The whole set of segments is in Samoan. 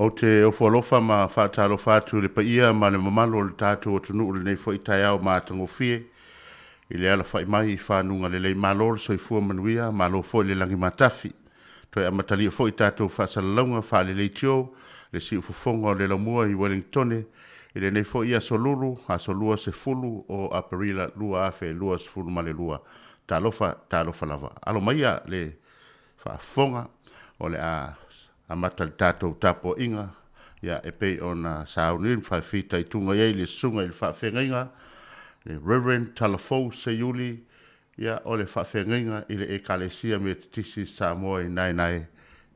Ou te ofo alofa ma faatalofa atu i le paia ma le mamalu o le tatou atunuu i lenei foi taeao matagofie i le alafai mai i fanuga lelei. Malo le soifua manuia, malo foi le lagi matafi. Toe amatalia foi tatou faasalalauga faaleleitio le siufofoga o le laumua i Ueligitone i lenei foi aso Lulu, aso 20 o Aperila 2022. Talofa, talofa lava. Alo maia le faafofoga o le a amata le tatou tapuaiga, ia e pei ona sauni ma faafitaituga i ai le susuga i le faafeagaiga, le Reverend Taulafou Seiuli, ia o le faafeagaiga i le Ekalesia Metotisi i Samoa i Naenae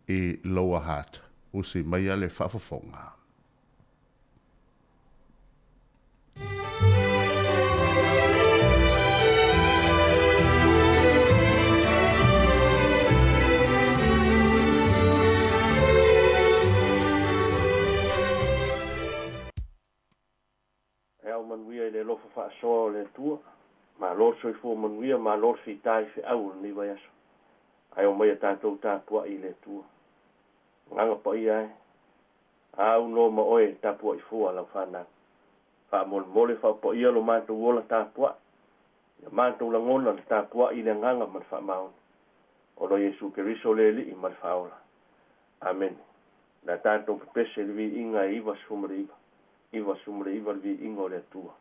i Lower Hutt. Usi maia le faafofoga. E ao manuia i le alofa faasoa o le Atua. Malo le soifua manuia, malo le fita i feau o lenei vaiaso. Ae omaia tatou tapuai i le Atua. Agaga Paia e, a au nō ma oe e tapuai fua lau fanau. Faamolemole faapaia lo matou ola tapuai. Ia matou lagona le tapuai i le agaga ma le faamaoni. Ona o Iesu Keriso le Alii ma le Faaola. Amene. O le a tatou pepese i le viiga e 99. 99 le viiga o le Atua.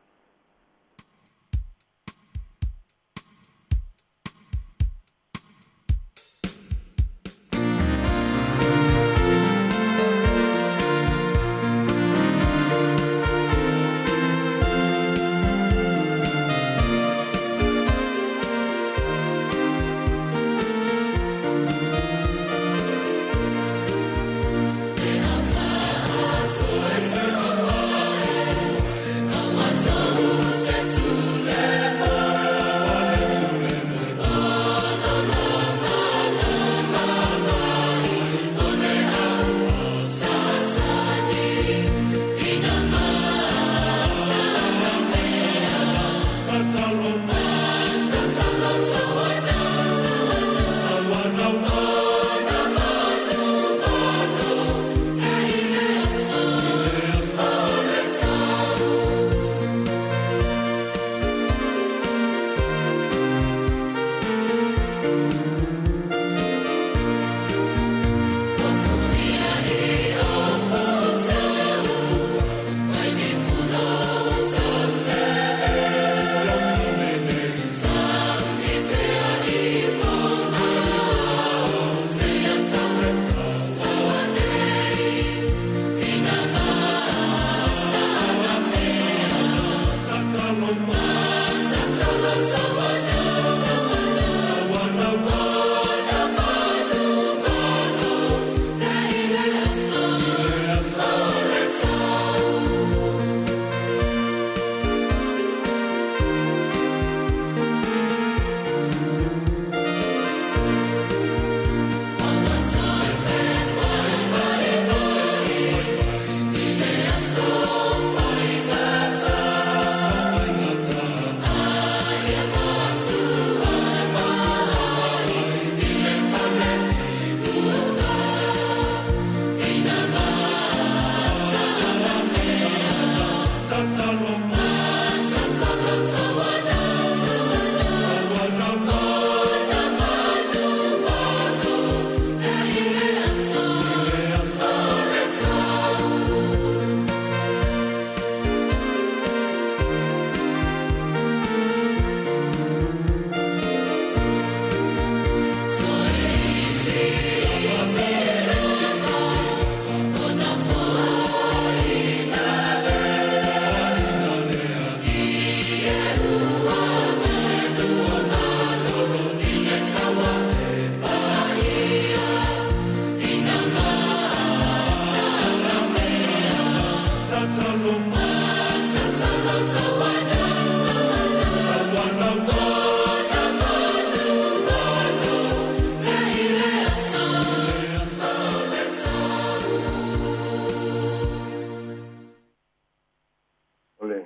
O le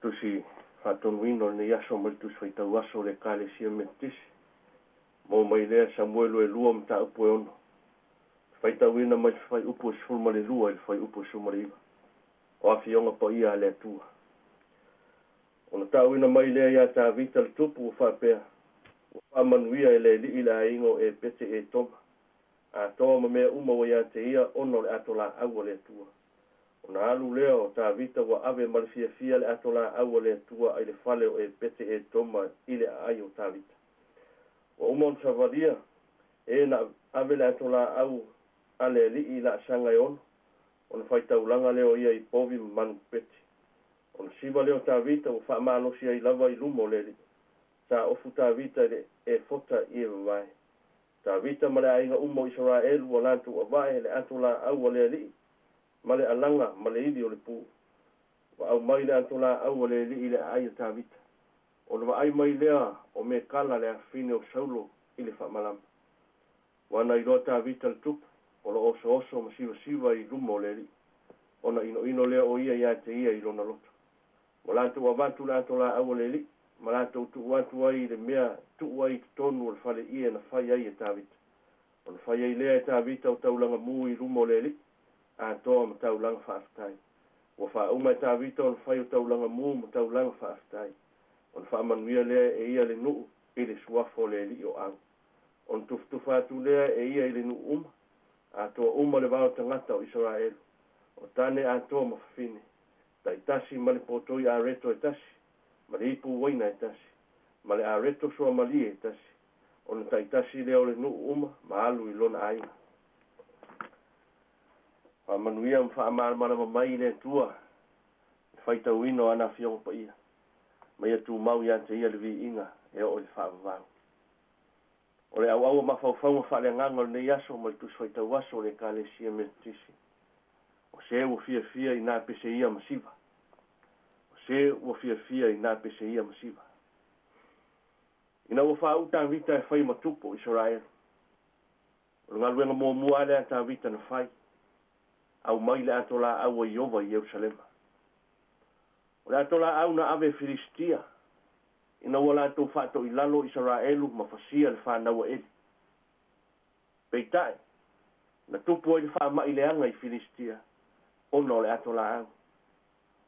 Tusi Faatonuina o lenei aso mai le Tusi Faitau Aso o le Ekalesia Metotisi. Maua mai lea Samuelu e 2 mataupu e 6. Faitauina mai le fuaiupu 12 i le fuaiupu 19 o Afioga Paia a le Atua. Ona tauina mai lea iā Tavita le tupu ua faapea, Ua faamanuia e le Alii le aiga o Epete Etoma, atoa ma mea uma ua ia te ia ona o le ato laau a le Atua. Ona alu lea o Tavita ua ave ma le fiafia le ato laau a le Atua ai le fale o Epete Etoma i le aai o Tavita. Ua uma ona savalia e na ave le ato laau a le Alii i laasaga e ono, ona faitaulaga lea o ia i povi ma manu pepeti. Ona siva lea o Tavita ua faamalosi ai lava i luma o le Alii. Sa ofu Tavita i le efota i e vavae. Tavita ma le aiga uma o Isaraelu ua latou avae le ato laau a le Alii ma le alaga ma le ili o le pu. Ua aumai le ato laau a le Alii i le aai a Tavita. Ona vaai mai lea o Mekala le afafine o Saulo i le faamalama. Ua na iloa Tavita le tupu, o lo o osooso ma sivasiva i luma o le Alii. Ona inoino lea o ia ia te ia i lona loto. Ua latou avatu le ato laau a le Alii, ma latou tuu atu ai i le mea tuu ai i totonu o le fale ie na fai ai e Tavita. Ona fai ai lea e Tavita o taulaga mu i luma o le Alii, atoa ma taulaga faafetai. Ua faauma e Tavita ona fai o taulaga mu ma taulaga faafetai. Ona faamanuia lea e ia le nuu i le suafa o le Alii o Au. Ona tufatufa atu lea e ia i le nuu uma, atoa uma le vao tagata o Isaraelu, o tane atoa ma fafine, taitasi ma le potoi areto e tasi, ma le ipu uaina e tasi, ma le areto suamalie e tasi, ona taitasi lea o le nuu uma ma alu i lona aiga. Faamanuia ma faamalamalama mai le Atua le faitauina o ana Afioga Paia, ma ia tumau ia te ia le viiga e oo i le faavavau. O le auau o mafaufauga faaleagaga o lenei aso ma le Tusi Faitau Aso o le Ekalesia Metotisi, o se ua fiafia i nā pese ia ma siva. O se ua fiafia i nā pese ia ma siva. Ina ua faauu Tavita e fai ma tupu o Isaraelu. O le galuega muamua lava lea a Tavita na fai, aumai le ato laau a Ieova i Ierusalema. O le ato laau na ave e Filisitia, ina ua latou faatoilalo Isaraelu ma fasia le fanau a Eli. Peitai, na tupu ai le faamai leaga i Filisitia ona o le ato laau.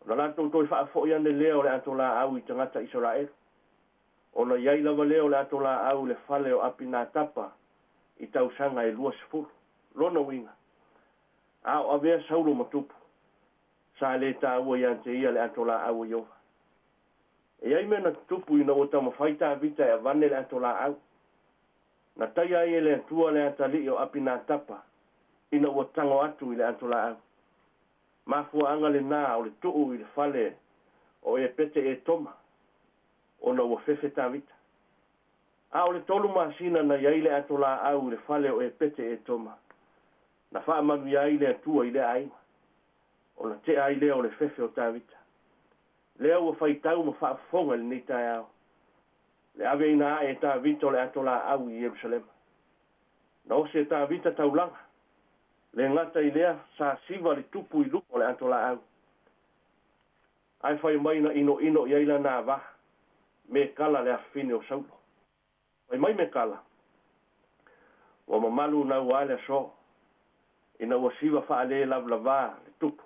Ona latou toe faafoi ane lea o le ato laau i tagata Isaraelu. Ona i ai lava lea o le ato laau i le fale o Apinatapa i tausaga e 20. Lona uiga, a o avea Saulo ma tupu, sa le taua ia te ia le ato laau a Ieova. E i ai mea na tutupu ina ua taumafai Tavita e avane le ato laau. Na taia ai e le Atua le atalii o Apinatapa ina ua tago atu i le ato laau. Mafuaaga lenā o le tuu i le fale o Epete Etoma ona ua fefe Tavita. A o le tolu masina na i ai le ato laau i le fale o Epete Etoma, na faamanuia ai le Atua i lea aiga, ona tea ai lea o le fefe o Tavita. Lea ua faitau ma faafofoga i lenei taeao, le aveina ae e Tavita o le ato laau i Ierusalema. Na osi e Tavita taulaga, le gata i lea sa siva le tupu i luma o le ato laau. Ae fai mai na inoino i ai lana ava, Mekala le afafine o Saulo. Fai mai Mekala, Ua mamalu naua le aso, ina ua siva faalelavalava le tupu,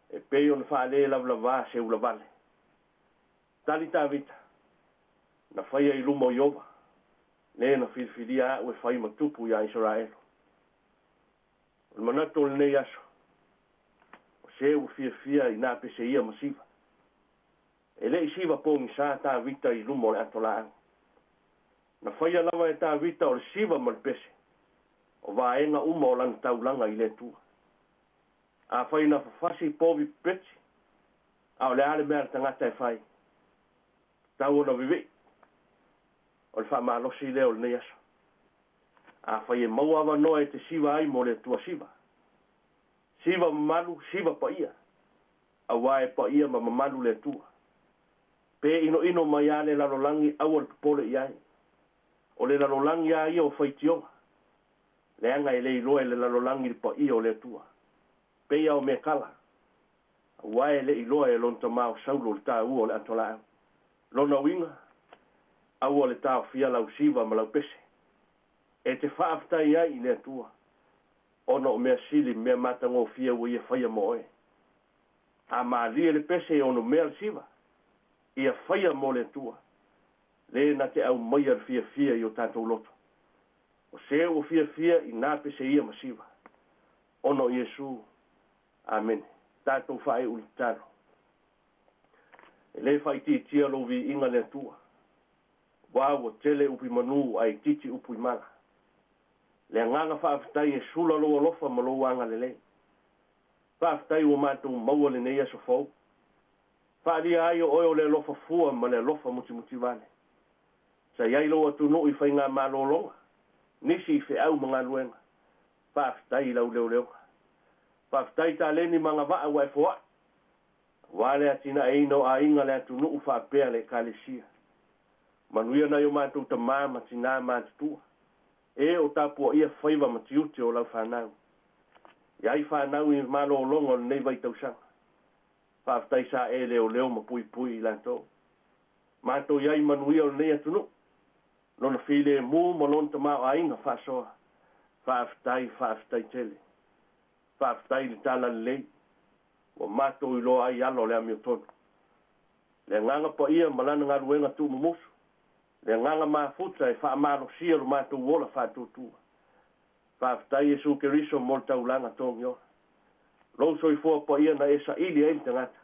e pei ona faalelavalava se ulavale. Tali Tavita, Na faia i luma o Ieova, le na filifilia a'u e fai ma tupu iā Isaraelu. O le manatu o lenei aso, o se ua fiafia i nā pese ia ma siva. E le i siva pogisa Tavita i luma o le ato laau. Na faia lava e Tavita o le siva ma le pese, o vaega uma o lana taulaga i le Atua. Afai na fafasi povi pepeti, a o le a le mea a le tagata e fai? Tatau ona vivii. O le faamalosi lea o lenei aso. Afai e maua avanoa e te siva ai mo le Atua siva. Siva mamalu, siva paia, auā e paia ma mamalu le Atua. Pe inoino mai a le lalolagi aua le popole i ai. O le lalolagi a ia o faitioga, leaga e le iloa e le lalolagi le paia o le Atua. Pei a o Mekala, auā e le iloa e lona tamā o Saulo le taua o le ato laau. Lona uiga, aua le taofia lau siva ma lau pese. E te faafetai ai i le Atua. Ona o mea sili ma mea matagofie ua ia faia mo oe. A malie le pese e onomea le siva, ia faia mo le Atua, lē na te aumaia le fiafia i o tatou loto. O se ua fiafia i na pese ia ma siva. Ona o Iesu. Amene. Tatou faaiu i le tatalo. E lē faaitiitia lou viiga le Atua, auā ua tele upu i manū ae itiiti upu i mala. Le agaga faafetai e sula lou alofa ma lou agalelei. Faafetai ua matou maua lenei aso fou. Faaalia ai o oe o le alofa fua ma le alofa mutimutivale. Sa i ai lou atunuu i faigamalologa, nisi i feau ma galuega. Faafetai i lau leoleoga. Faafetai i taleni ma agavaa ua e foai, aua le atinaeina o aiga, le atunuu faapea le Ekalesia. Manuia nai o matou tamā ma tinā matutua, e o tapuaia faiva ma tiute o lau fanau. I ai fanau i malologa o lenei vaitausaga. Faafetai sa e leoleo ma puipui i latou. Matou i ai manuia o lenei atunuu, lona filemu ma lona tamaoaiga faasoa. Faafetai, faafetai tele. Faafetai i le talalelei ua matou iloa ai ala o le amiotonu. Le Agaga Paia ma Lana galuega tuumumusu, le Agaga mafuta e faamalosia lo matou ola faatuatua. Faafetai Iesu Keriso mo le taulaga togiola. Lou soifua paia na e saili ai le tagata,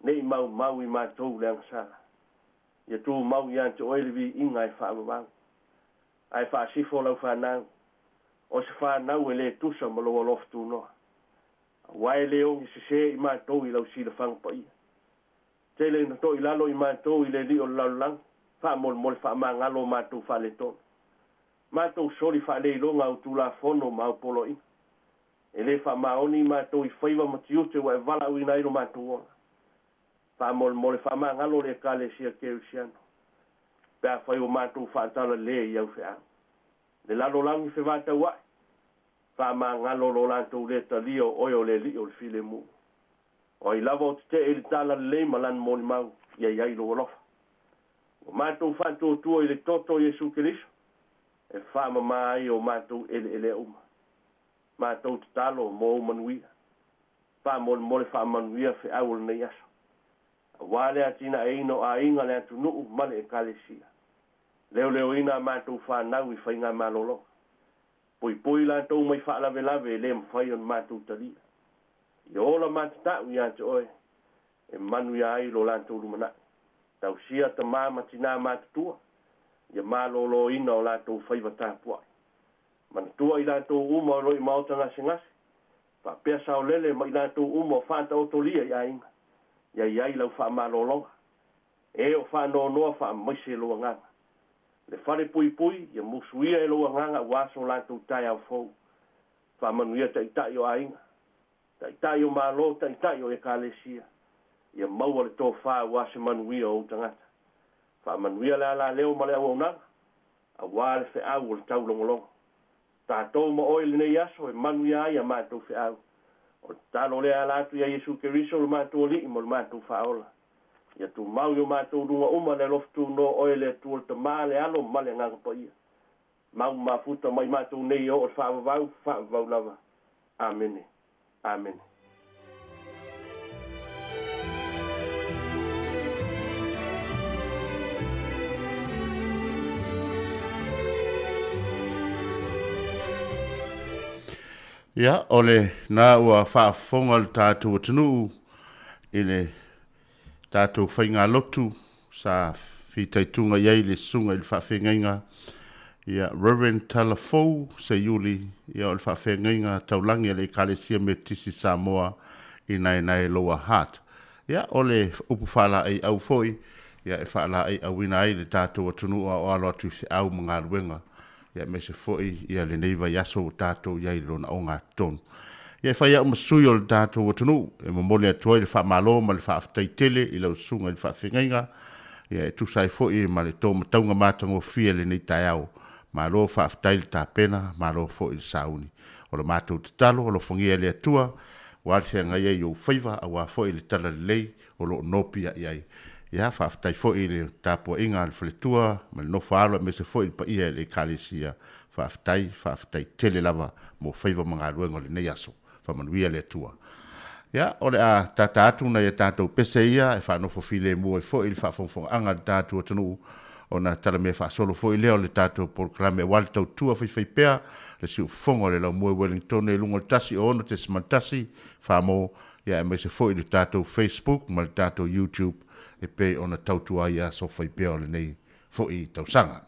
ne i maumau i matou le agasala. Ia tumau ia te oe le viiga e faavavau. Ae faasifo lau fanau, o se fanau e le tusa ma lou alofa tunoa. Aua e le ogi sesē i matou i lau silafaga paia. Tele ina toilalo i matou i le alii o le lalolagi, faamolemole faamagalo o matou faaletonu. Matou soli faaleiloga au tulafono ma au poloaiga. E le faamaoni i matou i faiva ma tiute ua e valaauina ai lo matou ola. Faamolemole faamagalo le Ekalesia Kerisiano, pe afai ua matou faatalale i au feau. Le lalolagi fevataua'i, faamagalo lo latou lē talia o oe o le Alii o le filemu. O ai lava o tetee i le talalelei ma lana molimau, ia i ai lou alofa. Ua matou faatuatua i le toto o Iesu Keriso, e faamamā ai o matou eleelea uma. Matou tatalo mo ou manuia. Faamolemole faamanuia feau o lenei aso. Auā le atinaeina o aiga, le atunuu ma le Ekalesia. Leoleoina a matou fanau i faigamalologa. Puipui latou mai faalavelave e le mafai ona matou talia. Ia ola matatau ia te oe e manuia ai lo latou lumanai. Tausia tamā ma tinā matutua, ia maloloina o latou faiva tapuai. Manatua i latou uma o lo i maota gasegase, faapea saolele ma i latou uma o faataotolia i aiga, ia i ai lau faamalologa. E o faanoanoa faamaise lou agaga. Le fale puipui, ia musuia e lou agaga aua so latou taeao fou. Faamanuia taitai o aiga, taitai o Malo, taitai o Ekalesia, ia maua le tofa aua se manuia o ou tagata. Faamanuia le alaleo ma le auaunaga, aua le feau o le taulogologo. Tatou ma oe i lenei aso e manuia ai a matou feau. O le tatalo lea e ala atu ia Iesu Keriso lo matou Alii ma lo matou Faaola. Ia tumau i o matou luga uma le alofa tunoa o oe le Atua le Tama, le Alo ma le Agaga Paia. Mau mafuta mai matou nei e oo i le faavavau, faavavau lava. Amene. Amene. Ia, o lena ua faafofoga le tatou atunuu i le tatou faigalotu sa fitaituga i ai le susuga i le faafeagaiga ia Reverend Talafou Seiuli, ia o le faafeagaiga taulagi a le Ekalesia Metotisi Samoa i Naenae Lower Hutt. Ia o le upu faalaeiau foi, ia e faalaeiauina ai le tatou atunuu a o alo atu i feau ma galuega ia aemaise foi ia lenei vaiaso ua tatou i ai i lona ogatotonu. Ia e fai au ma sui o le tatou atunuu e momoli atu ai le faamalo ma le faafetai tele i lau susuga i le faafeagaiga, ia e tusa ai foi ma le to matauga matagofie i lenei taeao. Malo faafetai le tapena, malo foi le sauni. O le matou tatalo, alofagia e le Atua, ua le feagai ai i ou faiva aua foi le talalelei o lo o nopiai ai. Ia, faafetai foi i le tapuaiga a le faletua ma le nofo a alo aemaise foi le paia i le Ekalesia. Faafetai, faafetai tele lava mo faiva ma galuega o lenei aso. Faamanuia le Atua. Ia, o le a tata atu nai a tatou pese ia e faanofo filemu ai foi le faafogafogaaga a le tatou atunuu, ona talamea faasolo foi lea o le tatou polokalame aua le tautua faifaipea le siufofoga o le laumua i Wellingtone i luga o le 106.1 Famo, ia aemaise foi le tatou Facebook ma le tatou YouTube e pei ona tautua ai i aso faipea o lenei foi tausaga.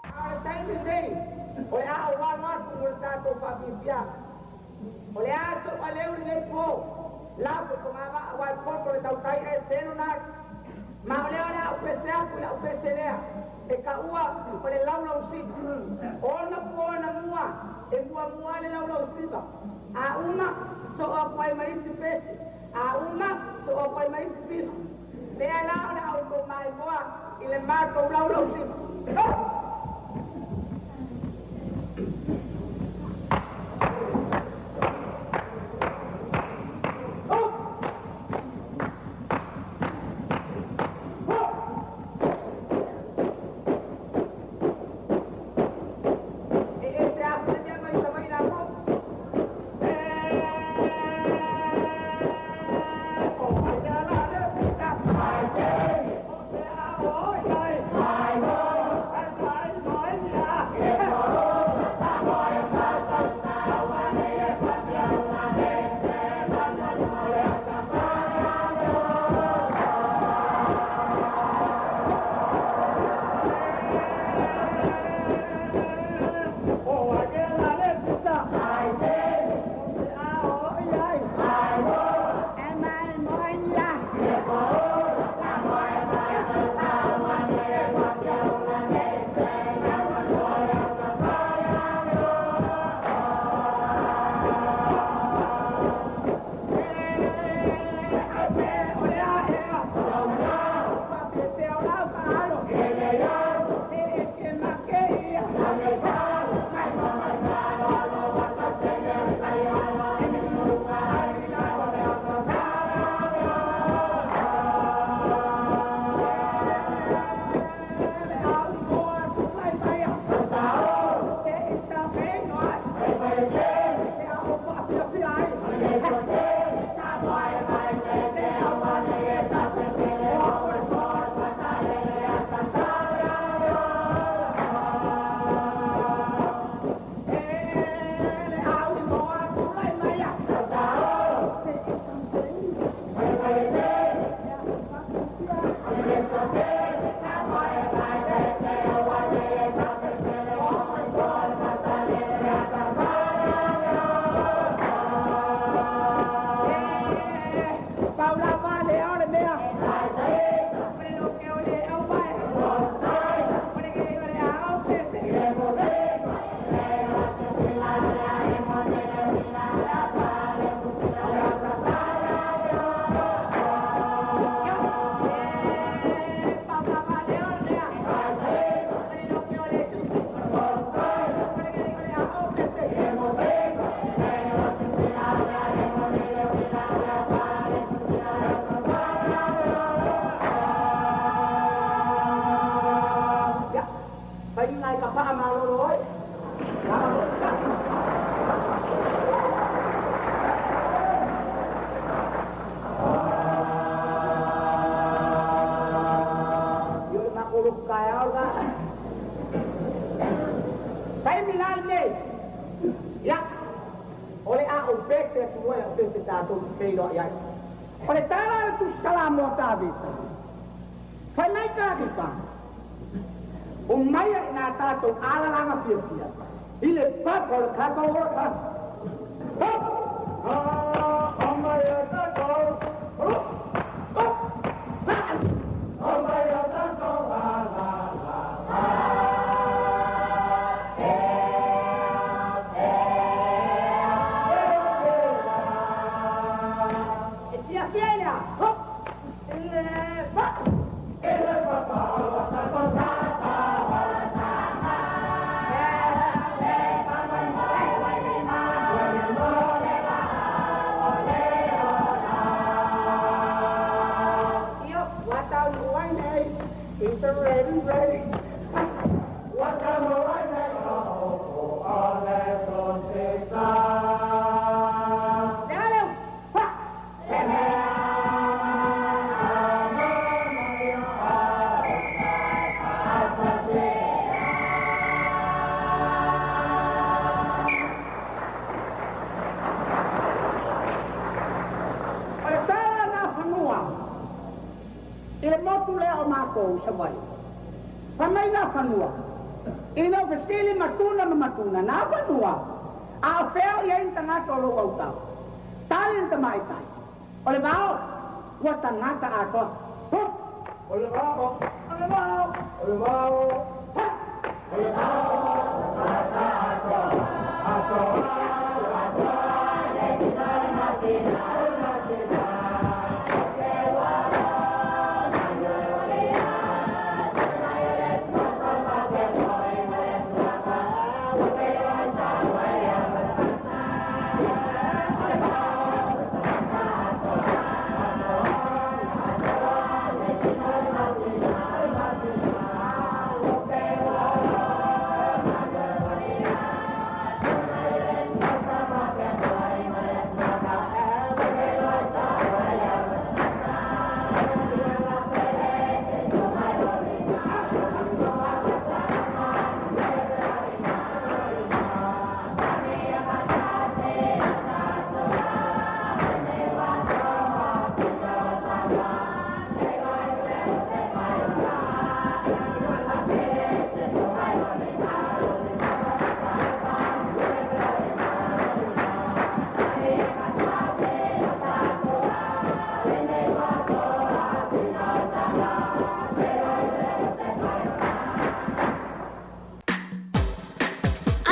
A o le taimi lenei, o le a ou alo atu mo le tatou faafiafiaga. O le a sou aleu lenei po, lafo i fogavaa aua e poto le tautai ae selu na atu. Ma o lea o le a ou pese atu i lau pese lea, e taua o le laulausiva. Ono po na mua, e muamua le laulausiva. A uma, soo atu ai ma isi pese. A uma, soo atu ai ma isi pisi. Lea la o le a outou maimoa i le matou laulausiva. Ho! E ese atu le mea mai Savaii latou. O le tala le tusala mo Tavita. Fai mai Tavita. O mai nā tātou alalanga fia fia. I le papa o le tātou o ka. Hop! Ah, o mai a tātou. Hop! Hop! O mai a tātou. La, la, la. E tia fia lea. Hop! Le pa! Le papa o le tātou tātou. O le tala na fanua. I le motu lea o mākou i Savaii. Fa mai na fanua. I lau fesili matuna ma matuna, nā fanua. A o fea o iai ni tagata o lou autao. Tali le tamaitai. O le vao, ua tagata atoa. Hop! O le vao, o le vao, o le vao. Ha! O le vao, tagata atoa. Atoa, atoa, le tina le matina,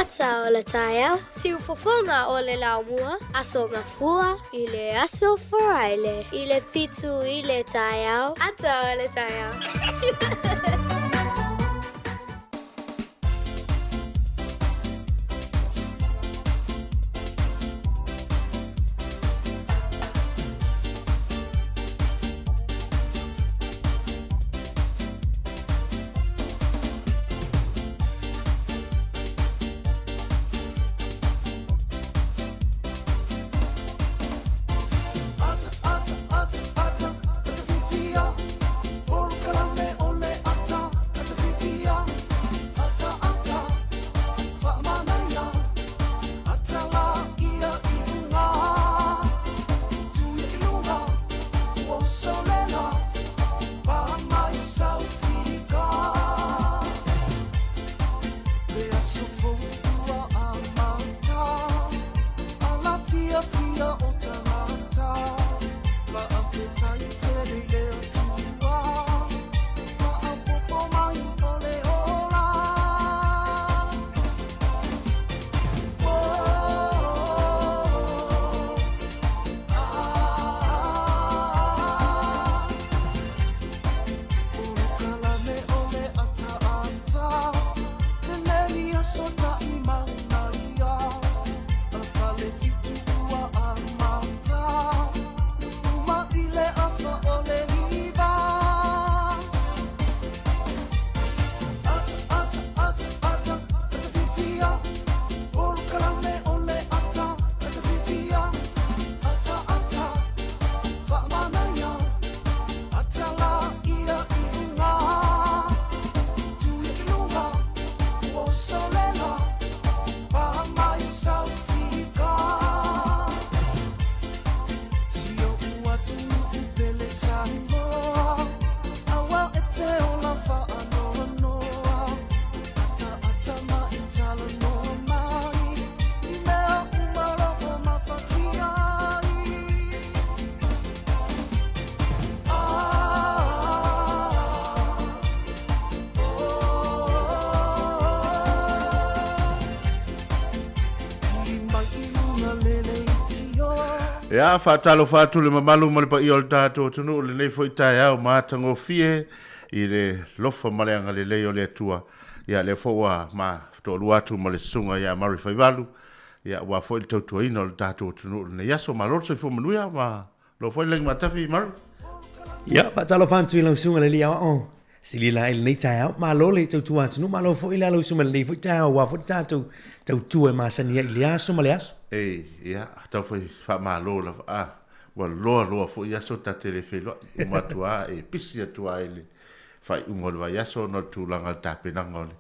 Ata o le taeao, siufofoga o le laumua, aso gafua i le aso Faraile, i le 7 i le taeao, ata o le taeao. Ata, ata, ata, ata, ata fifia. Polokalame o le ata, ata fifia. Ata, ata, faamanaia. Ata la ia i luga. Tuia i luga, ua usolela. Pa mai saufika. Le aso fou ua amata. Ala fia fia o tagata. La afetai tele le Ia, faatalofa atu le mamalu ma le paia o le tatou atunuu i lenei foi taeao matagofie i le lofa ma le agalelei o le Atua. Ia, lea foi ua ma toalua atu ma le susuga ia Murray Faivalu, ia, aua foi le tautuaina o le tatou atunuu i lenei aso. Malo le soifua manuia ma lo foi le lagi matafi, Murray. Ia, faatalofa atu i lau susuga i le Alii Aoao Silila i lenei taeao. Malo le tautua atunuu, malo foi le ala usu mai lenei foi taeao aua foi le tatou tautua e masani ai i le aso ma le aso. Ei, ia, tau foi faamalo lava. Ah, ua loa loa foi aso ta te le feiloai. Uma atu lava e pisi atu lava i le faaiuga o le vaiaso ona o le tulaga o le tapenaga o le,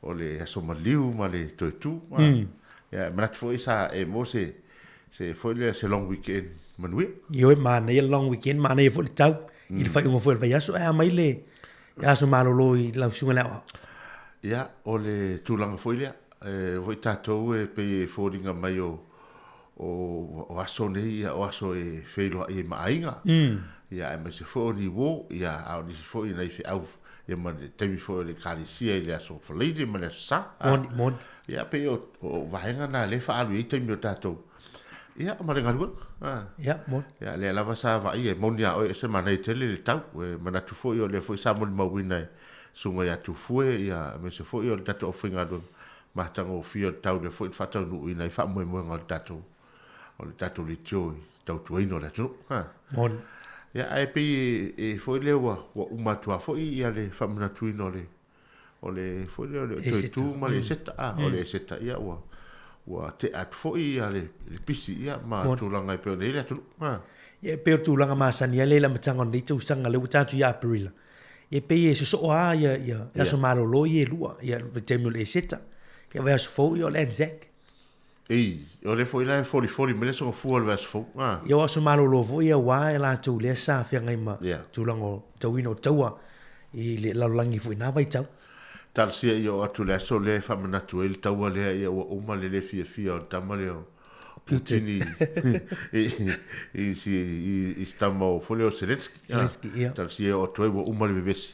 o le aso maliu ma le toe tu. Ah, ia, e manatu foi sa e maua se, se foi lea se long weekend manuia. Ioe, manaia le long weekend, manaia foi le tau i le faaiuga foi o le vaiaso. Ae a mai le aso malolo i lau susuga i le aoao? Ia, o le tulaga foi lea, e foi tatou e pei e foliga mai o, o, o aso nei, ia, o aso e feiloai ai ma aiga, ia, aemaise foi o ni uo, ia, a o nisi foi nai feau, ia, ma le taimi foi o le Ekalesia i le aso Faraile ma le aso Sa. Moni, moni. Ia, pei o, o vaega na lea e faaalu i ai taimi o tatou, ia, ma le galuega. A. Ia, moni. Ia, lea lava sa vaaia, e moni a oe, e ese manaia tele le tau. E manatu foi o lea foi sa molimauina e Susuga ia Tufue, ia, aemaise foi o le tatou aufaigaluega matagofie o le tau lea foi na faataunuuina ai faamoemoega o le tatou, o le tatou leitio i le tautuaina o le atunuu. A. Moni. Ia, ae pei e, e foi lea ua, ua uma atu lava foi ia le faamanatuina o le, o le foi lea o le toe tu ma le eseta a o le eseta ia ua ua tea atu foi ia le le pisi ia ma tulaga e pei ona i ai le atunuu a. Ia e pei o le tulaga masani lea i le amataga o lenei tausaga lea ua tatou ia Aperila e pei e sosoo lava ia ia aso malolo ia e lua ia le taimi o le eseta ia vaiaso fou ia o le Anzac. Ei, o lea foi la e folifoli mai le aso Gafua o le vaiaso fou a. Ia o aso malolo foi ia aua e latou lea sa feagai ma tulaga o tauina o taua i le lalolagi foi i na vaitau. Talosia ia oo atu le aso lea e faamanatu ai le taua lea ia ua uma le le fiafia o le tama lea o Putin i i si i si tama o foi lea o Zelensky. Zelensky, ia. Talosia ia oo atu ai ua uma le vevesi.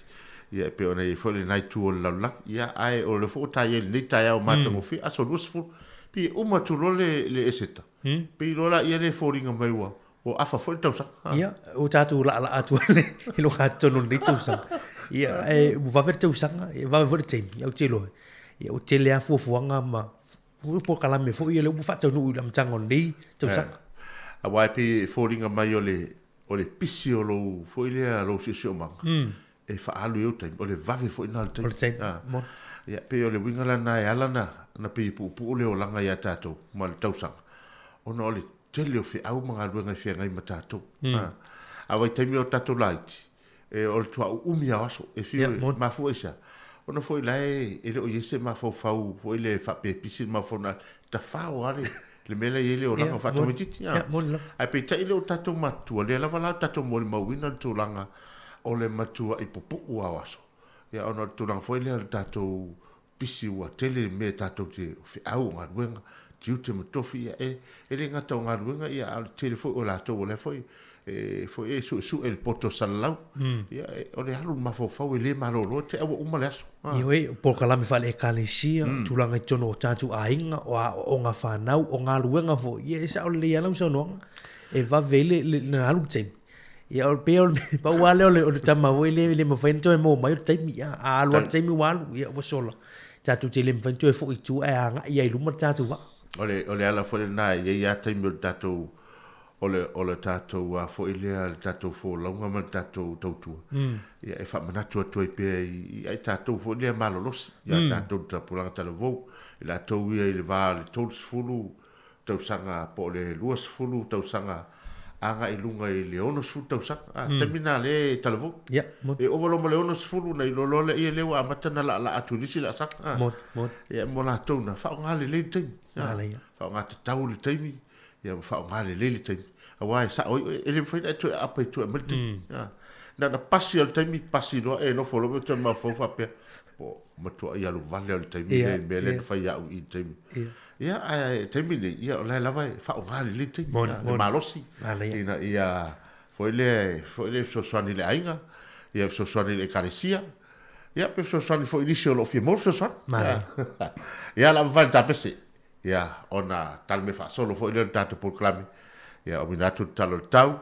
Ia e pei ona i ai foi lena itu o le lalolagi. Ia ae o lea foi ua ta i ai i lenei taeao matagofie, aso 20, pei e uma atu loa le, le Eseta. Pei loa laia lea e foliga mai ua, ua afa foi le tausaga. Ia, ua tatou laalaa atu ai i luga totonu o lenei tausaga. Ia, e, ua vave le tausaga, e vave foi le taimi, ia ou te iloa. Ia, ua tele lava fuafuaga ma polokalame foi ia lea ua faataunuu i le amataga o lenei tausaga. Aua e pei e foliga mai o le, o le pisi o lou foi lea lou siosiomaga e faaalu i ou taimi, o le vave foi lena o le taimi. O le taimi, moni. Ia, pei o le uiga la lena e ala ona, ona pei e puupuu le olaga ia tatou ma le tausaga, ona o le tele o feau ma galuega e feagai ma tatou. A vaitaimi o tatou laiti, e, o le tuauu umi lava o aso, e fiu e mafua i se a? Ona foi la e, e le o i ai se mafaufau foi lea e faapea e pisi le mafaufau na tafao lava le, le mea la e i ai le olaga faatamaitiiti. Ae peitai e le o tatou matutua, lea lava la tatou molimauina le tulaga o le matuai pupuu lava o aso. Ia ona o le tulaga foi lea o le tatou pisi ua tele mea tatou te feau o galuega, tiute ma tofi, ia e, e le gata o galuega, ia a o le tele foi o latou o lea foi e foi e suesue le poto salalau. Ia e, o le alu i le mafaufau e le malolo te ua uma le aso. Ioe, o polokalame faale-ekalesia, o tulaga i totonu o tatou aiga, o aoaoga fanau, o galuega foi, ia e sao lelei lava lau saunoaga, e vave ai le, le, le alu le taimi. Ia, o pei o le, pau lava lea o le, o le tama foi lea e le mafai ona toe maua mai o le taimi. A alu lava le taimi ua alu, ia ua sola. Tatou te le mafai ona toe foi i tua ae agai lava i luma le tatou vaa. O le, o le ala foi lena e i ai lava taimi o le tatou o le, o le tatou a foi lea, le tatou folauga ma le tatou tautua, ia e faamanatu atu ai pea i, i ai tatou foi lea malolosi, ia tatou le tapulaga talavou, i latou ia i le va o le 30 tausaga po o le 20 tausaga agai i luga i le 60 tausaga. A, taimi na lea e talavou. Ia, moni. E ova loa ma le 60 na iloa loa lea, ia lea ua amata ona laalaa atu i le isi laasaga. A, Moni, moni. ia mo latou na, faaaoga lelei le taimi. A, Manaia. faaaoga tatau le taimi, ia ma faaaoga lelei le taimi. Aua e sao ai oe, e le mafai ona e toe aapa i tua e aumai le taimi. A, na ona pasi lava o le taimi, pasi loa e nofo loa ma toe mafaufau faapea, po matuai alu vale lava le taimi lea i le mea lea na fai au i le taimi. Ia, ae le taimi lenei, ia o la e lava e faaaoga lelei le taimi, le malosi, ina ia foi lea, foi lea e fesoasoani i le aiga, ia fesoasoani i le ekalesia, ia pe fesoasoani foi i nisi o lo o fia maua le fesoasoani. Ia, o le a mafai le tapese. Ia, ona talamea faasolo foi lea o le tatou polokalame. Ia, auina atu le tala o le tau,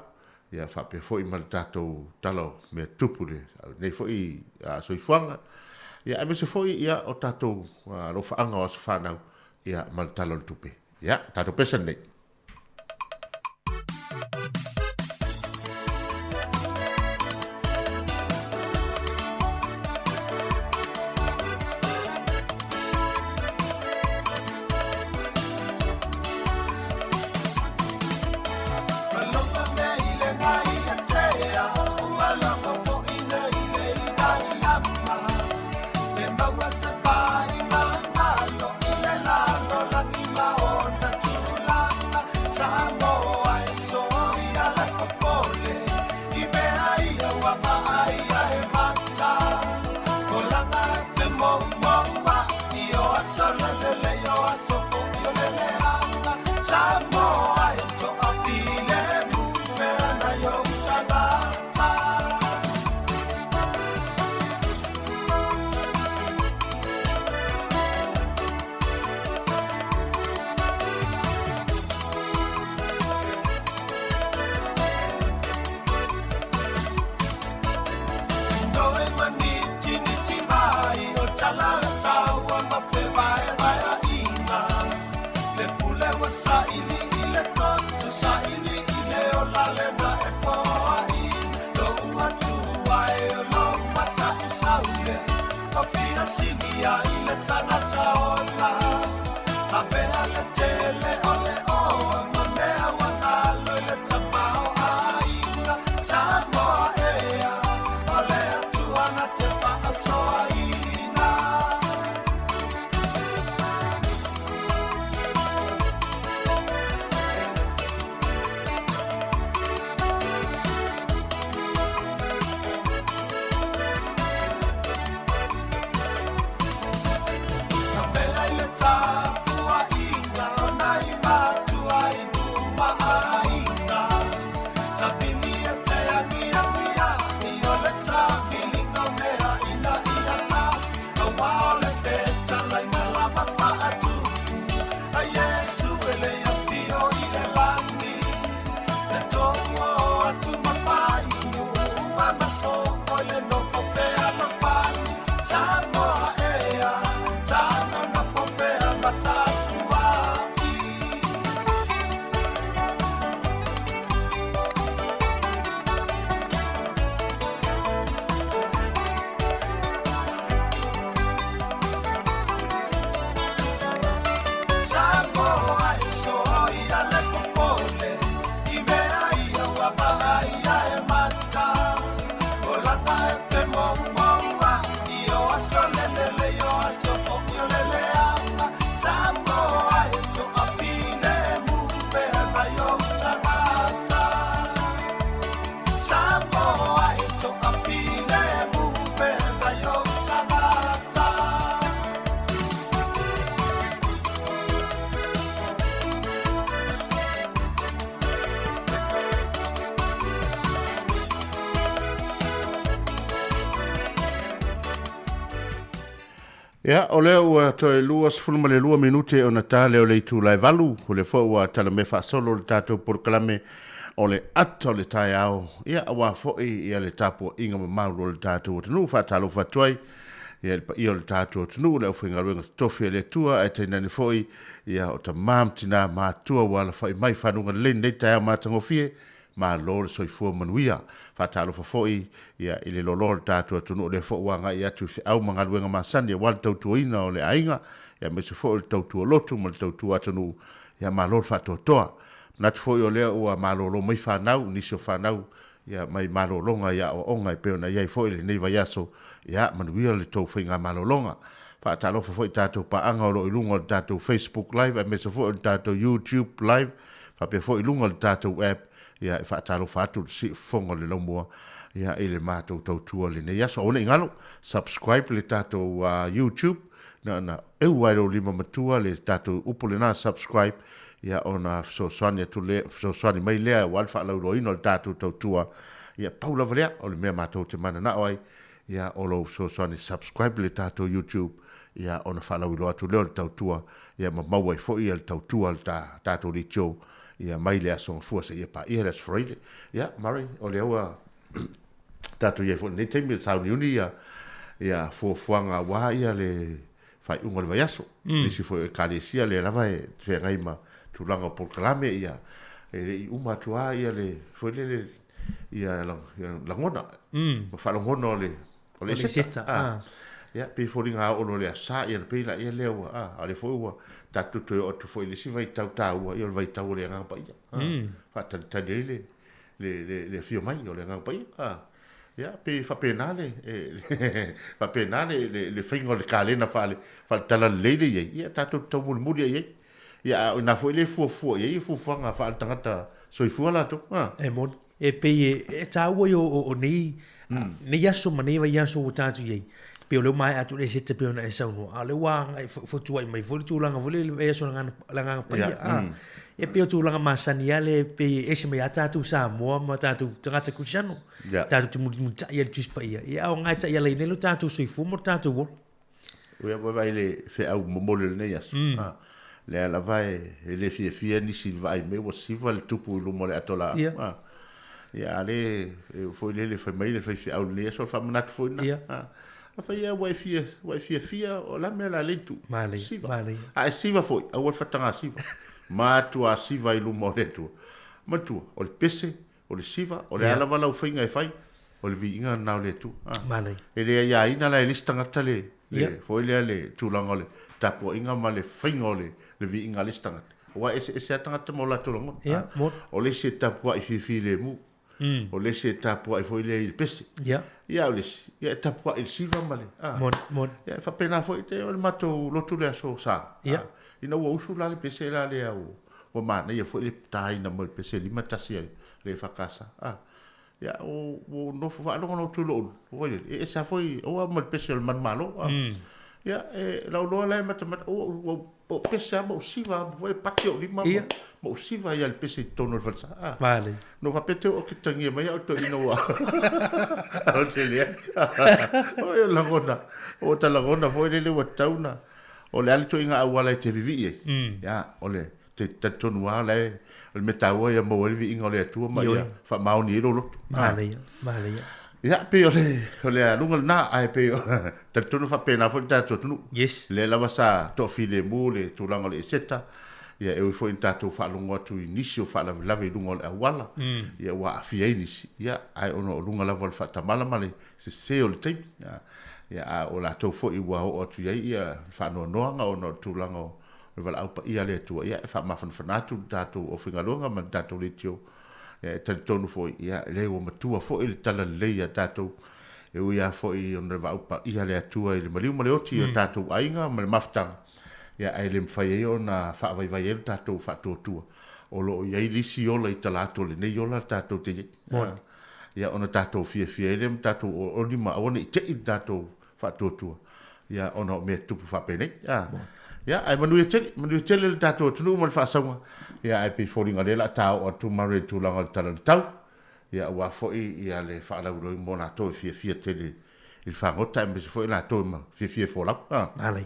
ia faapea foi ma le tatou tala o mea tupu i lenei foi soifuaga, ia aemaise foi ia o tatou alofaaga o aso fanau, ia ma le tala o le tupe. Ia, tatou pesa lenei. Ia, o lea ua toe 22 minute ona ta lea o le itula e 8, o lea foi ua talamea faasolo le tatou polokalame o le ata o le taeao, ia, aua foi ia le tapuaiga mamalu o le tatou atunuu. Faatalofa atu ai ia le paia o le tatou atunuu, le aufaigaluega totofi a le Atua, ae tainane foi ia o tama ma tina matua ua alafai mai fanuga lelei lenei taeao matagofie. Malo le soifua manuia. Faatalofa foi ia i le loaloa o le tatou atunuu, o lea foi ua agai atu i feau ma galuega masani aua le tautuaina o le aiga, ia aemaise foi o le tautua lotu ma le tautua atunuu. Ia malo le faatoatoa. Manatu foi o lea ua malolo mai fanau, nisi o fanau ia mai malologa i aoaoga e pei ona i ai foi lenei vaiaso. Ia manuia le tou faigamalologa. Faatalofa foi i tatou paaga o lo o i luga o le tatou Facebook Live aemaise foi o le tatou YouTube Live faapea foi i luga o le tatou app. Ia e faatalofa atu le siufofoga o le laumua ia i le matou tautua i lenei aso. Aua ne i galo, subscribe le tatou YouTube na ona eu lava i lou lima matua le tatou upu lena subscribe ia ona fesoasoani atu lea, fesoasoani mai lea aua le faalauiloaina o le tatou tautua. Ia pau lava lea o le mea matou te mananao ai, ia o lou fesoasoani subscribe le tatou YouTube ia ona faalauiloa atu lea o le tautua ia ma maua ai foi le tautua a le tatou leitio. Ia mai le Aso Gafua seia paia le Aso Faraile. Ia, Murray, o lea ua tatou i ai foi i lenei taimi e sauniuni ia, ia fuafuaga aua ia le faaiuga o le vaiaso. Mm. Nisi foi o ekalesia lea lava e feagai ma tulaga o polokalame, ia, e le i uma atu lava ia le, foi lele, ia, ia lagona, ma faalogona o le, o le eseta. Ah. Ia, pei foliga a oo loa i le aso Sa, ia ona pei laia lea ua, a, a o lea foi ua tatou toe oo atu foi i le isi vaitau taua, ia o le vaitau o le Agaga Paia. Ah. Faatalitali ai le, le, le, le afio mai o le Agaga Paia. Ah. Ia, pei faapena le, e, faapena le, le, le faiga o le kalena faale, faale-talalelei lea e i ai, ia tatou te taumulimuli ai i ai. Ia, a o i ina foi lea e fuafua i ai fuafuaga faale-tagata soifua latou. Ah. E moni. E pei e taua ia o nei, nei aso ma nei vaiaso ua tatou i ai, pei o lea ua maea atu le Eseta pei ona e saunoa, a o lea ua agai fotuai mai foi le tulaga foi lea i le vaiaso o le Agaga Paia. A, e pei o tulaga masani lava lea e pei e ese mai lava tatou Samoa ma tatou tagata Kerisiano, tatou te mulimulitai lava i le Tusi Paia, ia a o lena e taialaina ai lo tatou soifua ma lo tatou ola. Ua vaai i le feau momoli o lenei aso. Mm. Lea lava e, e le fiafia nisi i le vaai mai ua siva le tupu i luma o le ato laau. Yeah. Ah. Ia, a le, e foi lele fai mai le faifeau lenei aso, o le faamanatu foi lena. Yeah. Ah. A fai ia, ua e fia, ua e fiafia, o la mea la le tu. Manaia, Siva. manaia. A e siva foi, aua le fataga siva. Matua siva i luma o le Atua. Matua, o le pese, O le siva, o le a lava lau faiga e fai, o le viiga lena o le Atua. Ah. Manaia. E le aiaina la e le isi tagata le, le yeah. foi lea le tulaga o le tapuaiga ma le faiga o le, le viiga a le isi tagata. Aua e eseese lava tagata ma o latou lagona. Yeah, ah. O le isi e tapuai filemu. O le isi e tapuai foi lea i le pese. Yeah. Ia o le isi, ia e tapuai i le siva ma le... Ah. Moni, moni. Ia e faapena foi te o le matou lotu le aso Sa. Yeah. Ah. Ina ua usu la le pese la lea o Ua manaia foi le taina mai o le pese 51 a le EFKS. A, ia, ua ou nofo faalogologo atu i lou ulu, foi lele, e ese lava foi, aua ma le pese o le manumalo. A, ia, e, lau loa la e matamata, ua, ua, ua pese lava ma ou siva lava, foi e pati ou lima ma, ma ou siva ai lava i le pese i totonu o le falesa. A, Manaia. na ou faapea te oo ke tangia mai au toeaina ua, o te leai. Oi, o lagona, ua ta lagona foi lele ua tatau na, o le a le ituaiga auala e te vivii ai. Ia, o le, te talitonu lava la e, o le mea taua ia maua ai le viiga o le Atua ma ia faamaoni ai lou loto. Manaia, manaia. Ia, pei o le, o le aluga lena, ae pei o, talitonu faapena foi le tatou atunuu. Yes. Lea lava sa toafilemu le tulaga o le Eseta, ia e ui foi ina tatou faalogo atu i nisi o faalavelave i luga o le auala, ia ua aafia ai nisi, ia, ae ona o luga lava o le faatamala ma le sese o le taimi. Ia, a o latou foi ua oo atu i ai ia le faanoanoaga ona o le tulaga o le valaau paia a le Atua, ia e faamafanafana atu le tatou aufaigaluega ma le tatou leitio. Ia e talitonu foi, ia e leai ua matua foi le talalelei ia tatou, e ui lava foi ona le vaau paia a le Atua i le maliu ma le oti i o tatou aiga ma le mafutaga, ia ae le mafai ai ona faavaivai ai le tatou faatuatua. O lo o i ai le isi ola i talaatu o lenei ola tatou te i ai. Ia ona tatou fiafia ai lea ma tatou olioli ma aua ne i te i le tatou faatuatua, ia ona o mea tutupu faapenei. A, ia, ae manuia tele, manuia tele le tatou atunuu ma le faasauga, ia ae pei foliga o lea o le a ta oo atu Murray i le tulaga o le Tala o le Tau, ia aua foi ia le faalauiloaina mo latou e fiafia tele i le fagota aemaise foi latou e fiafia e folau. A. Manaia.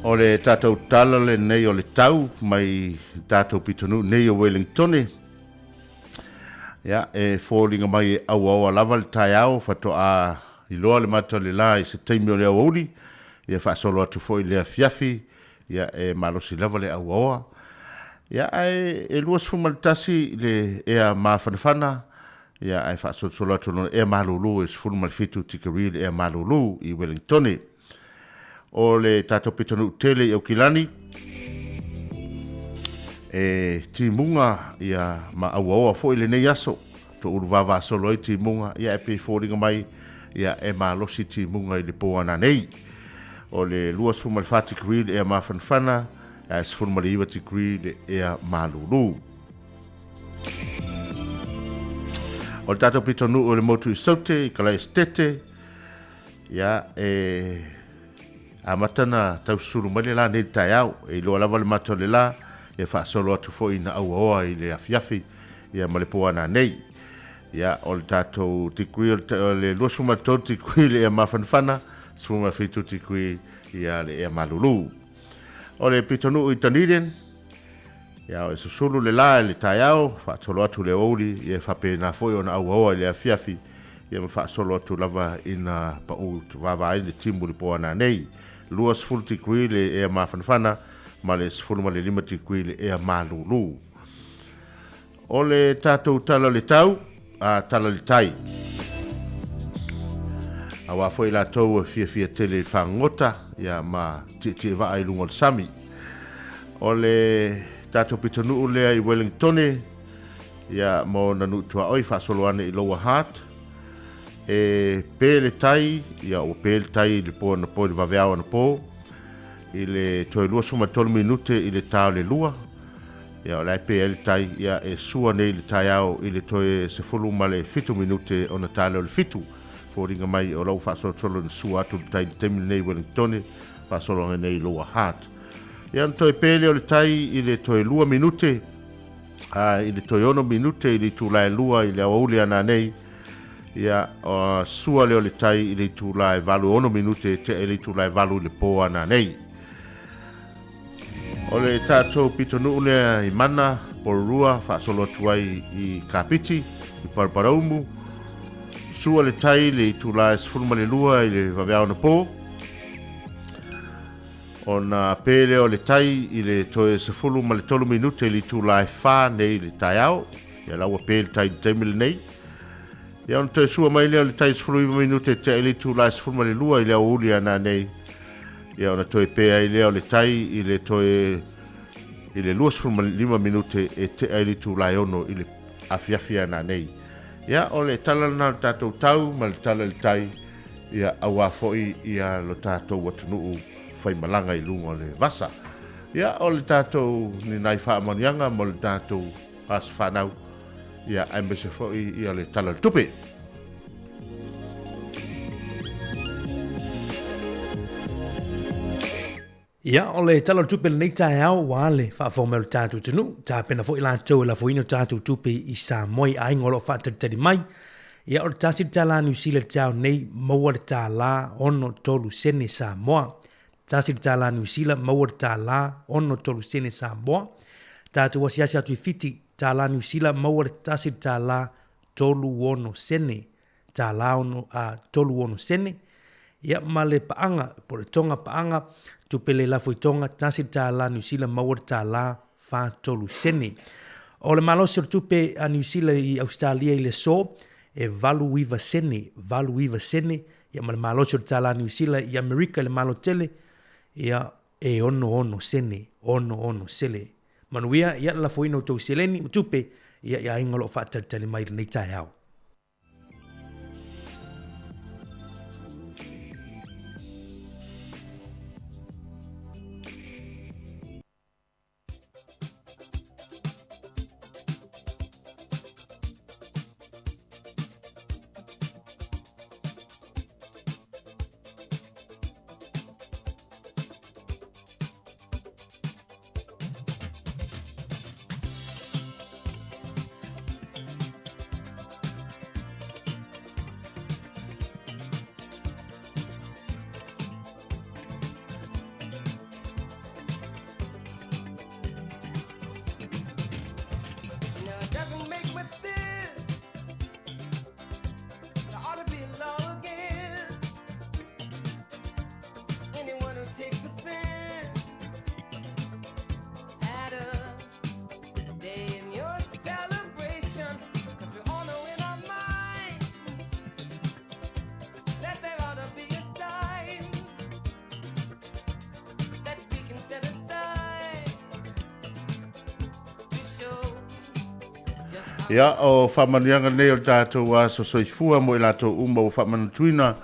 O le tatou tala lenei o le tau mai tatou pitonuu nei o Wellingtone. Ia, e foliga mai e auaoa lava le taeao faatoa iloa le mata o le la i se taimi o le aoauli, ia faasolo atu foi le afiafi, ia e malosi lava le auaoa. Ia ae e 21 le ea mafanafana, ia ae faasolosolo atu lona ea malulu e 17 tikeri le ea malulu i Wellingtone. O le tatou pitonuu tele i Aukilani, e timuga ia ma auaoa foi lenei aso, toulu vavasolo ai timuga, ia e pei foliga mai ia e malosi timuga i le po ananei. O le 24 tikeri le ea mafanafana, ae 19 tikeri le ea malulu. O le tatou pitonuu o le motu i Saute, i Kalaesetete, Ia, e amata na taususulu mai le la nei i le taeao. E iloa lava le mata o le la, Ia faasolo atu foi ina auaoa i le afiafi ia ma le po ananei. Ia o le tatou tikui o le 23 tikui le ea mafanafana, 17 tikui ia le ea malulu. O le pitonuu i Dunedin, ia o e susulu le la i le taeao, faasolo atu le aoauli, ia e faapena foi ona auaoa i le afiafi, ia ma faasolo atu lava ina pau vaavaai le timu i le po ananei. 20 tikui le ea mafanafana ma le 15 tikui le ea malulu. O le tatou tala o le tau, a tala le tai. Aua foi latou e fiafia tele i fagogota, ia ma tietie vaa i luga o le sami. O le tatou pitonuu lea i Wellingtone, ia ma ona nuu tuaoi faasolo ane i Lower Hutt, e pe le tai, ia ua pe le tai i le po anapo i le vaveao anapo, i le toe 23 minute i le ta o le 2, Ia, o la e pē ai le tai, ia, e sua nei le taeao i le toe 17 minute ona ta lea o le 7. Foliga mai o la ua faasolosolo ina sua atu le tai i le taimi lenei i Wellingtone, faasolo ane nei i Lower Hutt. Ia, ona toe pē lea o le tai i le toe 2 minute, a, i le toe 6 minute i le itula e 2 i le aoauli a nanei, ia, sua lea o le tai i le itula e 8 e 6 minute e tea i le itula e 8 i le pō a nanei. O le tatou pitonuu lea i Mana, Porirua, faasolo atu ai i Kapiti, i Paraparaumu, sua le tai i le itula e 12 i le vaveao anapo, ona pē lea o le tai i le toe 13 minute i le itula e 4 nei i le taeao, ia la ua pē le tai i le taimi lenei. Ia ona toe sua mai lea o le tai 19 minute e tea i le itula e 12 i le aoauli a nanei, Ia ona toe pē ai lea o le tai i le toe i le 25 minute e tea ai le itula e 6 i le afiafi a nanei. Ia o le tala lena o le tatou tau ma le tala i le tai, ia auā foi ia lo tatou atunuu faimalaga i luga o le vasa. Ia o le tatou ni nai faamanuiaga mo le tatou aso fanau, ia aemaise foi ia le Tala o le Tupe. Ia, o le Tala o le Tupe i lenei taeao ua le faafofoga mai o le tatou atunuu, tapena foi latou e lafoina o tatou tupe i Samoa i aiga o lo o faatalitali mai. Ia, o le $1 Niu Sila i le taeao nei, maua le $1.63 sene Samoa. $1 Niu Sila, maua le $1.63 sene Samoa. Tatou asiasi atu i Fiti, $1 Niu Sila, maua le $1.36 sene. $1 a 36 sene. Ia ma le paaga, po o le Tonga paaga, tupe le lafo i Tonga, $1 Niu Sila maua le $43 sene. O le malosi o le tupe a Niu Sila i Ausetalia i le aso, e 89 sene, 89 sene, ia ma le malosi o le tala Niu Sila i Amerika i le Malo Tele, ia e 66 sene, 66 sele. Manuia, ia le lafoina o tou seleni ma tupe, ia i aiga o lo o faatalitali mai i lenei taeao. Ia, o faamanuiaga nei o le tatou aso soifua mo i latou uma ua faamanatuina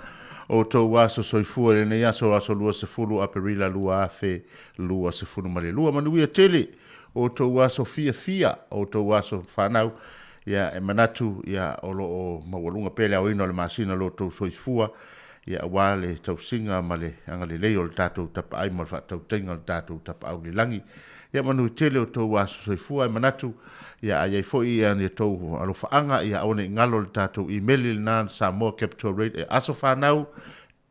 o outou aso soifua i lenei aso, aso 20 Aperila 2022. Manuia tele o outou aso fiafia, o outou aso fanau. Ia, e manatu, ia, o lo o maualuga pea le aoina o le masina o lo outou soifua. Ia auā le tausiga ma le agalelei o le tatou tapaai ma le faatautaiga o le tatou Tapaau i le Lagi. Ia manuia tele o outou aso soifua e manatu, ia a i ai foi ia ni outou alofaaga, ia aua ne i galo le tatou imeli lena Samoa Capital Radio, asofanau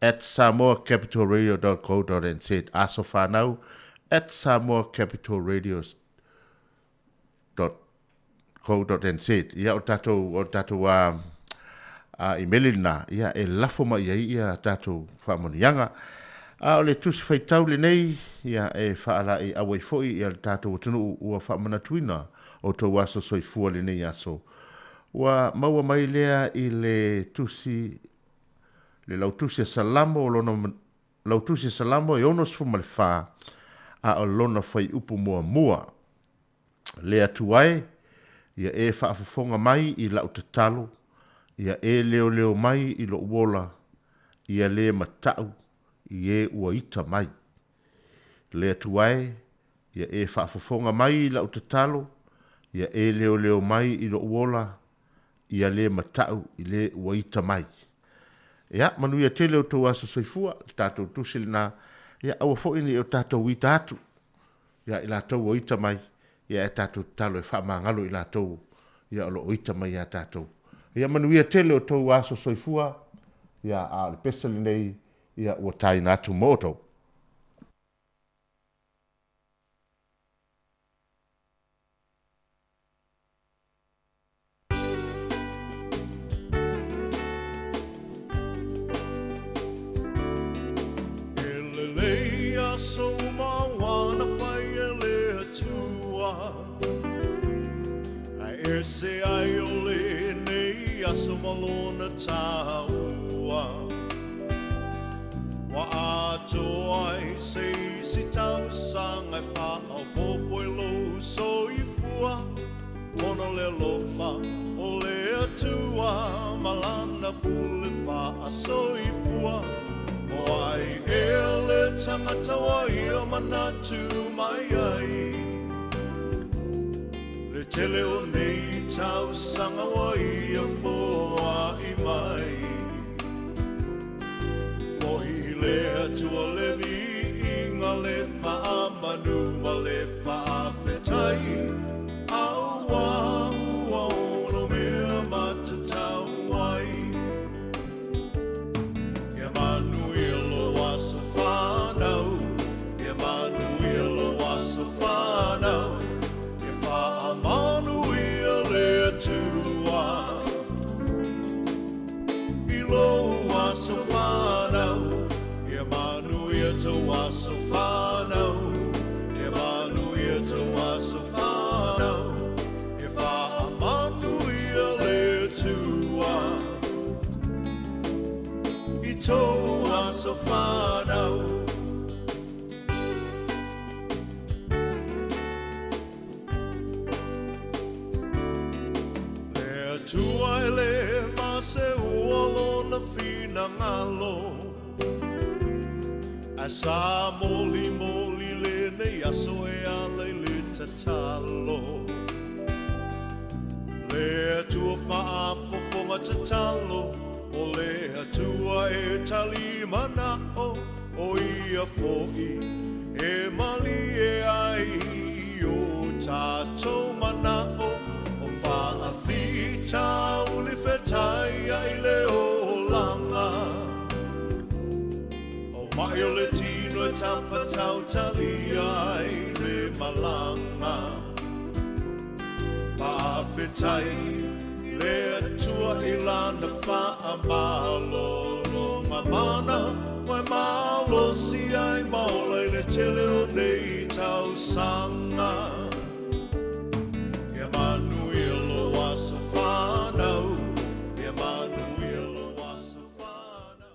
at samoacapitalradio.co.nz, asofanau at samoacapitalradio co.nz. Ia o tatou o tatou a a imeli lena, ia e lafo mai i ai ia tatou faamanuiaga. A o le tusi faitau lenei, ia e faalaeiau ai foi ia le tatou atunuu ua faamanatuina o tou aso soifua lenei aso. Ua maua mai lea i le tusi le lautusi a Salamo o lona lautusi a Salamo e 64 a o lona fuaiupu muamua. Le Atua e, ia e faafofoga mai i lau tatalo, ia e leoleo mai i lou ola, ia le mata'u i e ua ita mai. Le Atua e, ia e faafofoga mai i lau tatalo, ia e leoleo mai i lou ola, ia le mata'u i le ua ita mai. Ia, manuia tele o outou aso soifua, le tatou tusi lena, ia aua foi ne i o tatou ita atu, ia i latou ua ita mai, ia e tatou tatalo e faamagalo i latou ia o lo o ita mai ia tatou. Ia manuia tele o outou aso soifua, ia a o le pese lenei, ia ua taina atu mo outou. E lelei aso uma ua na fai e le Atua, Ae ese ai o lenei aso ma lona taua. Ua atoa ai se isi tausaga e faaopoopo i lou soifua, Ona o le alofa o le Atua ma lana pule faasoifua. O ai ea le tagata ua ia manatu mai ai, Le tele o nei tausaga ua ia foai mai. Fo'i i le Atua le viiga, le faamanu ma le faafetai, Auā ua ono mea matatau ai. Ia manuia lou aso fanau, Ia manuia lou aso fanau, Ia faamanuia le Atua i lou aso fanau, Ia manuia tou aso fanau, Ia manuia tou aso fanau, Ia faamanuia le Atua i tou aso fanau. Le Atua e le maseua lona finagalo, Ae sa molimoli lenei aso e ala i le tatalo. Le Atua faafofoga tatalo, O le Atua e tali mana'o, O ia foi e malie ai i o tatou mana'o, O faafitauli fetaia i le olaga. O ma'i o le tino e tapatautalia ai le malaga. Faafetai i le Atua i lana faamalologa mana, ua e malosi ai ma ola i le tele o nei tausaga. Ia manuia lou aso fanau, Ia manuia lou aso fanau.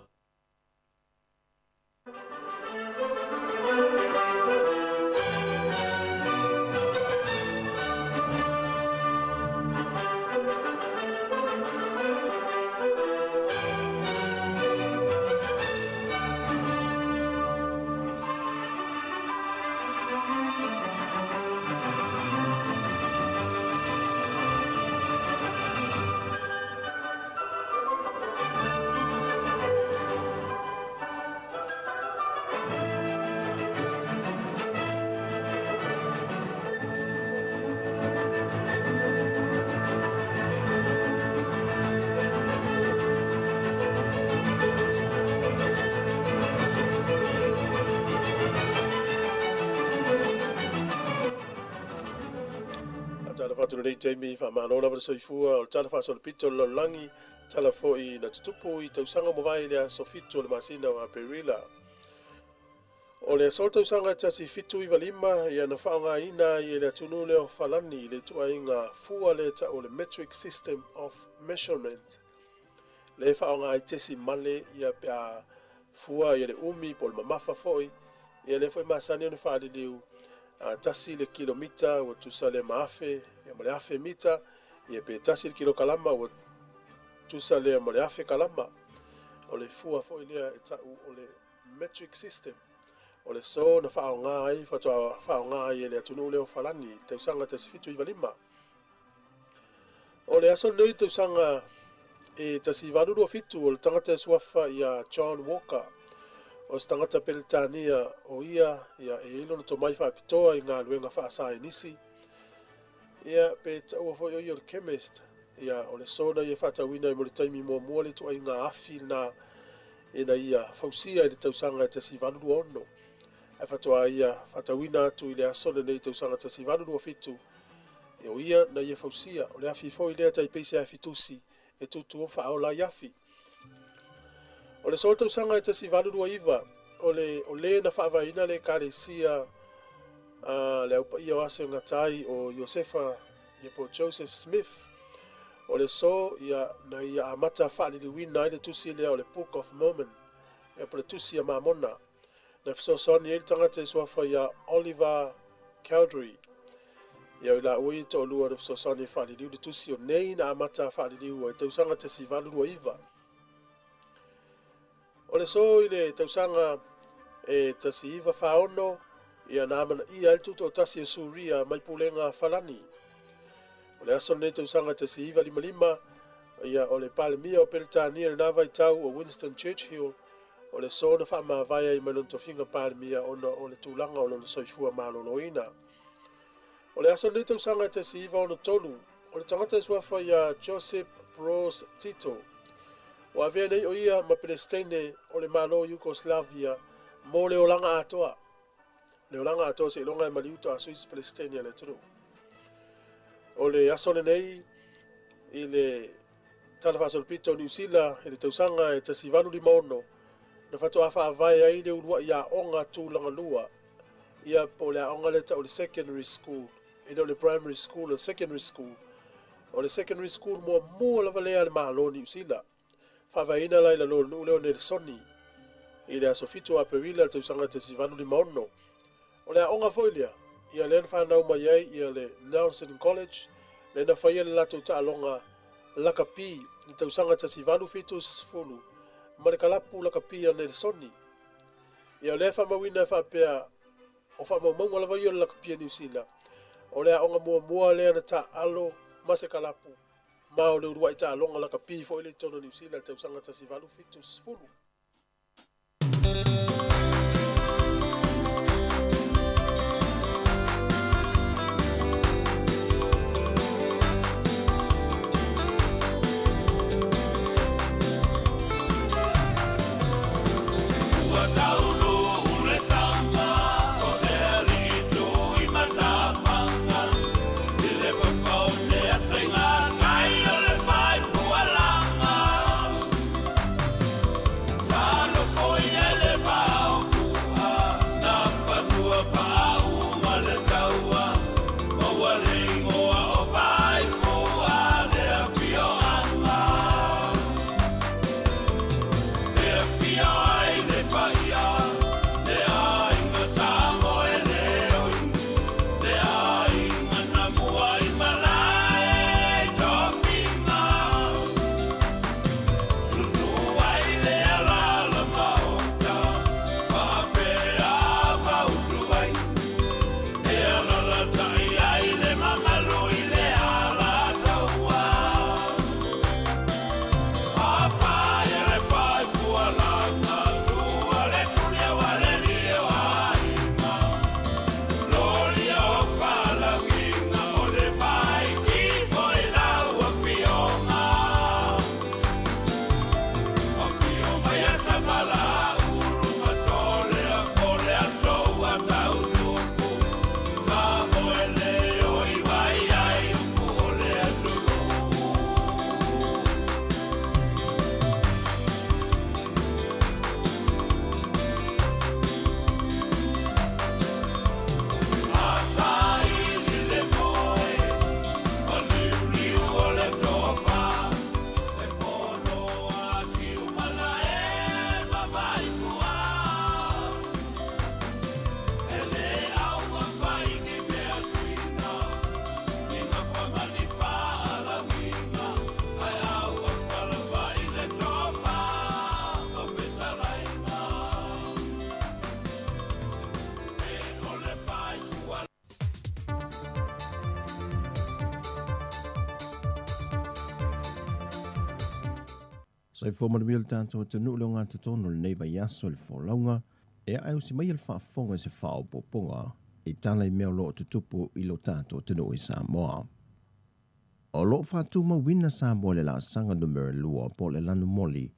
lenei taimi, faamalo lava le soifua o le Tala Faasolopito o le Lalolagi, tala foi na tutupu i tausaga ua mavae i le aso 7 o le masina o Aperila. O le aso tausaga 1795, ia na faaaogaina ai e le atunuu lea o Falani le ituaiga fua lea e tau o le metric system of measurement, lea e faaaoga ai tesimale ia pe a fua ia le umi po o le mamafa foi. Ia lea foi masani ona faaliliu 1 le kilomita ua tusa lea ma 1000 ia ma le 1000 mita, ia pe 1 le kilokalama ua tusa lea ma le 1000 kalama. O le fua foi lea e tau o le metric system. O le aso na faaaoga ai, faatoa faaaoga ai e le atunuu lea o Falani i le tausaga 1795. O le aso lenei i le tausaga e 1827, o le tagata e suafa ia John Walker, o se tagata Peretania o ia, ia e i ai lona tomai faapitoa i galuega faasaienisi, ia pe taua foi o ia o le chemist, ia o le aso na ia faatauina ai mo le taimi muamua le ituaiga afi lena ina ia fausia i le tausaga e 1826, ae faatoa ia faatauina atu i le aso lenei i tausaga 1827. E o ia na ia fausia, o le afi foi lea tai pei se afi tusi e tutu o faaola ai afi. O le aso tausaga e 1829, o le o le na faavaeina le ekalesia a le aupaia o aso e gata ai o Iosefa ia po Joseph Smith. O le aso ia na ia amata faaliliuina ai le tusi lea o le Book of Mormon, ia po le tusi a Mamona. Na fesoasoani ai le tagata e suafa ia Oliver Cowdery. Ia o i laua ia toalua na fesoasoani e faaliliu le tusi o nei na amata faaliliu ai tausaga 1829. O le aso i le tausaga e 1946, ia na amanaia ai le tutoatasi o Suria mai pulega Falani. O le aso lenei tausaga 1955, ia o le Palemia o Peretania i lena vaitau o Winston Churchill, o le aso na faamavae ai mai lona tofiga Palemia ona o le tulaga o lona soifua maloloina. O le aso lenei tausaga 1963, o le tagata e suafa ia Josip Broz Tito, ua avea nei o ia ma Pelesiteine o le Malo Yugoslavia mo le olaga atoa. Le olaga atoa seiloga e maliu a sui se Pelesiteine a le atunuu. O le aso lenei i le Tala Faasolopito o Niu Sila i le tausaga e 1856, na faatoa faavae ai le uluai aoga tulaga lua, ia po o le aoga lea tau o le secondary school, e le o le primary school, o le secondary school. O le secondary school muamua lava lea a le Malo o Niu Sila. Faavaeina la i lalo o le nuu lea o Nelesoni i le aso 7 o Aperila le tausaga 1856. O le aoga foi lea, ia lea na fanau mai ai ia le Nelson College, lea na faia le latou taaloga lakapi i le tausaga 1870 ma le kalapu lakapi a Nelesoni. Ia o lea e faamauina e faapea o faamaumauga lava ia o le lakapi a Niu Sila, o le aoga muamua lea na taaalo ma se kalapu ma o le uluai taaloga lakapi foi lea i totonu o Niu Sila i le tausaga 1870. Ua taunuu le tama o le alii tui matafaga i le papaone ata i gatai o le vai fualaga. Soifua manuia le tatou atunuu le ogatotonu o lenei vaiaso i le folauga e ae usi mai le faafofoga i se faaopoopoga i tala i mea o lo o tutupu i lo tatou atunuu i Samoa. O lo o faatumauina Samoa i le laasaga numera 2 po o le lanumoli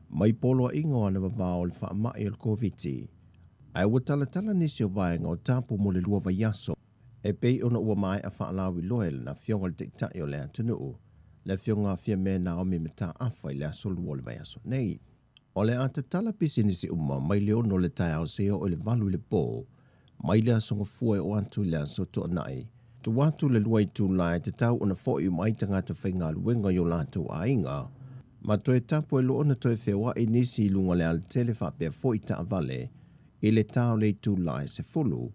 mai poloaiga o anavavao o le faamai o le Koviti, ae ua talatala nisi o vaega o tapu mo le 2 vaiaso e pei ona ua maea faalauiloa e lana Afioga i le Taitai o le atunuu, le Afioga Fiame Naomi Mataafa i le aso 2 o le vaiaso nei. O le a tatala pisinisi uma mai le 6 o le taeao seia oo i le 8 i le po, mai le aso Gafua e oo atu i le aso Toonai. Tua atu le 2 itula e tatau ona foi uma ai tagata faigaluega i o latou aiga, ma toe tapu ai loa ona toe feoai nisi i luga o le alatele faapea foi taavale i le ta o le itula e 10.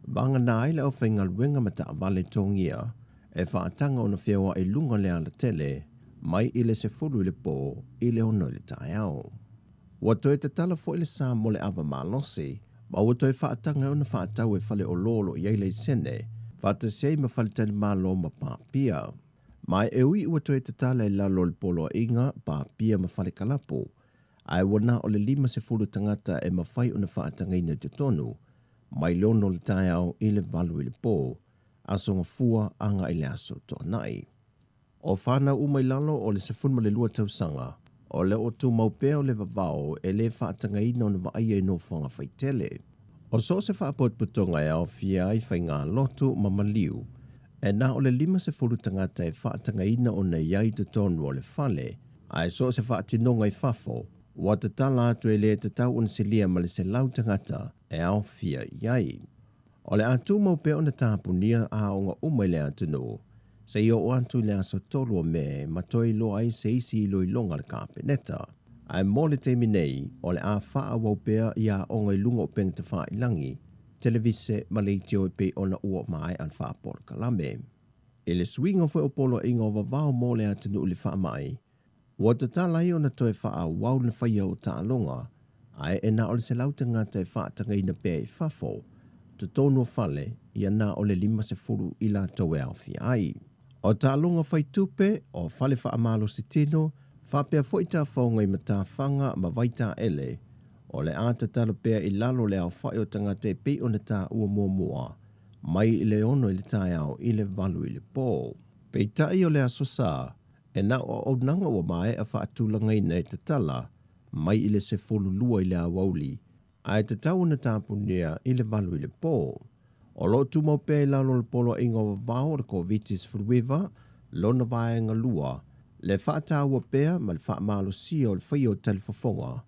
Vagana ai le aufaigaluega ma taavale togia e faataga ona feoai i luga o le alatele mai i le 10 i le po i le 6 i le taeao. Ua toe tatala foi le sa mo le ava malosi, ma ua toe faataga ai ona faatau e fale olo o lo o i ai laisene, faatasi ai ma faletalimalo ma papia. Ma e ui ua toe tatala i lalo o le poloaiga, papia ma fale kalapu, ae ua na o le 50 tagata e mafai ona faatagaina i totonu, mai le 6 o le taeao i le 8 i le po, aso Gafua agai i le aso Toonai. O fanau uma i lalo o le 12 tausaga, o le o tumau pea o le vavao e le faatagaina ona vaaia i nofoaga faitele. O so o se faapotopotoga e aofia ai faigalotu ma maliu, e na o le 50 tagata e faatagaina ona i ai i totonu o le fale, ae so o se faatinoga i fafo, ua tatala atu e le tatau ona silia ma le 100 tagata e aofia i ai. O le a tumau pea ona tapunia aoga uma i le atunuu, seia oo atu i le aso 3 o Me ma toe iloa ai se isi iloiloga a le Kapeneta. Ae mo le taimi nei, o le a faaauau pea i aoga i luga o upega tafailagi, televise ma leitio e pei ona ua maea le faapolokalame. I le suiga foi o poloaiga o vavao mo le atunuu i le faamai, ua tatala ai ona toe faaauau le faia o taaloga, ae e na o le 100 tagata e faatagaina pea i fafo, totonu o fale, ia na o le 50 i latou e aofia ai. O taaloga faitupe, o fale faamalosi tino, faapea foi tafaoga i matafaga ma vaitaele, o le a tatalo pea i lalo o le aofai o tagata e pei ona taua muamua, mai i le 6 i le taeao i le 8 i le po. Peitai o le aso Sa, e na o auaunaga ua maea faatulagaina e tatala mai i le 12 i le aoauli, ae tatau ona tapunia i le 8 i le po. O lo o tumau pea i lalo o le poloaiga o vavao o le Koviti-19, lona vaega 2, le faataua pea ma le faamalosia o le faia o talifofoga,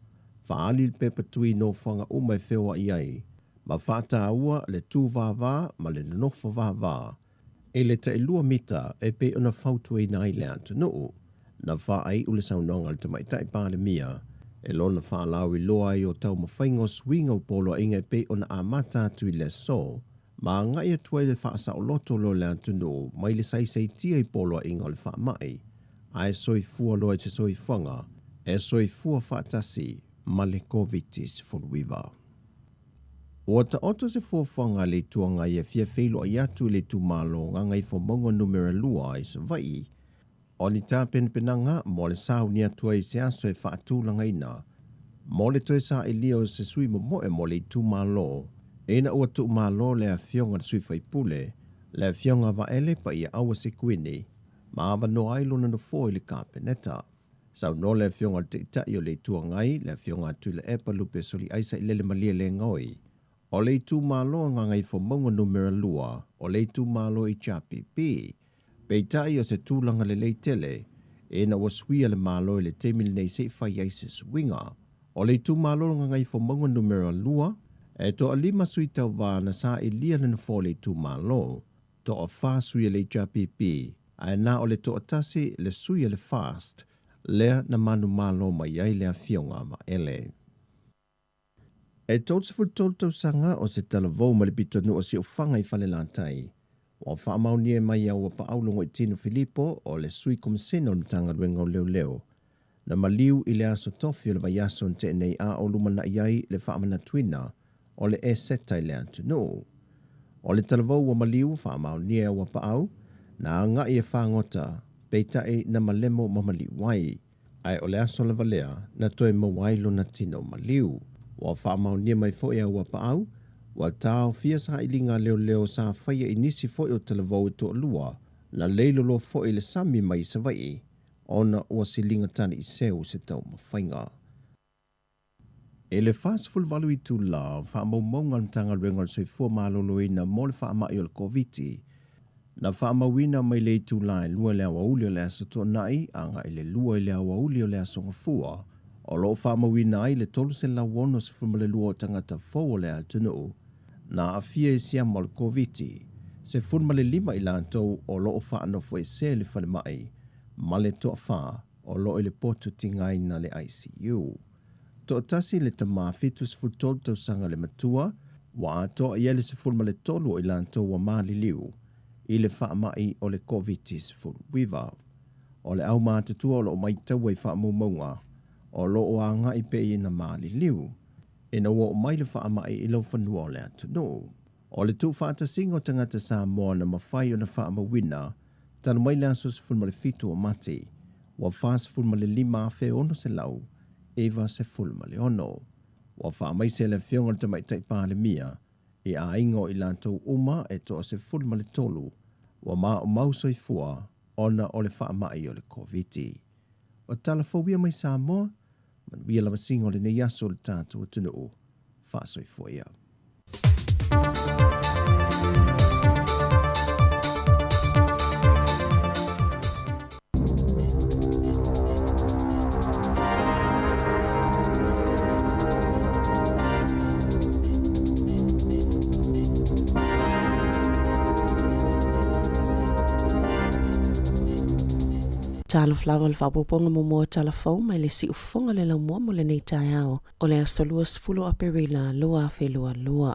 faaali le pepa tui nofoaga uma e feoai ai, ma faataua le tūvāvā ma le nonofo vāvā i le tailua mita e pei ona fautuaina ai le atunuu. Na faaiu le saunoaga a le Tamaitai Palemia e lona faalauiloa ai o taumafaiga o suiga o poloaiga e pei ona amata atu i le aso, ma agai atu ai le faasaoloto loa o le atunuu mai le saisaitia i poloaiga o le faamai, ae soifua loa i se soifuaga e soifua faatasi ma le Koviti-19. Ua taoto se fuafuaga a le Itu Agai e fia feiloai atu i le itumalo Gagaifomauga Numera 2 i Savaii, o ni tapenapenaga mo le sauni atu ai i se aso e faatulagaina mo le toe sailia o se sui momoe mo le itumalo ina ua tuumalo le afioga i le sui faipule, le afioga Vaele Paiaaua Sekuini, ma avanoa ai lona nofoa i le Kapeneta. Saunoa le afioga i le Taitai o le Itu Agai, le afioga Tuilaepa Lupe Soliaisa i Lele Malie Legaoi, o le itumalo o Gagaifomauga Numera 2, o le itumalo HRPP. Peitai o se tulaga lelei tele, ina ua suia le Malo i le taimi lenei se i fai ai se suiga. O le itumalo o Gagaifomauga Numera 2, e toalima sui tauva na sailia le nofoa o le itumalo, toafa sui a le HRPP, ae na o le toatasi le sui a le FAST, lea na manumalo mai ai le afioga a Vaele. E 33 tausaga o se talavou ma le pitonuu o Siufaga i Falelatai, ua faamaonia mai au Auapaau Logoitino Filipo o le Sui Komesina o le Matagaluega o Leoleo, na maliu i le aso tofi o le vaiaso na tea nei a o lumanai ai le faamanatuina o le Eseta i le atunuu. O le talavou ua maliu faamaonia e Auapaau, na agai e fagota, peitai na malemo ma maliu ai. Ae o le aso lava lea na toe maua ai lona tino maliu. Ua faamaonia mai foi e Auapaau, ua taofia sailiga a leoleo sa faia i nisi foi o talavou e toalua na leiloloa foi i le sami mai Savaii ona ua siliga taliiseu se taumafaiga. I le 48 itula o faamaumauga a le Matagaluega o le Soifua Maloloina mo le faamai o le Koviti, na faamauina mai le itula e 2 i le aoauli o le Aso Toonai agai i le 2 i le aoauli o le Aso Gafua, o lo o faamauina ai le 362 o tagata fou o le atunuu na aafia i siama o le Koviti, 15 i latou o lo o faanofoesea i le falemai ma le toafa o lo o i le potu tigaina le ICU. Toatasi le tama 73 tausaga le matua, ua atoa i ai le 13 o i latou ua maliliu i le faamai o le Koviti-19. O le aumatutua o lo o maitaua i faamaumauga o lo o agai pea ina maliliu ina ua oo mai le faamai i laufanua o le atunuu. O le tuufaatasiga o tagata Samoa na mafai ona faamauina talu mai le aso 17 o Mati, ua 45,696. Ua faamaise e le Afioga i le Tamaitai Palemia i aiga o i latou uma e toa-13 ua maumau soifua ona o le faamai o le Koviti. O tala fou ia mai Samoa, manuia lavasiga o lenei aso i le tatou atunuu. Faasoifua ia. Talofa lava le faaopoopoga muamua o tala fou mai le siufofoga le laumua mo lenei taeao o le aso 20 o Aperila 2022.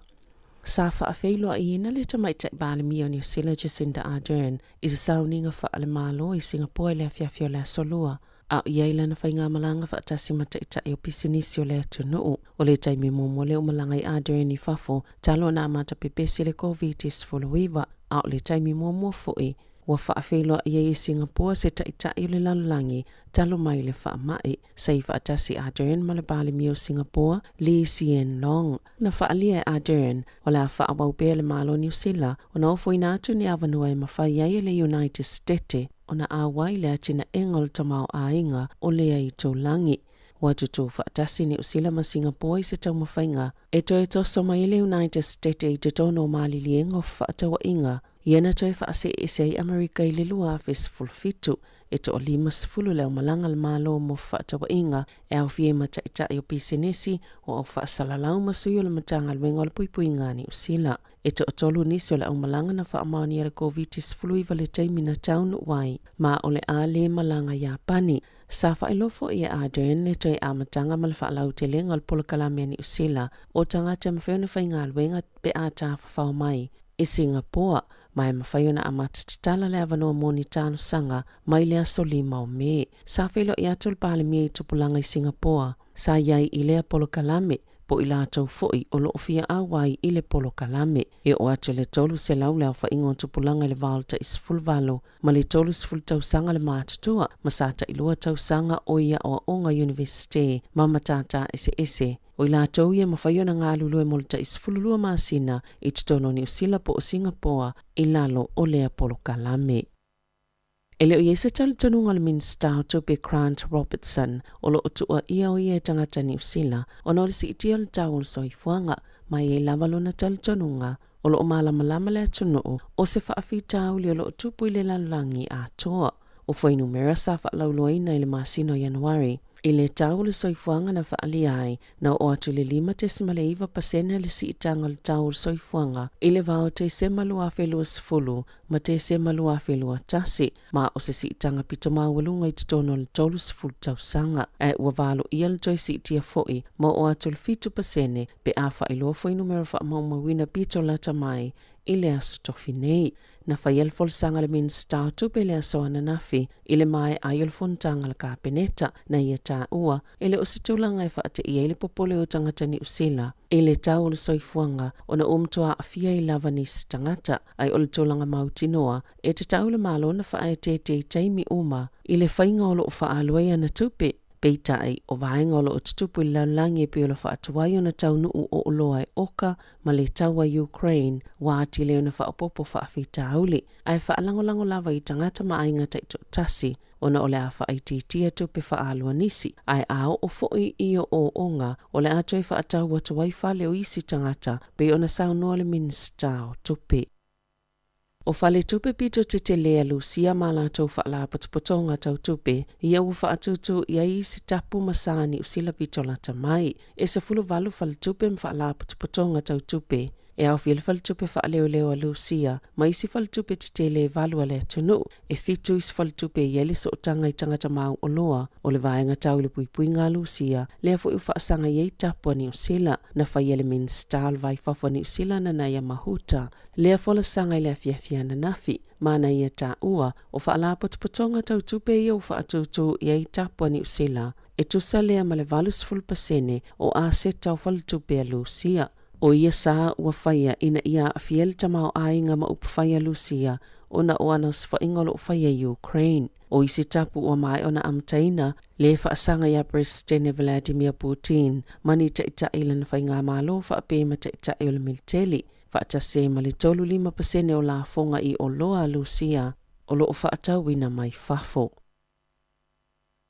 Sa faafeiloaiina le Tamaitai Palemia o Niu Sila Jacinda Ardern i se sauniga faale-Malo i Singapore i le afiafi o le aso Lua, a o i ai lana faigamalaga faatasi ma taitai o pisinisi o le atunuu. O le taimi muamua lea ua malaga ai Ardern i fafo talu ona amata pepesi le Koviti-19, a o le taimi muamua foi ua faafeiloai ai i Singapore se taitai o le lalolagi talu mai le faamai. Sa i faatasi Ardern ma le Palemia o Singapore, Lee Hsien Loong. Na faaalia e Ardern, o le a faaauau pea le Malo o Niu Sila ona ofoina atu ni avanoa e mafai ai e le United Stete ona auai le atinaega o le tamaoaiga o lea itulagi. Ua tutū faatasi Niu Sila ma Singapore i se taumafaiga e toe toso mai ai le United Stete i totonu o maliliega o fefaatauaiga ia na toe faaseese ai Amerika i le 2017. E toa-50 le aumalaga a le Malo mo fefaatauaiga e aofia ai ma taitai o pisinisi, o au faasalalau ma sui o le Matagaluega o le Puipuiga a Niu Sila. E toatolu nisi o le aumalaga na faamaonia le Koviti-19 le taimi na taunuu ai, ma o le a le malaga Iapani. Sa faailoa foi e Ardern le toe amataga ma le faalautelega o le polokalame a Niu Sila o tagata e mafai ona faigaluega pe a tafafao mai i Singapoa, ma e mafai ona amata tatala le avanoa mo ni talosaga mai le aso 5 o Me. Sa feiloai atu le Palemia i tupulaga i Singapoa sa i ai i lea polokalame, po o i latou foi o lo o fia auai i le polokalame. E oo atu i le 300 le aofaiga o tupulaga i le va o le tai 18 ma le 30 tausaga le matutua, ma sa tailua tausaga o i aoaoga Iunivesite ma matata eseese. O i latou ia e mafai ona galulue mo le tai 12 masina i totonu o Niu Sila po o Singapoa i lalo o lea polokalame. E le o i ai se talitonuga o le Minisita o Tupe Grant Robertson o lo o tuuaia o ia e tagata Niu Sila ona o le siitia o le tau o le soifuaga, ma e i ai lava lona talitonuga o lo o malamalama le atunuu o se faafitauli o lo o tupu i le lalolagi atoa. O fuainumera sa faalauiloaina i le masina o Ianuari i le tau o le soifuaga na faaalia ai, na oo atu i le 5.9 pasene le siitaga o le tau o le soifuaga i le va o Tesema 2020 ma Tesema 2021, ma o se siitaga pito maualuga i totonu o le 30 tausaga. Ae ua valoia le toe siitia foi ma oo atu i le 7 pasene pe a faailoa fuainumera faamaumauina pito lata mai i le aso tofi nei. Na faia le folasaga a le Minisita o Tupe i le aso ananafi i le maea ai o le fonotaga a le Kapeneta, na ia taua e le o se tulaga e faateia ai le popole o tagata Niu Sila i le tau o le soifuaga ona ua matua aafia ai lava nisi tagata, ae o le tulaga mautinoa e tatau le Malo ona faaeteete i taimi uma i le faiga o lo o faaalu ai ana tupe. Peitai, o vaega o lo o tutupu i le lalolagi e pei o le faatuai ona taunuu o oloa e oka ma le taua i Ukraine ua atili ai ona faaopoopo faafitauli, ae faalagolago lava i tagata ma aiga taitoatasi ona o le a faaitiitia tupe faaalu a nisi, ae a oo foi i ooooga o le a toe faatau atu ai fale o isi tagata, pei ona saunoa le Minisita o Tupe. O faletupe pito tetele a Lusia ma latou faalapotopotoga tau tupe, ia ua faatūtū i ai isi tapu ma sa Niu Sila pito lata mai. E 18 faletupe ma faalapotopotoga tau tupe e aofia le faletupe faaleoleo a Lusia ma isi faletupe tetele e valu a le atunuu. E fitu isi faletupe e i ai le sootaga i tagata mauoloa o le vaega tau i le puipuiga a Lusia, lea foi ua faasaga i ai tapu a Niu Sila. Na faia e le Minisita o le Vai Fafo a Niu Sila Nanaia Mahuta lea folasaga i le afiafi ananafi, ma na ia taua, o faalapotopotoga tau tupe ia ua faatūtū i ai tapu a Niu Sila, e tusa lea ma le 80% o aseta o faletupe a Lusia. O ia sa ua faia ina ia aafia le tamaoaiga ma upufai a Lusia ona o ana osofaiga o lo o faia i Ukraine. O isi tapu ua maea ona amataina, le faasaga iā Peresetene Vladimir Putin ma ni taitai i lana faigamalo faapea ma taitai o le militeli, faatasi ai ma le 35% o lafoga i oloa a Lusia o lo o faatauina mai fafo.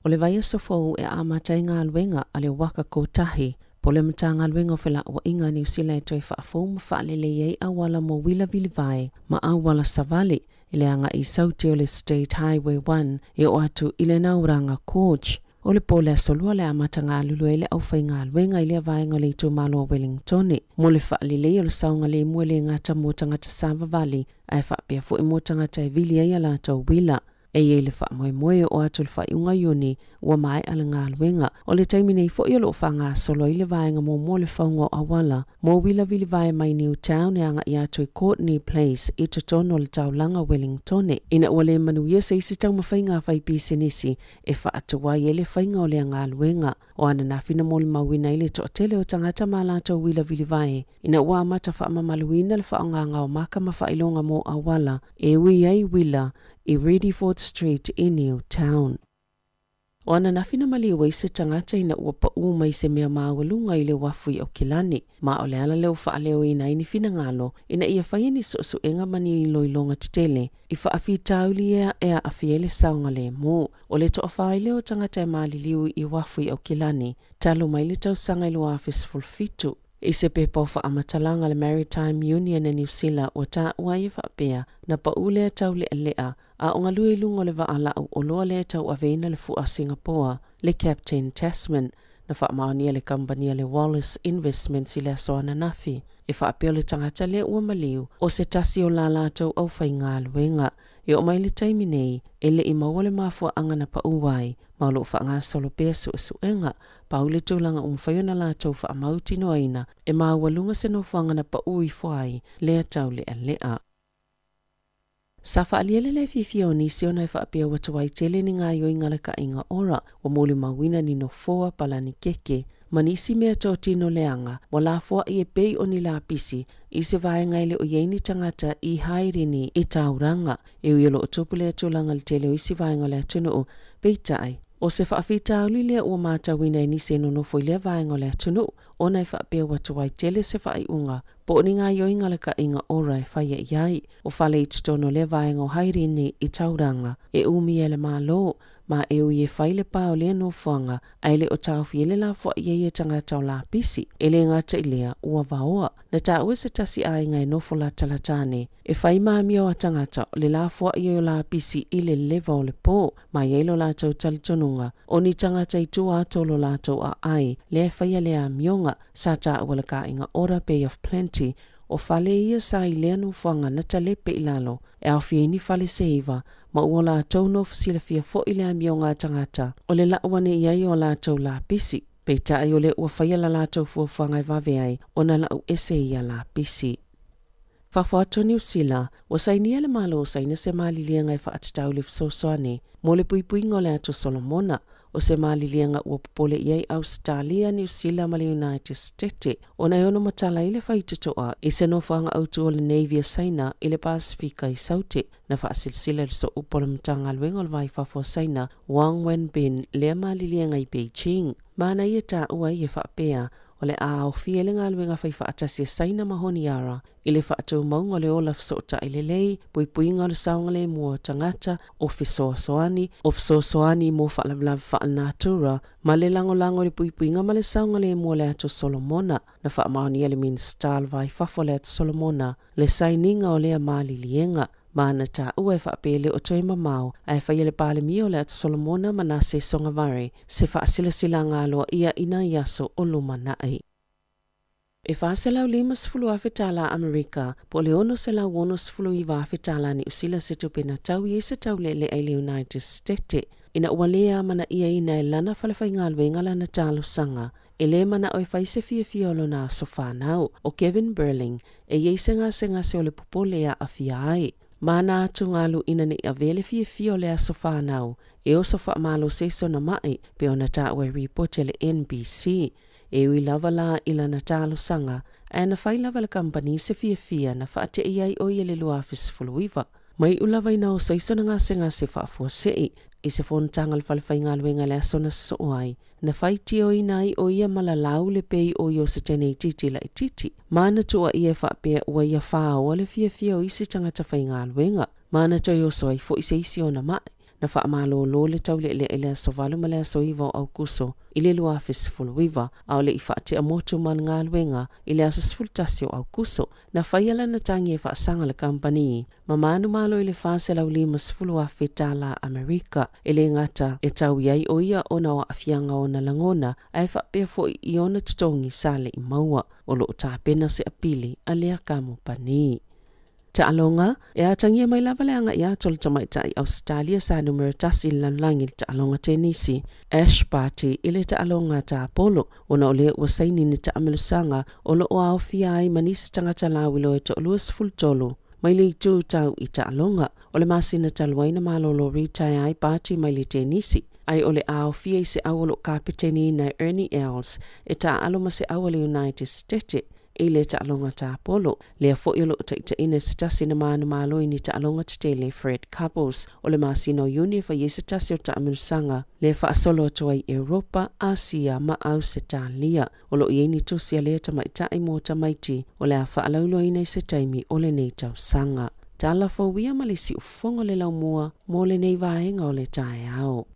O le vaiaso fou e amata ai galuega a le Waka Kotahi, po o le Matagaluega o Felauaiga a Niu Sila e toe faafou ma faalelei ai auala mo uila vilivae ma auala savali i le agai i Saute o le State Highway 1 e oo atu i le Nauranga Gorge. O le po le aso lua le amata galulue ai le aufaigaluega i lea vaega o le itumalo o Wellingtone mo le faalelei o le saogalemu e le gata mo tagata savavali ae faapea foi mo tagata e vili ai a latou uila. E i ai le faamoemoe e oo atu i le faaiuga Iuni ua maea le galuega. O le taimi nei foi o lo o faagasolo ai le vaega muamua o le fauga o auala mo uila vilivae mai Newtown e agai atu i Courtenay Place i totonu o le taulaga Wellingtone. Ina ua le manuia se isi taumafaiga a faipisinisi e faatuai ai le faiga o lea galuega. O ananafi na molimauina ai le toatele o tagata ma latou uila vilivae ina ua amata faamamaluina le faaaogaga o maka ma faailoga mo auala e ui ai uila i Readyford Street i Newtown. O ananafi na maliu ai se tagata ina ua paʻū mai se mea maualuga i le uafu i Aukilani, ma o le ala lea ua faaleoina ai ni finagalo ina ia faia ni suesuega ma ni iloiloga tetele i faafitauli ea e aafia ai le saogalemu. O le toafa ai lea o tagata e maliliu i uafu i Aukilani talu mai le tausaga i 2017. I se pepa o faamatalaga a le Maritime Union a Niu Sila ua taua ai e faapea, na paʻū lea taulealea a o galue i luga o le vaa lau oloa lea e tauaveina le fua a Singapoa, le Captain Tasman, na faamaonia e le kamupani a le Wallace Investments i le aso ananafi, e faapea o le tagata lea ua maliu o se tasi o la latou aufaigaluega. E oo mai le taimi nei, e le i maua le mafuaaga na paʻū ai, ma o lo o faagasolo pea suesuega, pau le tulaga ua mafai ona latou faamautinoaina e maualuga se nofoaga na paʻū ifo ai lea taulealea. Sa faaalia le le fiafia o nisi ona e faapea ua tuai tele ni gaoioiga a le kaʻiga ora, ua molimauina ni nofoa, palani keke, ma nisi mea totino leaga ua lafoaʻi e pei o ni lapisi i se vaega e le o i ai ni tagata i haerini i taulaga. E ui o lo o tupu lea tulaga i le tele o isi vaega o le atunuu, peitai, o se faafitauli lea ua matauina e nisi e nonofo i lea vaega o le atunuu ona e faapea ua tuai tele se faaiuga po o ni gaoioiga a le kaʻiga ora e faia i ai. O fale i totonu o lea vaega o Hairini i Tauranga e umi ai le Malo, ma e ui e fai le pa o lea nofoaga ae le o taofi ai le lafoai ai e tagata o lapisi. E le gata i lea, ua vaoa. Na taua se tasi aiga e nofo latalata ane e fai ma amio a tagata o le lafoai ai o lapisi i le leva o le po, ma i ai lo latou talitonuga o ni tagata i tua atu o lo latou aai lea e faia lea amioga. Sa taua le kaʻiga Ora Bay of Plenty o fale ia sa i lea nofoaga na talepe i lalo e aofia ai ni fale seiva ma ua latou nofo silafia foi le amioga a tagata o le lau ane i ai o a latou lapisi. Peitai o lea ua faia la latou fuafuaga e vave ai ona lau ese ia lapisi. Fafo atu o Niu Sila, ua sainia le Malo o Saina se maliliega e faatatau i le fesoasoani mo le puipuiga o le Atu Solomona. O se maliliega ua popole i ai Ausetalia, Niu Sila ma le United Stete ona e ono matala ai le faitotoa i se nofoaga autu o le Navy a Saina i le Pasefika i Saute. Na faasilasila e le Sooupu o le Matagaluega o le Va i Fafo a Saina, Wang Wenbin, lea maliliega i Beijing. Manaia taua ai e faapea, o le a aofia ai le galuega faifaatasi a Saina ma Honiara i le faatumauga o le ola fesootai lelei, puipuiga o le saogalemu o tagata, o fesoasoani, o fesoasoani mo faalavelave faalenatura, ma le lagolago i le puipuiga ma le saogalemu o le Atu Solomona. Na faamaonia e le Minisita o le Va i Fafo o le Atu Solomona le sainiga o lea maliliega. Ma na taua e faapea e le o toe mamao ae faia le Palemia o le Atu Solomona Manase Sogavare se faasilasilaga aloaia i nai aso o lumanai. E $450,000 tālā Amerika, po o le $669,000 tālā Niu Sila se tupe na tau i ai se taule'ele'a i le United Stete ina ua lē amana'iaina e lana falefaigaluega lana talosaga e lē mana'o e fai se fiafia o lona aso fanau. ʻO Kevin Burling e i ai se gasegase o le popole e aafia ai. Ma na atugalu ina ne i avea le fiafia o le aso fanau e oso faamalosi ai sona maʻi, pei ona taua e ripoti a le NBC. E ui lava la i lana talosaga, ae na fai lava e le kamupani se fiafia na faateʻi ai ʻo ia i le 2019. Mai iu lava ina oso ai sona gasegase faafuasei i se fonotaga a le falefaigaluega i le aso na sosoo ai, na faitioina ai ʻo ia ma lalau le pei o ia o se teneititi laitiiti. Ma na tuuaia e faapea ua ia fāoa le fiafia o isi tagata faigaluega, ma na toe oso ai foi se isi ona maʻi. Na faamalōlō le tauleʻeleʻe i le aso 8 ma le aso 9 o Aukuso i le 2019, a o le i faatea motu ma le galuega i le aso 11 o Aukuso. Na faia lana tagi e faasaga le kamupani ma manumalo i le $450,000 tālā Amerika. E le gata e tau i ai ʻo ia ona o aafiaga o ona lagona, ae faapea foi i ona totogi sa le i maua. O lo o tapena se apili a lea kamupani. Taaloga, E atagia mai lava le agaʻi atu o le tamaitai Ausetalia sa numera tasi i le lalolagi i le taaloga tenisi, Ash Barty, i le taaloga tapolo, ona o lea ua saini ni taamelosaga o lo o aofia ai ma nisi tagata lauiloa e toalua 13 mai le itu tau i taaloga. O le masina talu ai na malolo retire ai Barty mai le tenisi, ai o le a aofia i se au o lo o kapeteniina e Ernie Els e taaalo ma se au a le United Stete i le taaloga tapolo. Lea foi o lo o taitaiina e se tasi na manumalo i ni taaloga tetele Fred Couples. O le masina o Iuni e fai ai se tasi o taamelosaga lea faasolo atu ai i Europa, Asia ma Ausetalia. O lo o i ai ni tusi a lea tamaitai mo tamaiti o le a faalauiloaina i se taimi o lenei tausaga. Tala fou ia ma le siufofoga o le laumua mo lenei vaega o le taeao.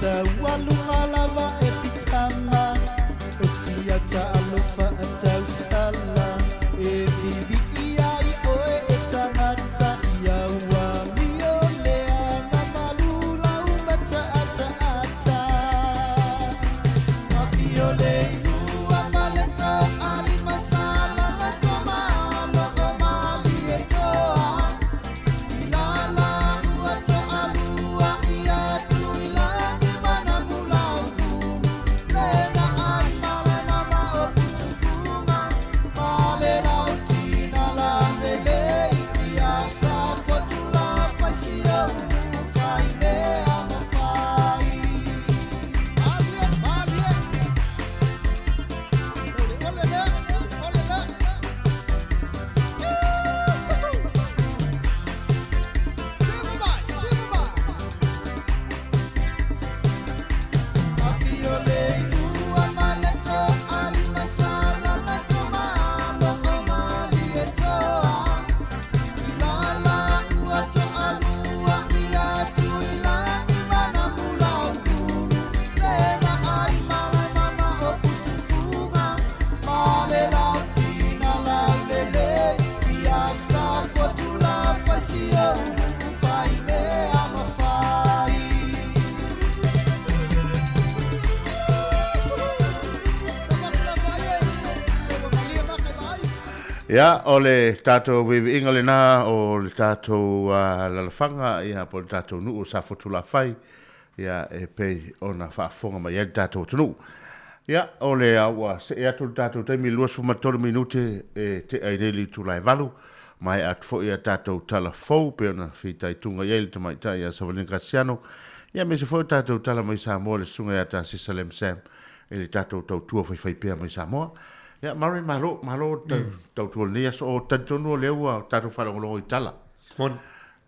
Taualuga lava e sitama o siata alofa atausala e vivi ai oe e tagata sia ua mio leaga malu lau mataataata afio le ilua ma le toalimasala le tomalo o malie toa ilala ua toalua ia tuilagi manamulaulu lena ai malena ma o putufuga ma le lautina lavelei ia sa fotula faisio ulu faimea mafai. Malie, malie. Ole le, ole le. Afio le ilua ma le toalimasala le tomalo o malie toa ilala ua toalua ia tuilagi manamulaukulu lena ai malema ma o putufuga ma le lautina laulelei ia sa fotula faisio ulu faimea mafai. Ia, o le tatou viiviiga lenā o le tatou lalafaga, ia, po o le tatou nuu o Safotulafai, ia, e pei ona faafofoga mai ai le tatou atunuu. Ia, o le a ua see atu le tatou taimi i le 23 minute e tea ai nei le itula e 8, maea atu foi a tatou tala fou pei ona fitaituga i ai le tamaitai ia Savalina Kasiano, ia, aemaise foi o tatou tala mai Samoa le susuga ia Tasisa Lem Sam i le tatou tautua faifaipea mai Samoa. Ia, Murray, malo, malo tautua i lenei aso. O talitonu o lea ua tatou faalogologo i tala. Moni.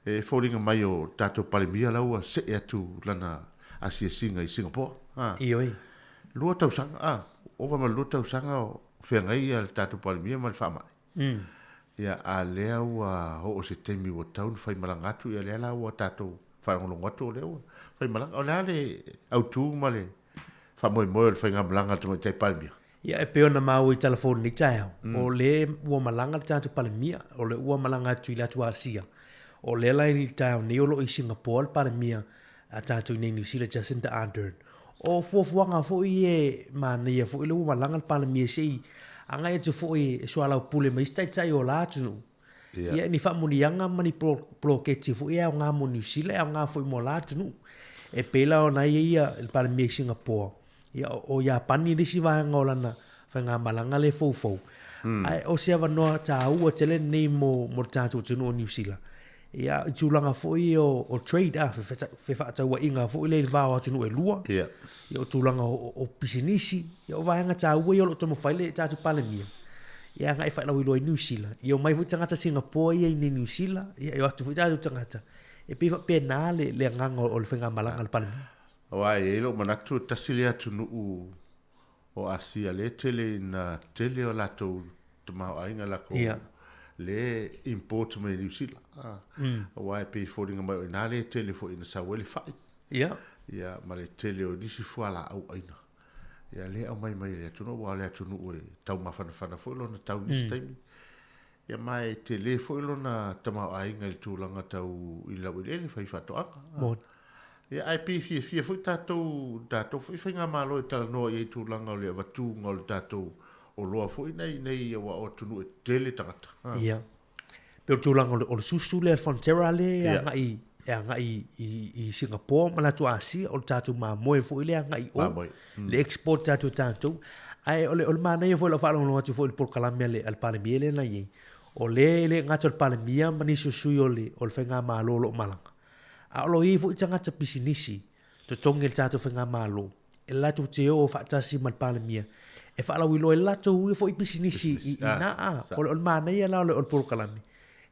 E foliga mai o tatou Palemia la ua see atu lana asiasiga i Singapore. Ha. Ioe. 2 tausaga, a, ova ma le 2 tausaga o feagai ia le tatou Palemia ma le faamai. Ia, a lea ua oo se taimi ua tau na faimalaga atu, ia lea la ua tatou faalogologo atu o lea ua faimalaga. O le a le autu ma le faamoemoe o le faigamalaga a le Tamaitai Palemia? Ia, e pei ona maua i tala fou i lenei taeao, o lea ua malaga le tatou Palemia, o lea ua malaga atu i le atu Asia. O lea la i le taeao nei o lo o i Singapore le Palemia a tatou i nei Niu Sila, Jacinda Ardern. O fuafuaga foi e manaia foi lea ua malaga le Palemia se i agai atu foi e soalaupule ma isi taitai o la atunuu. Ia, ni faamuniaga ma ni poloketi foi e aoga mo Niu Sila, e aoga foi mo la atunuu. E pei la ona ia ia le Palemia i Singapore, ia, o Iapani le isi vaega o lana faigamalaga lea e foufou. Ae o se avanoa taua tele lenei mo le tatou atunuu o Niu Sila. Ia, i tulaga foi o trade, a, fefaatauaiga foi lea i le va o atunuu e lua. Ia, o tulaga o pisinisi, ia, o vaega taua ia o lo o taumafai le tatou Palemia ia agai faalauiloa i Niu Sila. Ia omai foi tagata Singapore ia i Niu Sila, ia e o atu foi tatou tagata. E pei faapena le agaga o le faigamalaga a le Palemia. Aua e i ai lou manatu, e tasi lea atunuu o Asia lea e tele ina tele o latou tamaoaiga lakou le import mai Niu Sila. Aua e pei e foliga mai o i ina lea e tele foi ina sau ai le fai. Ia, ma le tele o nisi fualaau aina. Ia lea e aumai mai le atunuu, aua o le atunuu e taumafanafana foi lona tau nisi taimi. Ia ma e tele foi lona tamaoaiga i le tulaga tau i le laueleele fai faatoaga. Moni. Ia ae pei e fiafia foi tatou, tatou foi faigamalo e talanoa i ai tulaga o le avatuga o le tatou oloa foi nei nei aua o atunuu e tele tagata. Ia. Pei o le tulaga o le susu lea, le Fonterra lea e agai e agai i Singapore ma le atu Asia, o le tatou mamoe foi lea e agai i o. Mamoe. Le export tatou tatou. Ae o le manaia foi o lau faalogologo atu foi i le polokalame a le Palemia lea na i ai, o lea e le gata o le Palemia ma nisi o sui o le faigamalo o lo o malaga, a o lo o i ai foi tagata pisinisi totogi e le tatou faigamalo e latou te o faatasi ma le Palemia e faalauiloa ai latou ia foi pisinisi i ina. O le manaia la o le polokalame,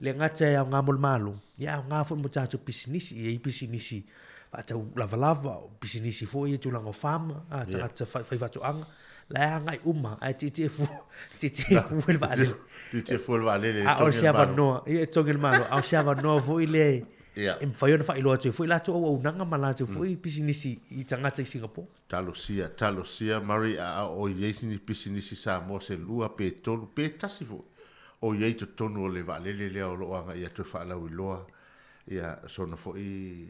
le gata e aoga mo le Malo, ia aoga foi mo tatou pisinisi. E i ai pisinisi faatau lavalava, o pisinisi foi ia tulaga o farmer, tagata faifaatoaga, la e agai uma, ae tietie fua, tietie fua le vaalele. Tietie fua le vaalele. A o se avanoa, ia e togi le Malo, a o se avanoa foi lea E mafai ona faailoa atu ai foi latou auaunaga ma latou foi pisinisi i tagata i Singapore. Talosia, talosia Murray a o i ai ni pisinisi Samoa se lua pe tolu pe tasi foi o i ai i totonu o le vaalele lea o lo o agai atu e faalauiloa ia sona foi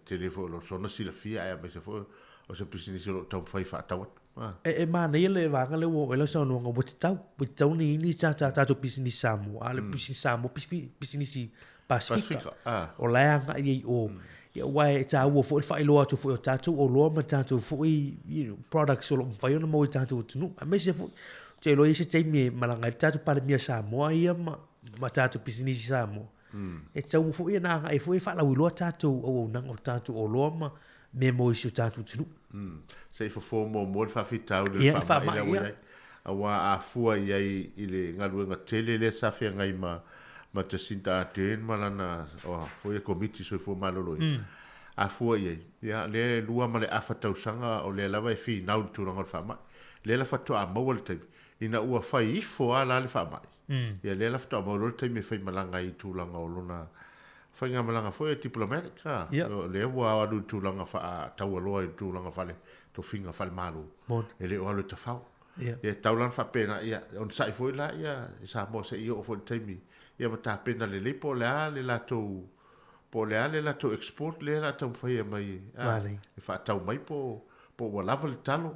tele foi o lo sona silafia ae aemaise foi o se pisinisi o lo o taumafai e faatau atu. E manaia le vaega lea ua oo i ai lau saunoaga, ua tatau, ua tatau ona i ai ni tatou pisinisi Samoa, a o le pisinisi Samoa, pisinisi Pasifika, o la e agai ai i o. Ia, aua e taua foi le faailoa atu foi o tatou oloa ma tatou foi you know, products o lo o mafai ona maua i tatou atunuu. Aemaise foi, ou te iloa e i ai se taimi e malaga ai le tatou Palemia Samoa ia ma, ma tatou pisinisi Samoa. E tatau foi ona agai foi e faalauiloa tatou auaunaga o tatou oloa ma mea mo i si o tatou atunuu. Se i fofo muamua le faafitauli o le faamai lea ua i ai. Aua a fua i ai i le galuega tele lea sa feagai ma ma Jacinda Ardern ma lana foi le Komiti Soifua Maloloina, a fua i ai, ia lea e lua ma le afa tausaga o lea lava e finau i le tulaga o le faamai. Lea la faatoa maua le taimi, ina ua fai ifo lava la le faamai, ia lea la faatoa maua loa le taimi e faimalaga ai i tulaga o lona faigamalaga foi e diplomatic a lea ua alu i le tulaga faataualoa i le tulaga faale tofiga faale-Malo e le o alu e tafao. Ia e tatau la ona faapena ia onosai foi la ia Samoa se i oo foi i le taimi ia ma tapena lelei po o le a le latou po o le a le latou export lea o le a taumafai e aumai e faatau mai po po ua lava le talo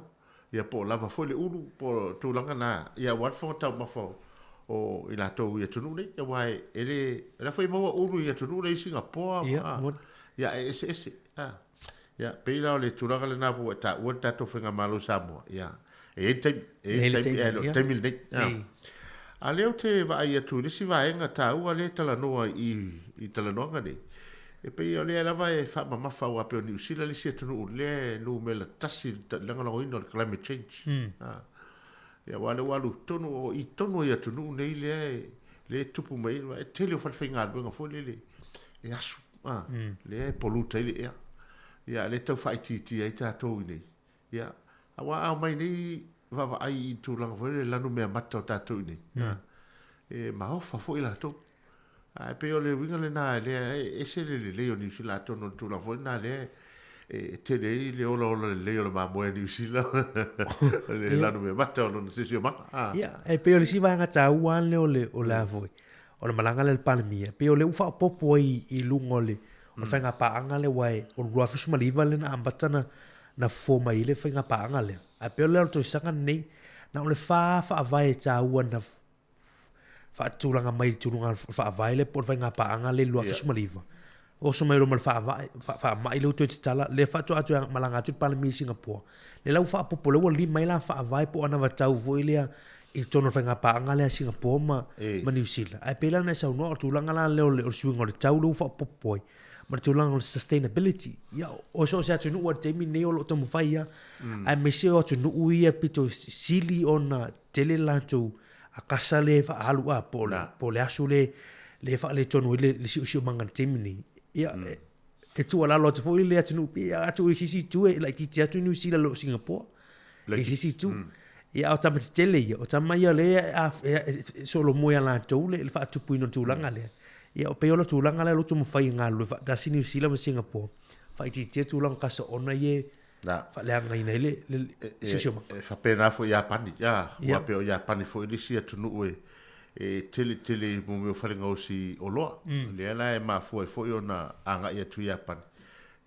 ia po o lava foi le ulu po o tulaga na ia aua le fofoga taumafa o i latou i atunuu nei aua e le o la foi e maua ulu i atunuu nei i Singapoa ma ia e eseese a ia pei la o le tulaga lena ua e taua le tatou faigamalo i Samoa ia e i ai le taimi e i ai le taimi ae le o le taimi lenei a lea ou te vaai atu i le isi vaega taua lea e talanoa i i talanoaga nei E pei o lea lava e faamamafa aua pei o Niu Sila le isi atunuu lea e numera tasi i le lagolagoina o le climate change. Ia aua o lea ua alu tonu o i tonu i atunuu nei lea e lea e tupu mai ai, e tele o falefaigaluega foi lele e asu, lea e pollute ai le ea. Ia a lea e tau faaitiitia ai tatou i inei. Ia, aua a omai nei vaavaai i tulaga foi lele lanumeamata o tatou i inei, e maofa foi latou. Ae pei o le uiga lena lea e ese le lelei o Niu Sila atonu o le tulaga foi lena lea e tele ai le olaola lelei o le mamoe a Niu Sila o le lanumeamata o lona siosiomaga. Ia, e pei o le isi vaega taua lava lea o le o le a foi, o le malaga lea a le Palemia, e pei o lea ua faaopoopo ai i luga o le o le faiga paaga lea aua o le 2019 lea na amata ona na fofo mai ai le faiga paaga lea. Ae pei o le tausaga lenei, na o le fa faavae taua na faatulaga mai i le tulaga faavae lea po o le faiga paaga lea i le 2019. Oso mai loa ma le faavae, faamai lea ua toe tatala, lea faatoa toe malaga atu le Palemia i Singapore. Lea la ua faaopoopo, lea ua lima ai la faavae po o anavatau foi lea i totonu o le faiga paaga lea a Singapore ma, ma Niu Sila. Ae pei la ona e saunoa, o le tulaga la lea o le suiga o le tau lea ua faaopoopo ai, ma le tulaga o le sustainability. Ia, o so o se atunuu lava i le taimi lenei o lo o taumafai lava, aemaise o atunuu ia pito sili ona tele le latou akasa lea e faaalu a po o le, po o le asu lea lea e faaletonu ai le, le siosiomaga i le taimi nei. Ia, e tuualalo atu foi le atunuu pe atu i se isi itu e laitiiti atu Niu Sila i lo Singapore. I se isi itu. Ia, a o tama tetele ia, o tama ia lea e solomua ia latou le faatupuina o le tulaga lea. Ia, o pei o le tulaga lea o lo o taumafai e galulue faatasi Niu Sila ma Singapore, faaitiitia tulaga o kasa ona ia e faaleagaina ai le siosiomaga. E faapena foi Iapani, ia, aua pei o Iapani foi le isi atunuu e tele tele i mea o falegaosi oloa. Lea la e mafua ai foi ona agai atu i Iapani.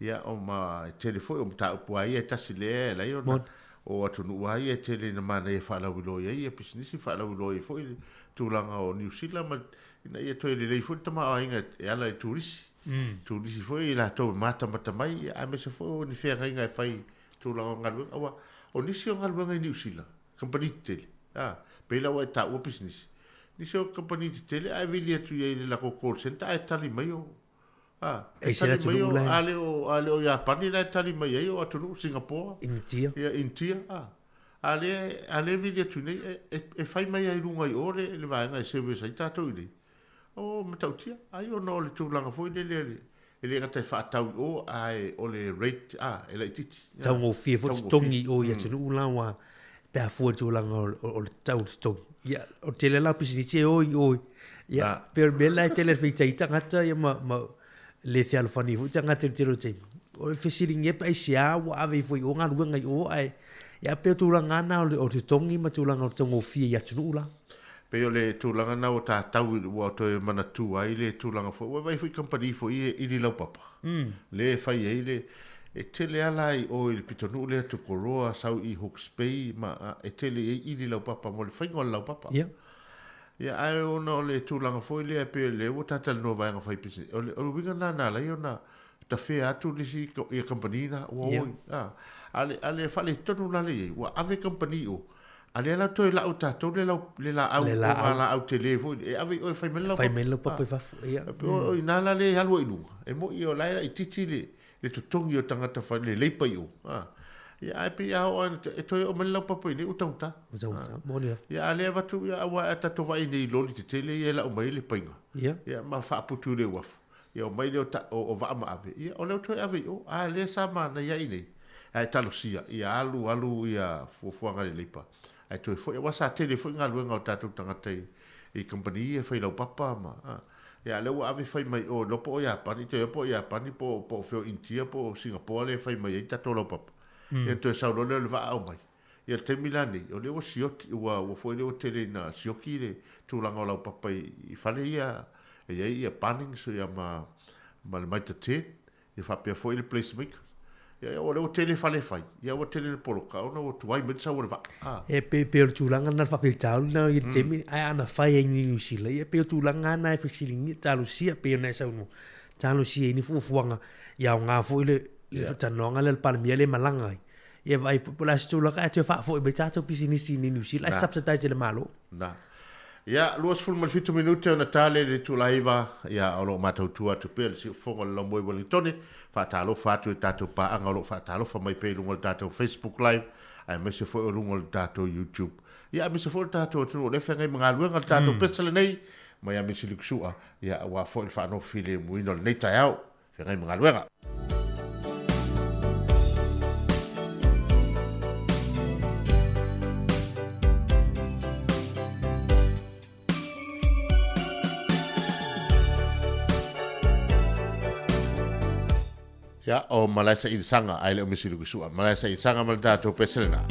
Ia, o ma e tele foi o mataupu lava ia e tasi lea e ala ai ona o atunuu lava ia e tele ina manaia e faalauiloa i ai ia pisinisi, faalauiloa ai foi le tulaga o Niu Sila ma ina ia toe lelei foi le tamaoaiga e ala i turisi. Turisi foi i latou e matamata mai, ia, aemaise foi o ni feagaiga e fai i tulaga o galuega. Aua o nisi o galuega i Niu Sila, kamupani tetele, a, pei la ua e taua pisinisi, nisi o kamupani tetele a e vili atu i ai i le latou call centre ae tali mai o, a, e tali mai o, a le o, a le o Iapani la e tali mai ai o atunuu, Singapore, Initia. Ia, Initia, a. A lea, a lea e vili atu nei, e fai mai lava i luga i o le, le vaega e service ai tatou i inei. O matautia, ai ona o le tulaga foi lele e le gata e faatau i o, ae o le rate, a, e laitiiti. Taugofie foi totogi i o i atunuu la ua pe a fua i le tulaga o le tau o le totogi. Ia, o le tele la o pisinisi e o i o. Ia, pei o le mea la e tele e feita ai tagata ia ma, ma. le fealofani foi tagata i le tele o taimi. O le fesiligia pe aisea ua ave ifo i o galuega i o ae ia pei o tulaga lava na o le totogi ma tulaga o le taugofie i atunuu la. Pei o le tulaga na ua tatau ua toe manatua ai le tulaga foi ua vaai foi i kamupani foi ia e ili laupapa lea e fai ai le e tele lava la i o i le pitonuu lea Tokoroa sau i Hawke's Bay ma e tele i ai ili laupapa mo le faiga o le laupapa. Ia. Ia ae ona o le tulaga foi lea pei o lea ua ta talanoa vaega fai pisinisi o le uiga lena na ala ai ona tafea atu le isi ia kamupani na ua o i a a le faaletonu la lea i ai ua ave kamupani i o a lea la toe lau tatou le lau le laau le laau laau tele foi e ave i o e fai mai le fai mai le laupapa i fafo ia o ina la le alu ai i luga e moi o la e laitiiti le le totogi o tagata fai le leipa i o a ia ae pei a oo e toe oo mai le laupapa i inei ua taugata. Ua taugata, moni lava. Ia a lea avatu ia aua a tatou vaai nei i loli tetele ia e lau mai ai le paiga. Ia. Ia ma faaputu i le uafu. Ia omai lea o ta, o, o vaa ma ave, ia o lea ua toe ave i o. A lea sa manaia ai nei, ae talosia, ia alu alu ia fuafuaga a le leipa, ae toe foi, aua sa tele foi galuega o tatou tagata i, i kamupani ia e fai laupapa ma, a. Ia a lea ua ave fai mai o, iloa po o Iapani, toe iloa po o Iapani po o, po o fea o Initia po o Singapoa lea e fai mai ai tatou laupapa. Ia ona toe sau loa lea o le vaa aumai. Ia le taimi la nei, o lea ua sioti, ua, ua foi lea ua tele ina sioki le tulaga o laupapa i, i fale ia e i ai ia Bunnings ia ma, ma le Mitre Ten, ia faapea foi le Place Maker. Ia, o lea ua tele fale e fai, ia ua tele le poloka ona ua tuai mai le sau o le vaa. A. E pei, pei o le tulaga lena o le faafitauli lena i le taimi, ae ana fai ai i Niu Sila, ia pei o tulaga lava na e fesiligia, talosia, pei ona e saunoa, talosia i ni fuafuaga ia aoga foi le, le talanoaga lea a le Palemia lea e malaga ai. Ia vaai po o le a se tulaga ae toe faafoi mai tatou pisinisi i Niu Sila ae subsidize e le Malo. Na. Ia, 27 minute ona tale i le itula 9, ia, o lo o matautua atu pea le siufofoga o le Laumua i Ueligitone, faatalofa atu i tatou paaga o lo o faatalofa mai pea i luga o le tatou Facebook Live, aemaise foi o luga o le tatou YouTube. Ia, aemaise foi o le tatou atunuu o lea e feagai ma galuega le tatou pesa lenei, mai ia Misi Lukusua, ia, aua foi le faanofofilemuina o lenei taeao. Feagai ma galuega. Ia, o Malae Sailisaga, ae le o Misi Lukusua. Malae Sailisaga ma le tatou pese lena.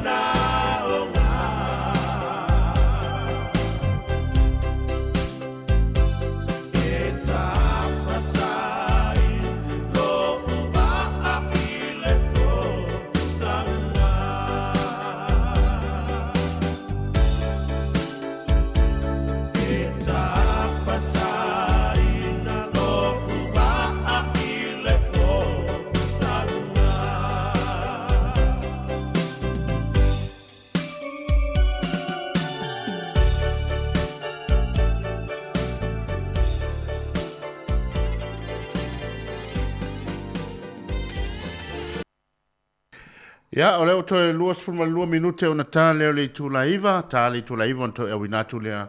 manaoga. E tafasai lo'u va'a i le folaga. E tapasaina lo'u va'a i le folaga. Ia, o lea ua toe 22 minute ona ta lea o le itula 9, ta le itula 9 ona toe auina atu lea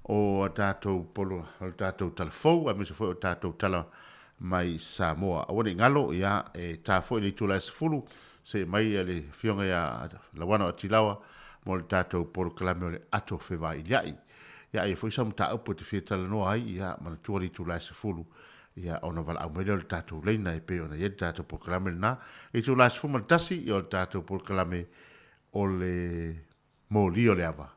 o a tatou polo, o le tatou tala fou, aemaise foi o tatou tala mai Samoa. Aua ne i galo, ia, e ta foi le itula e 10, seia mai le Afioga ia Lauana o Atilawa mo le tatou polokalame o le Ato Fevailiai. Ia, a i ai foi sau mataupu e te fia talanoa ai, ia, manatua le itula e 10, ia ona valaau mai lea o le tatou laina e pei ona i ai le tatou polokalame lena. I itula 11, ia o le tatou polokalame o le moli o le ava.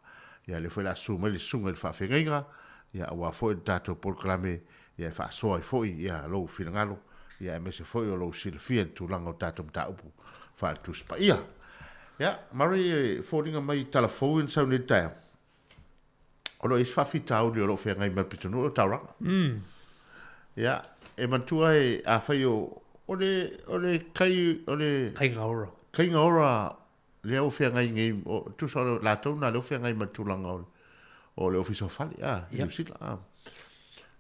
Ia lea foi o le a susu mai le susuga i le faafeagaiga, ia aua foi le tatou polokalame ia e faasoa ai foi ia lou finagalo, ia aemaise foi o lou silafia i le tulaga o tatou mataupu faale-Tusi Paia. Ia, Murray, e foliga mai i tala fou ia na sau nei i le taeao. O lo o i ai se faafitauli o lo o feagai ma le pitonuu o Tauranga. Ia, e manatua e afai o o le o le kai o le Kaiga ora. Kaiga ora lea ua feagai nei o tusa o latou na lea ua feagai ma le tulaga o o le Ofisa o Fale a i Niu Sila. A.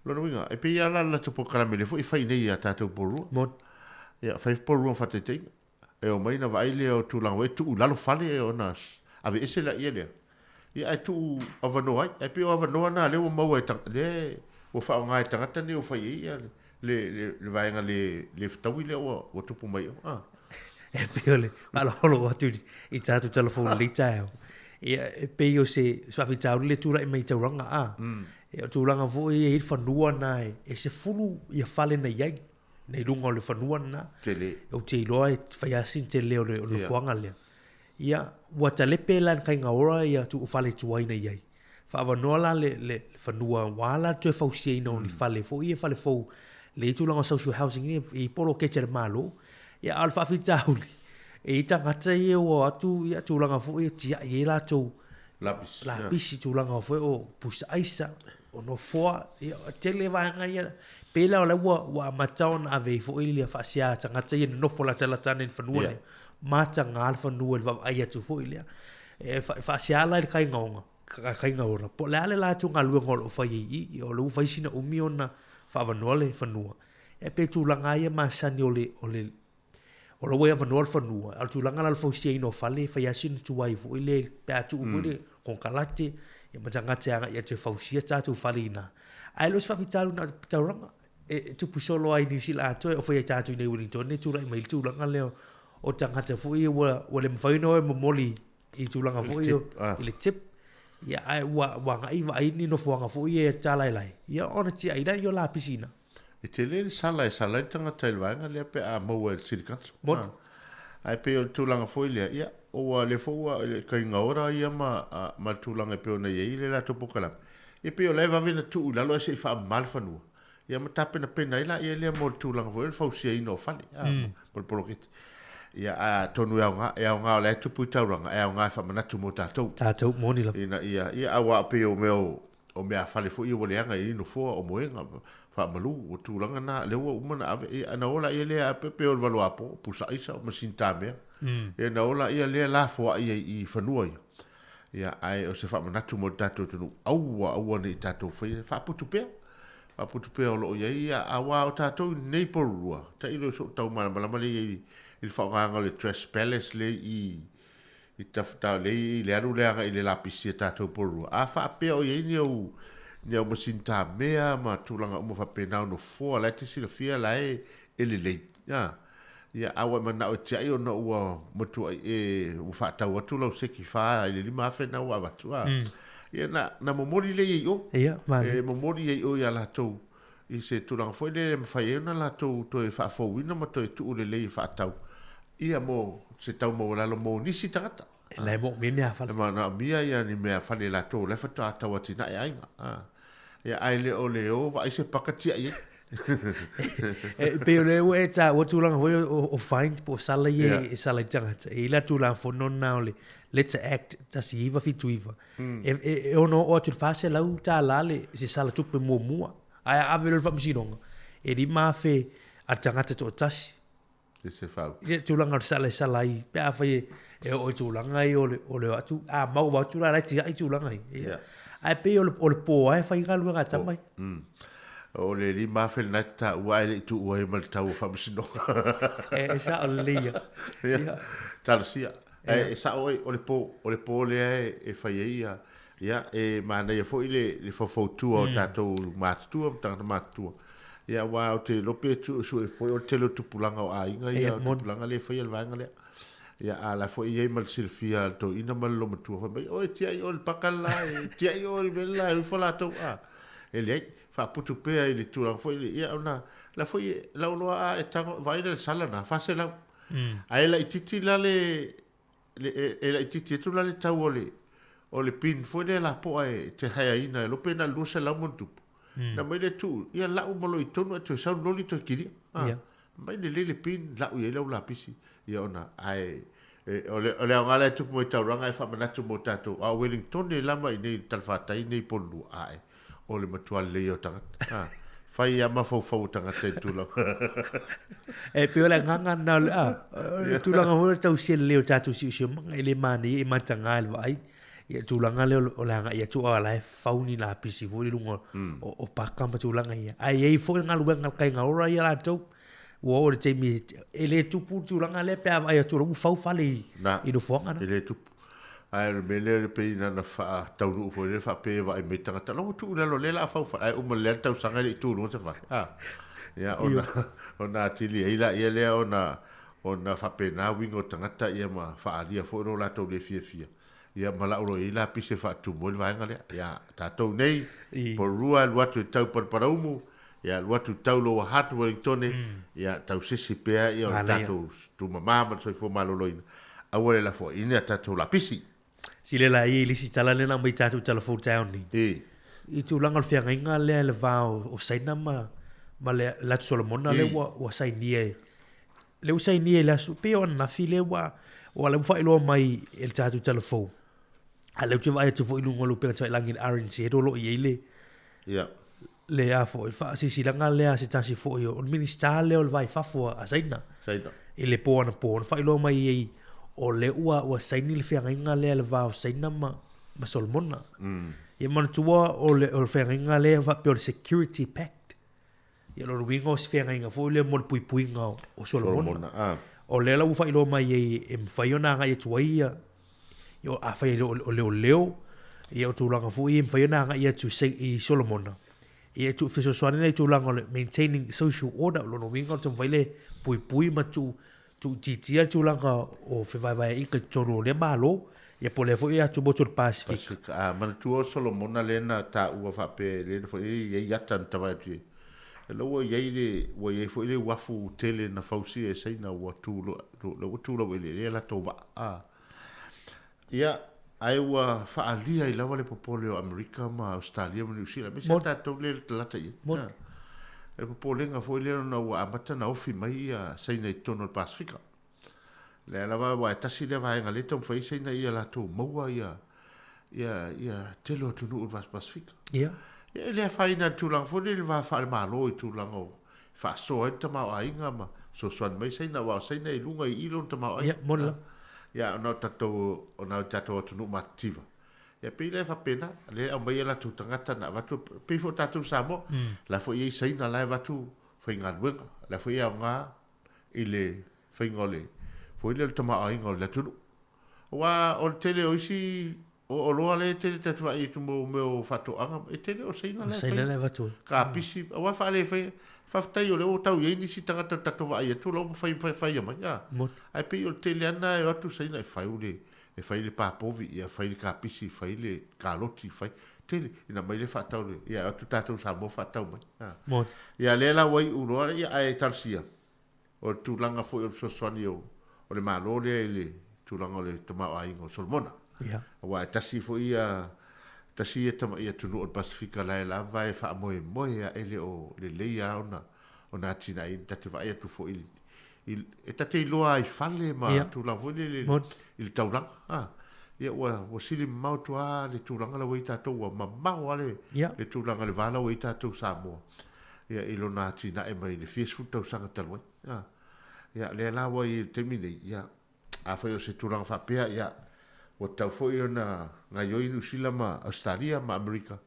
Lona uiga, e pei lava la le latou polokalame lea foi e fai nei ia tatou Porirua. Moni. Ia, fai Porirua ma faataitaiga. E omai ona vaai lea o tulaga foi e tuu i lalo fale ona aveese laia lea. Ia ae tuu avanoa ai. Ae pei o avanoa na lea ua maua e lea ua faaaoga e tagata nei ua fai ai ia le le le vaega le le fetaui lea ua ua tupu mai o. Ah. E pei o le faaloholo atu i tatou telefoni i lenei taeao. Ia e pei o se faafitauli le tulai mai i taulaga a. Ia o tulaga foi e i ai le fanua na e 10 ia fale na i ai. Nei luga o le fanua lena. Tele. Ou te iloa e fai lava sina tele o le nofoaga lea. Ia, ua talepe la e le Kaiga Ora ia fale tuai na i ai. Faaavanoa la le, le, le fanua ua la le toe fausiaina o ni fale foi ia fale fou le i tulaga o social housing ia i poloketi a le Malo. Ia, a o le faafitauli, e i ai tagata ia ua o atu ia tulaga foi e tiai ai latou Lapisi. Lapisi tulaga foi o pusa aisa, o nofoa, ia, tele vaega ia. Pei la o la ua, ua amata ona ave ai foi le faasea a tagata ia nonofo latalata ane i le fanua lea. Mataga le fanua i le vaavaai atu foi lea. E faasea la i le kaigaoga, kaigaora, po o le a le latou galuega o lo o fai ai i i, o lea ua fai sina umi ona faaavanoa le fanua. E pei tulaga lava ia masani o le, o le O la ua i avanoa le fanua, a o le tulaga la o le fausiaina o fale, e fai lava sina tuai foi lea pe a tuu foi le konekarate ia ma tagata e agai atu e fausia tatou fale i ina. Ae le o se faafitauli na o le taulaga, e tupu solo lava i Niu Sila atoa e oo foi ia i tatou i inei i Wellington e tulai mai ai le tulaga lea o tagata foi ia ua le mafai ona o e momoli i tulaga foi ia i le tip. Ia ae ua agai vaai ni nofoaga foi ia e talaelae, ia ona tiai lea o lapisi i ina. E tele le sala e sala ai le tagata i le vaega lea pe a maua e le City Council. Moni. Ae pei o le tulaga foi lea, ia, ua lea foi ua le kaiga ora ia ma, ma le tulaga e pei ona i ai le latou polokalame. Ia pei o la e vave ona tuu i lalo ae se i faamama le fanua. Ia ma tapenapena ai laia lea mo le tulaga foi o le fausiaina o fale, a, mo le poloketi. Ia, atonu e aoga, e aoga o la e tupu i taulaga, e aoga e faamanatu mo tatou. Tatou, moni lava. Ina ia, ia, aua pei o mea o, O meafale foi ia ua leaga i ai nofoa o moega faamalu, o tulaga na, lea ua uma ona ave, ia na o laia lea a pei o le valoapo, pusa aisa, o masini tamea. Ia na o laia lea lafoai ai i fanua ia. Ia ae o se faamanatu mo le tatou atunuu, aua, aua ne i tatou faia, faaputu pea. Faaputu pea o lo o i ai, ia aua o tatou i lenei Porirua, tailo i sou tau malamalama lea i ai i le faaaogaina o le Dress Palace lea i I tafata lei i le alu lea agai i le lapisi a tatou Porirua, a faapea o i ai ni au, ni au masini tamea ma tulaga uma faapena o nofoa la e te silafia la e, e lelei. A, ia, a ua e manao e tiai ona ua matuai e, ua faatau atu lau seki fa i le 5,000 na ua avatu, a. Ia, na, na momoli lea i o. Ia, manaia. E momoli ai i o ia latou i se tulaga foi lea e mafai ai ona latou toe faafouina ma toe tuu lelei e faatau, ia mo se tau maualalo mo nisi tagata. E la e moomia meafale. E manaomia ia ni meafale e latou o la e faatoa tau atinae aiga. Ia ae le o le o vaai se paka tiai ai. E pei o lea ua e taua tulaga foi o fines po o sala ia e sala i tagata. E i ai la Tulafono lena o le Letter Act 1979. E ono oo atu i le $400 le se sala tupe muamua. Ae a ave loa i le faamasinoga, e $5,000 a le tagata toatasi. I se fau. I le tulaga o le sala e sala ai, pe afai e oo i tulaga ia o le, o le o atu, a mau atu la, la e tiai tulaga ia. Yeah. Ae pei o le, o le pō lava e fai galuega a tama ia. O le 5,000 lena e te taua ae le i tuua ai ma le tau o faamasinoga. E sao lelei ia. Ia. Talosia. Ae e sao oe, o le pō, o le pō lea e fai ai ia, ia, e manaia foi le, le faufautua o tatou matutua ma tagata matutua. Ia, aua ou te iloa pe suesue foi o le tele o tupulaga o aiga ia, o tupulaga lea e faia le vaega lea. Ia, a o la foi e i ai ma le silafia a le toeaina ma le olomatua fai mai, oi, tiai oe i le paka le la, e tiai oe i le mea le la e o ifo latou, a. E leai, faaputu pea i le tulaga foi lea, ia ona, la foi, lau iloa a e tago, vaai la i le sala lena, 400. Ae laitiiti la le, e laitiiti atu la le tau o le, o le pin foi lea lapoa e te haeaina e iloa pe na o le 200 ma ona tupu. Na aumai lea tuu, ia lau ma loa i totonu ae toe sau le loli toe kilia. A, mai lelei le pin, lau i ai lau lapisi. Ia ona, ae, e, o le, o le aoga la e tupu mai taulaga e faamanatu mo tatou, a o Wellingtone lava i inei i le talafatai nei i Ponulua, ae, o le matua lelei o tagata. A, fai lava mafaufau o tagata i le tulaga. E pei o le agaga lena o le, a, o le tulaga foi o le tausia lelei o tatou siosiomaga, e le manaia e mataga i le vaai. Ia le tulaga lea o le agai atu a o la e fau ni lapisi foi i luga o paka ma tulaga ia. Ae i ai foi le galuega a le kaigaora ia latou, ua oo i le taimi e le tupu le tulaga lea pe a vaai atu o la ua fau fale i nofoaga na. E le tupu. Ae o le mea lea pei na ona faataunuu foi lea faapea e vaai mai tagata, la ua tuu i lalo o lea o le a fau fale, ae uma lelei lava le tausaga e le i tu i luga se fale. A, ia ona, ona atili ai laia lea ona, ona faapena uiga o tagata ia ma faaalia foi lo latou le fiafia. Ia ma lau loa i ai lapisi e faatumu ai le vaega lea. Ia, tatou nei, Porirua alu atu e tau Paraparaumu, ia alu atu tau Lower Hutt, Wellingtone, ia tausisi pea ia o le tatou tumama ma le soifua maloloina, aua le lafoaiina a tatou lapisi. Sila la ia i le isi tala lea na aumai i tatou tala fou taeao nei. I tulaga o le feagaiga lea i le va o Saina ma ma le Atu Solomona lea ua ua sainia e lea ua sainia i le aso pei o ananafi lea ua ua lea ua faailoa mai e le tatou tala fou. A lea ou te vaai atu foi i luga o le upega tafailagi i le RNZ o lo o i ai le le a foi faasilasilaga lea a se tasi foi o le Minisita lea o le Va i Fafo a Saina. Saina. I le po anapo na faailoa mai ai o lea ua ua saini le feagaiga lea i le va o Saina ma ma Solomona. Ia manatua o le o le feagaiga lea faapea o le Security Pact. Ia lona uiga o se feagaiga foi lea mo le puipuiga o Solomona. Solomona, ah. O lea la ua faailoa mai ai e mafai ona agai atu ai ia ia afai e o leoleo, ia o tulaga foi ia e mafai ona agai atu i Solomona, ia e fesoasoani la i tulaga o le maintaining social order, o lona uiga o le taumafai le puipui ma tuu tuuitiitia le tulaga o fevaevaeaiga i totonu o lea Malo, ia po o lea foi atumotu o le Pasefika. Pasefika. A, manatua o Solomona lea na taua faapea, lea na foi e i ai ata na tavae atu i ai. La ua i ai le, ua i ai foi le uafu tele na fausia e Saina ua tu loa, la ua tu laueleele ai latou vaa. A, ia, ae ua faaalia ai lava le popole o Amerika ma Ausetalia ma Niu Sila, aemaise lava tatou lea e latalata i ai. A, le popolega foi lea ona ua amata ona ofi mai ia Saina i totonu o le Pasefika. Lea lava aua e tasi lea vaega lea e taumafai ai Saina ia latou maua ia ia ia tele o atunuu o le Pasefika. Ia. Ia e le afaina i le tulaga foi lea i le va faale-Malo i tulaga o faasoa ai le tamaoaiga ma fesoasoani mai Saina aua o Saina e i luga i i lona tamaoaiga. Ia, moni lava. Ia, ona o tatou, ona o tatou atunuu matitiva. Ia, pei la e faapena, lea e aumai a latou tagata na avatu, pei foi o tatou i Samoa, la foi e i ai Saina la e avatu faigaluega, la foi e aoga i le faiga o le, foi lea o le tamaoaiga o le atunuu. Aua o le tele o isi o oloa lea e tele tatou vaai atu mo mea o faatoaga, e tele o Saina la e fai. Saina la e avatu ai. Kapisi, aua faale fai, faafetai o lea ua tau i ai nisi tagata o tatou vaai atu la ua fai fai mai. A. Ae pei o le tele lava na e o atu Saina e fai le, e fai le papovi, ia fai le kapisi, fai le kaloti, fai, tele, ina mai lea faatau le, ia o atu tatou Samoa faatau mai. A. Ia lea la ua iu loa, ia ae talosia, o le tulaga foi o le fesoasoani o le Malo lea i le. tulaga o le tamaoaiga o Solomona. Ia. Aua e tasi foi ia tasi ia tama'i atunuu o le Pasefika la e lava e faamoemoe a e le o lelei lava ona ona atinaeina. Ta te vaai atu foi i e ta te iloa ai fale ma Ia. tulaga foi lele Moni. i le taulaga. A, ia ua ua sili mamao atu lava le tulaga la ua i ai tatou, ua mamao lava le Ia. le tulaga i le va la ua i ai tatou Samoa, ia i lona atinae mai le fia sefulu tausaga talu ai. A, ia lea la ua i ai i le taimi nei, ia afai o se tulaga faapea, ia ua tatau foi ona gaoioi Niu Sila ma Ausetalia ma Amerika,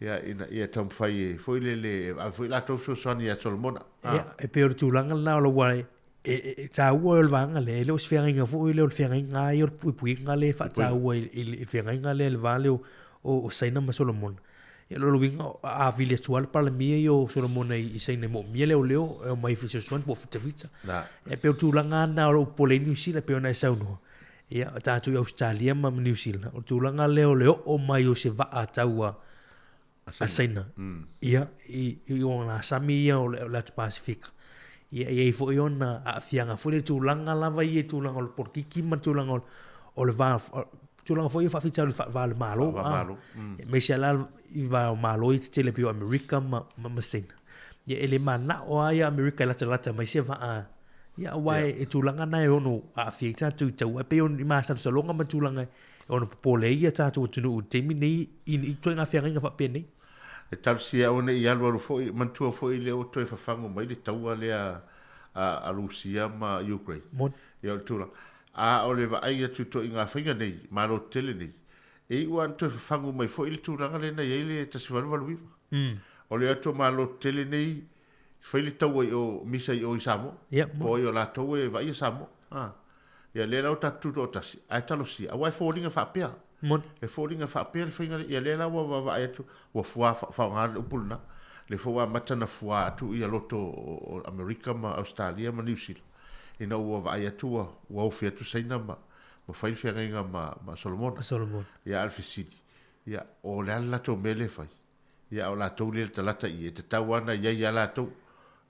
ia ina ia taumafai e foi lele e ave foi latou fesoasoani ia Solomona. A. Ia, e pei o le tulaga lena o lou e, e, e taua o le vaega lea, e le o se feagaiga foi lea o le feagaiga lava ia o le puipuiga lea e faataua i, i, le feagaiga lea i le va lea o, o, o Saina ma Solomona. Ia, o lona uiga, a vili atu lava le Palemia ia o Solomona i, i Saina e moomia leoleo e omai e fesoasoani po o fitafita. Na. E pei o le tulaga lava lena o lo o popole ai Niu Sila e pei ona e saunoa. Ia, o tatou i Ausetalia ma Niu Sila, o le tulaga lea o le oo mai o se vaa taua a Saina, ia, i, i ona sami ia o le, o le atu Pasefika. Ia, e i ai foi ona aafiaga foi le tulaga lava ia i tulaga o le polokiki ma le tulaga o, o le va, o, tulaga foi o faafitauli faava o le Malo. Faava-malo, Aemaise la i va o Malo ia tetele pei o Amerika ma, ma, ma Saina. Ia, e le manao lava ia Amerika e latalata mai se vaa. Ia, aua e, e tulaga na e ono aafia ai tatou i taua. E pei o ni masalosaloga ma tulaga e ono popole ai ia tatou atunuu i le taimi nei i, i ituaiga feagaiga faapenei. E talosia aua ne i alualu foi, manatua foi lea ua toe fafagu mai le taua lea a, a Rusia ma Ukraine. Moni. Ia o le tulaga. A o le vaai atu i ituaiga faiga nei, Malo tetele nei, e iu lava ina toe fafagu mai foi le tulaga lea na i ai le 1889. O le atu o Malo tetele nei, fai le taua i o, misa i o i Samoa. Ia, Po o ai o latou e vaaia Samoa. A. Ia lea la ua tatou tutoatasi, ae talosia, aua e foliga faapea. Moni. E foliga faapea le faiga lea, ia lea la ua vaavaai atu, ua fua faaaoga le upu lena. Le foi ua amata ona fua atu ia loto o Amerika ma Ausetalia ma Niu Sila, ina ua vaai atu ua ua ofi atu Saina ma ma fai le feagaiga ma ma Solomona. Solomona. Ia a o le fesili, ia o le a le latou mea lea e fai? Ia a o latou lea e latalata i e tatau lava ona i ai ia latou.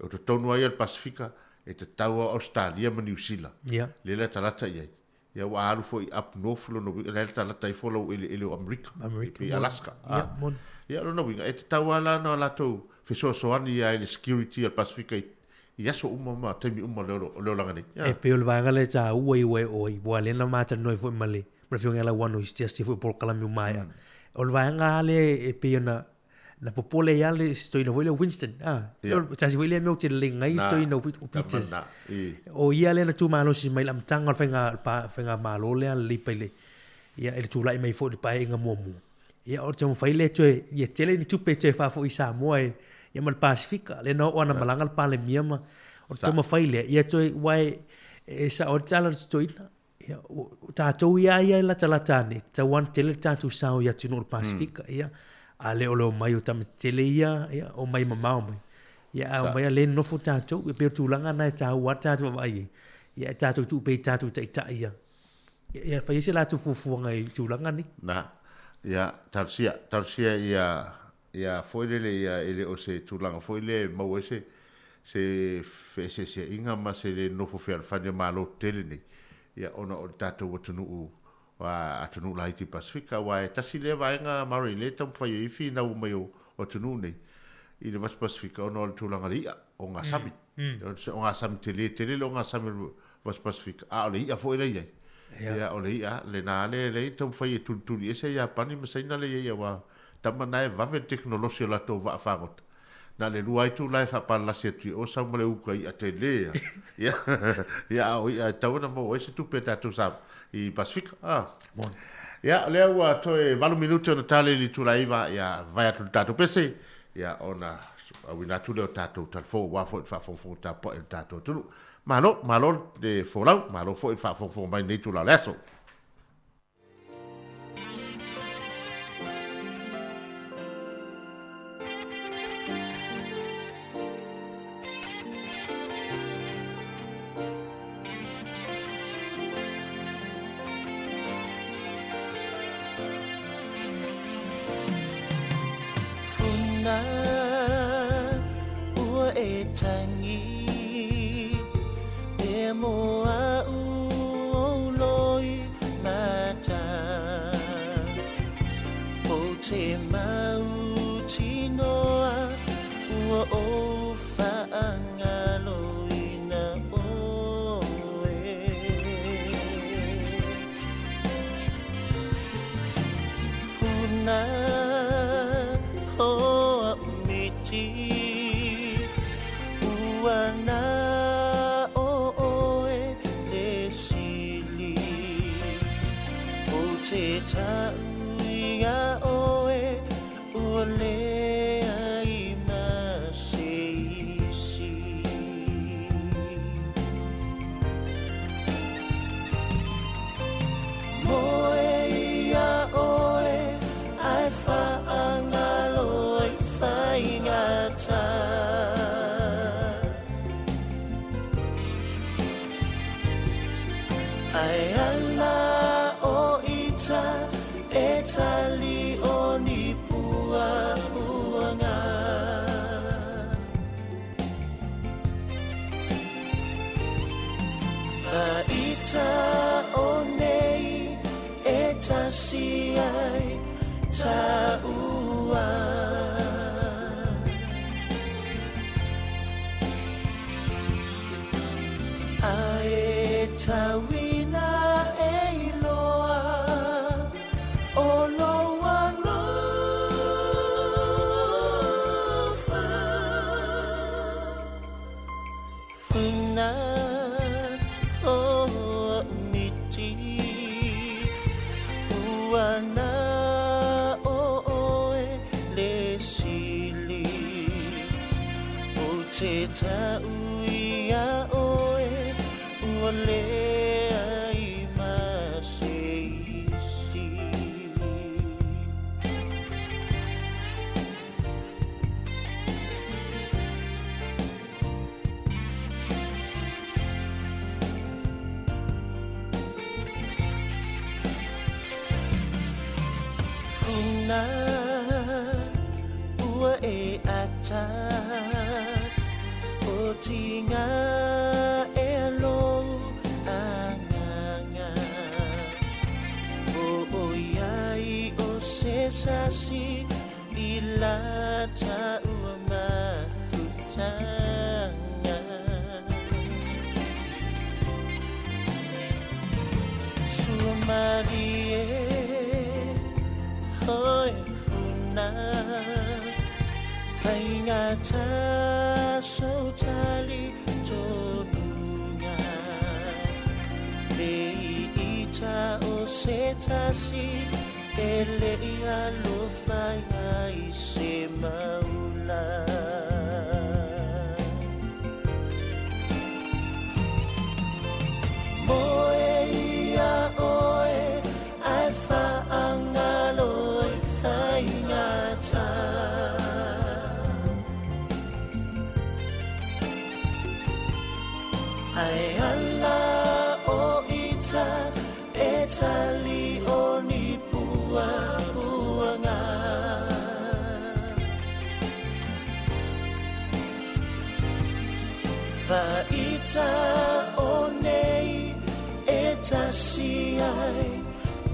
O totonu lava ia o le Pasefika, e tatau lava o Ausetalia ma Niu Sila. Ia. Lea e latalata i ai. Ia ua alu foi up north lona uiga, la e latalata ifo lau eleele o Amerika, Amerika, i moni. Alaska. Ia, moni. Ia lona uiga, e tatau lava la ona latou fesoasoani ia i le security o le Pasefika i, i aso uma ma taimi uma o le, o le olaga nei. E pei o le vaega lea e taua i ua e oe, aua lea na ma talanoa ai foi ma le ma le Afioga ia Lauano i se siasi foi o polokalame ua maea. O le vaega lava lea e pei ona na popole ai lava le si toeaina foi lea o Winston. Ah, Ia. o tasi foi lea mea ou te lelei ai Na, si toeaina o Peters. na, i. O ia lea na tumalosi mai i le amataga o le faiga, faigamalo lea a le Leipa i le, ia, i le tulai mai foi i le Paeaiga muamua. Ia, o le taumafai lea e toe, ia tele ni tupe e toe faafoi i Samoa e, ia ma le Pasefika. Lea na oo lava na malaga le Palemia ma, o le taumafai lea, ia toe, aua e, e sao ai le tala a le toeaina. Ia, o tatou ia ia e latalata ane, e tatau lava ona tele le tatou sao i atunuu o le Pasefika, ia. A le o le omai o tama tetele ia, ia, omai mamao mai. Ia, a omai a lea e nonofo tatou, e pei o le tulaga lena e taua lava le tatou vaavaai i ai. Ia, e tatou tuu pea i tatou taitai ia, ia fai ai se latou fuafuaga i tulaga nei. Na, ia, talosia, talosia ia, ia foi lele ia e le o se tulaga foi lea e maua ai se se feeseeseaiga ma se le nofo fealofani o Malo tetele nei, ia ona o le tatou atunuu atunuu laiti Pasefika, aua e tasi lea vaega Murray lea e taumafai ai finau mai o atunuu nei i le Vasi Pasefika ona o le tulaga o le i'a o gasami. O gasami tele tele le ogasami o le Vasi Pasefika, a o le i'a foi la e i ai. Ia, o le i'a lena lea e taumafai e tulituli ese Iapani ma Saina lea e i ai, aua tama na e vave le tekonolosi o latou vaa fagota. Na le lua itula e faapalalasi atu i o sau ma le uka i'a tele a. Ia, ia a o i'a e tatau ona maua ai se tupe a tatou sa i Pasefika. A. Ia, o lea ua toe 8 minute ona tale i le itula e 9, ia vae atu le tatou pese, ia ona auina atu lea o tatou talafou aua foi le faafogafoga tapuai a le tatou atunuu. Malo, malo le folau, malo foi le faafogafoga mai i lenei itula o le aso. Funa ua e tagi e mo au ou loi. te mautinoa ua ou faagaloina oe. Funa hoa miti ua na o oe le sili o te tauia oe ua leai ma se isi. Moe ia oe ai faagalo i faigata. Ai ala o ita e tali o ni pua puanga. Faita o nei e tasi ai taua. Ae tauina e iloa o lou alofa. Funa o miti ua na o oe le sili o te tauia oe ua leai ma se isi. Funa ua e ata o tinga e lou agaga. O oiai o se sasi i lata ua mafutaga. Sua malie hoi funa faigata sautali tonuga. Le ita o se tasi e le alofa ai se maula. Moe ia oe ai faagalo i faigata. Ai ala o ita e tali o ni pua puanga. Faita o nei e tasi ai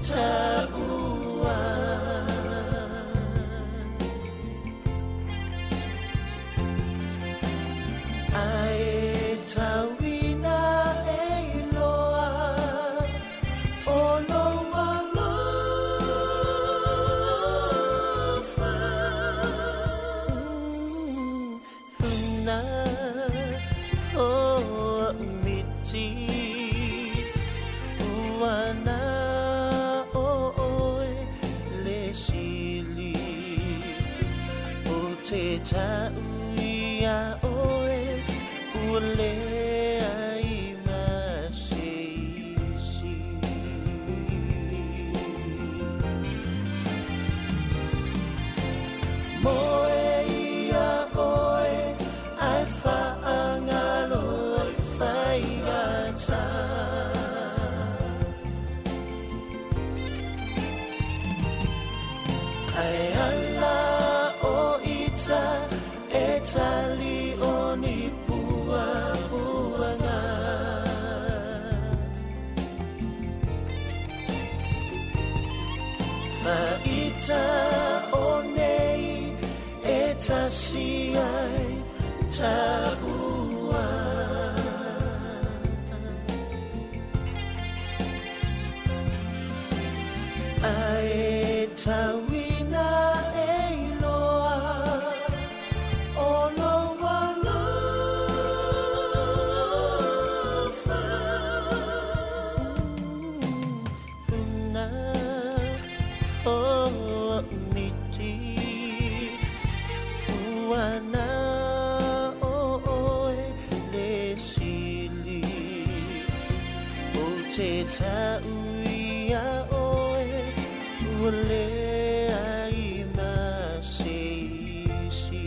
taua. Ai tauina e iloa o lou alofa. Funa o miti ua na o oe le sili o te tauia oe ua leai ma se isi. Moe ia oe ai faagalo i faigata. Ai ala o ita e tali o ni pua puanga. Faita taua. Ae tauina e iloa o lou alofa. Funa o miti ua na o oe le sili o te tau ia oe ua leai ma se isi.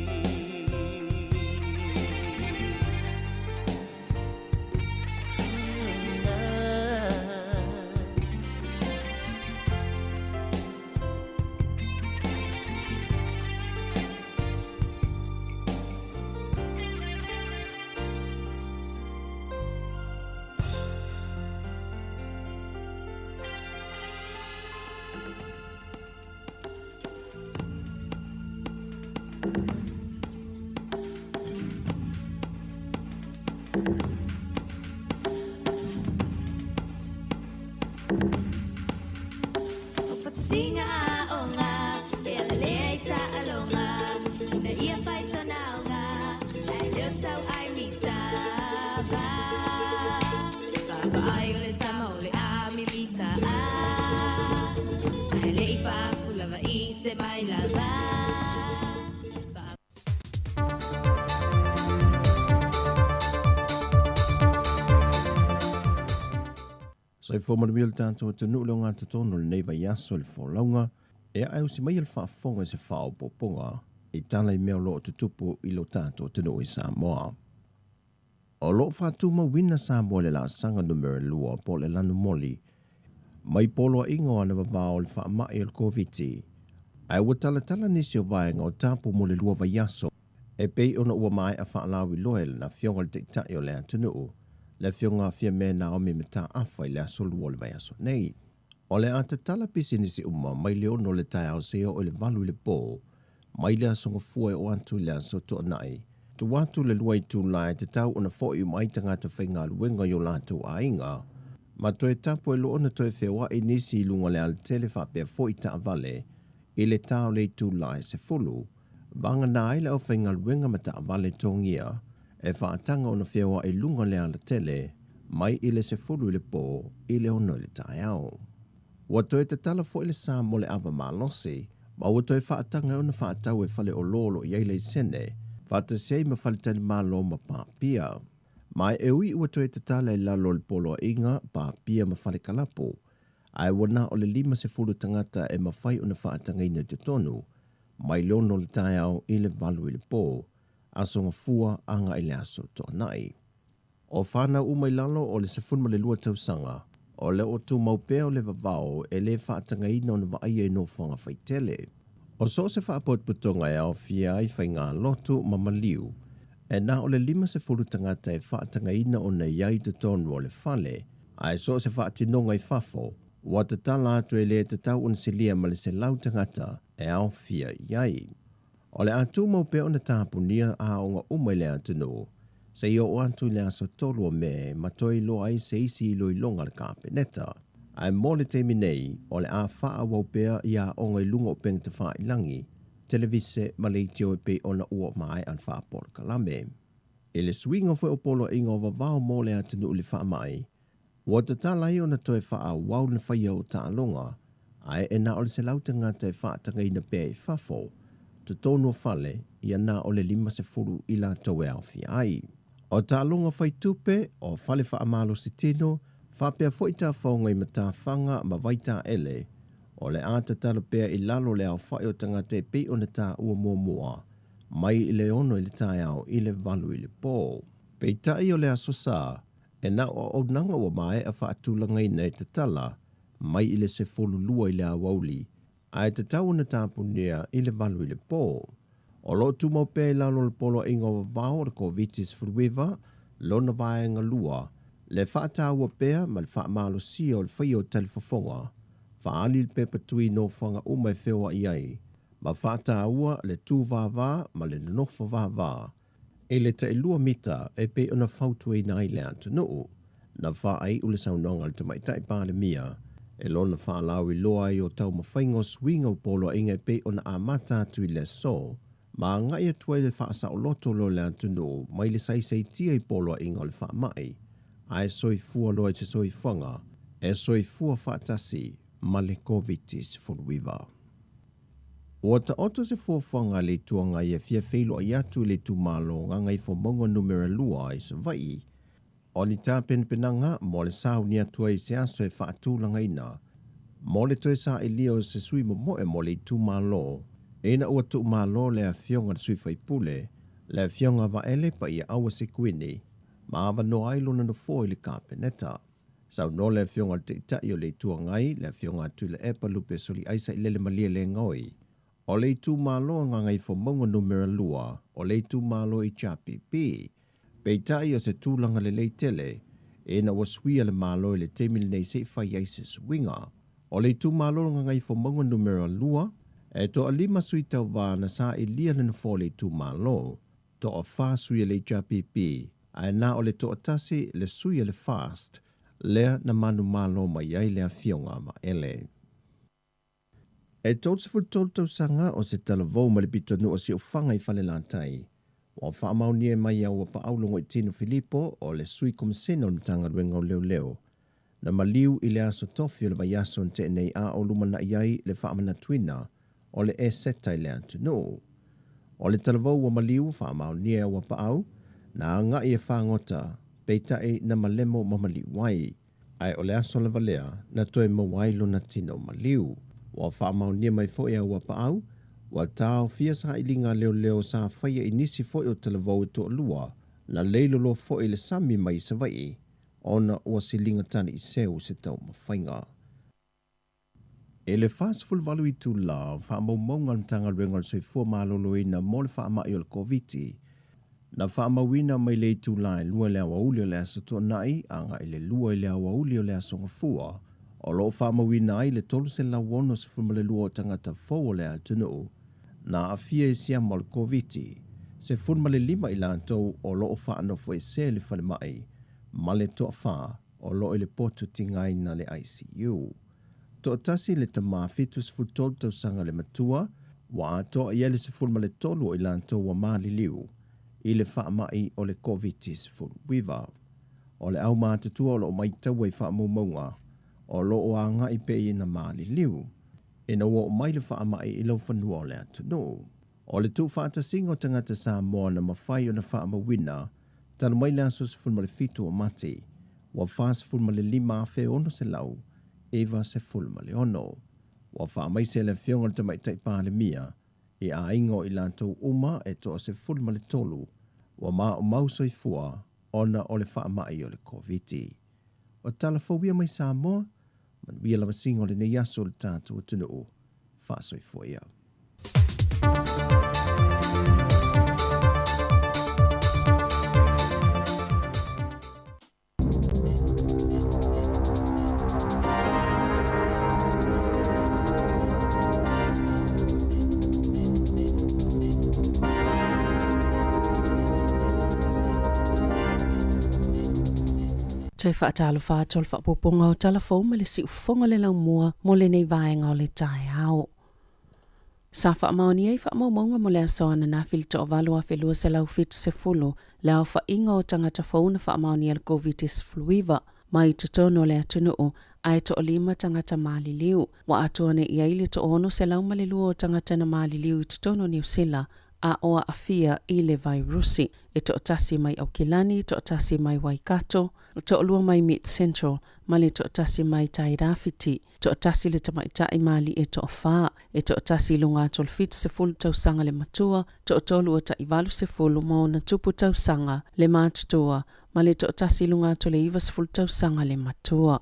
Funa. Soifua manuia le tatou atunuu le ogatotonu o lenei vaiaso i le folauga e ae usi mai le faafofoga i se faaopoopoga i tala i mea o lo o tutupu i lo tatou atunuu i Samoa. O lo o faatumauina Samoa i le laasaga numera 2 po o le lanumoli mai poloaiga o ana vavao o le faamai o le Koviti. Ae ua talatala nisi o vaega o tapu mo le 2 vaiaso e pei ona ua maea faalauiloa e lana afioga i le Taitai o le atunuu, le afioga Fiame Naomi Mataafa i le aso 2 o le vaiaso nei. O le a tatala pisinisi uma mai le 6 o le taeao seia oo i le 8 i le po, mai le aso Gafua e oo atu i le aso Toonai. Tuu atu le 2 itula e tatau ona fo'i uma ai tagata faigaluega i o latou aiga, ma toe tapu e loa ona toe feoa'i nisi i luga o le alatele faapea fo'i taavale i le ta o le itula e 10. Vagana ai le aufaigaluega ma taavale togia e faataga ona feoa'i i luga o le alatele mai i le 10 i le po i le 6 i le taeao. Ua toe tatala fo'i le sa mo le ava malosi, ma ua toe faataga ona faatau e fale olo o lo o i ai laisene, faatasi ai ma faletalimalo ma papia. Ma e ui ua toe tatala i lalo o le poloaiga, papia ma falekalapu, ae ua na o le 50 tagata e mafai ona faatagaina i totonu, mai le 6 o le taeao i le 8 i le po, aso Gafua agai i le aso Toonai. O fanau uma i lalo o le 12 tausaga, o le o tumau pea o le vavao e le faatagaina ona vaaia i nofoaga faitele. O so o se faapotopotoga e aofia ai faigalotu ma maliu, e na o le 50 tagata e faatagaina ona i ai i totonu o le fale, ae so o se faatinoga i fafo, ua tatala atu e le tatau ona silia ma le 100 tagata e aofia i ai. O le a tumau pea ona tapunia aoga uma i le atunuu, seia oo atu i le aso 3 o Me ma toe iloa ai se isi iloiloga a le Kapeneta. Ae mo le taimi nei, o le a faaauau pea i aoga i luga o upega tafailagi, televise ma leitio e pei ona ua maea le faapolokalame. I le suiga foi o poloaiga o vavao mo le atunuu i le faamai, ua tatala ai ona toe faaauau le faia o taaloga, ae e na o le 100 tagata e faatagaina pea i fafo, totonu o fale, ia na o le 50 i latou e aofia ai. O taaloga faitupe, o fale faamalositino, faapea foi tafaoga i matafaga ma vaitaele, o le a tatala pea i lalo o le aofai o tagata e pei ona taua muamua, mai i le 6 i le taeao i le 8 i le po. Peitai o le aso Sa, e na o auaunaga ua maea faatulagaina e tatala mai i le 12 i le aoauli, ae tatau ona tapunia i le 8 i le po. O lo o tumau pea i lalo o le poloaiga o vavao o le Koviti-19, lona vaega 2, le faataua pea ma le faamalosia o le faia o talifofoga, faaali le pepa tui nofoaga uma e feoai ai, ma faataua le tūvāvā ma le nonofo vāvā. i le tailua mita e pei ona fautuaina ai le atunuu. Na faaiu le saunoaga a le Tamaitai Palemia e lona faalauiloa ai o taumafaiga o suiga o poloaiga e pei ona amata atu i le aso ma agai atu ai le faasaoloto loa o le atunuu mai le saisaitia i poloaiga o le faamai ae soifua loa i se soifuaga e soifua faatasi ma le Koviti-19. Ua taoto se fuafuaga a le Itu Agai e fia feiloai atu i le itumalo Gagaifomauga Numera 2 i Savaii, o ni tapenapenaga mo le sauni atu ai i se aso e faatulagaina mo le toe sailia o se sui momoe mo le itumalo ina ua tuumalo le afioga i le sui faipule, le afioga Vaele Paiaaua Sekuini, ma avanoa ai lona nofoa i le Kapeneta. Saunoa le Afioga i le Taitai o le Itu Agai, le Afioga a Tuilaepa Lupe Soliaisa i Lele Malielegaoi, o le itumalo a Gagaifomauga Numera 2, o le itumalo HRPP. Peitai o se tulaga lelei tele, ina ua suia le Malo i le taimi lenei se i fai ai se suiga. O le itumalo o Gagaifomauga Numera 2, e toalima sui tauva na sailia le nofoa o le itumalo, toafa sui a le HRPP, ae na o le toatasi le sui a le FAST, lea na manumalo mai ai le Afioga a Vaele. E 33 tausaga o se talavou ma le pitonuu o Siufaga i Falelatai, ua faamaonia mai e Auapaau Logoitino Filipo o le Sui Komesina o le Matagaluega o Leoleo, na maliu i le aso tofi o le vaiaso na tea nei a o lumanai ai le faamanatuina o le Eseta i le atunuu. O le talavou ua maliu faamaonia e Auapaau, na agai e fagota, peitai na malemo ma maliu ai. Ae o le aso lava lea na toe maua ai lona tino maliu. Ua faamaonia mai foi e Auapaau, ua taofia sailiga a leoleo sa faia i nisi foi o talavou e toalua, na leiloloa foi i le sami mai i Savaii, ona ua siliga taliiseu se taumafaiga. I le 48 itula o faamaumauga a le Matagaluega o le Soifua Maloloina mo le faamai o le Koviti, na faamauina mai le itula e 2 i le aoauli o le Aso Toonai agai i le 2 i le aoauli o le Aso Gafua, o lo o faamauina ai le 362 o tagata fou o le atunuu na aafia i siama o le Koviti, 15 i latou o lo o faanofoesea i le falemai ma le toafa o lo o i le potu tigaina le ICU. Toatasi le tama 73 tausaga le matua ua atoa i ai le 13 o i latou ua maliliu i le faamai o le Koviti-19. O le aumatutua o lo o maitaua i faamaumauga o lo o agai pea ina maliliu ina ua oo mai le faamai i laufanua o le atunuu. O le tuufaatasiga o tagata Samoa na mafai ona faamauina talu mai le aso 17 o Mati, ua 45,696. Ua faamaise le Afioga i le Tamaitai Palemia i aiga o i latou uma e toa-13 ua maumau soifua ona o le faamai o le Koviti. O tala fou ia mai Samoa, manuia lavasiga o lenei aso i le tatou atunuu. Faasoifua ia. Toe faatalofa atu o le faaopoopoga o tala fou ma le siufofoga o le laumua mo lenei vaega o le taeao. Sa faamaonia i faamaumauga mo le aso ananafi le toavalu 1270 le aofaiga o tagata fou na faamaonia le Koviti-19 mai totonu o le atunuu ae toalima tagata maliliu. Ua atoa nei i ai le 602 o tagata na maliliu i totonu o Niu Sila a o aafia i le vairusi. E toatasi mai Aukilani, toatasi mai Waikato, toalua mai Mid Central ma le toatasi mai Tairāwhiti. Toatasi le tamaitai malie toafa, e toatasi i luga atu o le 70 tausaga le matua, toatolu o tai 80 ma ona tupu tausaga le matutua, ma le toatasi i luga atu o le 90 tausaga le matua.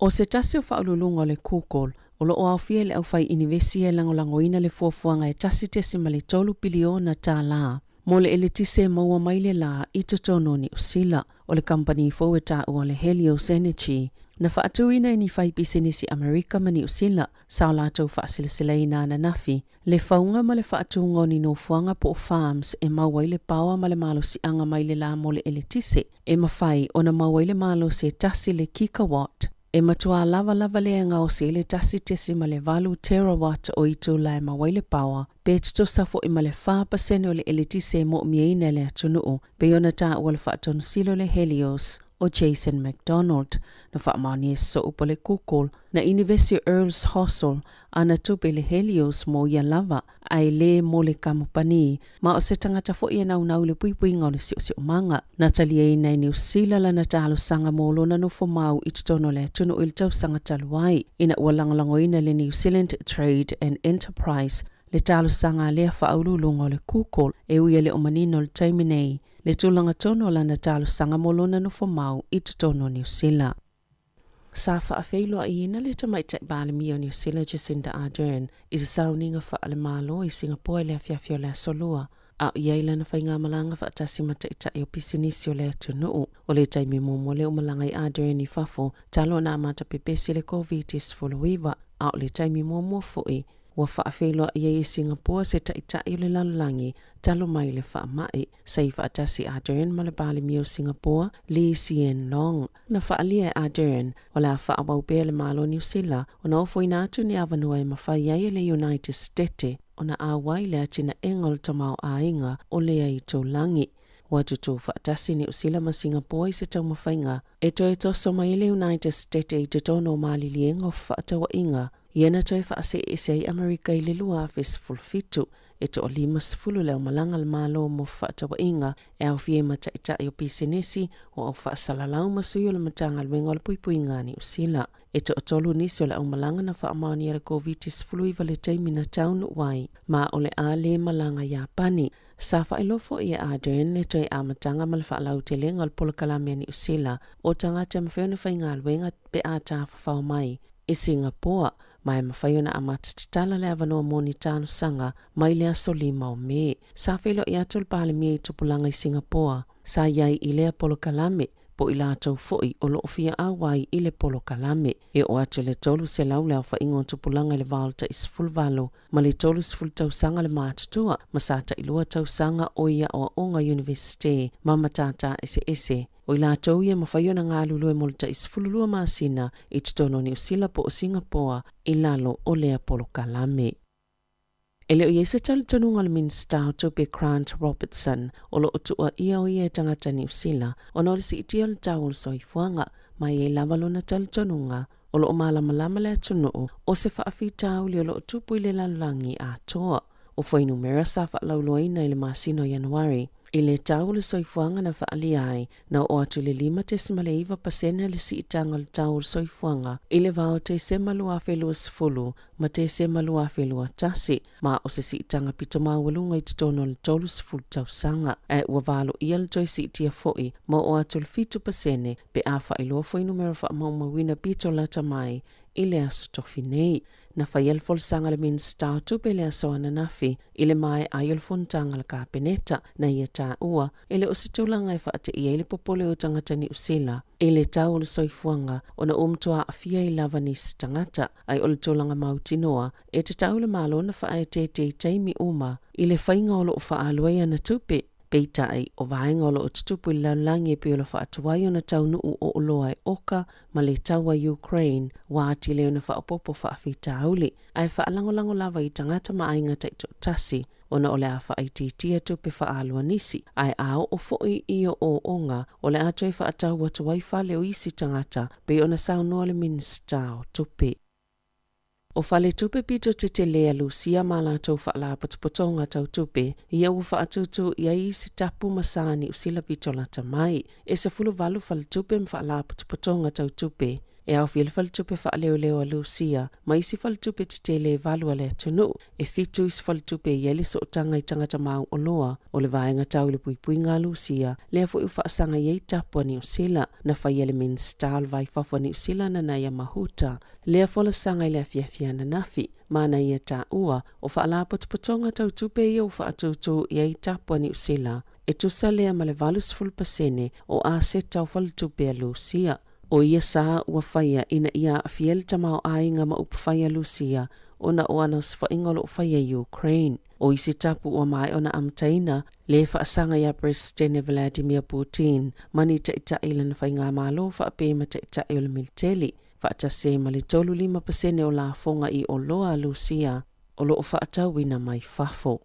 O se tasi o faauluuluga o le Google, o lo o aofia i le aufai inivesi e lagolagoina le fuafuaga e $1.3 piliona tala mo le eletise e maua mai le la i totonu o Niu Sila. O le kamupani fou e taua o le Helios Energy. Na faatuina e ni faipisinisi Amerika ma Niu Sila sa o latou faaseleseleina ananafi le fauga ma le faatuga o ni nofoaga po o farms e maua ai le paoa ma le malosiaga mai le la mo le eletise e mafai ona maua ai le malosi e tasi le kigawatt e matuā lava lava lea e gaosi ai le 1.8 terawatt o itula e maua ai le paoa pe tutusa foi ma le 4% o le eletise e moomiaina e le atunuu pei ona taua le faatonusilo o le Helios o Jason McDonald na faamaonia e soo po le Google na inivesi o Earls Hossel ana tupe i le Helios mo ia lava ae lē mo le kamupani ma o se tagata foi e naunau i le puipuiga o le siosiomaga. Na taliaina e Niu Sila lana talosaga mo lona nofo mau i totonu o le atunuu i le tausaga talu ai ina ua lagolagoina le New Zealand Trade and Enterprise le talosaga a lea faauluuluga o le Google e ui e le o manino i le taimi nei le tulaga tonu o lana talosaga mo lona nofo mau i totonu o Niu Sila. Sa faafeiloaiina le Tamaitai Palemia o Niu Sila Jacinda Ardern i se sauniga faale-Malo i Singapore i le afiafi o le Aso Lua, a o i ai lana faigamalaga faatasi ma taitai o pisinisi o le atunuu. O le taimi muamua lea ua malaga ai Ardern i fafo talu ona amata pepesi le Koviti-19, a o le taimi muamua foi Ua faafeiloai ai e Singapore se taitai o le lalolagi talu mai le faamai. Sa i faatasi Ardern ma le Palemia o Singapore, Lee Hsien Loong. Na faaalia e Ardern, o le a faaauau pea le Malo o Niu Sila ona ofoina atu ni avanoa e mafai ai e le United Stete ona auai le atinaega o le tamaoaiga o lea itulagi. Ua tutū faatasi Niu Sila ma Singapore i se taumafaiga e toe toso mai ai le United Stete i totonu o maliliega o fefaatauaiga Ia na toe faaseese ai Amerika i le 2017, e toa-50 le aumalaga a le Malo mo fefaatauaiga e aofia ai ma taitai o pisinisi, o au faasalalau ma sui o le Matagaluega o le Puipuiga a Niu Sila. E toatolu nisi o le aumalaga na faamaonia le Koviti-19 le taimi na taunuu ai, ma o le a le malaga Iapani. Sa faailoa foi e Ardern le toe amataga ma le faalautelega o le polokalame a Niu Sila o tagata e mafai ona faigaluega pe a tafafao mai i Singapore, ma e mafai ona amata tatala le avanoa mo ni talosaga mai le aso 5 o Me. Sa feiloai atu le Palemia i tupulaga i Singapore, sa i ai i lea polokalame, po o i latou foi o lo o fia auai i le polokalame. E oo atu i le 300 le aofaiga o tupulaga i le va o le tai 18 ma le 30 tausaga le matutua, ma sa tailua tausaga o i aoaoga Iunivesite ma matata eseese. O i latou ia e mafai ona galulue mo le tai 12 masina i totonu o Niu Sila po o Singapoa i lalo o lea polokalame. E le o i ai se talitonuga o le Minisita o Tupe Grant Robertson o lo o tuuaia o ia e tagata Niu Sila ona o le siitia o le tau o le soifuaga ma e i ai lava lona talitonuga o lo o malamalama le atunuu o se faafitauli o lo o tupu i le lalolagi atoa. O fuainumera sa faalauiloaina i le masina o Ianuari i le tau o le soifuaga na faaalia ai, na oo atu i le 5.9 pasene le siitaga o le tau o le soifuaga i le va o Tesema 2020 ma Tesema 2021, ma o se siitaga pito maualuga i totonu o le 30 tausaga. Ae ua valoia le toe siitia foi ma oo atu i le 7 pasene pe a faailoa fuainumera faamaumauina pito lata mai i le aso tofi nei. Na faia le folasaga a le Minisita o Tupe i le aso ananafi i le maea ai o le fonotaga a le Kapeneta, na ia taua, e le o se tulaga e faateia ai le popole o tagata Niu Sila i le tau o le soifuaga ona ua matua aafia ai lava nisi tagata, ae o le tulaga mautinoa e tatau le Malo na faaeteete i taimi uma i le faiga o lo o faaalu ai ana tupe. Peitai, o vaega o lo o tutupu i le lalolagi e pei o le faatuai ona taunuu o oloa e oka ma le taua Ukraine, ua atili ona faaopoopo faafitauli, ae faalagolago lava i tagata ma aiga taitoatasi, ona o le a faaitiitia tupe faaalua nisi, ae a oo foi i ooooga, o le a toe faatau atu ai fale o isi tagata, pei ona saunoa le Minisita o Tupe. O faletupe pito tetele a Lusia ma latou faalapotopotoga tau tupe, ia ua faatūtū i ai isi tapu ma sa Niu Sila pito lata mai. E 18 faletupe ma faalapotopotoga tau tupe e aofia le faletupe faaleoleo a Lusia ma isi faletupe tetele e valu a le atunuu. E fitu isi faletupe e i ai le sootaga i tagata mauoloa o le vaega tau i le puipuiga a Lusia, lea foi ua faasaga i ai tapu a Niu Sila. Na faia le Minisita o le Vai Fafo a Niu Sila Nanaia Mahuta lea folasaga i le afiafi ananafi, ma na ia taua, o faalapotopotoga tau tupe ia ua faatūtū i ai tapu a Niu Sila, e tusa lea ma le 80% o aseta o faletupe a Lusia. O ia sa ua faia ina ia aafia le tamaoaiga ma upufai a Lusia ona o ana osofaiga o lo o faia i Ukraine. O isi tapu ua maea ona amataina, le faasaga iā Peresetene Vladimir Putin ma ni taitai i lana faigamalo faapea ma taitai o le militeli, faatasi ai ma le 35% o lafoga i oloa a Lusia o lo o faatauina mai fafo.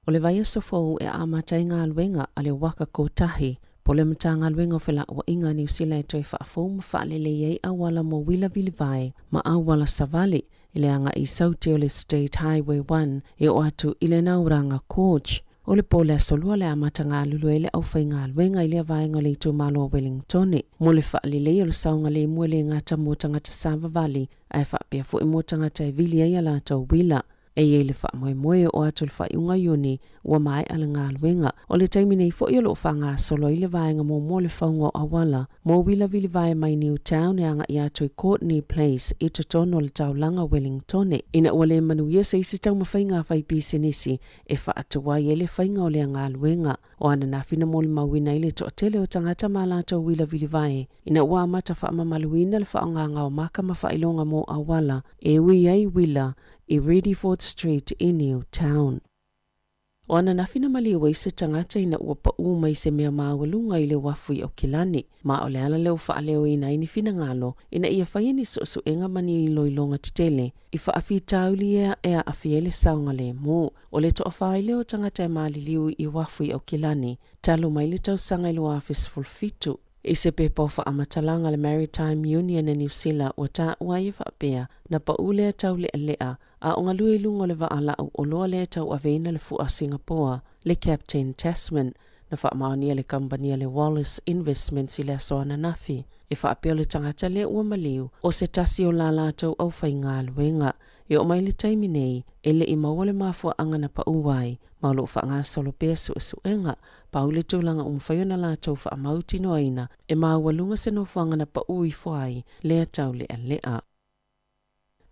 O le vaiaso fou e amata ai galuega a le Waka Kotahi, po o le Matagaluega o Felauaiga a Niu Sila e toe faafou ma faalelei ai auala mo uila vilivae ma auala savali i le agai i Saute o le State Highway 1 e oo atu i le Nauranga Gorge. O le po o le aso Lua le amata galulue ai le aufaigaluega i lea vaega o le itumalo o Wellingtone mo le faaleleia o le saogalemu e le gata mo tagata savavali ae faapea foi mo tagata e vili ai a latou uila. E i ai le faamoemoe e oo atu i le faaiuga o Iuni ua maea le galuega. O le taimi nei foi o lo o faagasolo ai le vaega muamua o le fauga o auala mo uila vilivae mai Newtown e agai atu i Courtenay Place i totonu o le taulaga o Wellingtone. Ina ua le manuia se isi taumafaiga a faipisinisi e faatuai ai le faiga o lea galuega, o ananafi na molimauina ai le toatele o tagata ma latou uila vilivae ina ua amata faamamaluina le faaaogaga o maka ma faailoga mo auala e ui ai uila i Readyford Street i Newtown. O ananafi na maliu ai se tagata ina ua paʻū mai se mea maualuga i le uafu i Aukilani, ma o le ala lea ua faaleoina ai ni finagalo ina ia faia ni suesuega ma ni iloiloga tetele i faafitauli ea e aafia ai le saogalemu. O le toafa ai lea o tagata e maliliu i uafu i Aukilani talu mai le tausaga i 2017. I se pepa o faamatalaga a le Maritime Union a Niu Sila ua taua ai e faapea, na paʻū lea taulealea a o galue i luga o le vaa lau oloa lea e tauaveina le fua a Singapoa, le Captain Tasman, na faamaonia le kamupani a le Wallis Investments i le aso ananafi, e faapea o le tagata lea ua maliu o se tasi o la latou aufaigaluega. E oo mai le taimi nei, e le i maua le mafuaaga na paʻū ai, ma o lo o faagasolo pea suesuega, pau le tulaga ua mafai ona latou faamautinoaina e maualuga se nofoaga na paʻū ifo ai lea taulealea.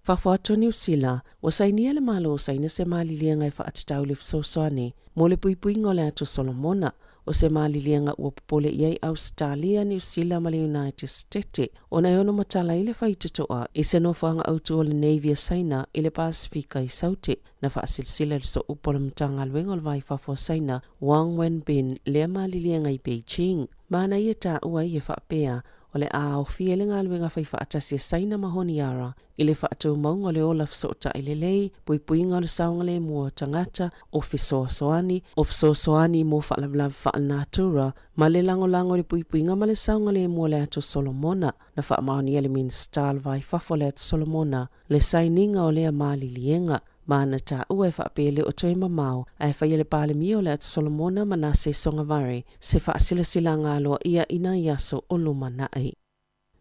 Fafo atu o Niu Sila, ua sainia e le Malo o Saina se maliliega e faatatau le fesoasoani mo le puipuiga o le Atu Solomona, o se maliliega ua popole i ai Ausetalia, Niu Sila ma le United Setete ona e ono matala ai le faitotoa i se nofoaga autu o le Navy a Saina i le Pasefika i Saute. Na faasilasila e le Sooupu o le Matagaluega o le Va i Fafo a Saina, Wang Wenbin, lea maliliega i Beijing. Manaia taua ai e faapea, o le a aofia ai le galuega faifaatasi a Saina ma Honiara i le faatumauga o le ola fesootai lelei, puipuiga o le saogalemu o tagata, o fesoasoani, o fesoasoani mo faalavelave faalenatura, ma le lagolago i le puipuiga ma le saogalemu o le Atu Solomona. Na faamaonia e le Minisita o le Va i Fafo o le Atu Solomona le sainiga o lea maliliega, ma na taua e faapea e le o toe mamao ae faia le Palemia o le Atu Solomona Manase Sogavare se faasilasilaga aloaia i nai aso o lumanai.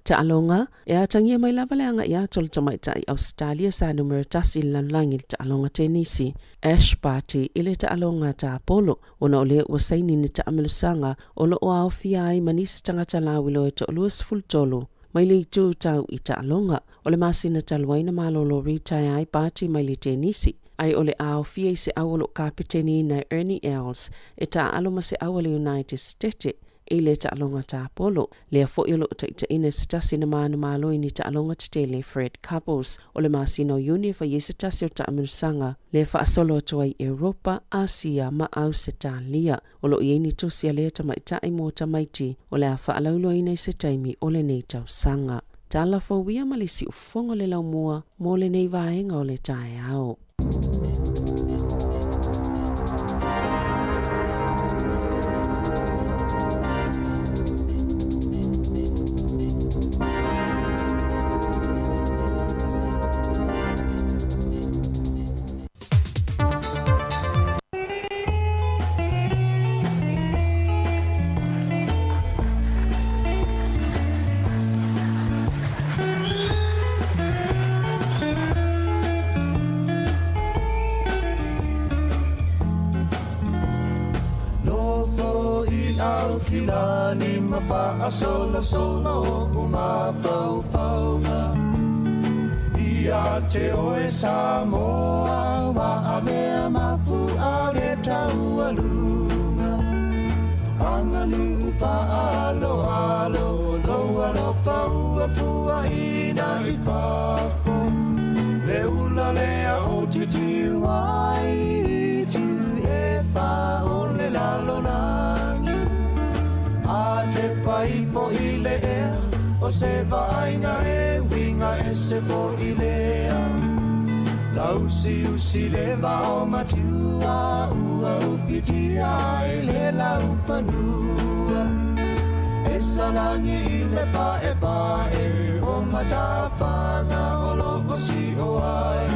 Taaloga, E atagia mai lava le agai atu o le tamaitai Ausetalia sa numera tasi i le lalolagi i le taaloga tenisi Ash Barty i le taaloga tapolo ona o lea ua saini ni taamelosaga o lo o aofia ai ma nisi tagata lauiloa e toalua 13 mai le itu tau i taaloga. O le masina talu ai na malolo retire ai Barty mai le tenisi, ae o le a aofia i se au o lo o kapeteniina e Ernie Els e taaalo ma se au a le United Stete i le taaloga tapolo. Lea foi o lo o taitaiina e se tasi na manumalo i ni taaloga tetele Fred Couples. O le masina o Iuni e fai ai se tasi o taamilosaga lea faasolo atu ai i Europa, Asia ma Ausetalia. O lo o i ai ni tusi a lea tamaitai mo tamaiti o le a faalauiloaina i se taimi o lenei tausaga. Tala fou ia ma le siufofoga o le laumua mo lenei vaega o le taeao. Nofo i Aukilani ma faasolosolo o mafaufauga Ia te oe Samoa ua avea mafu'a le taualuga. Aganuu faaaloalo o lou alofa ua puaʻina i fafo Le ula lea ou te tiu ai i itu e fa o le lalolagi A tepa ifo i le ea o se vaaiga e uiga ese foʻi lea Lausiusi le vao matua ua ufitia ai le laufanua E salagi i le paepae o matafaga o loo sio ai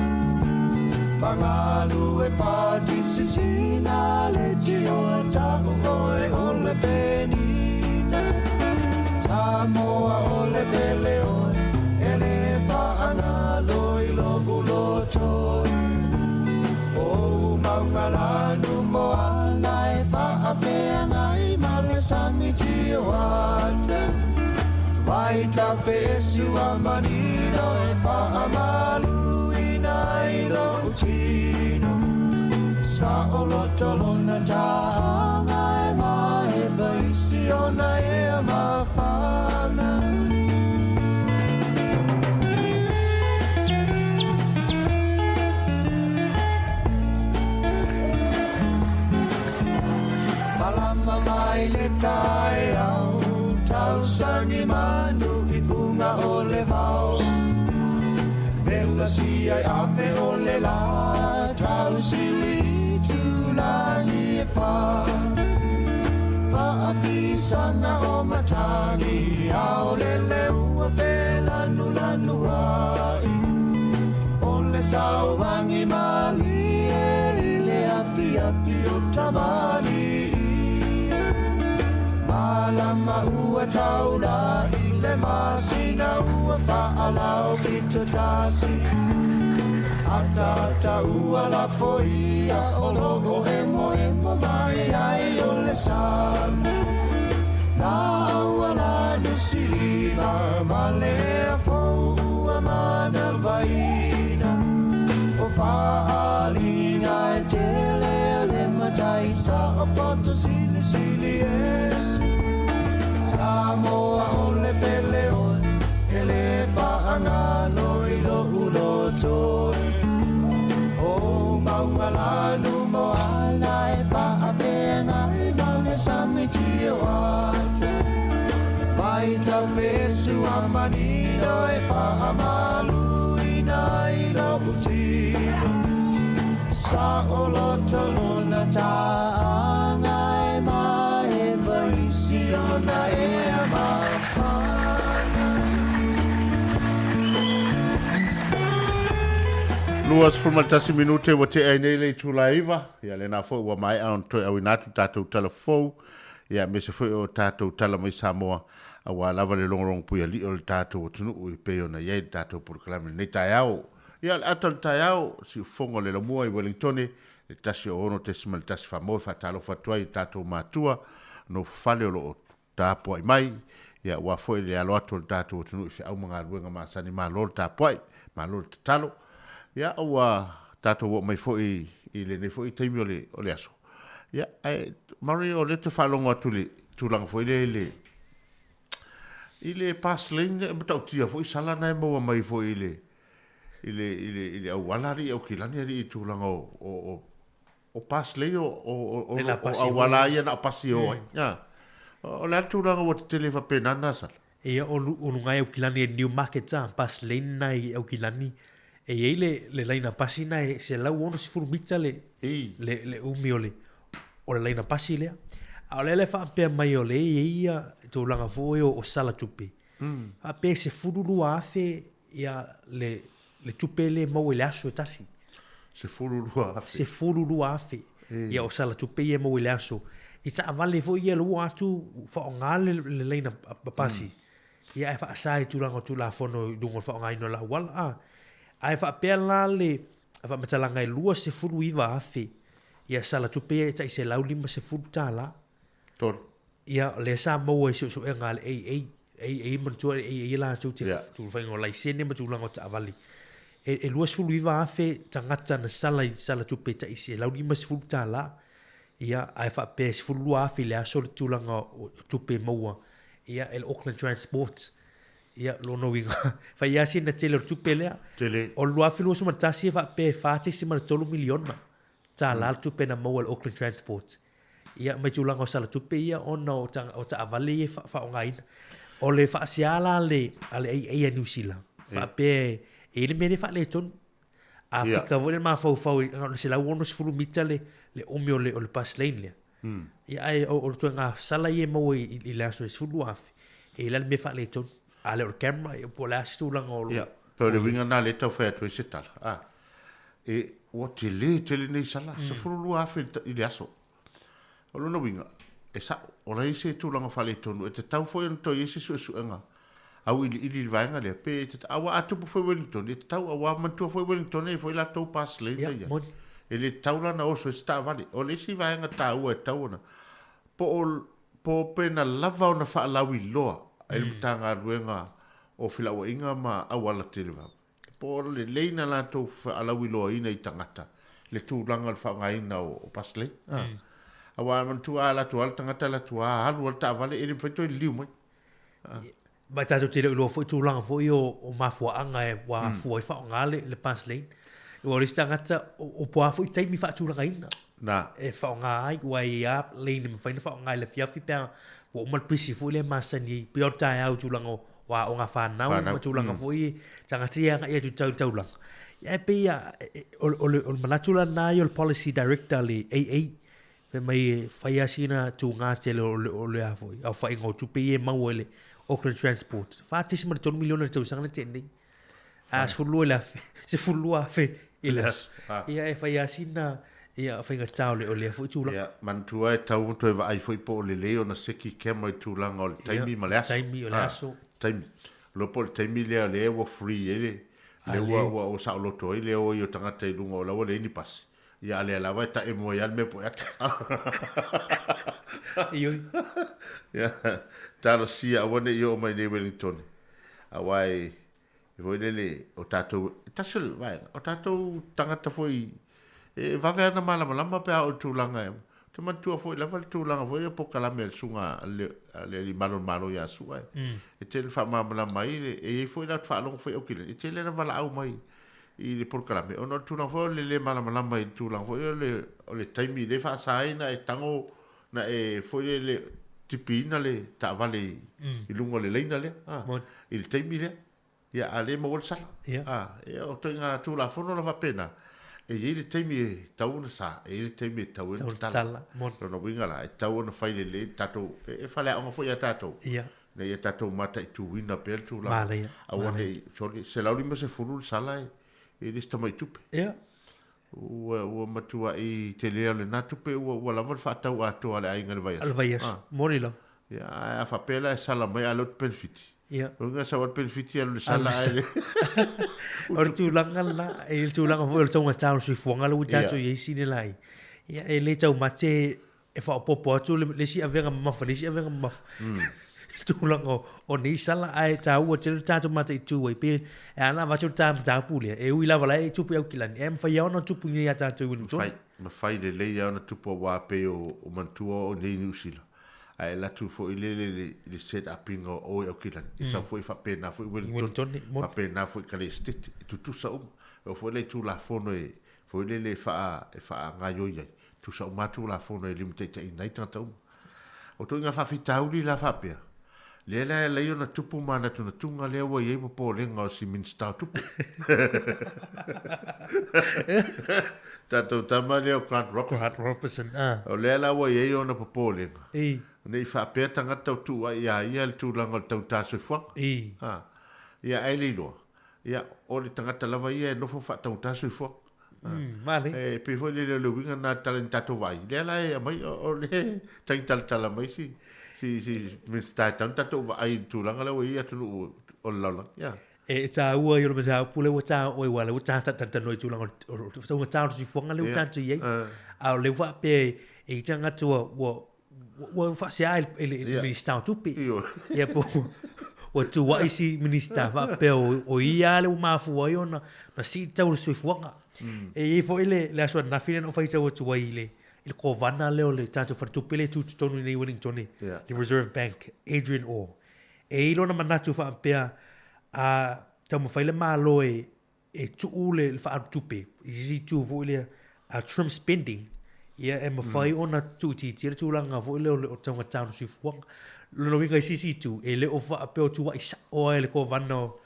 Magalu e fatisisina le tioa ta'u oe o le penina Samoa o le pele oe e lē faagalo i lo'u lotoi O mauga lanu moana e faafeagai ma le sami tioata Vai tafeesu a manino e faamaluina i lo'u tino Saʻoloto lona tāʻaga e maeva i siona ea mafana. Malama mai le taeao tausagi manu i fuga o le vao Mela sia i ape o le lā tausili i tulagi e fa Faafisaga o matagi ao le leua felanulanu ai O le sauagi malie i le afiafi o tamalii Malama ua taulaʻi le masina ua faalaupito tasi Ataata ua lafoia o loo emoemo mai ai o le sami Laua lanu silima ma le afou ua manavaina O faaliga e tele a le matai sa o poto silisili ese Samoa o le pele oe e lē faagalo i lo'u lotoi O mauga lanu moana e faafeagai ma le sami tioata Mai tafesu a manino e faamaluina i lo'u tino Saʻoloto lona tāʻaga e maeva i siona ea mafana. 21 minute ua tea ai nei le itula e 9, ia lena foi ua maea ona toe auina atu tatou tala fou, ia aemaise foi o tatou tala mai Samoa, aua lava le logologo puialii o le tatou atunuu e pei ona i ai le tatou polokalame i lenei taeao. Ia, o le ata o le taeao, siufofoga o le Laumua i Wellingtone, le 106.1 Faamau e faatalofa atu ai i tatou matua nofofale o lo o tapuai mai, ia aua foi le alo atu o le tatou atunuu i feau ma galuega masani. Malo le tapuai, malo le tatalo. Ia, ua tatou oo mai foi i lenei foi taimi o le, o le aso. Ia, ae Murray, o lea ou te faalogo atu i le tulaga foi lea i le, i le pass lane, e matautia foi sala na e maua mai foi i le, i le, i le, i le auala alii Aukilani alii i tulaga o, o, o, o pass lane o, o, o, o, o auala ia na o pasi e o ai. Mm. O le a le tulaga ua tetele faapena na sala? Ia o, o luga e Aukilani e New Market a, bus lane na i Aukilani. E i ai le, le laina pasi na e 160 mita le, le, le umi o le, o le laina pasi lea. A o lea le faapea mai o le i ai ia tulaga foi o, o sala tupe. Mm. Faapea e 12,000 ia le, le tupe le maua i le aso e tasi. 12,000. 12,000. Ia o sala tupe ia e maua i le aso. I taavale foi ia lua atu faaaoga le, le laina pasi. Ia ae faasa i tulaga o Tulafono i luga o le faaaogaina o le auala. A, ae faapea la le faamatalaga e 29,000 ia sala tupe ia e tai $150. Tolu. Ia, o lea sa maua i suesuega a le AA. AA manatua le AA latou te yeah. faiga o laisene ma tulaga o taavale. E, e 29,000 tagata na sala i sala tupe tai $150. Ia, ae faapea e 12,000 i le aso le tulaga o tupe e maua ia, e le Auckland Transport. Ia, lona uiga, fai lava sina tele o le tupe lea. Tele. O le 2021 e faapea e $4.3 miliona tala le tupe na maua e le Auckland Transport. Ia, mai tulaga o sala tupe ia ona o, ta, o taavale ia e faaaogaina. O le faasea la a le, a le AA a Niu Sila, faapea e i ai le mea lea e faaletonu. A yeah. fika foi le mafaufau i na o le 160 mita le, le umi o le, o le bus lane lea. Mm. Ia, ae o, o le tuaiga sala ia e maua i, i, i le aso e 12,000, e i ai la le mea faaletonu. A le o le camera, ia, po o le a se tulaga o lo... Ia, pe o le uiga na lea e tau fai atu ai se tala. Ah, e, ua tele tele nei sala, mm. 12,000 i le aso. O lona uiga, e sa'o, o la e i ai se tulaga faaletonu, e tatau foi ona toe i ai se suesuega auiliili i le vaega lea, pe e tatau, aua a tupu foi Wellington, e tatau, aua manatua foi Wellington e i ai foi latou pass lane na i ai. E le tatau la ona oso ai se taavale. O le isi vaega taua e tatau ona, po o, po o pe na lava ona faalauiloa e le Matagaluega o Felauaiga ma Auala Televave, Po o lelei na latou faalauiloaina i tagata le tulaga o le faaaogaina o bus lane. A. Aua a manatua a alu atu lava le tagata alu atu lava alu lava le taavale e le mafai toe liliu mai. A. Ma tatou te le o iloa foi tulaga foi o, o mafuaaga e ua afua ai faaaoga le, le bus lane. Aua o le isi tagata, o, o po o a foi taimi faatulagaina. Na. E faaaoga ai, aua e i ai lava lane e mafai ona faaaoga i le afiafi pe a ua uma le pisi foi lea e masani ai. Pei o le taeao i tulaga o o aoga fanau ma tulaga foi tagata ia e agai atu i tau taulaga. Ia e pei a, o, o, le, o le manatu la lena ia o le policy director a le AA, fai mai e fai lava sina tugā tele o le, o le a foi, aofaiga o tupe ia e maua i le Auckland Transport. $4.3 miliona i le tausaga na tea nei. A 12 i le afe, 12,000 i le aso. Ia e fai lava sina ia faigata o le o lea foi tulaga. Ia, manatua e tatau ona toe vaai foi po o lelei ona seki camera i tulaga o le taimi ma le aso. Taimi o le aso. Taimi. Iloa po o le taimi lea o lea ua free ai le, lea ua, ua, ua saoloto ai le o ai o tagata i luga o la ua leai ni pasi. Ia a lea lava e taemo ai lava le mea poe ata. Ioe. Ia, talosia aua ne i oo mai nei Wellington. Aua e, e foi lele, o tatou, e tasi o le vaega, o tatou tagata foi, e vave ana malamalama pe a oo i le tulaga e, ou te manatua foi lava le tulaga foi lea o polokalame a le susuga a le, a le alii malo o le Malo ia Sua e, e tele faamalamalama ai, le, e i ai foi la faalogo foi Aukilani, e tele ana valaau mai i le polokalame, ona o le tulaga foi o le le malamalama i le tulaga foi o le, o le taimi lea e faasa ai ona e tago, na e foi lele tipiina le taavale i, mm. i luga o le laina lea, a, i le taimi lea. Ia, a le maua le sala. Ia. A, ia, o ituaiga Tulafono la faapena, e i ai le taimi e tatau ona sa, e i ai le taimi e tatau ai ona tatala. Lona uiga la, e tatau ona fai lelei le tatou, e, e faleaoga foi ia tatou. Ia. Ina ia tatou mataituina pea le tulaga. Manaia. Aua ne i, sorry, 150 le sala e, e le o se tamai tupe. Ia. Ua, ua matuai tele o lena tupe, ua, ua lava le faatau atoa a le aiga i le vaiaso. A le vaiaso, ah. Moni lava. Ia, ae a faapea la e sala mai a lea o te penefiti. Ia. O luga sau a le penefiti alu le sala ae le... O le tulaga lena, e le tulaga foi o le taugata o le soifuaga lea ua tatou i ai sine lai. Ia, e le taumate e faaopoopo atu le, le isi avega mamafa, le isi avega mamafa. Mm. tulaga o, o nei sala ae taua tele le tatou mataitu ai pe e ana avatu le ta mataupu lea e ui lava la e tupu i Aukilani e mafai lava ona tupu nei ia tatou i Wellington. Mafai, mafai lelei lava ona tupu aua pei o, o manatua o nei i Niu Sila. Ae alu atu foi lele i le, le set up ina o o i Aukilani. E sau foi faapena foi Wellington, Wellington, faapena foi i Kalesetete, e tutusa uma. E oo foi la i Tulafono e, foi lele e faa, e faagaioi ai, tusa uma lava Tulafono e limataitaiina ai tagata uma. O ituaiga faafitauli la faapea, lea la e ala ai ona tupu manatunatuga lea ua i ai popolega o si Minisita o Tupe. Tatou tama lea o Grant Robertson. Grant Robertson, ah. O lea la ua i ai ona popolega. I. Ne i faapea tagata o tuuai ia ia le tulaga o le tautā soifuaga. I. Ah. Ia ae le iloa. Ia, o le tagata lava ia e nofo faataugata soifua. Mm, male. E pei foi lele o le uiga na tala ni tatou vaai. Lea la e aumai, o le tagitalatala mai si, si, si Minista e tau ni tatou vaai i le tulaga lea ua i ai atunuu o le lalolagi. Ia. E tāua i o le mataupu lea ua tā oe aua lea ua tā talatalanoa i tulaga o le taugata o le soifuaga lea ua tatou i ai. A o lea ua faapea e i ai tagata ua, ua, ua faasea i le Minisita o Tupe. Ia po ua tuuai si Minisita faapea o ia lea ua mafua ai ona sii tau o le soifuaga. E i ai foi le aso ananafi lea na ou faitau atu ai i le i le kovana lea o le tatou faletupe lea e tu i totonu i nei Wellington, le Reserve Bank, Adrian Orr. E i ai lona manatu faapea, a taumafai le Malo e e tuu le faaalu tupe i se isi itu foi lea, a trim spending, ia e mafai ona tuuitiitia le tulaga foi lea o le taugata o le soifuaga. Lona uiga i se isi itu, e le o faapea o tuuai sao lava e le Kovana o,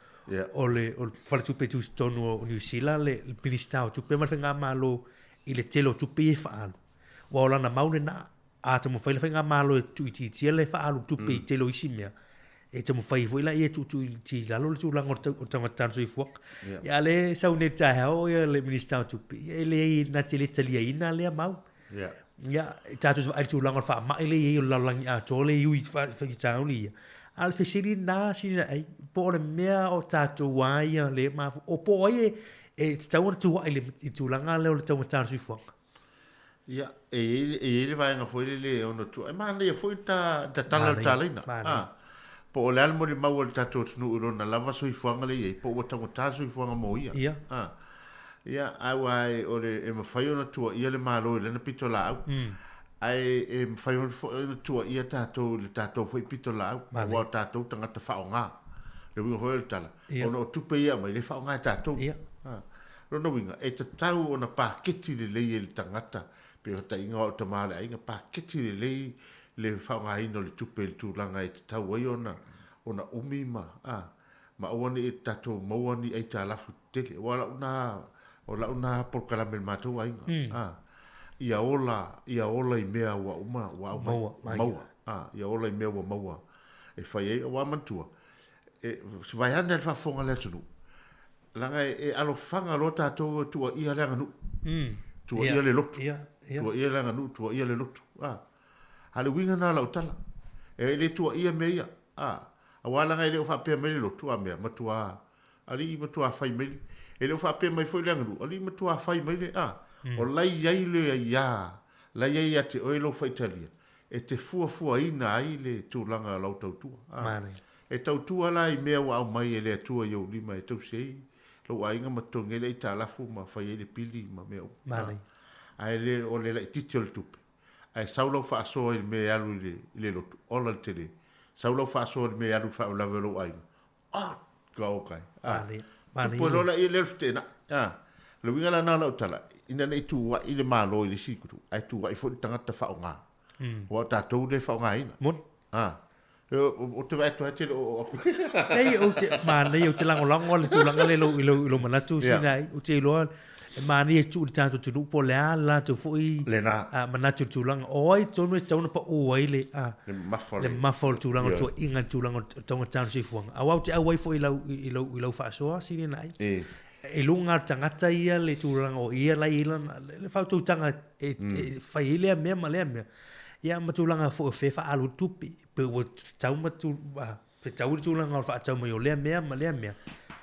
o le Faletupe Tutotonu o Niu Sila le Minisita o Tupe ma le Faigamalo i le tele o tupe ia e faaalu. Aua o lana mau lena, a taumafai le Faigamalo e tuuitiitia le faaalu tupe i tele o isi mea, e taumafai foi la ia tuutuuti i lalo le tulaga o le taugata o le soifuaga. Ia a o lea e sau nei i le taeao le Minisita o Tupe, ia e leai na te le taliaina lea mau. Ia, tatou te vaai i le tulaga o le faamai lea e i ai o le lalolagi atoa lea e ui i faafitauli ia. A o le fesili lena Sinai, po o le mea o tatou a ia lea e mafua, o po o ai e tatau ona tuuai i le tulaga lea o le taugata o le soifuaga? Ia, e i ai, e i ai le vaega foi lele e ono tua, e manaia foi le ta, tatala o le talaina. Ah, po o le a le molimau a le tatou atunuu i lona lava soifuaga lea e i ai, po ua taugata le soifuaga mo ia. Ia. Ah, ia, ae aua e, o le, e mafai ona tuuaia le Malo i lana pitolaau, ae e mafai foi ona tuuaia tatou i le tatou foi pitolaau, aua o tatou tagata faaaoga. Le uiga foi o le tala, ona o tupe ia e aumai, lea e faaaoga e tatou. Ia. Ah. Lona uiga, e tatau ona paketi lelei e le tagata, pei o taiga o au tama o le aiga, paketi lelei le faaaogaina o le tupe i le tulaga e tatau ai ona ona umi ma, a, ma aua ne i tatou maua ni aitalafu tetele. Aua o lau na, o lau na polokalame i le matou aiga, a, ia ola, ia ola i mea ua uma, ua aumai, Maua, maua, a, ia ola i mea ua maua e fai ai. Aua manatua, e, vaeane le faafofoga a le atunuu, Leaga e alofaga loa tatou e tuuaia le aganuu. Tuuaia le lotu. Tuuaia le aganuu, tuuaia le lotu. A. A le uiga lena o lau tala. E le tuuaia mea ia. A. Aua leaga e le o faapea mai le lotu, a mea, matua, alii matua fai mai le, e le o faapea mai foi le aganuu, alii matua fai mai le, a. O la e i ai le aia, la e i ai ia te oe lou faitalia, e te fuafuaina ai le tulaga o lau tautua. A. E tautua la i mea ua aumai e le Atua i ou lima e tausi ai lou aiga ma totogi ai le aitalafu ma fai ai le pili ma mea uma. Manaia. Ae le o le laitiiti o le tupe. Ae sau lau faasoa i le mea e alu i le, i le lotu, ola le tele. Sau lau faasoa i le mea e alu i le faalavelave o lou aiga, ah, ka oka e. Ah. Manaia. Manaia Tupu ai loa lea, lea o le feteenai. Ah. O le uiga la lena o lau tala, ina ne i tuuai le Malo i le isi itu, ae tuuai foi le tagata faaaoga. Aua o tatou lea e faaaogaina. Moni. Ah. Ou te vaai atu ai te le oo aku. Nei, ou te, manaia, ou te lagolago le tulaga lea i lou, i lou, i lou manatu yeah. Sinai. Ou te iloa, e manaia e tuu i le tatou atunuu po o le a le latou foi Lena. manatu i le tulaga. O ai tonu e tatau ona pau ai le, Le mamafa o le le mamafa o le tulaga o le tuuaiga i le tulaga o le taugata o le soifuaga. Aua ou te auai foi i lau, i lau, i lau faasoa, Sinai. E. I luga o le tagata ia le tulaga o ia la e i ai lana, le faautautaga e, e fai ai lea mea ma lea mea. Ia ma tulaga foi o fea e faaalu ai le tupe, pe ua tau ma tu, fetau le tulaga o le faatau mai o lea mea ma lea mea.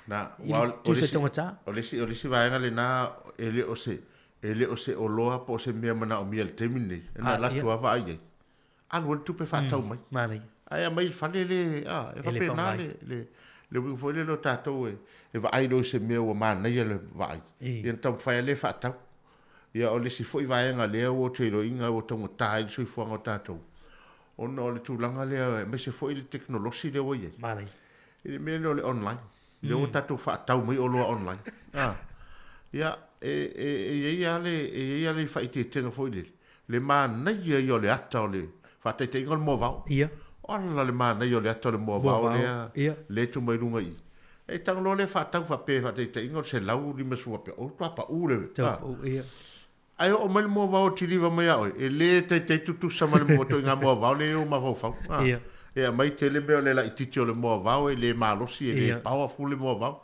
Na, I le tusa taugata. O le isi, o le isi vaega lena, e le o se, e le o se oloa po o se mea manaomia i le taimi lenei, na alu atu lava vaai i ai. Alu ai le tupe faatau mai. Manaia. Ae aumai i le fale le, a, e faapena le, le, le uiga foi lele o tatou e, e vaai loa i se mea ua manaia le vaai, ia ona taumafai lava lea e faatau. Ia o le isi foi vaega lea ua ou te iloaina ua taugata ai le soifuaga o tatou, ona o le tulaga lea aemaise foi le tekonolosi lea ua i ai. Manaia. I le mea lea o le online, lea ua tatou faatau mai oloa online. A, ia, e, e, e i ai lava le, e i ai lava le faaeteetega foi lele, le manaia ia o le ata o le faataitaiga o le moavao. Ia. Ola le manaia o le ata o le moavao lea, lea e tuu mai luga i i. E tago loa lea faatau faapea faataitaiga o le 150 faapea, o matua pau le, Tau pau, ia. Ae oo mai le moavao o kiliva mai a oe, e le taitai tutusa ma le ituaiga moavao lea e i ou mafaufau. A, Ia. e aumai tele mea o le laitiiti o le moavao e le malosi, e le Ia. powerful le moavao.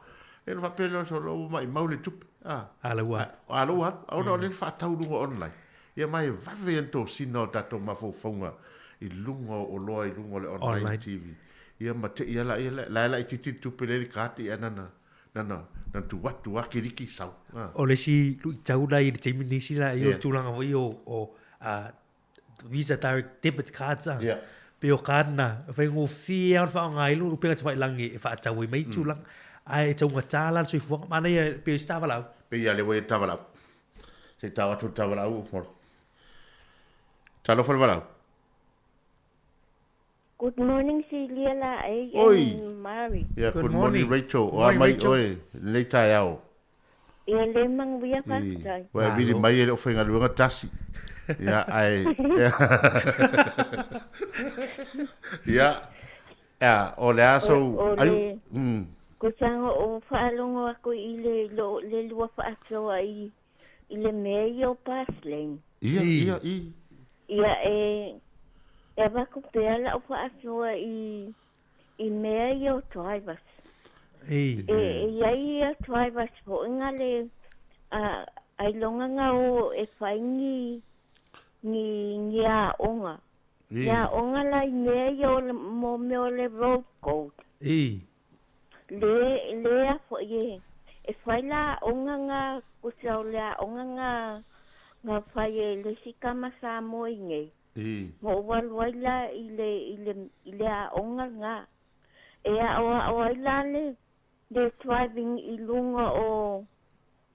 Ia ona faapea lea o solo ua maimau le tupe. A, A la ua alu. A la ua alu. Ona o lea na faatau i luga online. Ia ma e vave ia le tosina o tatou mafaufauga i luga o oloa i luga o le online, Online. TV. Ia ma te i ala ia la e laitiiti le tupe lea i le card ia nana nana nana tu atu a kiliki sau. Ah. O le isi luitau la i le taimi nei sila i o le tulaga foi o o Visa direct debit cards ah. Yeah. Pe o card na, e faigofie lava ona faaaoga ai lou upega tafailagi e faatau ai mai tulaga. Ae taugata la le soifuaga. Manaia pe se tavalau. Pei a le ua i le tavalau. Se i tau atu le tavalau o Molo. Talofa le valaau. Good morning Celia Laei Oi. and Mary. Yeah, good, good morning, morning Rachel. O a mai oe, lenei taeao. Ia le manuia faafetai. Ua e vili mai e le o faigaluega tasi. Ia, ae... Ia, ia, o le a sou... O le... Kusaga o faalogo aku i le, lo, le lua faasoa i, i le mea ia o Paslane. Ia, ia, i. Ia, e, e avatu pea lau faasoa i, i mea ia o drivers. I. E, e iai ia drivers foi nga le, a, ailoga nga o e fai ni, ni, ni aoga. I. Ni aoga la i mea ia o le, mo mea o le road code. I. Le, le a foi e, e fai la aoga nga, kusa o le aoga nga, nga fai e le isi tama Samoa i nei. I. Ma ou alu ai la i le, i le, i le aoga lena. E aʻoaʻo ai la le, le driving i luga o,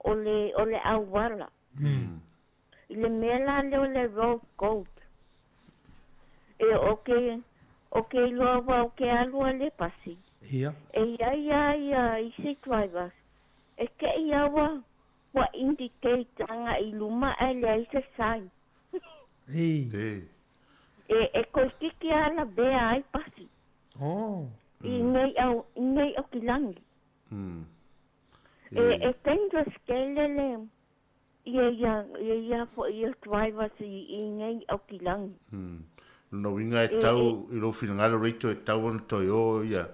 o le, o le auala. I le mea la lea o le road code. E o ke, o ke iloa aua o ke alu a le pasi. Ia. E iai a ia isi drivers, e keʻi aua ua indicate agai i luma ae leai se sign. Ei. Ei. E, e koikiki a lavea ai pasi. Oh. I nei au, i nei Aokilangi. E, e dangerous tele le, ia, ia, ia, ia foi ia drivers i, i nei Aokilangi. Lona uiga e tau i lou finagalo Rachel e tau ona toe o ia,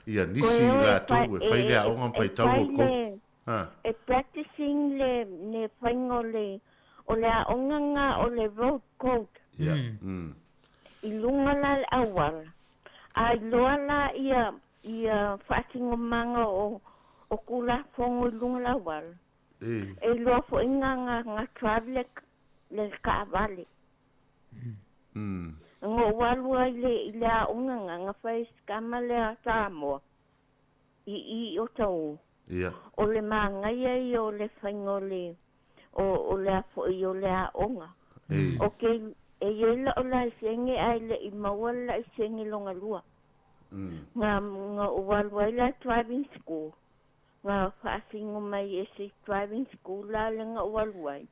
ia nisi Koe i o e latou e fai le aoga ma e faitau fai outou. le, Ha. e practicing le, le faiga o le, o le aoga nga o le road code. Ia. I luga la le auala. A iloa la ia, ia faatinomaga o, o Tulafono i luga le auala. E. E iloa foi nga, nga, nga drive le, le taavale. Na ou alu ai le, i le aoga nga, nga fai sikama lea Samoa i i Otahuhu. Ia. O le manaia ia o le faiga o le, o, o le a foi o le aoga. E. O ke, e iai la'u laisene ae le'i maua le laisene lona lua. Nga, nga ou alu ai la driving school. Nga faasino mai e se driving school la le nga ou alu ai.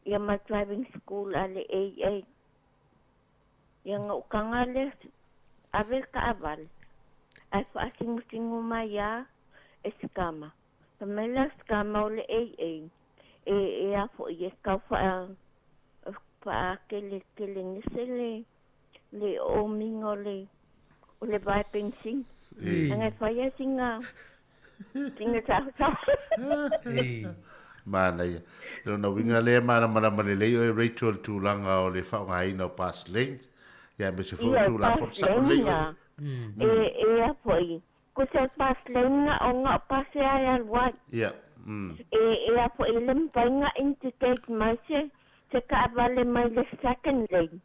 Ia ma driving school a le AA. Ia nga ou taga lea, ave le taavale. Ae faasinusinu mai a e sikama. Fai mai la sikama o le AA e, e a foi e tau faa, faakelekele le, le omiga o le, o le vae penisini. Aga e fai a sina, sina saosaoa. Ei. Manaia. Lona uiga lea e malamalama lelei oe Rachel i le tulaga o le faaaogaina o pass lanes, ia aemaise foi o Ia, Tulafono pass sao lane lelei oe. nga. E, e a foi. Kusa o pass lane nga o nga o pase ai alu ai. Ia. E, e a foi le mafai nga indicate mai se, se taavale mai le second lane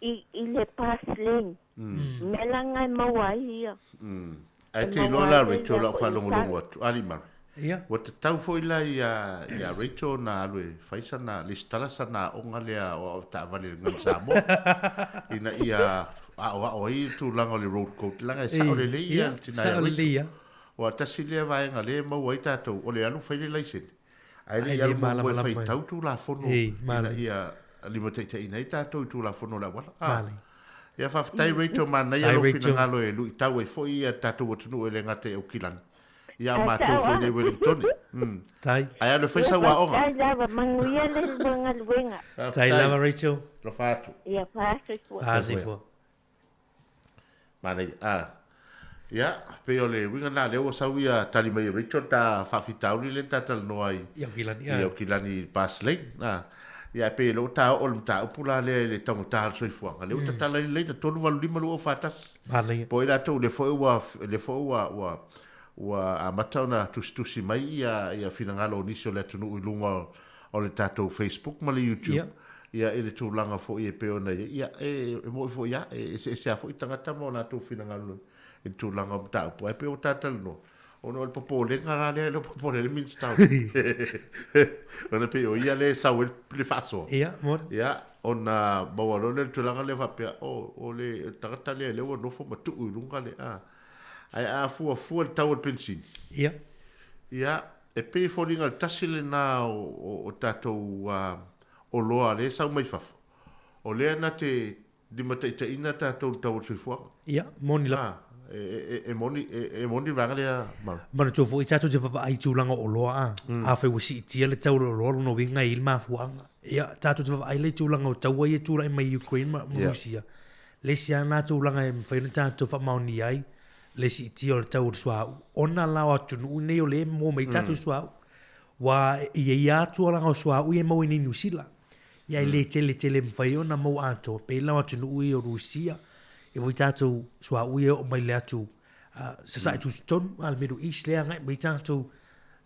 i, i le pass lane. Mea la nga e maua ai ia. Ae E te iloa maua la ai le Rachel ia lau foi faalogologo atu. Ali Mary. Ia. Ua tatau foi la ia, ia Rachel na alu e fai sana, lesitala sana aoga lea o ao taavale i le Gana Samoa. Ina ia aoao ai le tulaga o le road code. Leaga e sao lelei ia Ia, le tina ia sao Rachel. lelei ia. Ua tasi lea vaega lea e maua ai tatou, o le alu fai le laisene. Ae le Ae i le alu muamua e malamalama ai. faitau Tulafono Ei, ina male. ia limataitaiina ai tatou i Tulafono o le auala. Ah. Male. Ia faafetai Rachel, manaia Tai lou Rachel. finagalo e luitau ai foi ia tatou atunuu e le gata i Aukilani. Ia Ae matou sao foi a. nei Wellingtone. Tai. Ae alu e fai Ia sau aoga. faafetai lava, manuia le galuega. Tai Faafetai. lava Rachel. Alofa atu. Ia faasoifua. Faasoifua. Manaia. Ah. Ia, pei o le uiga lena lea ua sau ia tali mai e Rachel ta faafitauli lea na tatalanoa ai I Aukilani. i Aukilani i Pass Lane. Ah. Ia, pei o lea ua taoo le mataupu la lea i le taugata o le soifuaga. Lea ua tatala ai le laina 385 241. Manaia. Po o i latou, lea foi ua, lea foi ua, ua, ua amata ona tusitusi mai ia, ia finagalo o nisi o le atunuu i luga o, o le tatou Facebook ma le YouTube. Ia. Ia, i le tulaga foi e pei ona i ai. Ia, e, e mo'i foi ia, e eseese lava foi tagata ma o latou finagalo i le tulaga o mataupu. Ae pei ua tatalanoa, ona o le popolega la lea, le popole le Minista o Ona pei o ia lea e sau ai le faasoa. Ia, moni. Ia, Ona maua loa lea i le tulaga lea faapea, oh, o le tagata lea lea ua nofo ma tuu i luga le, a. Ae a fuafua le tau o le penisini, Ia. ia, e pei e foliga le tasi lena o, o, o tatou oloa lea e sau mai fafo, o lea na te limataitaiina tatou i le tau o le soifuaga. Ia, moni lava. A, e, e, e moni, e, e moni le vaega lea, Maru. Manatua foi tatou te vaavaai i tulaga o oloa a. Afai ua siitia le tau o le oloa, lona uiga e i ai le mafuaaga. Ia, tatou te vaavaai la i tulaga o taua ia e tulai mai i Ukraine ma ma Rusia. Le isi lava lena tulaga e mafai ona tatou faamaonia ai le siitia o le tau o le suauu, ona la o atunuu nei o lea e maua mai ai tatou suauu. Aua e i ai lava tulaga o suauu ia e maua i inei i Niu Sila. Ia e le tele tele mafai ai ona maua atoa, pei la o atunuu ia o Rusia, e foi tatou suauu ia e oo mai le atu sasae tutotonu, a le Middle East lea e agai mai ai tatou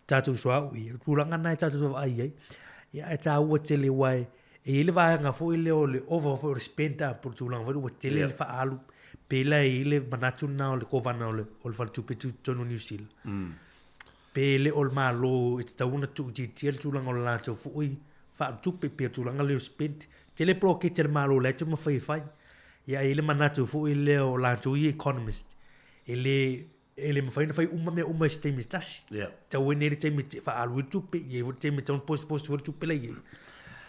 tatou suauu ia. O tulaga na e tatou te vaavaai i ai. Ia ae taua tele aua e i ai le vaega foi lea o le over foi o le spend po o le tulaga foi lea ua tele le faaalu, pei la e i ai le manatu lena o le Kovana o le Faletupe Tutotonu o Niu Sila. Pe le o le Malo e tatau ona tuuitiitia le tulaga o le latou foi faatupe pei o le tulaga lea o spend. Tele poloketi a le Malo la e taumafai e fai. Ia ae i ai le manatu foi lea o latou ia economist, e le e le mafai ona fai uma mea uma i se taimi e tasi. Yeah. Tau ai nei le taimi e faaalu ai le tupe, i ai foi le taimi e tatau ona posiposi foi le tupe la i ai.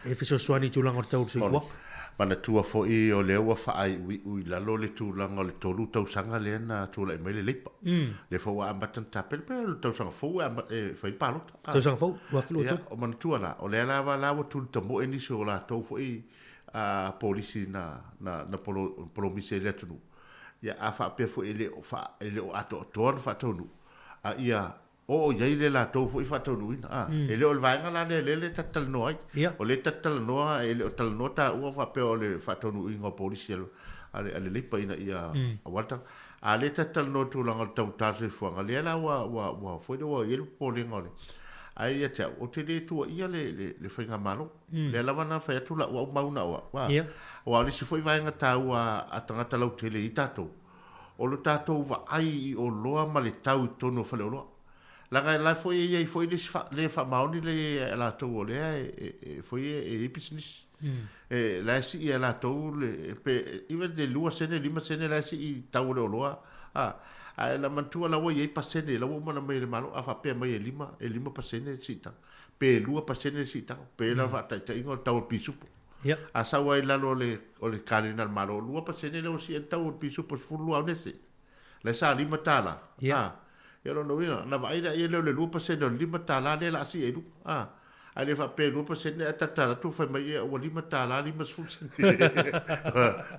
E fesoasoani i tulaga o le tau o le soifuaga. Manatua foi o lea ua faaiuiu i lalo le tulaga o le 3 tausaga lea na tulai mai le Labour. Lea foi ua amata ona tapena pe o le tausaga fou e e fai le palota. Tausaga fou, 2023. Ia, o manatua la, o lea lava la ua tulitamoe nisi o latou foi polisi na na na polomisi ai le atunuu. Ia, a faapea foi e le o e le o atoatoa ona faataunuu, a ia Oo i ai le latou foi faataunuuina. A, e le o le vaega la lea lea le ta te talanoa ai. Ia. O lea ta te talanoa, e le o talanoa taua faapea o le faataunuuina o polisi a le, a le, a le Leipa ina ia aua le taga. A lea ta te talanoa i le tulaga o le taugata o le soifuaga, lea la ua, ua, ua foi lea ua i ai le popolega o le. Ae ia te au, ou te le tuuaia le, le, le faigamalo. Lea lava na fai atu lau au mau na o au. A, Ia. aua o le isi foi vaega taua a tagata lautele i tatou, O lo tatou vaai i oloa ma le tau i totonu o faleoloa. Leaga la foi e i ai foi le isi le faamaoni le i ai a latou o lea e foi e i ai pisinisi. E la e sii e latou le pe even le 2 sene 5 sene la e sii i tau o le oloa a ae la manatua la ua i ai pasene la ua uma ona aumai e le Malo a faapea mai e 5 e 5% le siitaga pe 2% le siitaga pe la faataitaiga o le tau o le pisupo. Ia. A sau ai i lalo o le, o le kalena a le Malo, 2% lea ua sii ai le tau o le pisupo 12 aunese. La e sa $5. Ia. A. Ia lona uiga, ona vaai lea i ai lea o le 2% o le $5 lea o le a sii ai i luga. A. Ae le faapea e 2% ae tatala atu fai mai ia ua $5 50 sene.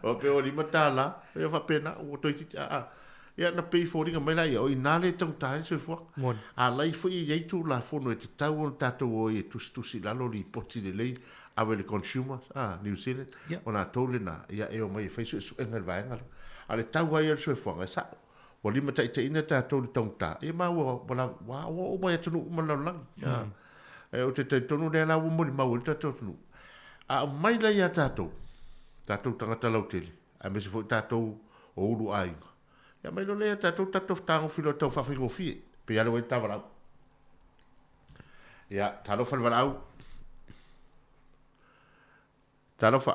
O pe ua $5, ia faapena, ua toeitiiti. A, a. Ia na pei e foliga mai la ia, o i ina lea e taugata ai le soifuaga. Moni. A lai foi e i ai Tulafono e tatau ona tatou o ai e tusitusi i lalo lipoti lelei ave i le consumer a New Zealand, Ia. o latou lena, ia e omai e fai suesuega i le vaega lea. A o le tau lava ia o le soifuaga, e sao. Ua limataitaiina tatou i le taugata, ia ma ua, ua, ua oo mai atunuu uma o le lalolagi. A, e, ou te talitonu lea la ua molimau ai le tatou atunuu. A aumai la ia tatou, tatou tagata lautele, aemaise foi tatou o ulu aiga. Ia aumai loa lea ia tatou tatou fetagofi loa tau faafaigofie, pei lava lea ua i ai le ta valaau. Ia, talofa le valaau. Talofa.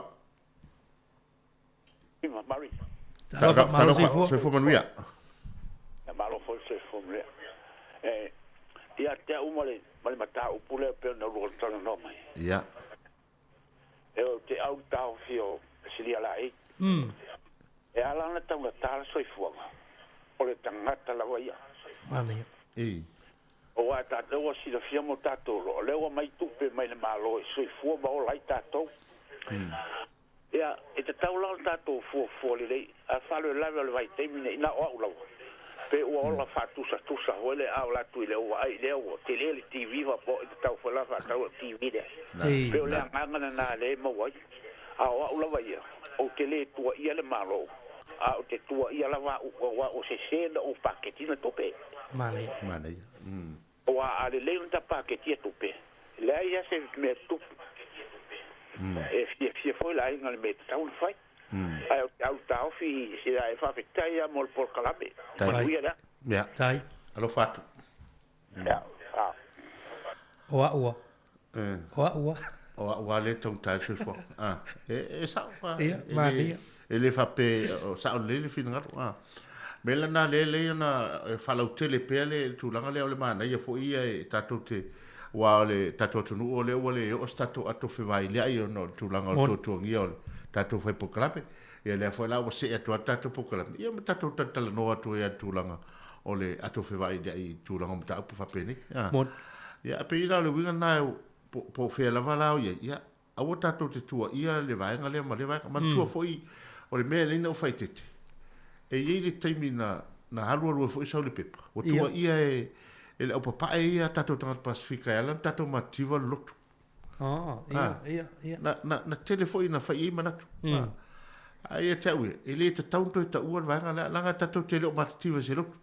Talofa, malo soifua. Soifua manuia. Malo foi soifua manuia. E, ia te au ma le, ma le mataupu lea pei ona lua talanoa mai. Ia. E ou te au taofi o Silia Laei. E ala ona taugata le soifuaga, o le tagata lava ia. Manaia. Ei. Aua tatou ua silafia mo tatou loa, o lea ua mai tupe mai le Malo e soifua ma ola ai tatou. Ia, e tatau la ona tatou fuafua lelei, a faalavelave o le vaitaimi nei, na o au lava, pe ua ola faatusatusa foi le a ola atu i le vaai lea ua tele le TV faapea e tatau foi la faatau le TV lea. Pe o le agaga lena lea e maua ai. A o au lava ia, ou te le tuuaia le Malo, a ou te tuuaia lava au, aua ua sese na ou paketina tupe. Manaia. Manaia. Aua a lelei ona ta paketia tupe, e leai lava se mea tupu. E fiafia foi le aiga i le mea e tatau ona fai. Ae ou te alu taofi i sida e faafetai lava mo le polokalame. Manuia lea. Ia. Tai. Alofa atu. Ia. O au a. O au a. O a'u lava lea e taugata ai le soifuaga. A, e, e sa'o, a, Ia, e le, manaia. e le faapea o sa'o lelei le finagalo. A, mea lena lea e lelei ona faalautele pea le tulaga lea o le manaia foi ia e tatou te aua o le tatou atunuu o lea ua le oo se tatou ato fevailia'i ona o le tulaga o le tuatuagia o le tatou fai polokalame. Ia lea foi la ua see atu lava le tatou polokalame, ia ma tatou talatalanoa atu ai lava i le tulaga o le ato fevailia'i i tulaga o mataupu faapenei. A, ia pei la o le uiga lena po o fea lava la o i ai, ia, aua tatou te tuuaia le vaega lea ma lea vaega. Manatua foi, o le mea e alai ona ou faaeteete, e i ai le taimi na, na alualu ai foi sau le pepa, ua tuuaia e, e le aupapae ia a tatou tagata Pasefika e ala ona tatou matitiva le lotu. Na, na, na tele foi ina fai i ai manatu. Ae ia te au ia, e le tatau ona toe taua le vaega lea, leaga tatou te le o matitiva i se lotu.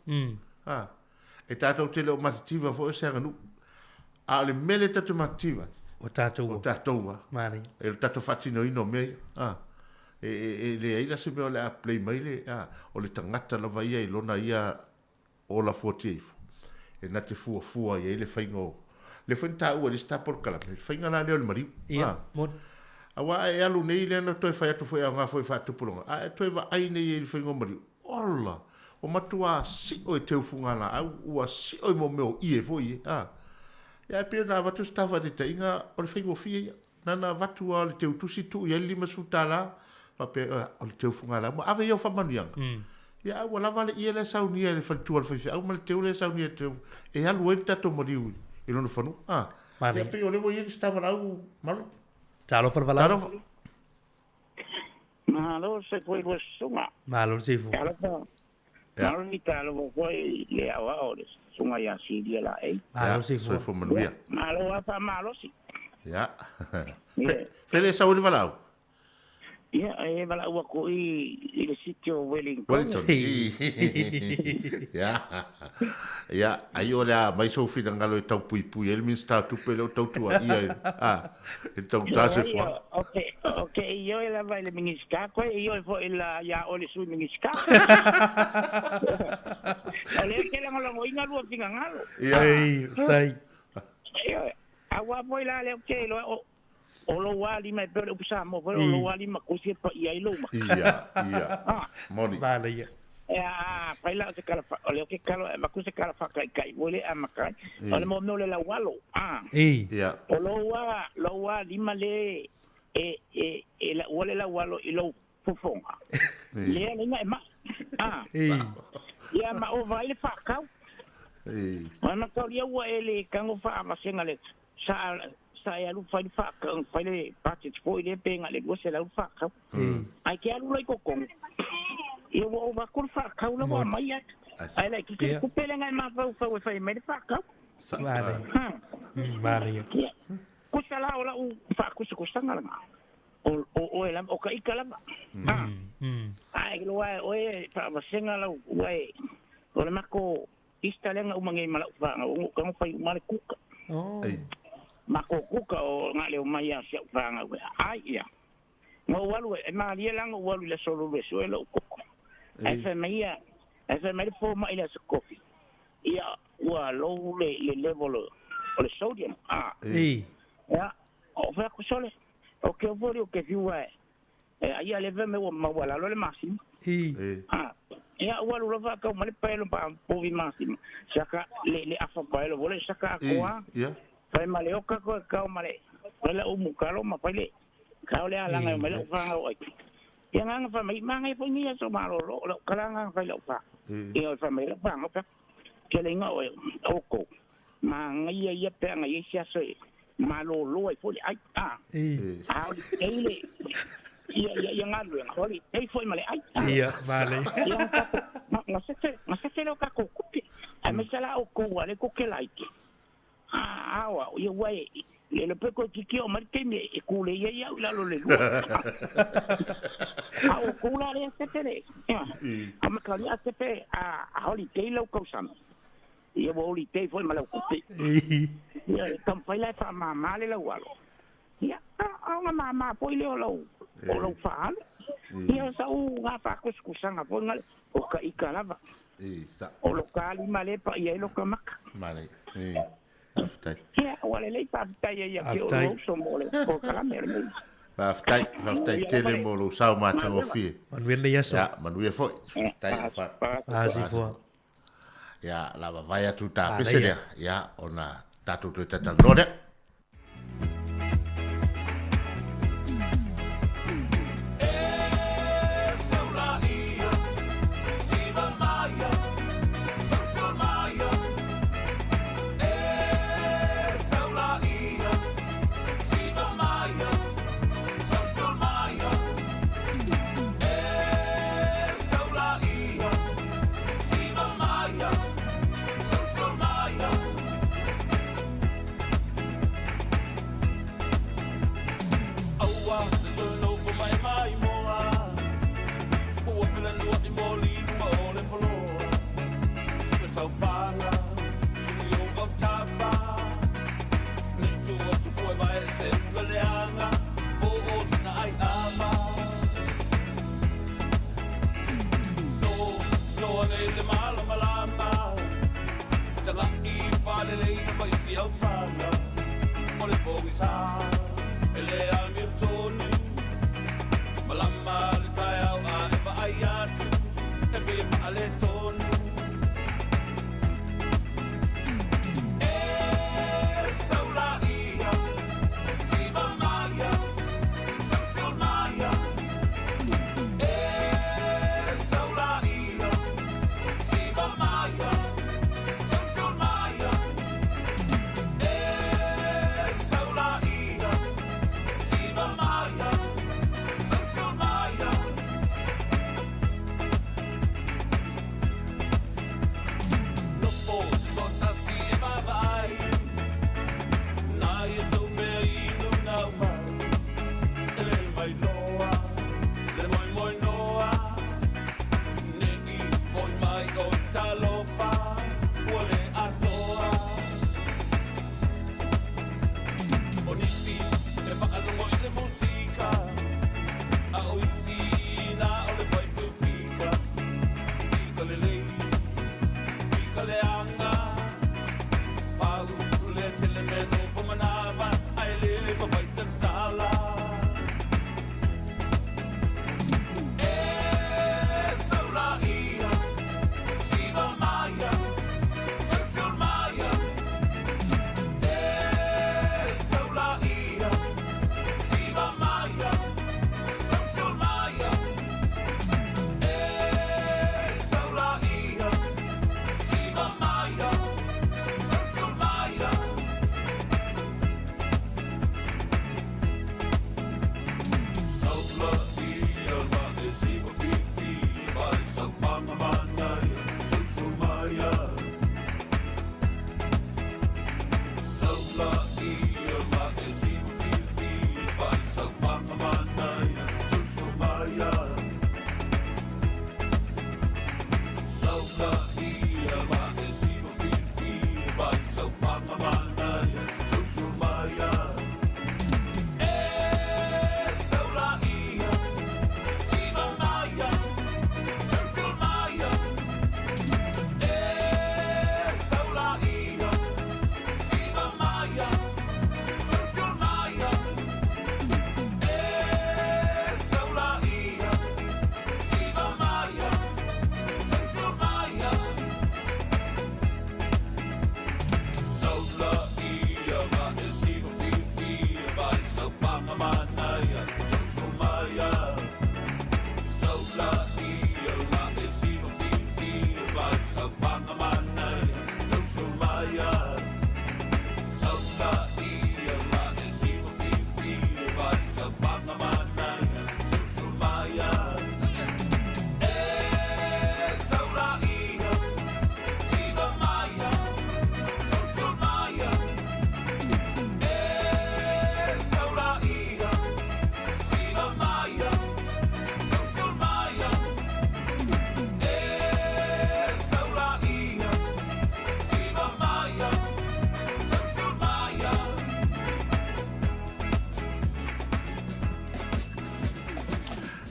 E tatou te le o matitiva foi o se aganuu. A o le mea lea tatou te matitiva ai, O tatou o tatou lava. Manaia. E le tatou faatinoina o mea ia. A, e, e, e leai la se mea o le a play mai le, a, o le tagata lava ia i lona ia ola fuatia ifo, e na te fuafua i ai le faiga o, lea foi na taua e le isi ta polokalame, le faiga la lea o le maliu. Ia, A, moni. aua a e alu nei lea na toe fai atu foi e aoga foi faatupulaga, a e toe vaai nei i le faiga o maliu, Ola! Ua matuā sio e teufuga-laau, ua sio i mo mea o ie foi e, a. Ia, ae pei ona avatu se tala faataitaiga, o le faigofie ia. Na ona avatu lava o le teutusi tuu i ai le $50, faapea, o le teufuga-laau, ma ave ia o faamanuiaga. Ia, ae ua lava le ie la e saunia e le faletua o le faifeau ma le teu lea e saunia e le teu, e alu ai le tatou maliu i lona fanua, a. Ia, pei o lea ua i ai le sitavalaau malo. Talofa le valaau. Talofa. Malo se foi lua susuga. Malo le seifua. Talofa. Malo ni talofa foi le aoao o le susuga ia Silia Laei. Malo le seifua. Soifua manuia. Malo lava faamalosi. Ia. Fea le sau ai le valaau? Ia, e valaau atu i le city o Wellington. Wellington. Ia. Ia, ai o le a aumai sou finagalo e tau puipui ai le Minisita o Tupe lea ua tau tuuaia i le, a, i le taugata soifuaga. Ou te ioe lava i le Minisita, koe ioe foi la ia oe le Sui Minisita. O lea e te lagolagoina lua finagalo. Ia. Ei, tai. Ioe, aua foi la lea ou te iloa o lou lava lima e pei o le upu Samoa foi, o lou lava lima kusi e paia ai lou maka. Ia, ia. Moni. Manaia. Ia, afai la o se tala, o lea ou te tatalo e avatu se tala faataitai foi lea e amata ai. O le mea o le laualo, a. Ia. O lou lava, lou lava lima lea e, e, e laua le laualo i lou fofoga, lea lea e mai. A. Ia, ma ova ai le faatau. O le mataulia ua e le tago faavasega le sa sa e alu fai le faatau, fai le budget foi lea pe na o le 200 le faatau. Ae te alu la i totonu, ia ua ova atu le faatau la ua aumai ai. Ae laitiiti le tupe lea na e mafaufau e fai mai le faatau. Manaia. Ia, kusa la o lau faakusakusaga lena. O oe lava, o ka ika lava. Ae iloa e oe e faavasega lau, ua e, o le mako Easter lea na uma nei ma lau fanau, ona ou tago fai uma le kuka. Mako kuka o na le omai a si au fanau e ai ia. Na ou alu e malie la na ou alu i le aso lolu e sue lou koko. Ae fai mai ia, ae fai mai le fomai i le aso kofi, ia ua low le level o le sodium. Ia, o fai atu sole, o ke ofo o ke fiu e ai a le fai mai ua maualalo le masima. Ia ua alu lava kau mai le paelo pa povi masima. Saka le le afa paelo vole saka akoa. Fai ma le oka ko kau ma le fai la umu kalo ma fai le kau le alanga mai le ufanga o ai. Ia nganga fai mai manga foi ni so malo lo lo kala nganga fai la ufa. Ia fai mai la ufa pa. Ke le inga o o ko. Ma ngai ia pe ngai ia sia so malo lo ai foi ai a. A le le ia ia ia ngalu nga holi ei foi ma le ai. Ia male. Ia nga se te lo ka ko kupi. Ai me sala o ko wa le ko ke like. A awa ia wai le le pe ko kiki o mai ke me e kule ia ia la lo le lu. A o ko la le se te le. A ma ka ni a se pe a holi te lo ko sam. Ia wo holi te foi ma lo kupi. Ia tam fai la fa ma ma le la wa lo. Ia a nga ma ma foi le o lo o lou faalu. Ia sa u ngā whaakusakusanga foi ngale o ka ika lava. O lo ka lima le pa ia i lo ka maka. Male. Faafetai. Ia, ua lelei faafetai ai ia te oe Faafetai. lou uso mo le polokalame o lenei. Faafetai, faafetai Manuia lava tele le mo lou sao galuega. matagofie. Manuia lenei aso. Ia, manuia foi. Ia, Faafetai. Faasifua. Ia, la vavae atu ta pese Manaia. lea. Ia, ona tatou toe talatalanoa lea.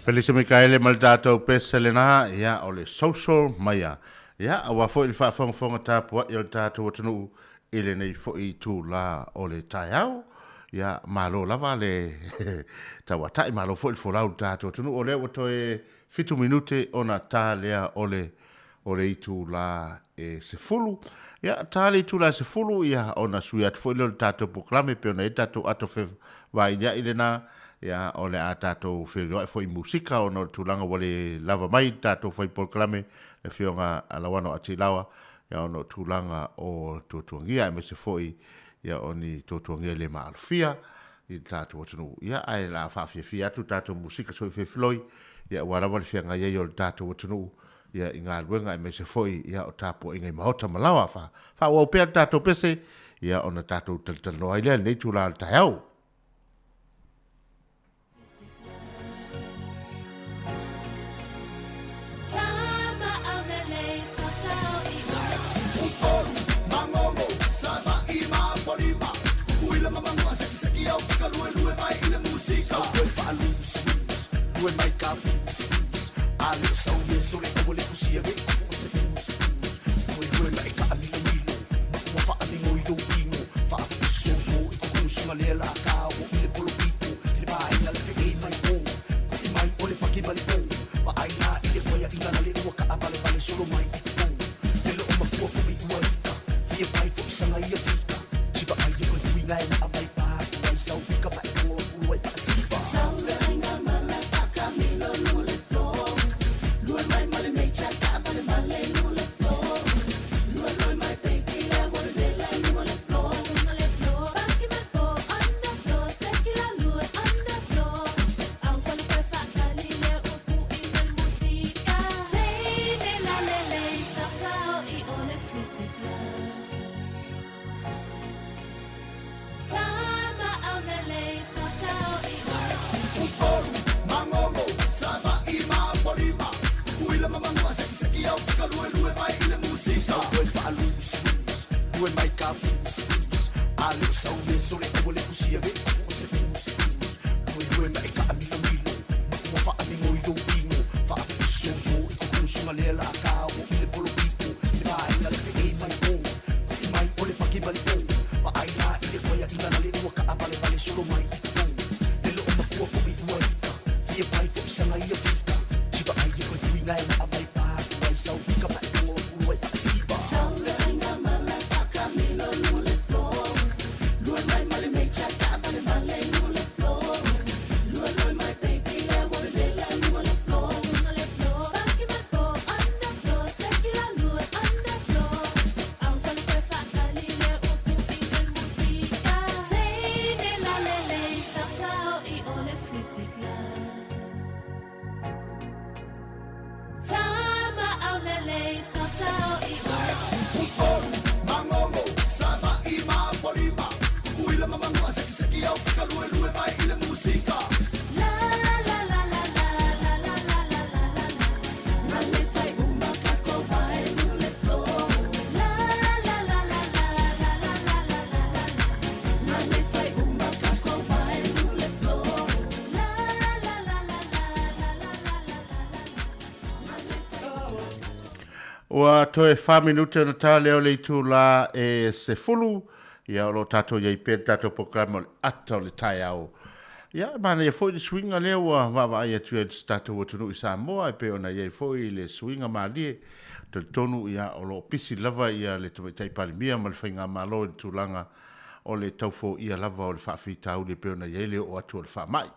Felise Mikaele ma le tatou pese lena, ia, o le social maia. Ia, aua foi le faafogafoga tapuai a le tatou atunuu i lenei foi itulā o le taeao. Ia, malo lava le tauatai, malo foi le folau i le tatou atunuu. O lea ua toe 7 minute ona ta lea o le o le itulā e 10. Ia, ta le itulā e 10, ia, ona sui atu foi lea o le tatou polokalame e pei ona i ai le tatou ato fevailia'i lena, ia, o le a tatou feiloai foi i musika ona o le tulaga ua le lava mai le tatou fai polokalame, le Afioga a Lauano a Tilaoa, ia, ona o tulaga o tuatuagia aemaise foi, ia, o ni tuatuagia e le maalofia i le tatou atunuu. Ia, ae o le a faafiafia atu le tatou musika soifefiloi, ia, aua lava le feagai ai o le tatou atunuu ia i galuega aemaise foi ia o tapuaiga i maota ma laoa. Fa, faaauau pea le tatou pese, ia ona tatou talatalanoa ai lea i lenei itula o le taeao. Ua toe 4 minute ona ta lea o le itulā e 10, ia o lo o tatou i ai pea le tatou polokalame o le ata o le taeao. Ia, e manaia foi le suiga lea ua vaavaai atu ai i le tatou atunuu i Samoa e pei ona i ai foi le suiga malie. Talitonu ia o lo o pisi lava ia le Tamaitai Palemia ma le Faigamalo i le tulaga o le tau foia lava o le faafitauli e pei ona i ai le oo atu o le faamai.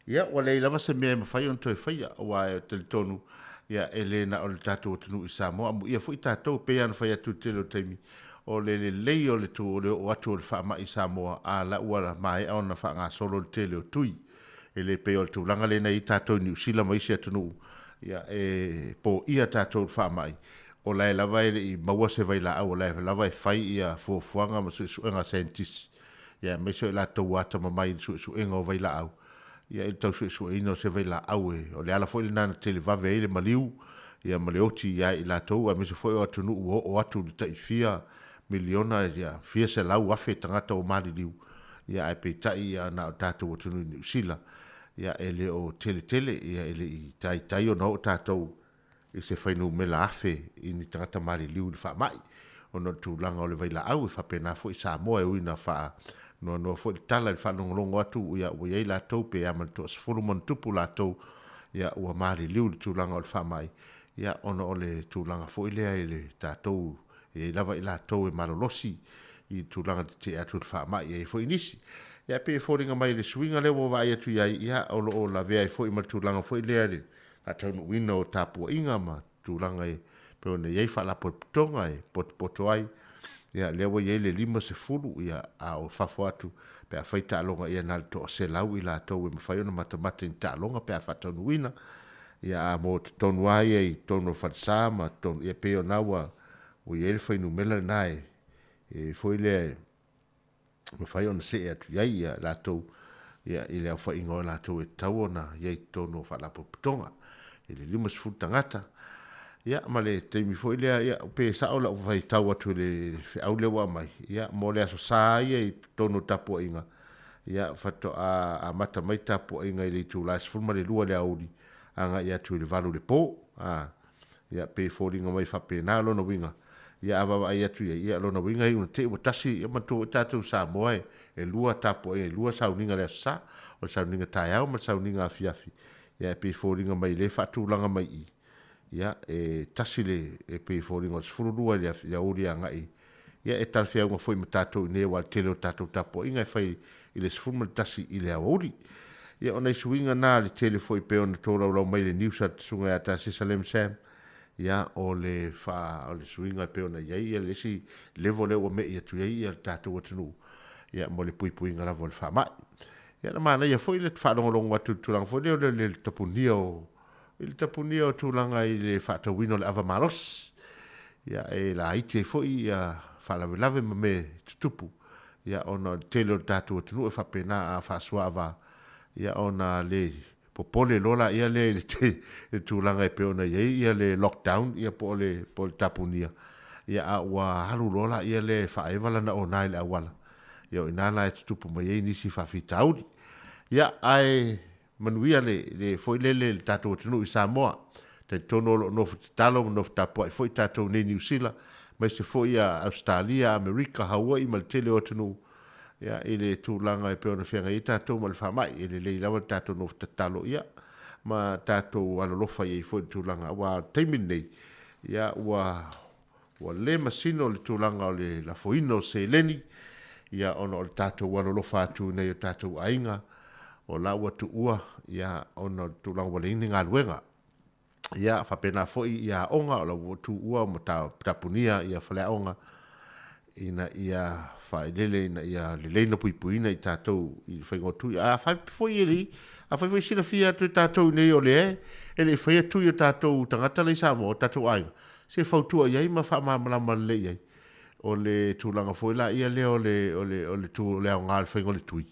Ia, ua leai lava se mea e mafai ona toe faia, aua e talitonu, ia, e le na o le tatou atunuu i Samoa, amuia foi tatou, e pei lava ona fai atu i le tele o taimi, o le lelei o le tu, o le oo atu o le faamai i Samoa, a la ua maea ona faagasolo le tele o tui. E le pei o le tulaga lea na i ai tatou i Niu Sila ma isi atunuu, ia, e poia tatou i le faamai, o la e lava e le i maua se vailaau, o la e lava e fai ia fuafuaga ma suesuega a saienitisi, ia aemaise o i latou ua atamamai i le suesuega o vailaau, ia i le tau suesueina o se vailaau e, o le ala foi lena na televave ai le maliu, ia ma le oti ia i latou, aemaise foi o atunuu ua oo atu i le tai fia miliona, ia fia selau afe tagata ua maliliu, ia ae peitai ia na o tatou atunuu i Niu Sila, ia e le o tele tele, ia e le i taitai ona oo tatou i se fuainumera 1000 i ni tagata maliliu i le faamai. ona o le tulaga o le vailaau e faapena foi Samoa e ui ina faanoanoa foi le tala i le faalogologo atu ia ua i ai latou pe a ma le toasefulu ma ona tupu latou ia ua maliliu i le tulaga o le faamai ia ona o le tulaga foi lea i le tatou e i ai lava i latou e malolosi i le tulaga tetee atu i le faamai e i ai foi nisi. Ia pei e foliga mai le suiga lea ua vaai atu i ai, ia o lo o lavea ai foi ma le tulaga foi lea i le faataunuuina o tapuaiga ma tulaga e pei ona i ai faalapotopotoga e potopoto ai. Ia lea ua i ai le 50, ia a o fafo atu pe afai taaloga ia na o le 100 i latou e mafai ona matamata i ni taaloga pe a faataunuuina. Ia a mo totonu lava ia i totonu o falesa ma totonu, ia pei o na ua i ai le fuainumera lena e e foi lea e mafai ona see atu i ai ia latou ia i le aofaiga o latou e tatau ona i ai i totonu o faalapotopotoga i le 50 tagata. Ia ma le taimi foi lea, ia pe sao lau faitau atu i le feau lea ua aumai, ia mo le Aso Sa ia i totonu o tapuaiga, ia faatoa amata mai tapuaiga i le itula e 12 i le aoauli agai atu i le 8 i le po. A, ia pe foliga mai faapena lona uiga, ia a vaavaai atu i ai, ia lona uiga e iu ina te i ua tasi, ia manatua foi tatou Samoa e, e lua tapuaiga, e lua sauniga i le Aso Sa, o le sauniga taeao ma le sauniga afiafi, ia e pei e foliga mai lea e faatulaga mai i i, ia e tasi le, e pei e foliga o le 12 i le, i le aoauli agai, ia e talafeauga foi ma tatou i inei aua o le tele o tatou tapuaiga e fai i le 11 i le aoauli. Ia o nai suiga na le tele foi pei ona tolaulau mai le news a le Susuga ia Tasesa Lam Sam, ia o le fa, o le suiga e pei ona i ai ia le isi level lea ua me'i atu i ai ia le tatou atunuu, ia mo le puipuiga lava o le faamai. Ia na manaia foi le faalogologo atu i le tulaga foi lea o le, le tapunia o, i le tapunia o tulaga i le faatauina o le ava malosi. Ia e laiti ai foi ia faalavelave ma mea e tutupu, ia ona o le tele o le tatou atunuu e faapena a faasoa-ava, ia ona le popole loa laia lea i le tulaga e pei ona i ai ia le lockdown ia po o le po o le tapunia, ia a ua alu loa laia lea e faaeva lana ona i le auala, ia o i ina la e tutupu mai ai nisi faafitauli. Ia ae manuia le le foi lele i le tatou atunuu i Samoa. Talitonu o lo o nofo tatalo ma nofo tapuai foi tatou nei Niu Sila, aemaise foi ia Ausetalia, Amerika, Hawaii ma le tele o atunuu ia i le tulaga e pei ona feagai ai tatou ma le faamai. E lelei lava le tatou nofo tatalo ia ma tatou alolofa i ai foi i le tulaga aua o le taimi lenei ia ua ua le masino le tulaga o le lafoina o seleni, ia ona o le tatou alolofa atu i nai o tatou aiga, o la ua tuua, ia ona o le tulaga ua leai ni galuega. Ia faapena foi ia aoga, o la ua tuua ma tapunia ia faleaoga, ina ia faaeleele ina ia lelei ona puipuiina i tatou i le faiga o tui. A fai foi e le, a fai foi silafia atu e tatou i nei o lea e le i faia tui o tatou tagata la i Samoa, o tatou aiga, se fautua i ai ma faamalamalama lelei i ai. O le tulaga foi la ia lea o le, o le, o le, o le aoga o le faiga o le tui,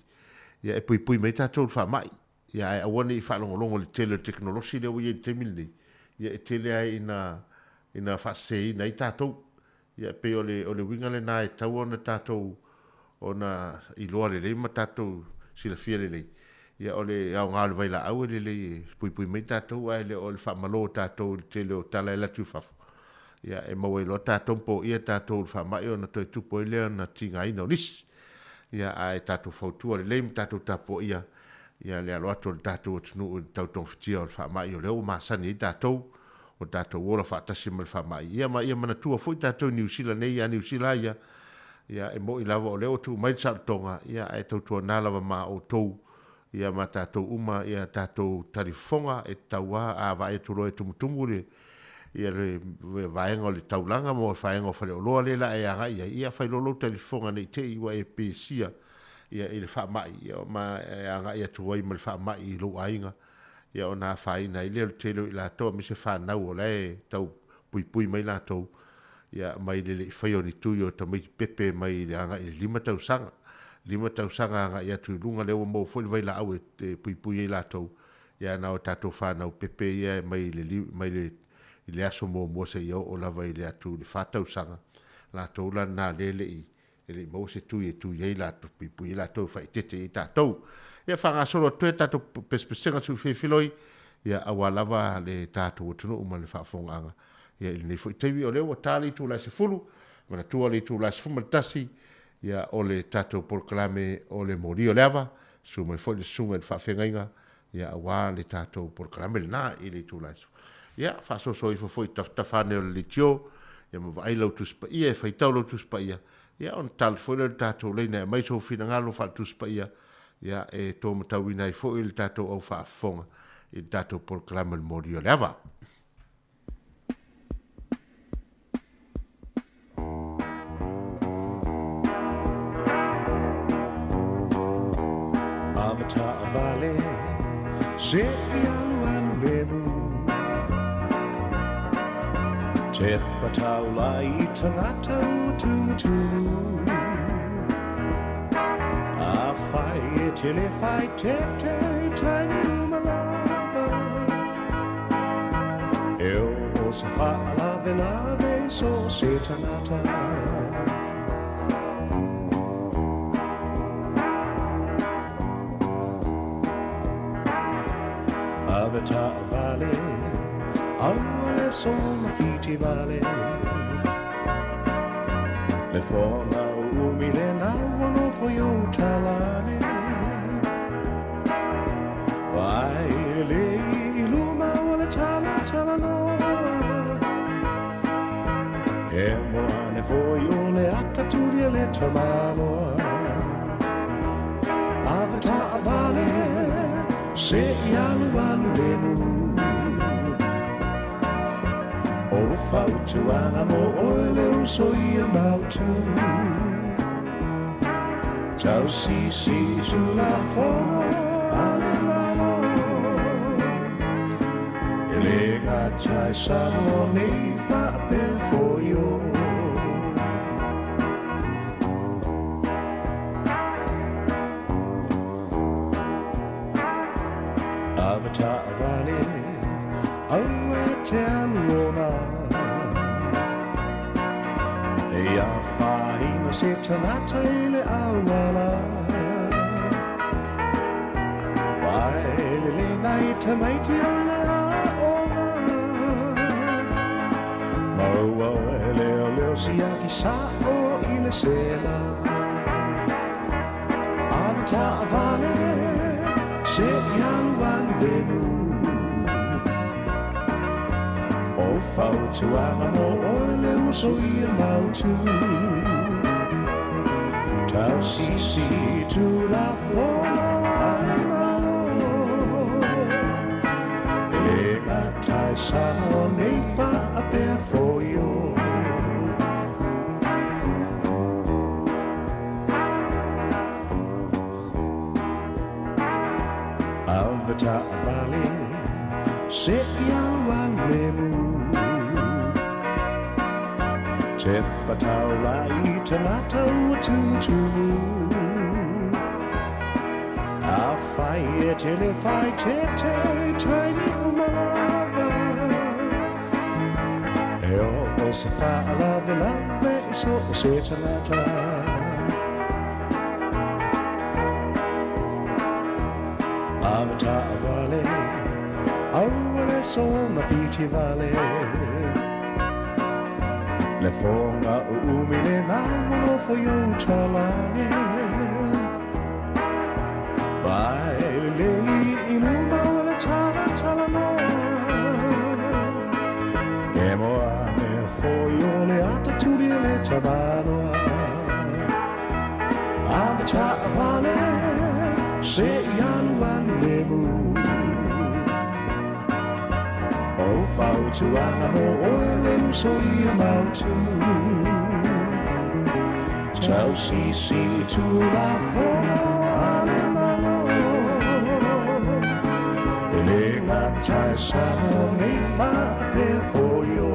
ia e puipui mai tatou i le faamai. Ia ae aua ne i faalogologo i le tele o le tekonolosi lea ua i ai i le taimi lenei, ia e tele lava ina, ina faaseseina ai tatou. Ia e pei o le, o le uiga lena e tatau ona tatou ona iloa lelei ma tatou silafia lelei, ia o le aoga o le vailaau e lelei e puipui mai tatou ae le o le faamalo o tatou i le tele o tala e alu atu i fafo, ia e maua ai loa tatou ma poia tatou i le faamai ona toe tupu ai lea ona tigaina o nisi. Ia ae tatou fautua lelei ma tatou tapuaia ia le alo atu o le tatou atunuu i le tau togafitia o le faamai o lea ua masani ai tatou, ua tatou ola faatasi ma le faamai. Ia ma ia manatua foi tatou i Niu Sila nei, ia Niu Sila ia, ia e moni lava o lea ua tuu mai le saolotoga, ia ae tautuana lava ma outou, ia ma tatou uma ia tatou talifofoga e tatau lava a vaai atu loa e tumutumu le ia le vaega o le taulaga mo le vaega o faleoloa lea la e agai i ai, ia fai loa lou talifofoga ne i te i ua e pesia ia i le faamai, ia ma e agai atu ai ma le faamai i lou aiga, ia ona afaina ai lea o le tele o i latou aemaise fanau o la e tau puipui mai latou ia mai le le i faia o ni tui o tamaiti pepe mai le agai i le 5 tausaga, 5 tausaga agai atu i luga lea ua maua foi le vailaau e puipui ai latou, ia na o tatou fanau pepe ia mai le mai le i le aso muamua seia oo lava i le atu i le 4 tausaga latou la lena lea e le i e le i maua se tui e tui ai latou, puipui ai latou e faaeteete i ai tatou. Ia faagasolo atu ai tatou pesepesega sui fefeloi, ia aua lava le tatou atunuu ma le faafofogaaga ia i lenei foi taimi. O lea ua ta le itula e 10, Manatua le itula 11, ia o le tatou polokalame o le moli o le ava, susu mai foi le susuga i le faafeagaiga, ia aua le tatou polokalame lena i le itula e Ia, faasoasoa ifo foi i tafatafa ane o le leitio, ia ma vaai lau Tusi Paia e faitau lau Tusi Paia, ia ona tali foi lea o le tatou laina e aumai sou finagalo faale-Tusi Paia, ia e to matauina ai foi le tatou au faafofoga i le tatou polokalame o le moli o le ava. Avataavale se i alualu lemu Te pataula i tangata ua tumutumu A whai e tele whai te te taini umalava E o se whaalave lave so se tangata Avataavale aua le sona fiti vale Le fona o umi le naua no fo yo talane Vai le iluma o le tala tala noa E moane fo yo le ata tulia le tamaloa Avataavale se i alu alu le mu O fautuaga mo oe le uso ia mautu Tausisi tulafono a le Malo E le gata i Samoa nei faapea foio Avataavale aua te alu ona E a whaina se tangata i le auala Vai le le nei tamaiti o le aoga Maua e leo leo siaki sao i le sela Avataavale se i alu alu lemu O fautuaga mo oe le uso ia mautu Tausisi tulafono a le Malo E le gata i Samoa nei faapea foio Avataavale se i alu alu lemu Te pataula i tangata ua tumutumu A whai e tele whai te te taini umalava E o o se whaalave lave i so o se tangata Avataavale aua le sona fiti vale Le fonga o umi le naua no fo yo talane Vai le i luma o le tala tala noa E moa me fo yo le ata tuli le tamaloa Avataavale se i alu alu lemu O fautuaga mo oe le uso ia mautu Tausisi tulafono a le Malo E le gata i Samoa nei faapea foio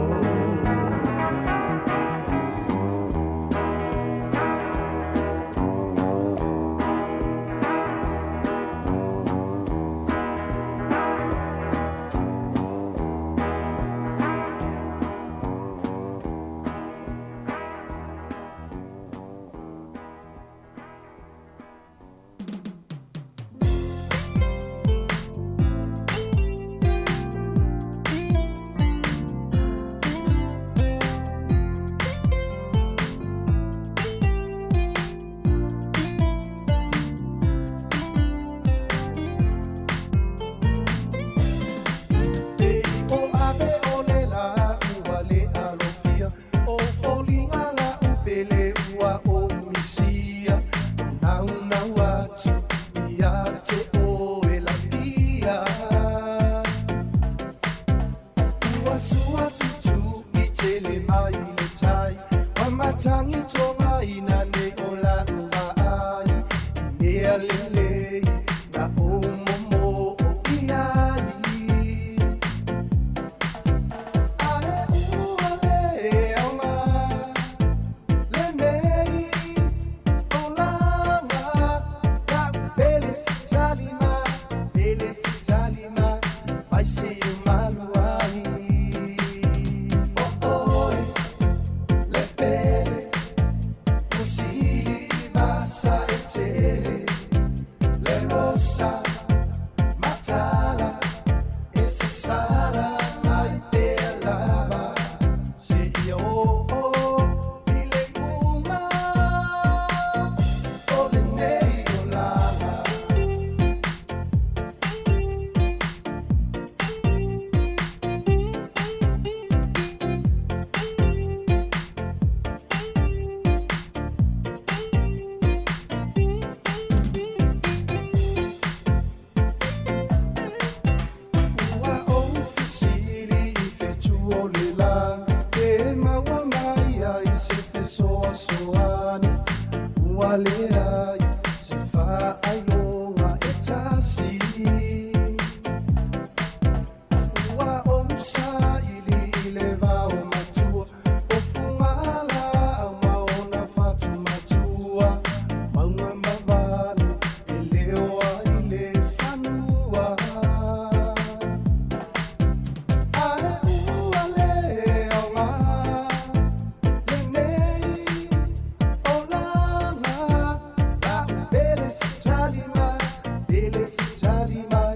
tali mai,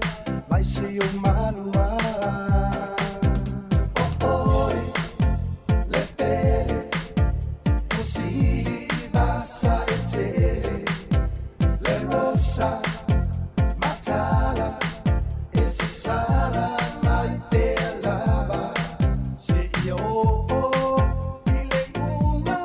mai se o malua. O oe, le pele, o sili vasa e tele, le rosa, matala, e se sala mai pe lava, se ia o o, i le uma,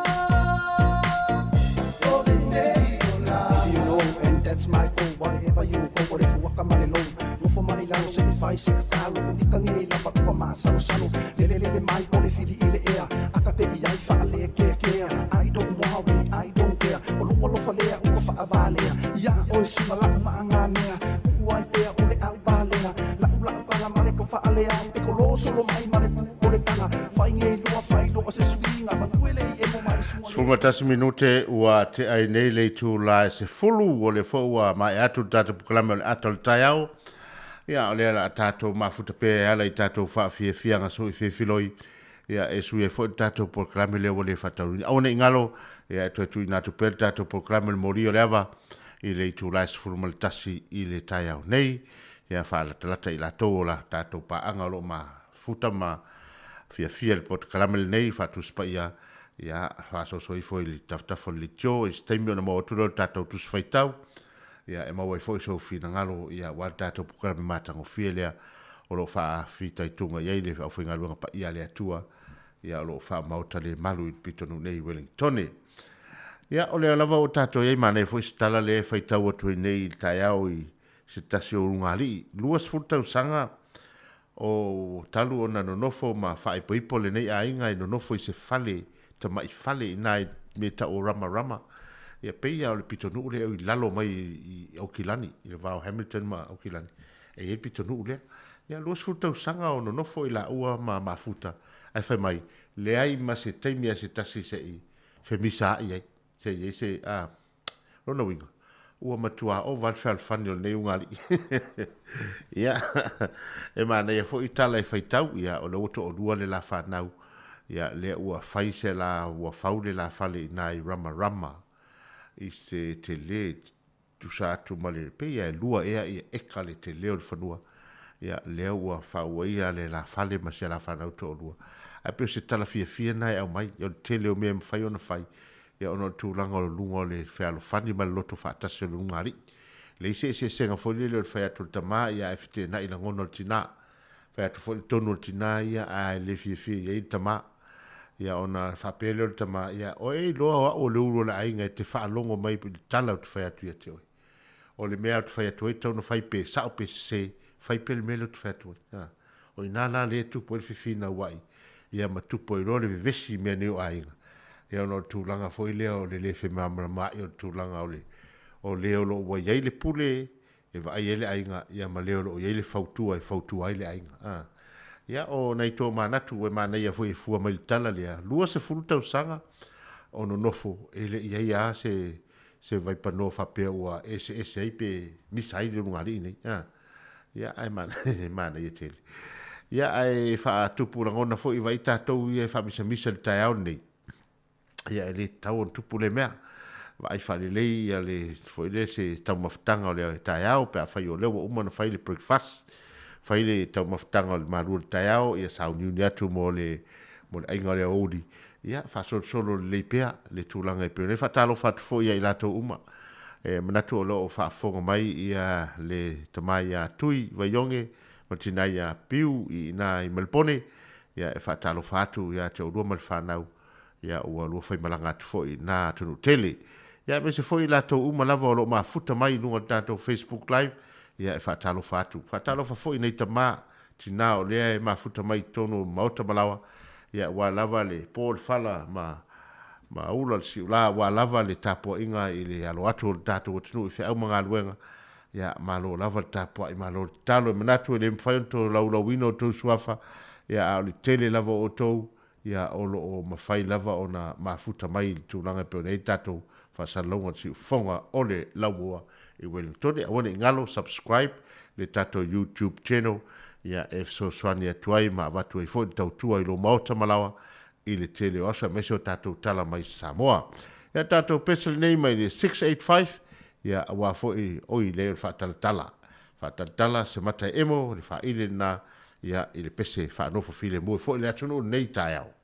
o lenei o la. You know, and that's my goal, whatever you go, o le fuaka ma le lou, nofo mai lalo se fai se tatalo, o ikange lava ua masalosalo, lele lele mai o le fili i le ea, akape i ai whaale kea kea, I don't worry, I don't care, o lo alofa lea ua whaavalea, ia oe suga lau maanga mea, ua ai pea o le au valea, lau lau kala ma le kawhaalea, e ko solo mai ma le o le tala, whai ngei loa whai loa se suinga, manuele i e mo mai sua. 11 minute ua te ai nei le itu la e se fulu o le fo ua mai atu tatou polokalame o le ata o le taeao. Ia o lea la tatou mafuta pea e ala i tatou faafiafiaga so i fefiloi. Ia e sui ai foi le tatou polokalame lea ua le faatauina. Aua ne i galo, ia e toe tuuina atu pea le tatou polokalame o le moli o le ava i le itula e 11 i le taeao nei. Ia faalatalata i latou o la tatou paaga o lo o mafuta ma fiafia i le polokalame lenei faatusi paia. Ia faasoasoa ifo i le tafatafa o le leitio i se taimi ona maua atu lea o le tatou tusi faitau. Ia e maua ai foi sou finagalo ia aua le tatou polokalame matagofie lea o lo o faafitaituga i ai le aufaigaluega paia a le Atua ia o lo o faamaota le malu i le pitonuu nei i Wellingtone. Ia o lea lava ua tatou i ai manaia foi se tala lea e faitau atu ai nei i le taeao i se tasi o ulugalii 20 tausaga o talu ona nonofo ma faaipoipo lenei aiga e nonofo i se fale tamai fale i nai mea tau o Ramarama. Ia pei lava o le pitonuu lea e i lalo mai i Aukilani, i le va o Hamilton ma Aukilani, e i ai le pitonuu lea. Ia 20 tausaga o nonofo i laua ma mafuta, ae fai mai, leai ma se taimi a se tasi se i femisaai ai, se i ai se, a, lona uiga, ua matua ova le fealofani o lenei ugali'i. Ia, e manaia foi tala e faitau, ia, o lea ua toalua le la fanau, ia, lea ua fai se la, ua fau le la fale i nai Ramarama, i se tele tusa atu ma le, pei lava e lua ea ia eka le tele o le fanua, ia, lea ua fauaia le la fale ma se la fanau toalua. Ae pei o se tala fiafia lena e aumai, o le tele o mea e mafai ona fai, ia ona o le tulaga o luga o le fealofani ma le loto faatasi o le ulugalii. Leai se eseesega foi lele o le fai atu o le tamā ia ae feteenai lagona o le tinā. Fai atu foi le tonu o le tinā ia ae le fiafia i ai le tamā. Ia ona faapea lea o le tamā, ia oe e iloa o au o le ulu o le aiga e te faalogo mai i le tala ou te fai atu ia te oe. O le mea ou te fai atu ai tatau ona fai pe sao pe sese, fai pea le mea lea ou te fai atu ai. O i ina la lea e tupu ai le fefinauai, ia ma tupu ai loa le vevesi i mea nei o aiga. Ia ona o le tulaga foi lea o le le femalamalamaai o le tulaga o le o le o lo o ua i ai le pule e vaai ai le aiga, ia ma le o lo o i ai le fautua e fautua ai le aiga. A. Ia o nai tomanatu e manaia foi e fua mai le tala lea, 20 tausaga o nonofo e le i ai lava se se vaipanoa faapea ua eseese ai pe misa ai le ulugalii nei. A. Ia, ae manaia tele. Ia, ae faatupu lagona foi i vai tatou ia e faamisamisa i le taeao lenei. Ia, e le tatau ona tupu lea mea. Vaai faalelei ia le, foi lea se taumafataga o le taeao pe afai o lea ua uma ona fai le breakfast, fai le taumafataga o le malu o le taeao, ia sauniuni atu mo le, mo le aiga o le aoauli. Ia, faasolosolo lelei pea le tulaga e pei ona i ai. Faatalofa atu foi ia i latou uma e manatu o lo o faafofoga mai ia le tama ia Tui Vaioge ma le tina ia Piu i ina i Malepone. Ia, e faatalofa atu ia te oulua ma le fanau, ia ua lua faimalaga atu foi i na atunuu tele. Ia, aemaise foi i latou uma lava o lo o mafuta mai i luga o le tatou Facebook Live, ia e faatalofa atu. Faatalofa foi i nei tama Tina o lea e mafuta mai i totonu o maota ma laoa, ia ua lava le po le fala ma ma ula le siula, ua lava le tapuaiga i le alo atu o le tatou atunuu i feau ma galuega, ia malo lava le tapuai, malo le tatalo. E manatu e le mafai ona tolaulauina outou suafa, ia a o le tele lava o outou, ia o lo o mafai lava ona mafuta mai i le tulaga e pei ona i ai le tatou faasalalauga o le siufofoga o le laumua i Wellingtone. Aua ne i galo, subscribe le tatou YouTube channel, ia e fesoasoani atu ai ma avatu ai foi le tautua i lou maota ma laoa i le tele o aso aemaise o tatou tala mai Samoa. Ia tatou pese lenei mai le 685, ia aua foi, oi lea o le faatalatala. Faatalatala se mata e emo le faaili lena ia i le pese faanofo filemu e foi le atunuu lenei taeao.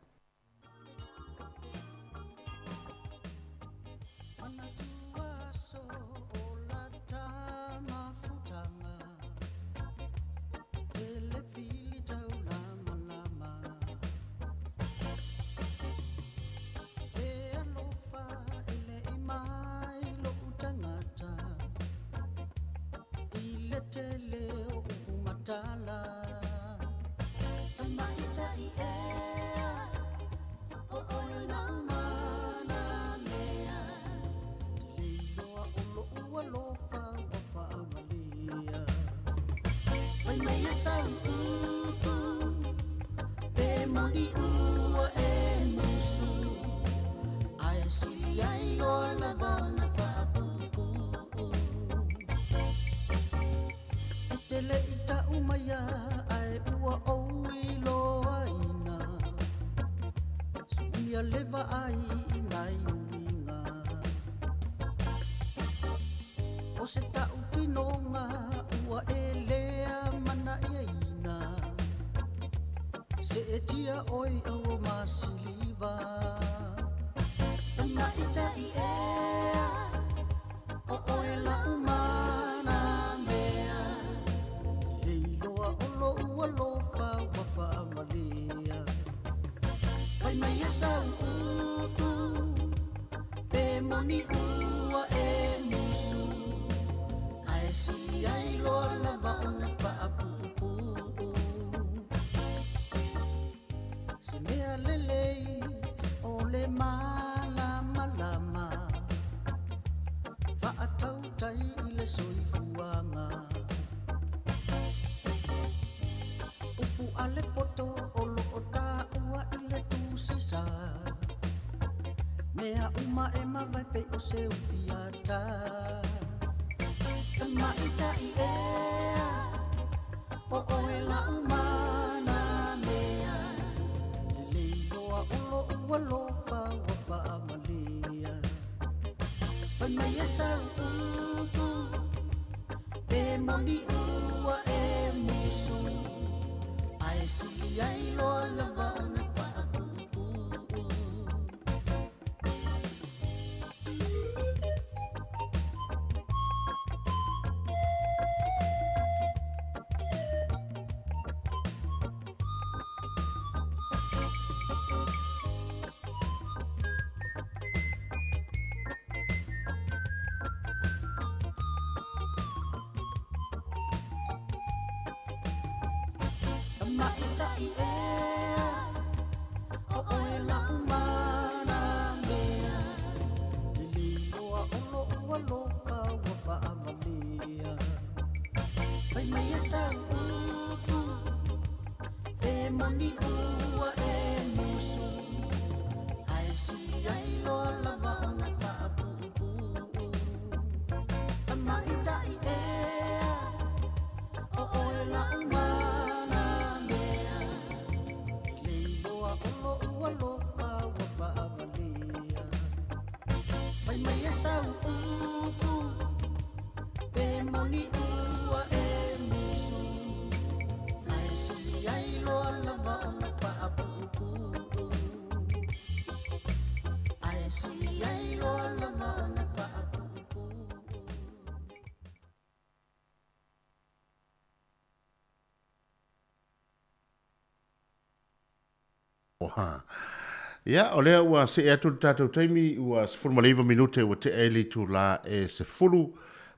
Ia, o lea ua see atu le tatou taimi, ua 19 minute ua tea ai le itulā e 10,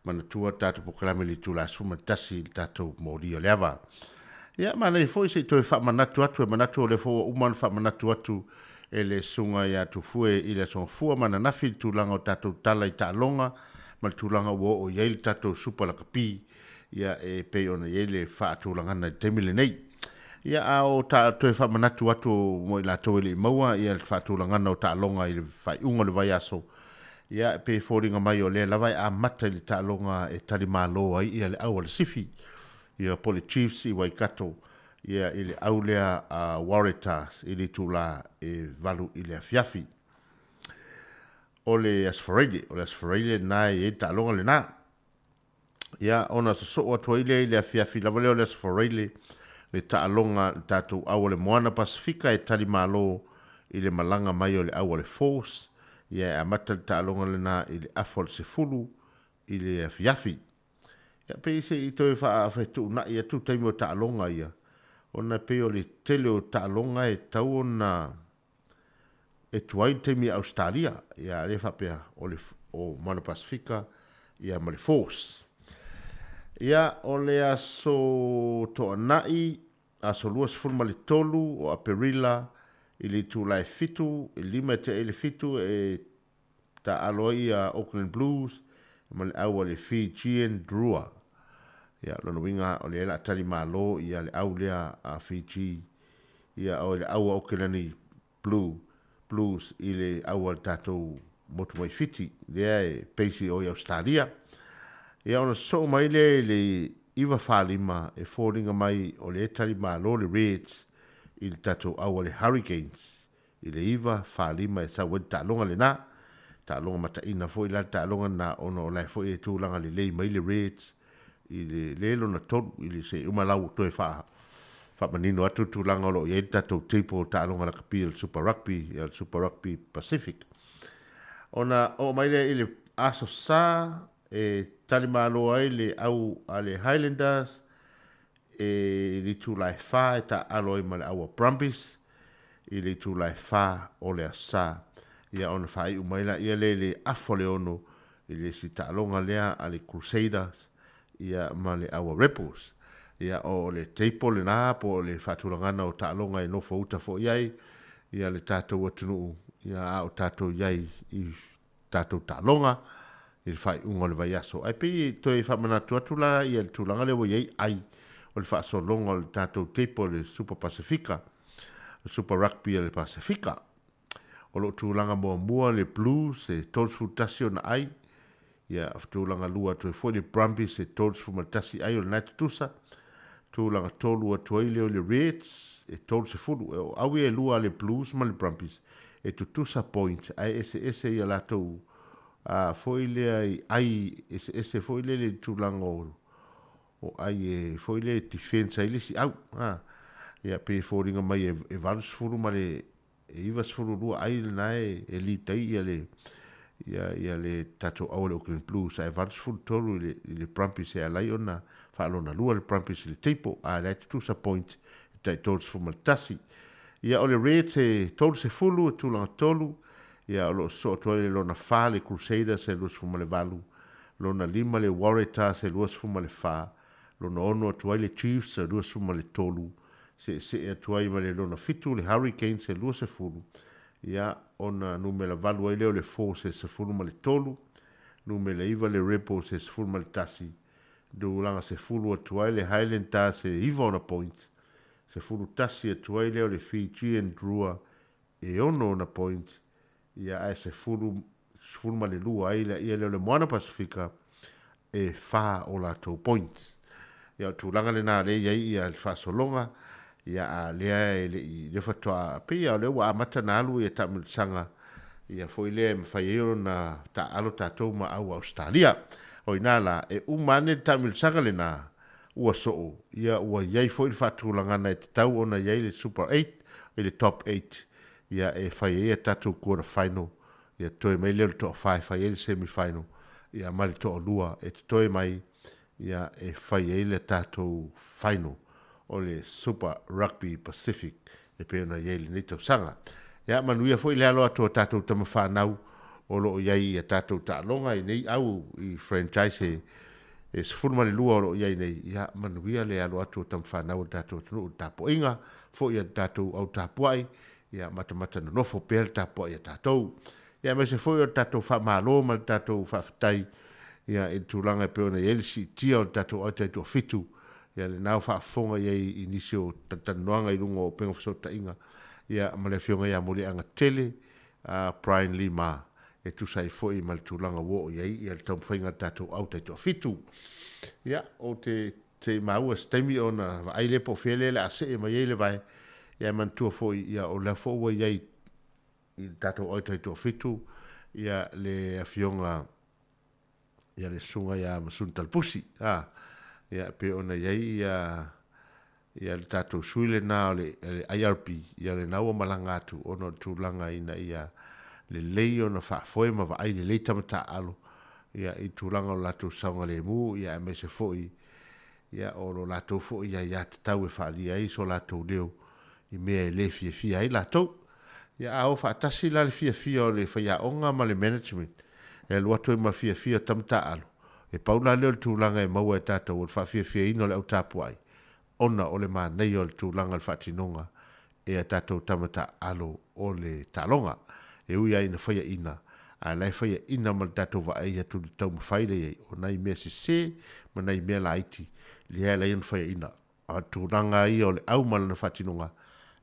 manatua le tatou polokalame i le itulā 11 i le tatou moli o le ava. Ia, manaia foi se i toe faamanatu atu, e manatu o lea foi ua uma ona faamanatu atu e le Susuga ia Tufue i le Aso Gafua ma ananafi le tulaga o tatou tala i taaloga ma le tulaga ua oo i ai le tatou Supa Lakapi, ia e pei ona i ai le faatulagana i le taimi lenei. Ia a o ta toe faamanatu atu mo i latou e le i maua ia le faatulagana o taaloga i le faaiuga o le vaiaso, ia e pei e foliga mai o lea lava e amata i le taaloga e talimalo ai ia le au a le Sifi, ia po o le Chiefs i Waikato, ia i le au lea a Waratahs i le itula e 8 i le afiafi. O le Aso Faraile, o le Aso Faraile lena e i ai le taaloga lena. Ia, ona sosoo atu ai lea i le afiafi lava lea o le Aso Faraile, le taaloga a le tatou au o le Moana Pasefika e tali malo i le malaga mai o le au a le Force. Ia, e amata le taaloga lena i le afa o le 10 i le afiafi. Ia, pei se i toe fetuunai atu taimi o taaloga ia, ona e pei o le tele o taaloga e tatau ona e tuai le taimi i Ausetalia, ia lea faapea o le o Moana Pasefika ia ma le Force. Ia o le aso Toanai, aso 23 o Aperila i le itula e 7, e 5 e tea i le 7 e taaalo ai ia Auckland Blues ma le au a le Fijian Drua. Ia lona uiga o lea la tali malo ia le au lea a Fiji ia o le au a Auckland Blue Blues i le au a le tatou motu mai Fiti lea e base i o i Ausetalia. Ia ona sosoo mai lea i le 9:45 e foliga mai o lea e tali malo le Reds i le tatou au a le Hurricanes i le 9, 4, 5 e sau ai le taaloga lena. Taaloga mataina foi la le taaloga lena ona o la e foi e tulaga lelei mai le Reds i le le lona tolu i le se uma lau toe faa faamanino atu le tulaga o lo o i ai le tatou table o taaloga lakapi o le Super Rugby, ia le Super Rugby Pacific. Ona oo mai lea i le Aso Sa e talimalo ai le au a le Highlanders e le itula e 4 e taaalo ai ma le au a Brumbies i le itula e 4 o le asa. Ia ona faaiu mai laia lea i le afa o le 6 i le isi taaloga lea a le Crusaders ia ma le au a Rebels. Ia o le table lena po o le faatulagana o taaloga e nofo uta foi ai ia le tatou atunuu ia a o tatou i ai i tatou taaloga i le faaiuga o le vaiaso. Ae pei e toe faamanatu atu la ia le tulaga lea ua i ai ai o le faasologa o le tatou table o le Super Pasefika, le Super Rugby a le Pasefika. O lo o tulaga muamua le Blues e 31 ona ai, ia tulaga lua atu ai foi le Brumbies e 31 ai o lena e tutusa, tulaga tolu atu ai lea o le Reds e 30. O au ia e lua a le Blues ma le Brumbies e tutusa points ae eseese ia latou a foi lea i ai eseese foi lele i le tulaga o ai e foi lea e defense ai le isi au a ia pei e foliga mai e 80 ma le e 92 ai lena e lead ai ia le ia le tatou au a le Auckland Blues ae 83 i le Brumbies e ala ai ona faalona lua le Brumbies i le table a lea e tutusa point e tai 31. Ia o le Reds e 30 e tulaga 3, ia o lo o sosoo atu ai le lona 4 le Crusaders e 28, lona 5 le Waratahs e 24, lona 6 atu ai le Chiefs e 23, seesee atu ai ma le lona 7 le Hurricanes e 20, ia ona numera 8 ai lea o le Force e 13, numera 9 le Rebels e 11, tulaga 10 atu ai le Highlanders e 9 ona points, 11 atu ai lea o le Fijian Drua e 6 ona points, ia ae 10, 12 ai lea lea o le Moana Pasifika e 4 o latou points. Ia o tulaga lena lea i ai ia le faasologa, ia a lea e le i lea faatoa pei lava o lea ua amata ona alu ia taamilosaga ia foi lea e mafai ai ona taaalo tatou ma au a Ausetalia. O i ina la e uma ane le taamilosaga lena ua soo, ia ua i ai foi le faatulagana e tatau ona i ai le Super Eight i le Top Eight ia e fai ai a tatou quarter final ia totoe mai lea o le toafa e fai ai le semi final ia ma le toalua e totoe mai ia e fai ai le tatou final o le Super Rugby Pacific e pei ona i ai lenei tausaga. Ia manuia foi le alo atu o tatou tama fanau o lo o i ai i a tatou taaloga i nei au i franchise e 12 o lo o i ai nei. Ia manuia le alo atu o tama fanau o le tatou atunuu i le tapuaiga foi a le tatou au tapuai, ia matamata nonofo pea le tapuai a tatou. Ia aemaise foi o le tatou faamalo ma le tatou faafetai ia i le tulaga e pei ona i ai le siitia o le tatou au taitoafitu, ia lena ua faafofoga i ai i nisi o talatalanoaga i luga o upega fesootaiga ia ma le Afioga ia Moliaga Tele Brian Lima e tusa ai foi ma le tulaga ua oo i ai ia le taumafaiga a le tatou au taitoafitu. Ia, ou te Se i maua se taimi ona vaai lea po o fea lea o le a see mai ai le vae, ia e manatua foi ia o lea foi ua i ai i le tatou au taitoafitu ia le Afioga ia le susuga ia Masuni Talapusi, a, ia, pei ona i ai ia, ia le tatou sui lena o le, le IRB, ia lena ua malaga atu ona o le tulaga ina ia lelei ona faafoe ma vaai lelei tama taaalo, ia, i tulaga o le latou saogalemu, ia, aemaise foi, ia, o lo latou foi aiatatau e faaalia ai so latou leo i mea e le fiafia ai latou. Ia, a o faatasi la le fiafia o le faiaoga ma le management, e alu atu ai ma fiafia o tama taaalo, e pau la lea o le tulaga e maua e tatou o le faafiafiaina o le au tapuai, ona o le manaia o le tulaga o le faatinoga e a tatou tama taaalo o le taaloga. E ui lava ina faiaina, a o la e faiaina ma le tatou vaai atu i le taumafai lea i ai, o nai mea sese ma nai mea laiti lea e ala ai ona faiaina. A o le tulaga ia o le au ma lana faatinoga,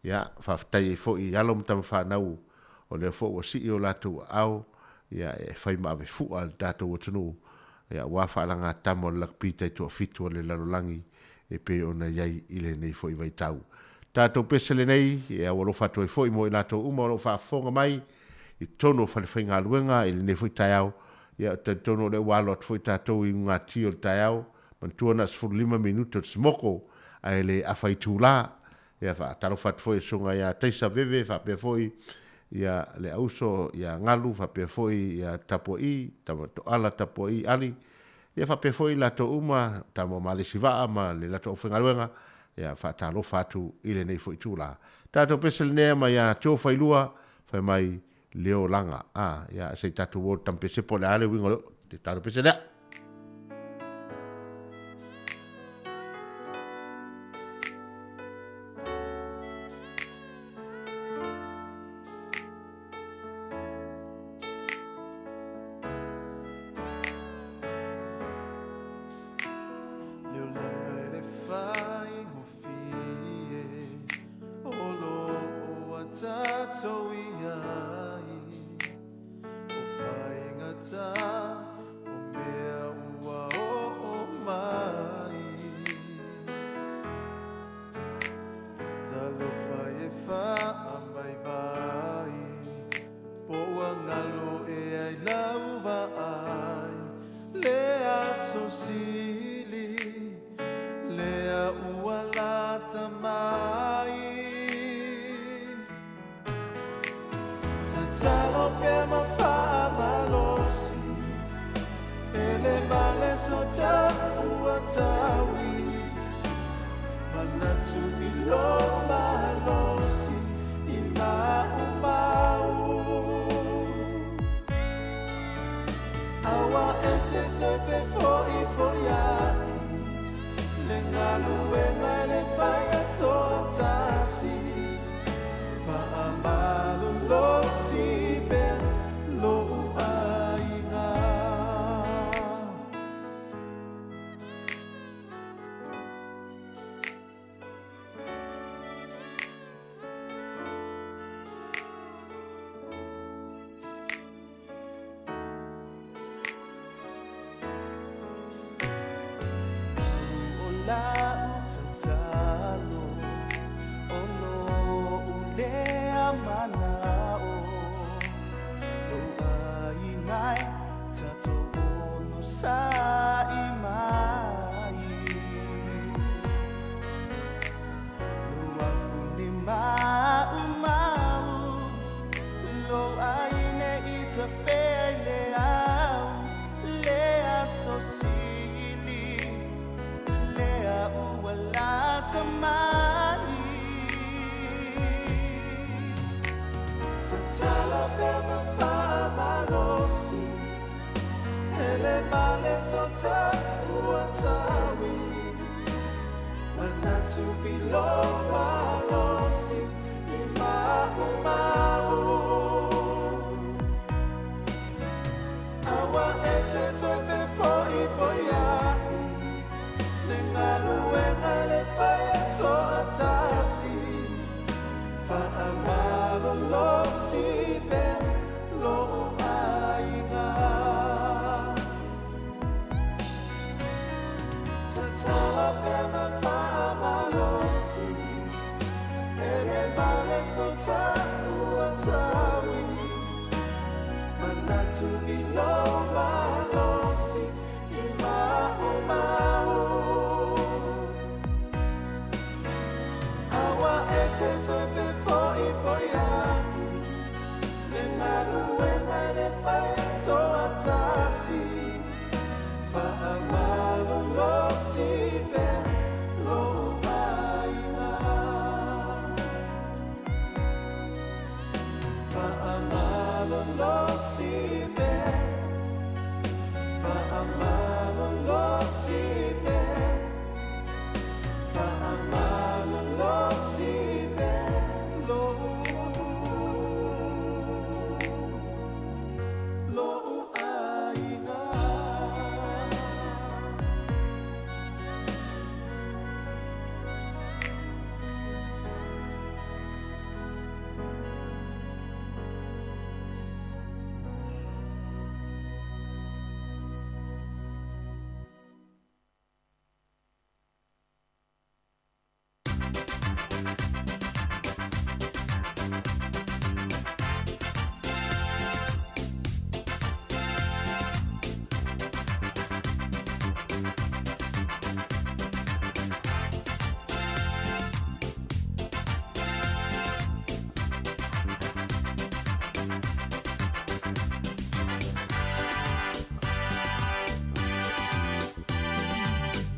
ia, faafetai ai foi i alo ma tama fanau o lea foi ua sii o latou aao, ia, e fai ma ave fua i le tatou atunuu, ia, aua faalagatama o le lakapi taitoafitu a le lalolagi e pei ona i ai i lenei foi vaitau. Tatou pese lenei, e aualofa atu ai foi mo i latou uma o lo o faafofoga mai i totonu o falefaigaluega i lenei foi taeao, ia, ou te talitonu o lea ua alo atu foi tatou i ugati o le taeao, Manatua na o le 15 minute o le simoko ae le afa itula. Ia faatalofa atu foi i le susuga ia Taisa Veve faapea foi ia le auso ia Galu faapea foi ia Tapua'i, Tama Toala Tapua'i Ali, ia faapea foi i latou uma, Tama o Malesi Vaa ma le latou aufaigaluega, ia faatalofa atu i lenei foi itula. Tatou pese lenea mai ia Joe Failua, fai mai le olaga. A, ia se i tatou o i le tampese po o le a le uiga o le tatou pese lea. Le olaga e le faigofie O lo o a tatou i ai O faigata o mea ua oo mai Talofa e faavaivai Po ua galo ea i lau vaai Le aso sili Lea ua lata mai Tatalo pea ma faamalosi E le male so taua taui Manatu i lo malosi i maumau Aua e te toe fefoifoia'i Le galuega e le fai a toatasi Faamalolosi pea lou aiga. O lau tatalo o lou lea manao Lou aiga e tatou onosai mai Lou afuni maumau Lou aine i tafea i le au Le aso sili Lea ua lata mai Tatalo pea ma faamalosi Hele male so taua taui Manatu i lo malosi i maumau Aua e te toe fefoifoia'i Le galuega e le fai a toatasi Faamalolosi pea lou aiga Tatalo pea ma faamalosi E le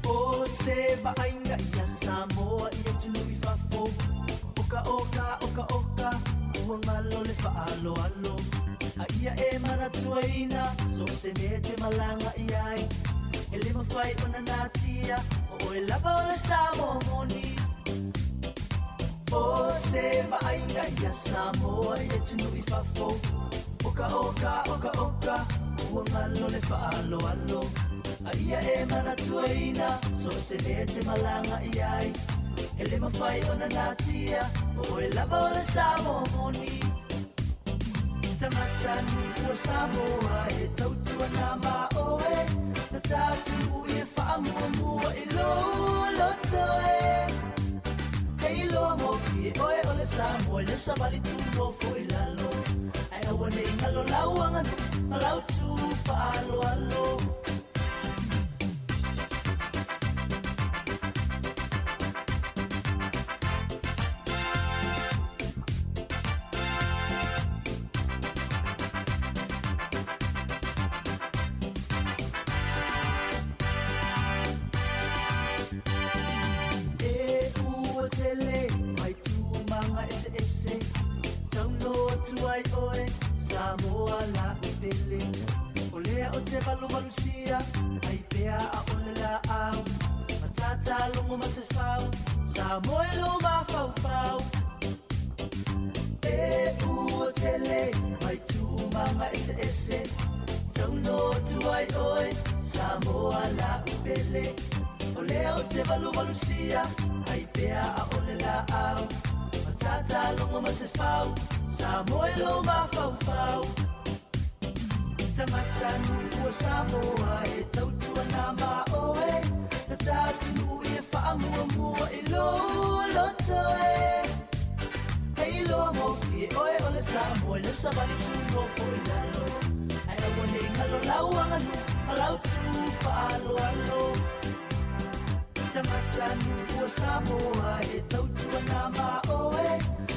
O se vaaiga ia Samoa i atunuu i fafo Oka oka oka oka ua galo le faaaloalo A ia e manatuaina so o se mea e te malaga i ai E le mafai ona natia o oe lava o le Samoa moni O se vaaiga ia Samoa i atunuu i fafo Oka oka oka oka ua galo le faaaloalo A ia e manatuaina so o se mea e te malaga i ai E le mafai ona natia o oe lava o le Samoa moni Tagata nuu o Samoa e tautua ma oe Na tatou i e faamuamua i lou loto e E iloa gofie oe o le Samoa i le savali tu nofo i lalo Ae aua ne i galo lau aganuu ma lau tu faaaloalo. E ua tele mai tūmanga eseese Tau noa atu ai oe Samoa la u pele O lea o te valuvalusia Ai pea a ole laau Matata logo ma se fau Samoa e lo mafaufau E ua tele mai tūmanga eseese Tau noa atu ai oe Samoa la u pele O lea o te valuvalusia Ai pea a ole laau Matata logo ma se fau Samoa e lo mafaufau Tagata nuu o Samoa e tautua na ma oe Na tatou i e faamuamua i lou loto e E iloa gofie oe o le Samoa i lau savali tu nofo i lalo Ae aua ne i galo lau aganuu ma lau tu faaaloalo Tagata nuu o Samoa e tautua na ma oe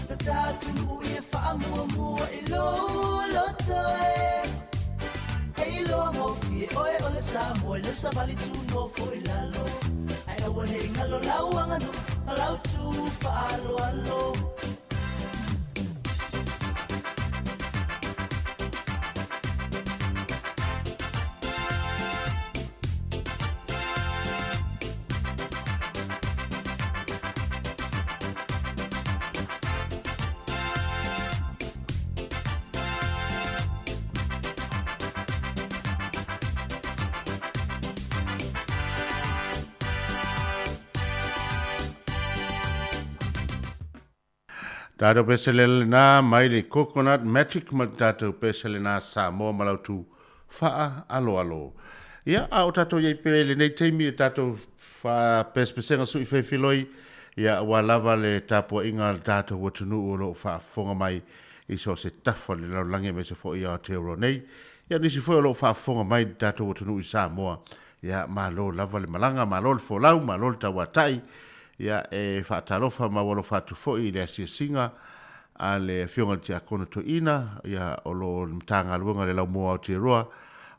Na tatou i e faamuamua i lou loto e E iloa gofie oe o le Samoa i lau savali tu nofo i lalo Ae aua ne i galo lau aganuu ma lau tu faaaloalo. Tatou pesele lena mai le Coconut Magic ma le tatou pesele na Samoa ma lautu faa alo alo. Ia, a o tatou iai pe lenei taimi e tatou faapesepesega sui feifiloi, ia ua lava le tapuaiga a le tatou atunuu o lo o faafofoga mai i so o se tafa o le lalolagi aemaise foi i Aotearoa nei. Ia, nisi foi o lo o faafofoga mai i le tatou atunuu i Samoa, ia, malo lava le malaga, malo le folau, malo le tauatai. Ia, e faatalofa ma alofa atu foi i le asiasiga a le Afioga i le Tiakono Toeaina, ia, o lo o le Matagaluega o le Laumua o Aotearoa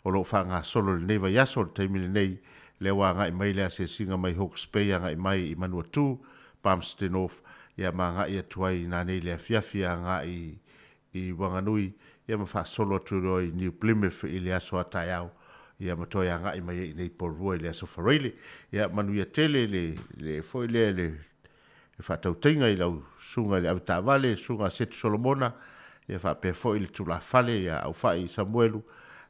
o lo o faagasolo i lenei vaiaso, i le taimi lenei, lea ua agai mai le asiasiga mai Hawke's Bay agai mai i Manuatū, Palmerston North, ia ma agai atu ai nanei i le afiafi agai i Wanganui, ia ma faasolo atu loa i New Plymouth i le aso a taeao, ia ma toe agai mai ai i nei Porirua i le aso Faraile. Ia manuia tele le, le foi lea le, le faatautaiga i lau susuga i le avetaavale, susuga a Setu Solomona, ia faapea foi le tulafale ia Aufai Samuelu,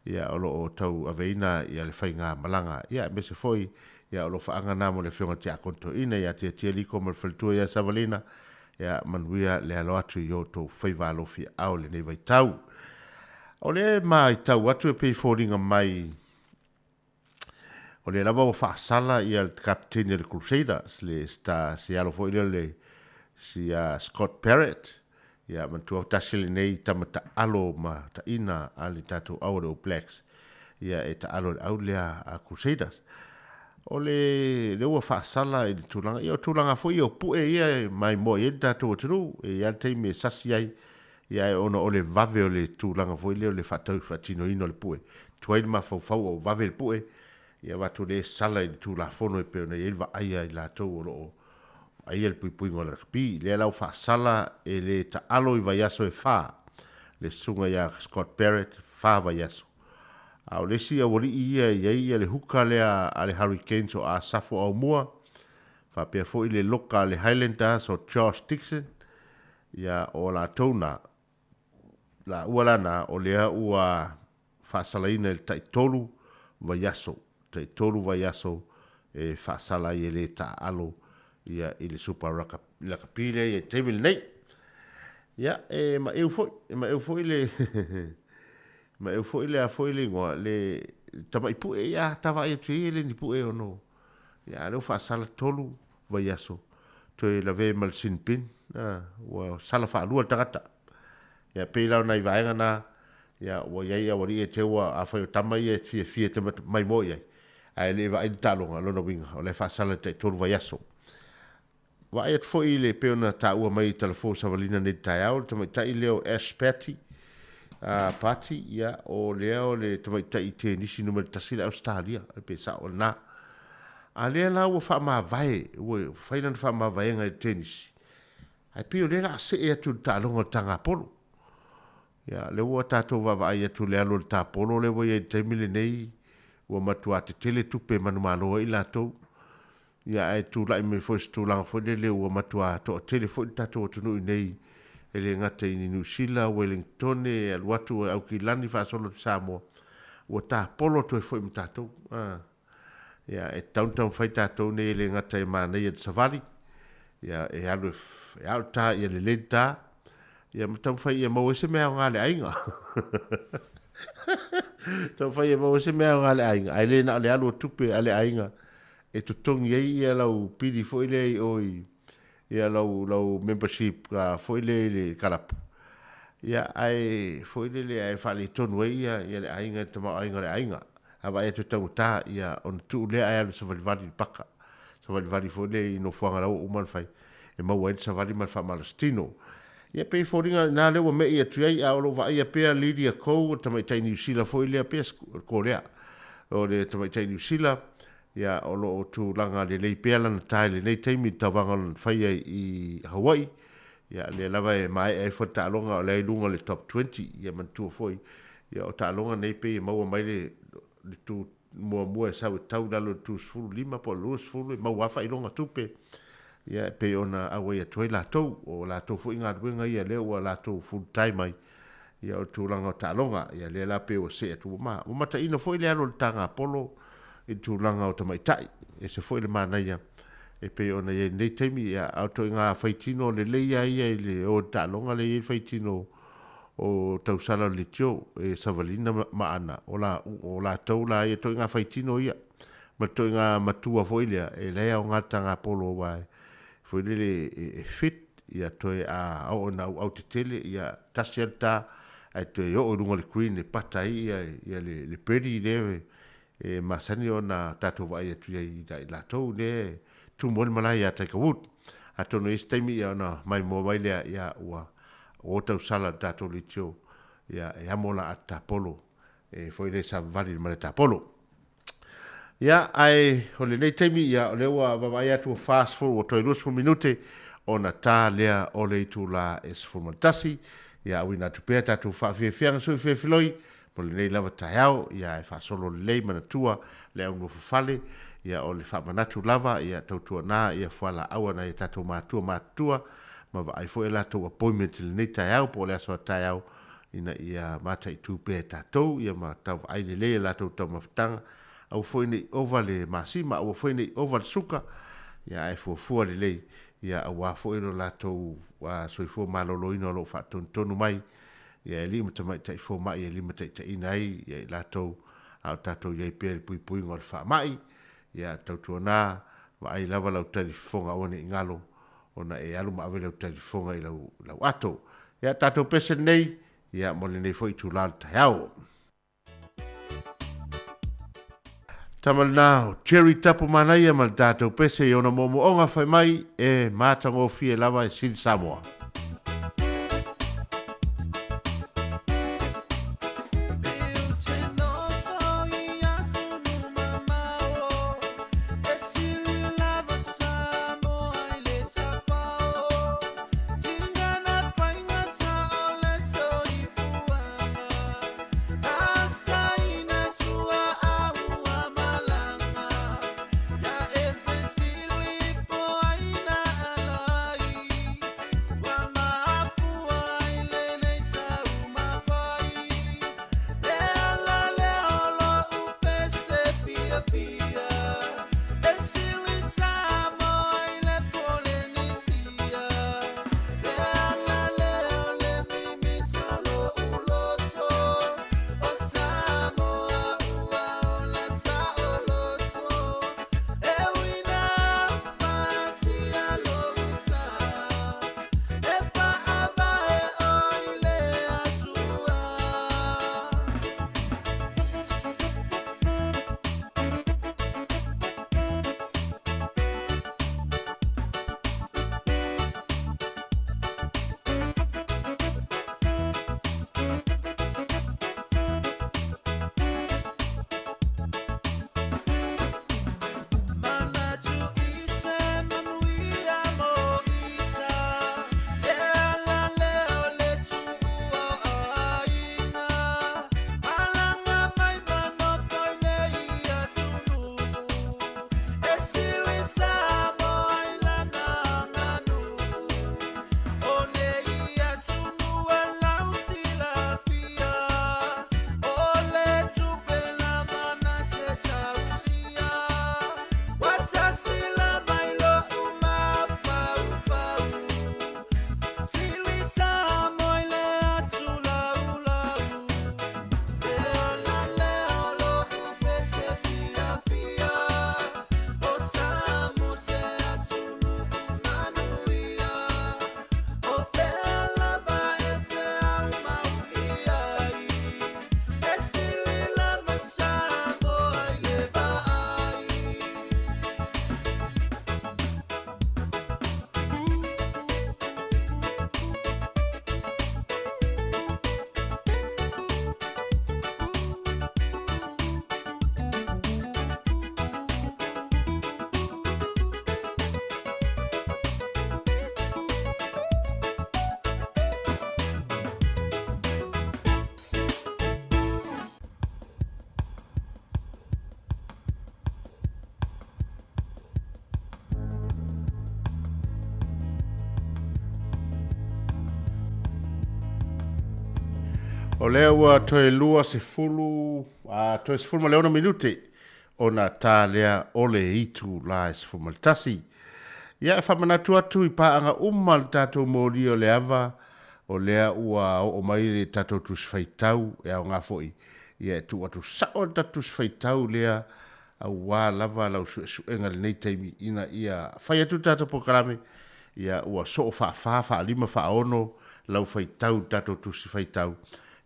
ia o lo o tauaveina ia le faigamalaga, ia aemaise foi ia o alofaaga na mo le Afioga i le Tiakono Toeaina ia Tiatia Liko ma le faletua ia Savalina, ia manuia le alo atu i outou faiva alofi ao i lenei vaitau. O lea e matau atu e pei e foliga mai. O lea lava ua faasala ia le kapeteni a le Crusaders, le star si alo foi lea o le si a Scott Barrett. Ia manatua tasi lenei tama taalo ma taina a le tatou au o le All Blacks. Ia e taalo i le au lea a Crusaders. O le lea ua faasala i le tulaga, ia o tulaga foi ia o pue ia e maimoa i ai le tatou atunuu, e i ai le taimi e sasi ai, ia ae ona o le vave o le tulaga foi lea o le faatau faatinoina o le pue, tuai le mafaufau o vave le pue, ia avatu lea e sala i le Tulafono e pei ona i ai le vaai a i latou o lo o vaaia le puipuiga o le rakapi. Lea la ua faasala e le taalo i vaiaso e fa le susuga ia Scott Barrett, fa vaiaso. A o le isi aualii ia e i ai ia le huka lea a le Hurricanes o Asafo Aumua, faapea foi le loka a le Highlanders o Josh Dickson, ia o latou na, laua la na o lea ua faasalaina i le tai tolu vaiaso, tai tolu vaiaso e faasala ai e le taaalo ia i le Super Lakapi lea i le taimi lenei. Ia, e maeu foi, e maeu foi le maeu foi le a foi le igoa, le tamai pue, ia, ta vaai atu i ai e le ni pue ono, ia, a lea ua faasala tolu vaiaso, toe lavea ma le sin bin, a, ua sala faalua le tagata. Ia, pei la o nai vaega na, ia, ua i ai aualii e te ua, afai o tama ia e fiafia e te maimoa i ai, ae le i vaai le taaloga, lona uiga, o la e faasala i le tai tolu vaiaso. Vaai atu foi i le pei ona taua mai i Talafou Savalina nei i le taeao, le tamaitai lea o Ash Patty, uh, Patty, ia, o lea o le tamaitai i tenisi numera tasi le Ausetalia, pe sao o lena. A lea la ua faamavae, ua fai lana faamavaega i le tenisi, ae pei o lea la a see atu i le taaloga o le tagapolo. Ia, lea ua tatou vaavaai atu i le alu o le tapolo lea ua i ai i le taimi lenei, ua matua tetele tupe e manumalo ai i latou. Ia ae tulai mai foi se tulaga foi lele ua matua toatele foi le tatou atunuu i nei e le gata i Niu Sila, Welingtone, e alu atu e Aukilani faasolo atu Samoa, ua tapolo atu ai foi ma tatou. A, ia e tatau ona taumafai tatou nei e le gata e manaia le savali, ia e alu e, e ao le ta ia lelei le ta, ia ma taumafai ia maua ai se mea aoga a le aiga. Taumafai ia maua ai se mea aoga a le aiga, ae le na o le alu o tupe a le aiga e totogi ai ia lau pili foi lea i o i ia lau lau membership foi lea i le kalapu. Ia ae foi lele ae faaletonu ai ia ia le aiga i le tamaoaiga o le aiga. A vaai atu e taugata ia ona tuu lea ae alu savalivali i le paka. Savalivali foi lea i nofoaga la ua uma ona fai e maua ai le savali ma le faamalositino. Ia pei e foliga i ina lea ua me'i atu ai, a o lo o vaaia pea Lydia Ko, o le tamaitai Niu Sila foi lea, pea Korea, o le tamaitai Niu Sila, ia, o lo o tulaga lelei pea lana ta i lenei taimi i le tauvaga o lana faia i Hawaii. Ia, lea lava e maea ifo le taaloga o lea i luga o le top 20. Ia manatua foi, ia, o taaloga nei pei e maua mai le, le tu muamua e sau e tau i lalo i le tu 15 po o le 20 e maua lava faailoga tupe. Ia, e pei ona auai atu ai latou, o latou foi galuega ia lea ua latou full time ai, ia o le tulaga o taaloga. Ia lea la pei ua see atu, ua ma, ua mataina foi le alu o le tagapolo i le tulaga o tamaitai. E ese foi le manaia e pei ona i ai i lenei taimi, ia, a o ituaiga faitino lelei lava ia i le o i le taaloga lea e i ai le faitino o tausala o le leitio e Savalina ma Ana, o la, o latou la ia ituaiga faitino ia. Ma le ituaiga matua foi lea, e leai aoga le tagapolo aua e foi lele e fit, ia toe a oo ina auau tetele, ia tasi lava le ta, ae toe oo i luga o le green e pata ai ia, ia le, le birdie lea e masani ona tatou vaai atu i ai i latou lea e tumu ai le malae ia Tiger Wood. Atonu e i ai se taimi ia ona maimoa mai lea, ia ua o tausala le tatou leitio, ia e amo la ata tapolo, e foi lea savavali i le malae tapolo. Ia, ae o lenei taimi, ia, o lea ua vaavaai atu ua 40, ua toe 20 minute ona ta lea o le itula e 11. Ia, auina atu pea tatou faafiafiaga sui fefeloi mo lenei lava taeao, ia, ae faasolo lelei manatua le aunofofale, ia, o le faamanatu lava, ia, tautuana, ia, fualaau a nai a tatou matua matutua, ma vaai foi a latou appointment i lenei taeao po o le aso a taeao, ina ia mataitu pea e tatou, ia ma tau vaai lelei a latou taumafataga, aua foi ne i ova le masima, aua foi ne i ova le suka, ia ae fuafua lelei, ia aua foi lo latou soifua maloloina o lo o faatonutonu mai, ia e alii ma tamaitai fomai e limataitaiina ai ia i latou a o tatou i ai pea i le puipuiga o le faamai. Ia, tautuana, vaai lava lau talifofoga aua ne i galo ona e alu ma ave lau talifofoga i lau, lau ato. Ia, tatou pese lenei, ia, mo lenei foi itula o le taeao. Tama lena o Jerry Tapu Manaia ma le tatou pese i ona moomooga fai mai e matagofie lava e sili Samoa. O lea ua toe 20, a toe 16 minute ona tā lea o le itulā e 11. Ia, e faamanatu atu i paaga uma le tatou moli o le ava, o lea ua oo mai le tatou tusi faitau e aoga foi. Ia, e tuu atu sao le tatou tusi faitau lea aua lava lau suesuega i lenei taimi ina ia fai atu le tatou polokalame, ia ua soo faafa, faalima, faaono lau faitau i le tatou tusi faitau,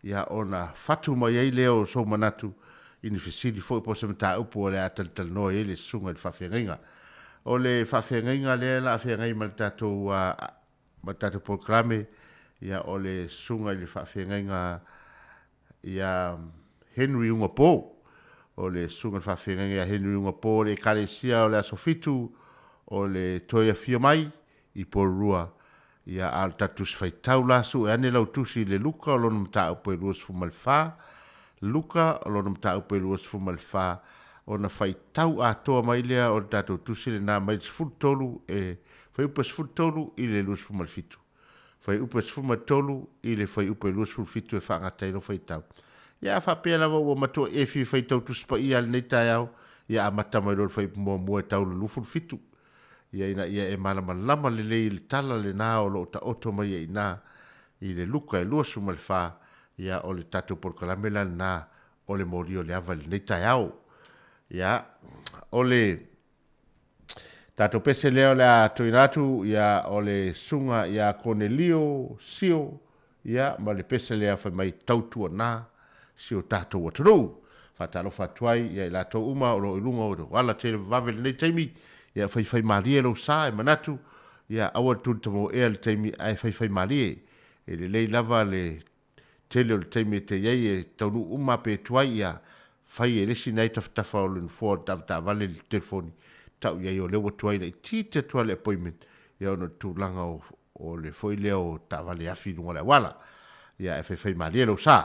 ia ona fatu mai ai lea o sou manatu i ni fesili foi po o se mataupu o le a talatalanoa i ai le susuga i le faafeagaiga. O le faafeagaiga lea la a feagai ma le tatou ma le tatou polokalame, ia o le susuga i le faafeagaiga ia Henry Ugapo. O le susuga i le faafeagaiga ia Henry Ugapo o le Ekalesia o le Aso Fitu o le Toe Afio Mai i Porirua. Ia, a o le tatou tusi faitau la, sue ane lau tusi i le Luka o lona mataupu e 24, Luka o lona mataupu e 24, ona faitau atoa mai lea o le tatou tusi lena mai le 13 e fuaiupu e 13 i le 27. Fuaiupu e 13 i le fuaiupu e 27 e faagata ai lou faitau. Ia a faapea lava ua matua e fia faitau Tusi Paia i lenei taeao, ia amata mai loa i le fuaiupu muamua e tau i le 27. Ia ina ia e malamalama lelei i le tala lena o lo o taoto mai ai i ina i le Luka e 24, ia o le tatou polokalame la lena o le moli o le ava i lenei taeao. Ia, o le tatou pese lea o le a tuuina atu, ia, o le susuga ia Konelio Sio, ia, ma le pese lea fai mai tautuana si o tatou atunuu. Faatalofa atu ai ia i latou uma o lo o i luga o ala televavave i lenei taimi, ia faifaimalie lou sa e manatu, ia aua le tulitamoea i le taimi ae faifaimalie. E lelei lava le tele o le taimi e te i ai e taunuu uma pe tuai ia fai e le isi nai tafatafa o le nofoa o le taavataavale le telefoni tau i ai o lea ua tuai laitiiti atu lava le appointment ia ona o le tulaga o o le foi lea o taavale afi i luga o le auala. Ia ae faifaimalie lou sa.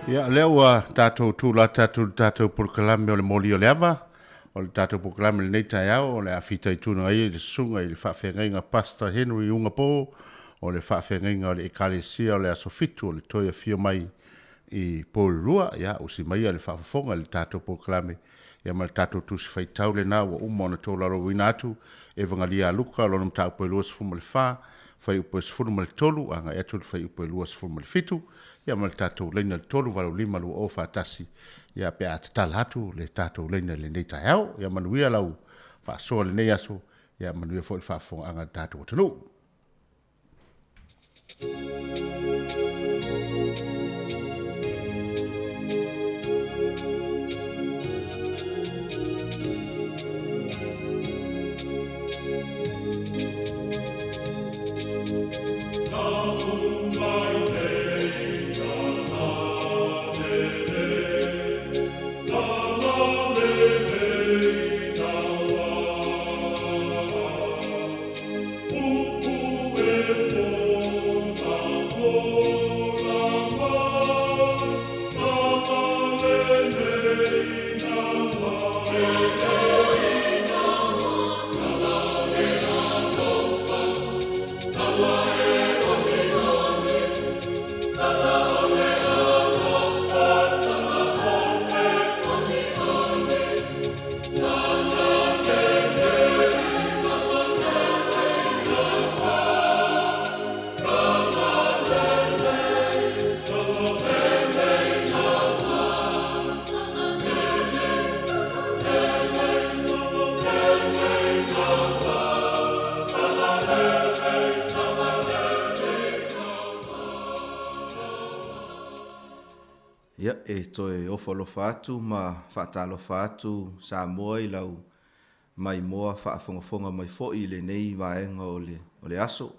Ia, lea ua tatou tulata atu i le tatou polokalame o le Moli o le Ava. O le tatou polokalame i lenei taeao, o le a fitaituga ai i le Susuga i le Faafeagaiga Pastor Henry Ugapo, o le Faafeagaiga o le Ekalesia o le Aso Fitu o le Toe Afio Mai i Porirua. Ia, usi maia le faafofoga i le tatou polokalame, ia ma le tatou Tusi Faitau lena ua uma ona tolaulauina atu, Evagalia a Luka, lona mataupu e 24, fuaiupu e 13, agai atu i le fuaiupu e 27, ia ma le tatou laina i le 385 2041, ia pe a tatala atu le tatou laina i lenei taeao. Ia manuia lau faasoa i lenei aso, ia manuia foi le faafofogaaga a le tatou atunuu. Ia, e toe ofo alofa atu ma faatalofa atu Samoa i lau maimoa faafogafoga mai foi i lenei vaega o le, o le aso.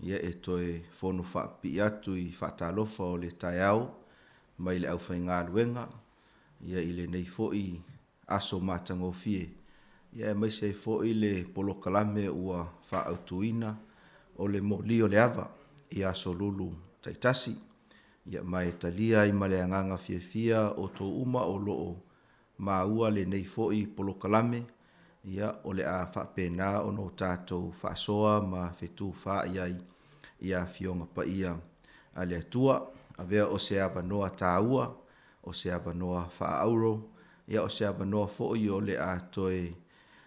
Ia, e toe fono faapipii atu i faatalofa o le taeao mai le aufaigaluega, ia i lenei foi aso matagofie, ia aemaise ai foi le polokalame ua faaautuina o le moli o le ava i aso lulu taitasi. Ia ma e talia ai ma le agaga fiafia outou uma o lo o maua lenei foi polokalame, ia o le a faapena ona o tatou faasoa ma fetufaai ai i Afioga Paia a le Atua. Avea o se avanoa taua, o se avanoa faaauro, ia o se avanoa foi o le a toe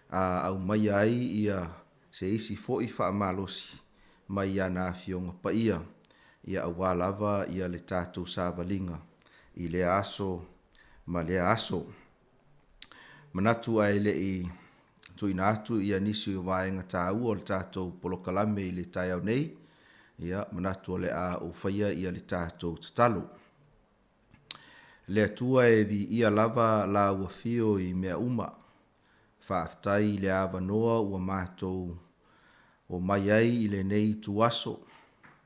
aumaia ai ia se isi foi faamalosi mai ana Afioga Paia, ia aua lava ia le tatou savaliga i lea aso ma lea aso. Manatu ae le i tuuina atu ia nisi o vaega taua o le tatou polokalame i le taeao nei, ia manatu o le a ou faia ia le tatou tatalo. Le Atua e viia lava la ua fio i mea uma. Faafetai i le avanoa ua matou omai ai i lenei ituaso,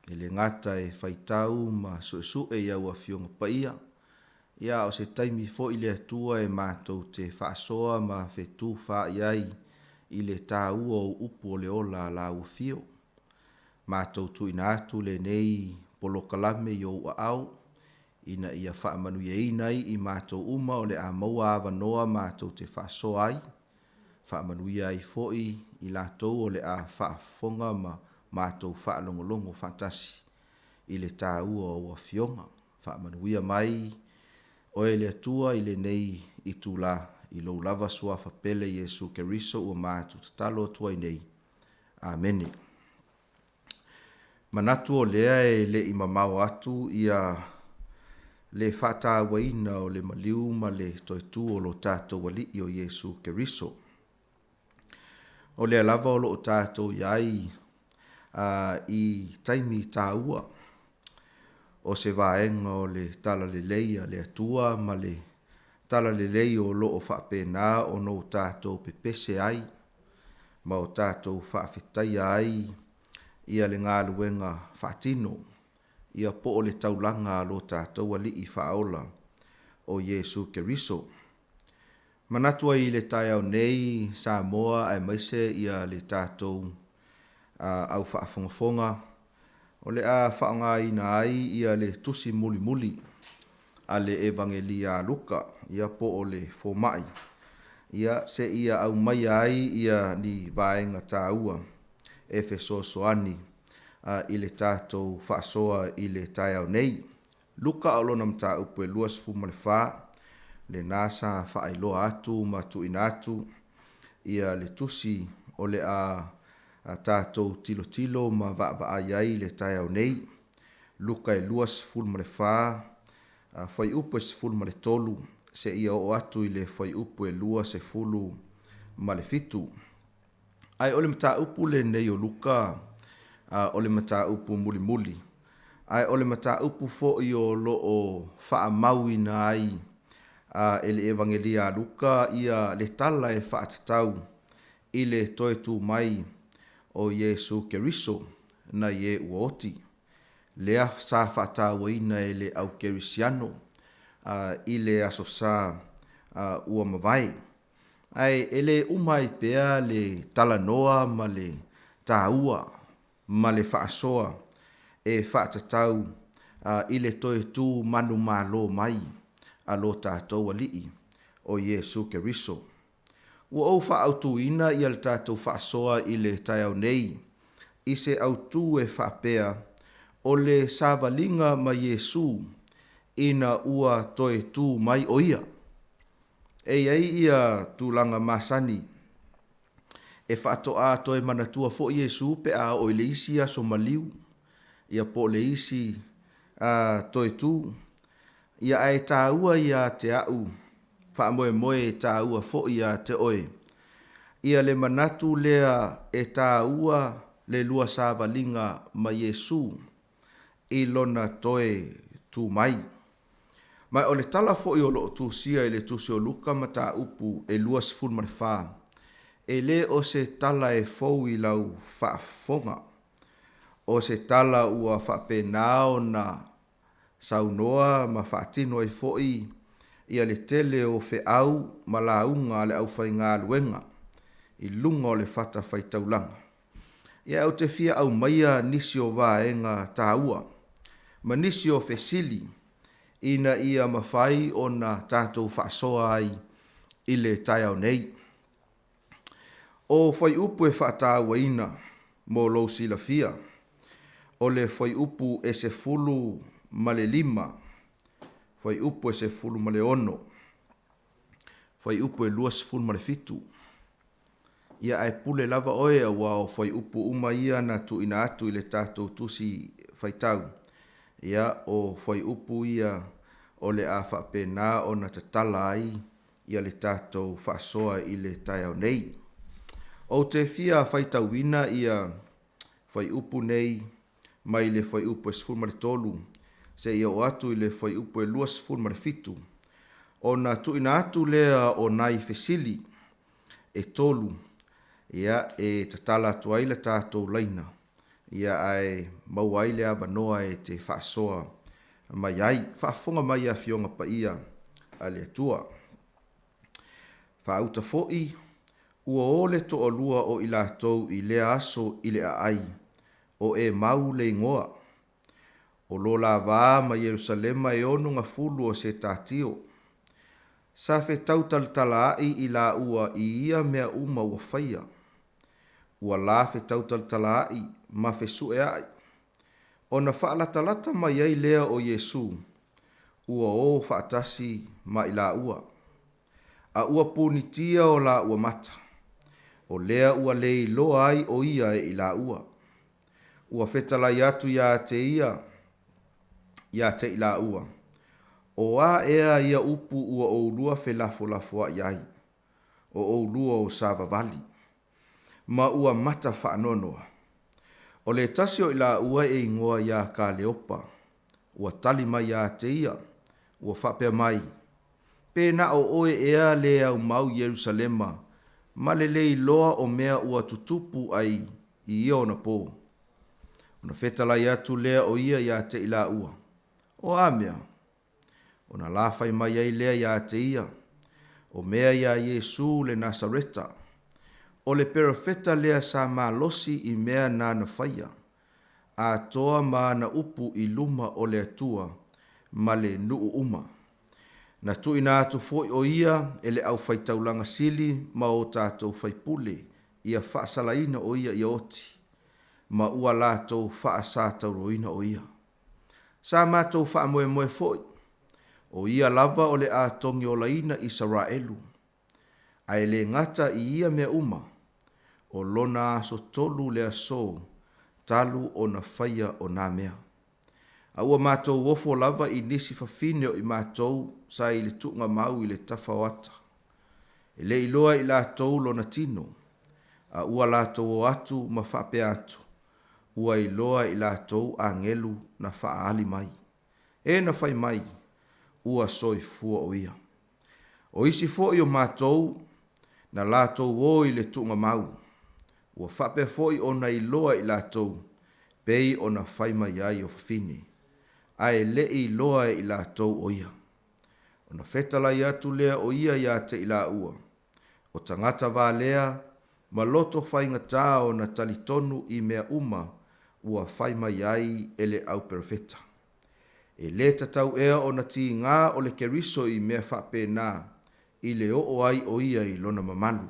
e le gata e faitau ma suesue i au Afioga Paia, ia a o se taimi foi le Atua e matou te faasoa ma fetufaai ai i le taua o upu o le ola a la ua fio. Matou tuuina atu lenei polokalame i ou aao, ina ia faamanuiaina ai i matou uma o le a maua avanoa matou te faasoa ai, faamanuia ai foi i latou o le a faafofoga ma matou faalogologo faatasi i le taua o ou Afioga. Faamanuia mai Oe le Atua i lenei itula, i Lou lava Suafa pele Iesu Keriso ua matou tatalo atu ai nei. Amene. Manatu o lea e le i mamao atu ia le faatauaina o le maliu ma le toe tu o lo tatou Alii o Iesu Keriso. O lea lava o lo o tatou i ai i taimi taua o se vaega o le Talalelei a le Atua ma le Talalelei o lo o faapena ona o tatou pepese ai ma o tatou faafetaia ai ia le galuega faatino ia po o le taulaga a lo tatou Alii Faaola o Iesu Keriso. Manatu ai i le taeao nei Samoa aemaise ia le tatou au faafogafoga o le a faaaogaina ai ia le tusi mulimuli. a le Evagelia a Luka, ia po o le Fomai, ia seia aumaia ai ia ni vaega taua e fesoasoani i le tatou faasoa i le taeao nei. Luka o lona mataupu e 24, lena sa faailoa atu ma tuuina atu ia le tusi o le a tatou tilotilo ma vaavaai ai i le taeao nei. Luka e 24, fuaiupu e 13 seia oo atu i le fuaiupu e 27. Ae o le mataupu lenei o Luka, o le mataupu mulimuli, ae o le mataupu foi o lo o faamauina ai e le Evagelia a Luka ia le tala e faatatau i le toe tu mai o Iesu Keriso nai e ua oti, lea sa faatauaina e le au Kerisiano i le Aso Sa ua mavae. Ae e le uma ai pea le talanoa ma le taua ma le faasoa e faatatau i le toe tu manumalo mai a lo tatou Alii o Iesu Keriso. Ua ou faaautuina ia le tatou faasoa i le taeao nei i se autu e faapea, o le savaliga ma Iesu ina ua toe tu mai o Ia. E i ai ia tulaga masani e faatoa toe manatua foi Iesu pe a oo i le isi aso maliu, ia po o le isi toe tu. Ia ae taua ia te a'u, faamoemoe e taua foi ia te oe, ia le manatu lea e taua le lua savaliga ma Iesu i lona toe tu mai. Ma o le tala foi o lo o tusia i le Tusi o Luka mataupu e 24, e le o se tala e fou i lau faafofoga. O se tala ua faapena ona saunoa ma faatino ai foi ia le tele o feau ma lauga a le aufaigaluega i luga o le fatafaitaulaga. Ia ou te fia aumaia nisi o vaega taua ma nisi o fesili ina ia mafai ona tatou faasoa ai i le taeao nei. O fuaiupu e faatauaina mo lou silafia, o le fuaiupu e 15, fuaiupu e 16, fuaiupu e 27. Ia ae pule lava oe aua o fuaiupu uma ia na tuuina atu i le tatou tusi faitau. Ia o fuaiupu ia o le a faapena ona tatala ai ia le tatou faasoa i le taeao nei. Ou te fia faitauina ia fuaiupu nei mai le fuaiupu e 13 seia oo atu i le fuaiupu e 27, ona tuuina atu lea o nai fesili e tolu, ia, e tatala atu ai le tatou laina, ia, ae maua ai le avanoa e te faasoa mai ai. Faafofoga mai Afioga Paia a le Atua. Faauta foi, ua o le toalua o i latou i lea aso i le aai, o Emau le igoa. O lo la va ma Ierusalema e ono gafulu o se tatio. Sa fetau talatalaai i laua i ia mea uma ua faia. Ua la fetau talatalaai ma fesueai. Ona faalatalata mai ai lea o Iesu, ua o faatasi ma i laua. A ua punitia o laua mata, o lea ua le iloa ai o ia e i laua. Ua fetalai atu ia te ia, ia te i laua, O a ea ia upu ua oulua felafolafoai ai, o oulua o savavali, ma ua mata faanoanoa? O le tasi o i laua e igoa iā Kaleopa, ua tali mai ia te ia, ua faapea mai, Pe na o oe ea le aumau Ierusalema ma le le iloa o mea ua tutupu ai i ia ona pō? Ona fetalai atu lea o ia iā te i laua, O a mea? Ona lafai mai ai lea iā te ia, O mea iā Iesū le Nasareta, o le perofeta lea sa malosi i mea nāna faia, atoa ma ana upu i luma o le Atua. ma le nuu uma. Na tuuina atu foi o ia e le aufaitaulaga sili ma o tatou faipule ia faasalaina o ia ia oti, ma ua latou faasatauroina o ia. Sa matou faamoemoe foi, o ia lava o le a togiolaina Isaraelu. Ae le gata i ia mea uma, o lona aso tolu le aso talu ona faia o nā mea. A ua matou ofo lava i nisi fafine o i matou sa i le tuugamau i le tafa o ata. E le iloa i latou lona tino, a ua latou o atu ma faapea atu, ua iloa i latou agelu na faaali mai. E na fai mai, ua soifua o ia. O isi foi o matou, na latou o i le tuugamau, ua faapea foi ona iloa i latou, pei ona fai mai ai o fafine, ae le i iloa e i latou o ia. Ona fetalai atu lea o ia iā te i laua, o tagata valea ma loto faigata ona talitonu i mea uma ua fai mai ai e le auperofeta. E lē tatau ea ona tigā o le Keriso i mea faapena i le oo ai o ia i lona mamalu.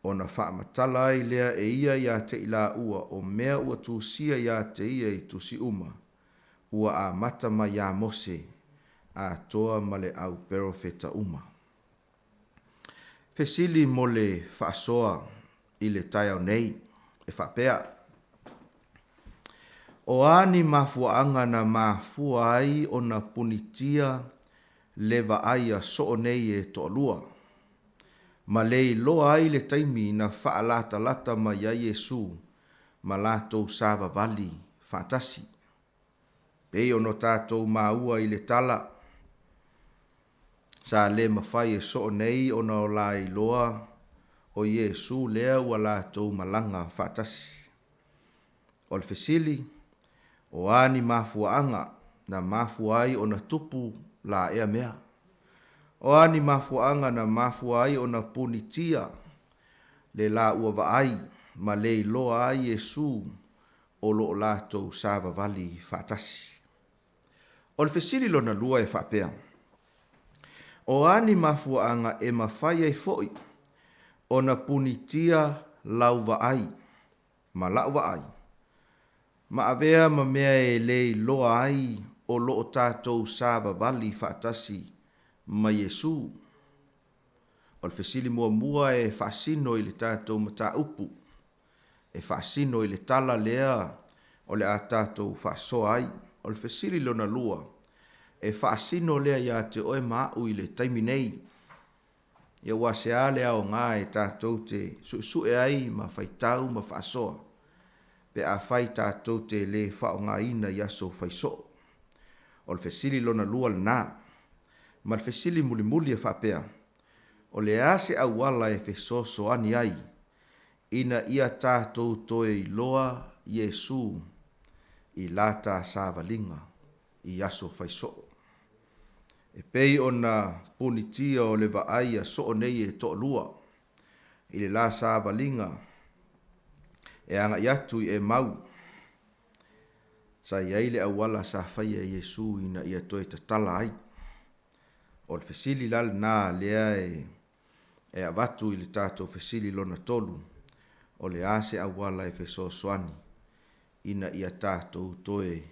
Ona faamatala ai lea e ia iā te i laua o mea ua tusia iā te ia i tusi uma, ua amata mai iā Mose, atoa ma le auperofeta uma. Fesili mo le faasoa i le taeao nei, e faapea, O a ni mafuaaga na mafua ai ona punitia le vaai a soo nei e toalua, ma le iloa ai le taimi na faalatalata mai ai Iesu ma latou savavali faatasi? Pei ona tatou maua i le tala, sa lē mafai e soo nei ona o la iloa o Iesu lea ua latou malaga faatasi. O le fesili, o a ni mafuaaga na mafua ai ona tupu laea mea? O a ni mafuaaga na mafua ai ona punitia le laua vaai ma le iloa ai Iesu o lo o latou savavali faatasi? O le fesili lona lua e faapea, O a ni mafuaaga e mafai ai foi ona punitia lau vaai ma la'u vaai, ma avea ma mea e le iloa ai o lo o tatou savavali faatasi ma Iesu? O le fesili muamua e faasino i le tatou mataupu, e faasino i le tala lea o le a tatou faasoa ai. O le fesili lona lua, e faasino lea iā te oe ma a'u i le taimi nei. Ia ua se a le aogā e tatou te suesue ai ma faitau ma faasoa, pe afai tatou te lē faaaogāina i aso faisoo? O le fesili lona lua lenā. Ma le fesili mulimuli e faapea, o le a se auala e fesoasoani ai ina ia tatou toe iloa Iesu i lata savaliga i aso faisoo? E pei ona punitia o le vaai a soo nei e toalua i le la savaliga e agai atu i Emau, sa i ai le auala sa faia e Iesu ina ia toe tatala ai. O le fesili la lenā lea e avatu i le tatou fesili lona tolu, o le a se auala e fesoasoani ina ia tatou toe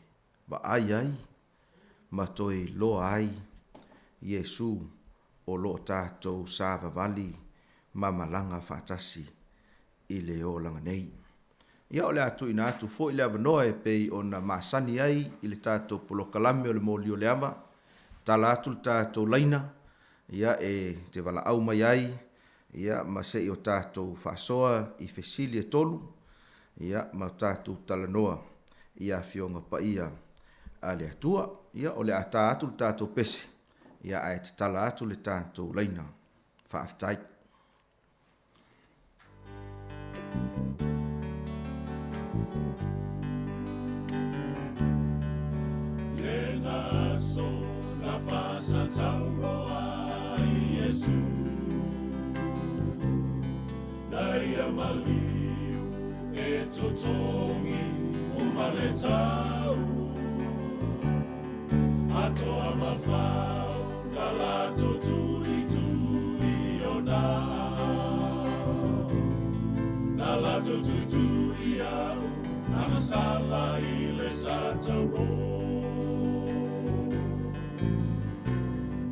vaai ai ma toe iloa ai Iesu o lo o tatou savavali ma malaga faatasi i le olaga nei. Ia o le a tuuina atu foi le avanoa e pei ona masani ai i le tatou polokalame o le moli o le ava, tala atu le tatou laina, ia e te valaau mai ai, ia ma se i o tatou faasoa i fesili e tolu, ia ma tatou talanoa i Afioga Paia a le Atua. Ia o le a ta atu le tatou pese, ia ae tatala atu le tatou laina. Faafetai. atoa mafau na latou tuitui o na Na latou tuitui au agasala i le satauro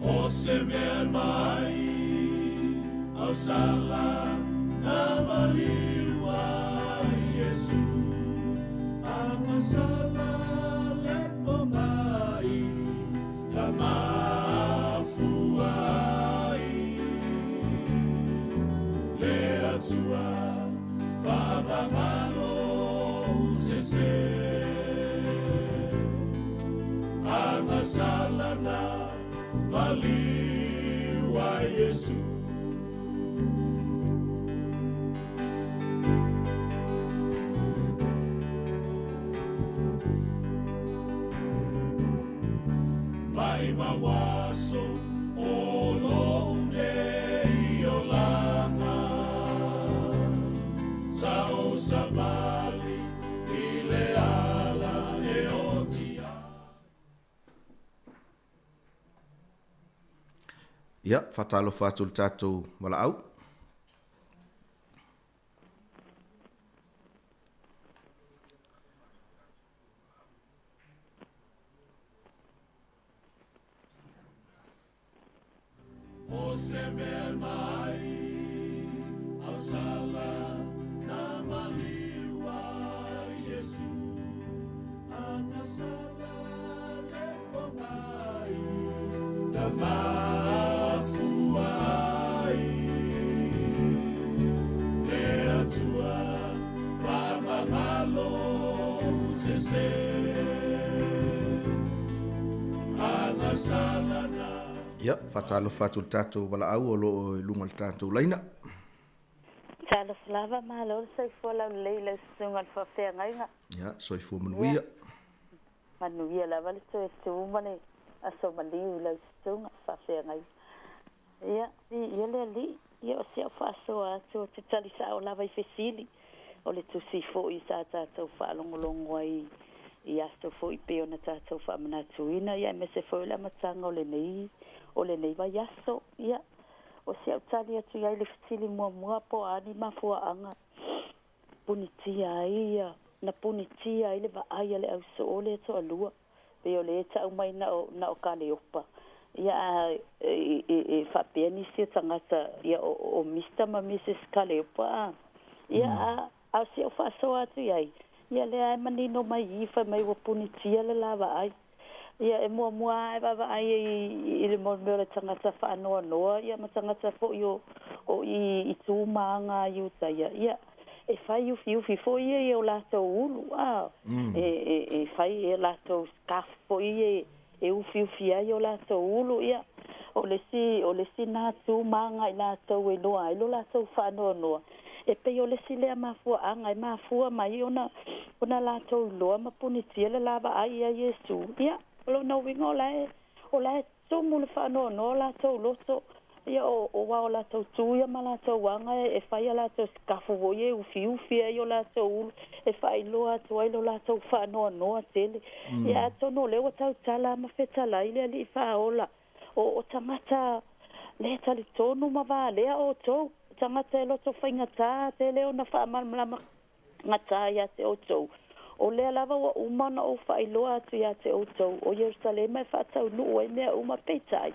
O se mea mai au sala na maliu ai Iesu Agasala le pomai na mafua ai Le Atua faamagalo sese Agasala na maliu ai Iesu Mai mawaso o lou nei olaga Sa o savali i le ala e otia. Ia, faatalofa atu le tatou valaau. O se mea mai au sala na maliu ai Iesu Agasala le pogai na mafua ai Le Atua faamagalo sese Agasala na Ia, faatalofa atu le tatou valaau o loo i luga o le tatou laina. Talofa lava malo le soifua laulelei i lau susuga le faafeagaiga. Ia, soifua manuia. Ia, manuia lava le toe tu ma le aso maliu i lau susuga faafeagaiga. Ia, ia le alii, ia o si au faasoa atu o te tali sao lava i fesili o le tusi fo'i sa tatou faalogologo ai i aso fo'i pei ona tatou faamanatuina ia aemaise foi o le amataga o lenei o lenei vaiaso. Ia, o si au tali atu i ai le fesili muamua po o a ni mafuaaga punitia ai ia na punitia ai le vaai a le ausoo le toalua pei o le ta'u mai na o na o Kaleopa. Ia a e faapea nisi o tagata ia o Mr ma Mrs Kaleopa a. Ia a o si au faasoa atu i ai ia lea e manino mai i fai mai ua punitia le la vaai. Ia e muamua e vaavaai i le mea o le tagata faanoanoa ia ma tagata fo'i o i tu ma aga i uta ia. Ia e fai ufiufi fo'i ia i o latou ulu a e fai e latou scarf fo'i e ufiufi ai o latou ulu. Ia o le isi na tu ma aga i latou e iloa ai lo latou faanoanoa. E pei o le isi lea mafuaaga e mafua mai ona latou iloa ma punitia le la vaai ia Iesu. Ia o lona uiga o lae tumu le faanoanoa o latou loto. Ia o ua o latou tu ia ma latou aga e fai a latou sikafu foi e ufiufi ai o latou ulu e faailoa atu ai lo latou faanoanoa tele. Ia atonu o lea ua tautala ma fetalai le alii faaola o tagata le talitonu ma valea outou tagata e loto faigatā tele ona faamalamalama gatā ia te outou. O lea lava ua uma ona ou faailoa atu ia te outou o Ierusalema e faataunuu ai mea uma peitai.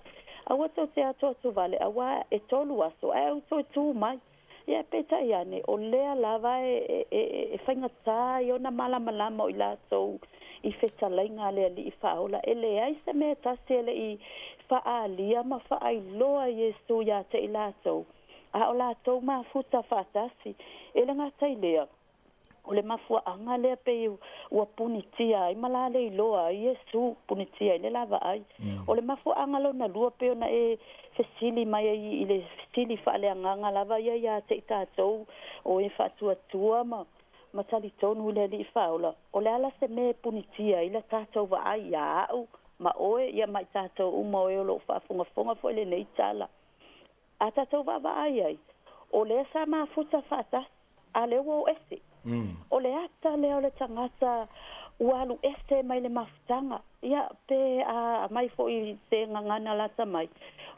Aua tou te atoato vale auā e 3 aso ae au toe tū mai. Ia peitai ane o lea lava e faigatā i ona malamalama o i latou i fetalaiga a le alii faaola. E leai se mea tasi e le'i faaalia ma faailoa Iesu ia te i latou. A o latou mafuta faatasi e le gatai lea. O le mafuaaga lea pei ua punitia ai ma la le iloa ai Iesu punitia ai le lava ai. O le mafuaaga lona lua pei ona e fesili mai ai i le fesili faaleagaga lava ia ia te i tatou o e faatuatua ma talitonu i le alii faaola. O le ala se mea e punitia ai le tatou vaai ia a'u ma oe ia ma i tatou uma o e o loo faafogafoga foi lenei tala. A tatou vaavaai ai o lea sa mafuta faatasi a lea ua o ese. O le ata lea o le tagata Ua alu ese mai le mafutaga, ia, pe a aumai foi i se gagana lata mai,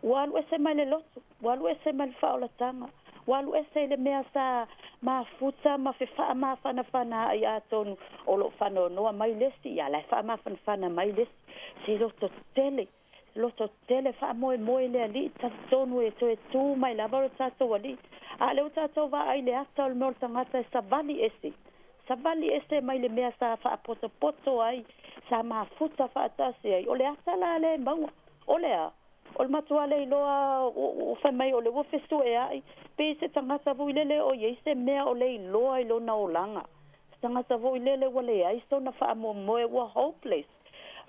ua alu ese mai le lotu, ua alu ese mai le faaolataga, ua alu ese i le mea sa mafuta ma fefaamafanafana ai, atonu o loo faanoanoa mai le isi, ia la e faamafanafana mai le isi. Se loto tele, loto tele, faamoemoe le Alii, talitonu e toe tu mai lava o le tatou Alii. A lea ua tatou vaai le ata o le mea o le tagata e savali ese, savali ese mai le mea sa faapotopoto ai, sa mafuta faatasi ai. O le ata la lea e maua, o le a? O le matua le iloa o fai mai o le ua fesueai, pe se tagata foi lele o iai se mea o le iloa i lona olaga. Se tagata foi lele ua leai sona faamoemoe, ua hopeless.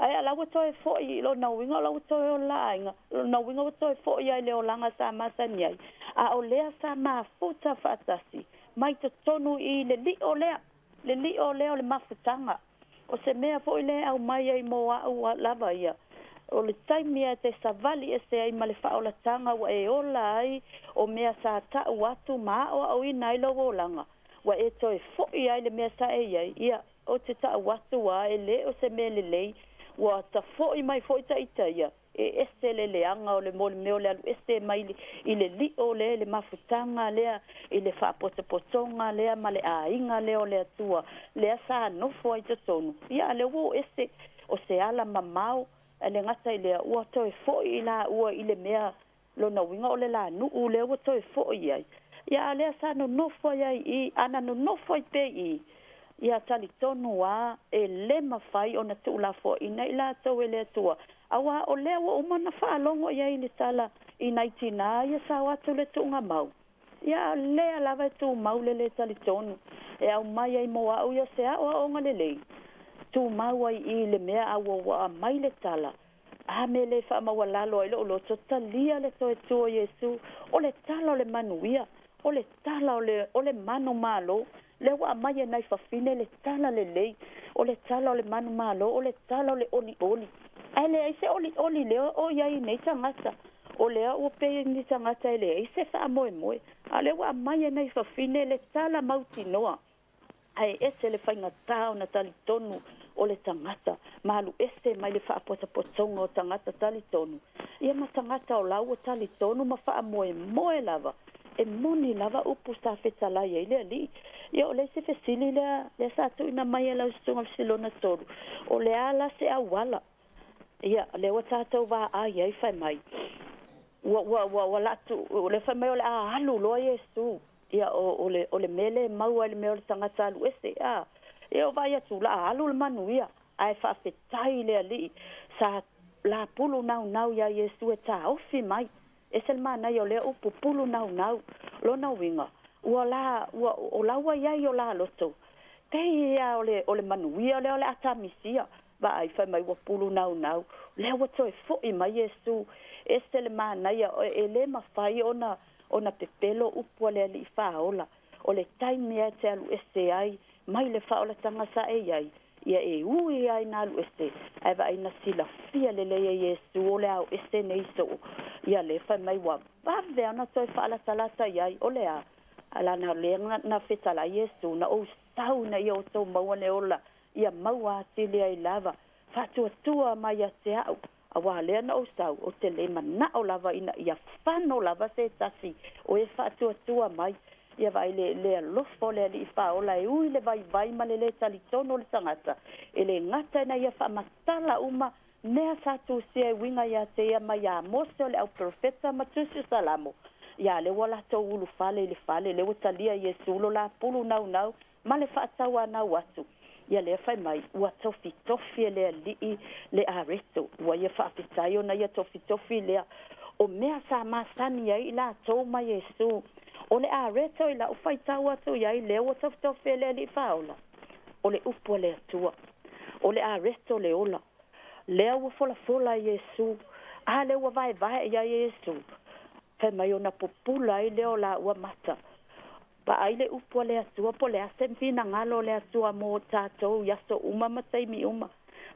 Ae a la ua toe foi i lona uiga, o la ua toe ola aiga, lona uiga ua toe foi ai le olaga sa masani ai. A o lea sa mafuta faatasi mai totonu i le lio lea, le lio lea o le mafutaga. O se mea foi lea aumai ai mo au lava ia, o le taimi e te savali ese ai ma le faaolataga ua e ola ai, o mea sa tau atu ma aoaoina ai lou olaga, ua e toe foi ai le mea sa e iai, ia o te tau atu a e le o se mea lelei, ua tafo'i mai foi taita ia, e ese le leaga o le mo le mea o le alu ese mai i le lio lea, i le mafutaga lea, i le faapotopotoga lea ma le aiga lea o le Atua lea sa nofo ai totonu. Ia a lea ua o ese, o se ala mamao, ae le gata i lea ua toe foi i laua i le mea lona uiga o le lanuu lea ua toe foi ai. Ia a lea sa nonofo ai ai i, ana nonofo ai pea i, ia talitonu a e le mafai ona tuulafoaina i latou e le Atua, auā o lea ua uma ona faalogo i ai i le tala i nai tinā ia sa o atu le tuugamau. Ia a lea lava e tumau le lē talitonu e aumai ai mo au ia se aoaoga lelei, tumau ai i le mea a ua ua aumai le tala, a mea le faamaualalo ai lou loto, talia le toe tu o Iesu, o le tala o le manuia, o le tala o le o le manumalo, lea ua aumai e nai fafine le tala lelei, o le tala o le manumalo, o le tala o le olioli. Ae leai se olioli lea o i ai i nei tagata, o lea ua pei ni tagata e leai se faamoemoe, a o lea ua aumai e nai fafine le tala mautinoa. Ae ese le faigatā ona talitonu o le tagata, ma alu ese mai le faapotopotoga o tagata talitonu, ia ma tagata o la ua talitonu ma faamoemoe lava, e moni lava upu sa fetalai ai le Alii. Ia o le isi fesili lea, lea sa tuuina mai e lau Susuga Fesilona Tolu, o le a la se auala? Ia, lea ua tatou vaai ai fai mai, ua, ua, ua, ua latu, lea fai mai o le a alu loa Iesu. Ia, o, o le, o le mea lea e maua ai le mea o le tagata alu ese, a. Ia, o vaai atu, la alu le manuia, ae faafetai i le Alii, sa lapulu naunau iā Iesu e taofi mai. Ese le manaia o lea upu pulu naunau, lona uiga, ua la, ua, o la ua i ai o la loto. Pei ia o le, o le manuia lea o le a tamisia, vaai fai mai ua pulu naunau, lea ua toe fo'i mai Iesu. Ese le manaia, e le mafai ona, ona pepelo upu a le Alii Faaola, o le taimi lava e te alu ese ai mai le faaolataga sa e i ai, ia e ui lava ina alu ese, ae vaai na silafia lelei e Iesu o le ao ese nei soo. Ia lea fai mai ua vave lava ona toe faalatalata i ai, o le a? A lana lea na fetalai Iesu, na ou sau ina ia outou maua le ola, ia maua atili ai lava, faatuatua mai ia te a'u, auā lea na ou sau, ou te le mana'o lava ina ia fano lava se tasi o e faatuatua mai. Ia vaai le, le alofa o le Alii Faaola e ui le vaivai ma le lē talitonu o le tagata, e le gata ina ia faamatala uma mea sa tusia e uiga iā te ia mai iā Mose o le auperofeta ma Tusi o Salamo. Ia lea ua latou ulufale i le fale, lea ua talia Iesu lo la pulu naunau ma le faatauanau atu. Ia lea fai mai, ua tofitofi e le Alii le areto, ua ia faafetai ona ia tofitofi lea o mea sa masani ai i latou ma Iesu. O le areto i la'u faitau atu i ai lea ua tofitofi e le Alii Faaola, o le upu a le Atua. O le areto le ola. Lea ua folafola e Iesu, a lea ua vaevae i ai e Iesu. Fai mai ona pupula ai lea o laua mata. Vaai le upu a le Atua po o le a se finagalo o le Atua mo tatou i aso uma ma taimi uma.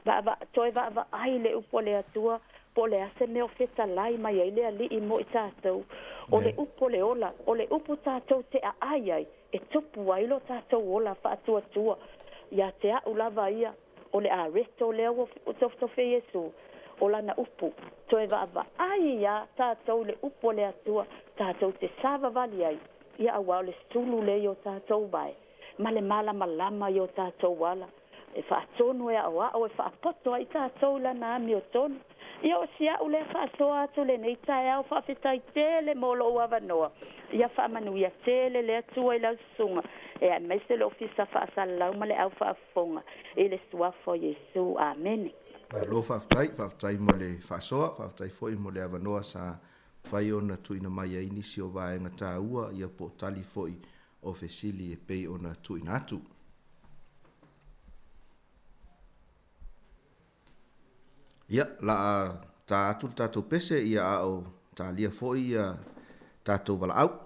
Vaava, toe vaavaai le upu a le Atua po o le a se mea o fetalai mai ai le Alii mo i tatou. O le upu o le ola, o le upu tatou te aai ai e tupu ai lo tatou ola faatuatua. Ia te a'u lava ia, O le areto lea ua tofetofe Iesu o lana upu toe vaavaai ia tatou le upu o le Atua tatou te savavali ai ia auā o le sulu lea i o tatou vae ma le malamalama i o tatou ala e faatonu e aoao e faapoto ai tatou lana amiotonu. Ia o sia'u lea faasoa atu lenei taeao faafetai tele mo lou avanoa. Ia faamanuia tele le Atua i lau susuga e aemaise le ofisa faasalalau ma le au faafofoga i le suafa o Iesu. Amene. Malo faafetai, faafetai mo le faasoa, faafetai foi mo le avanoa sa mafai ona tuuina mai ai nisi o vaega taua ia po o tali foi o fesili e pei ona tuuina atu. Ia, la a ta atu le tatou pese ia a o talia foi ia tatou valaau.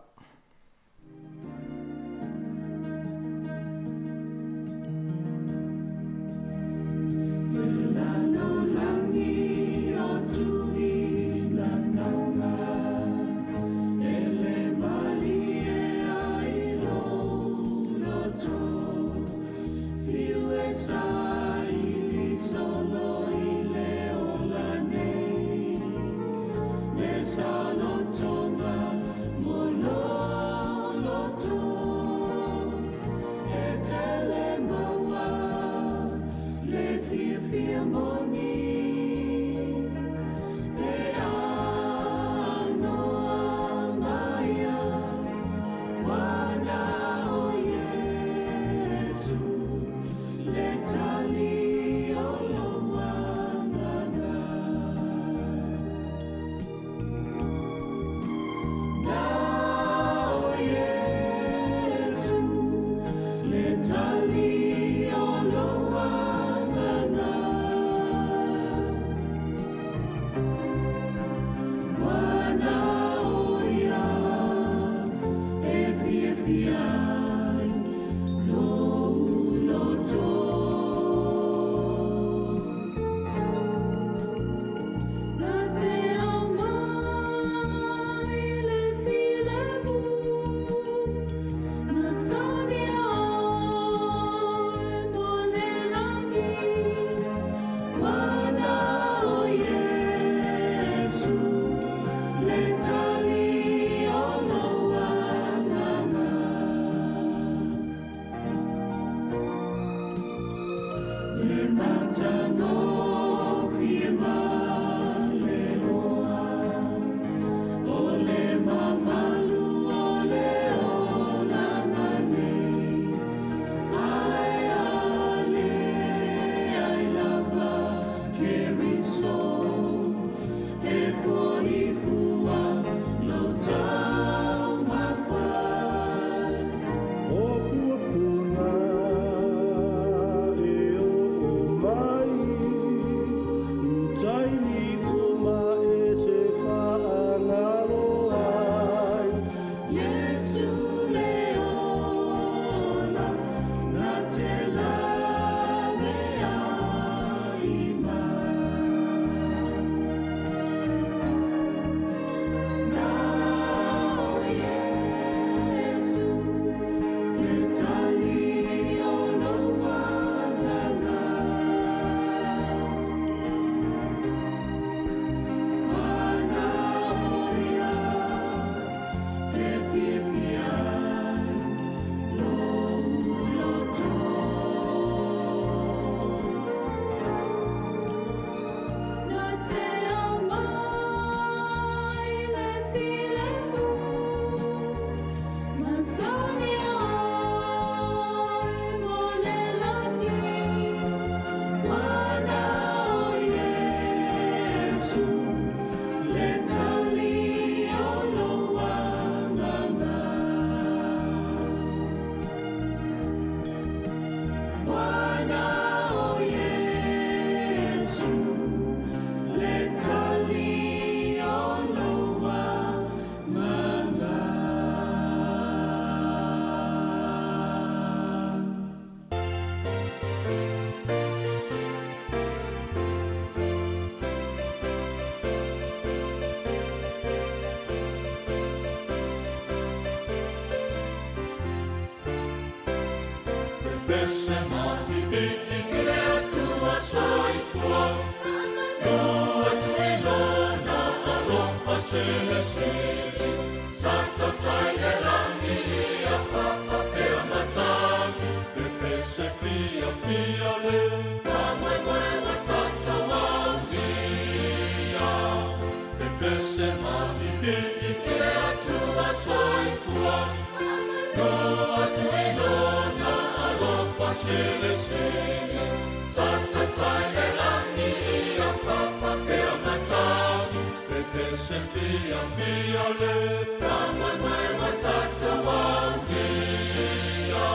Pese ma pipiti i le Atua. I le Atua soifua, Tuu atu i Lona alofa silisili, Sa taitai le lagi ia faafapea matagi, Pepese fiafia le faamoemoe ua tatou aulia.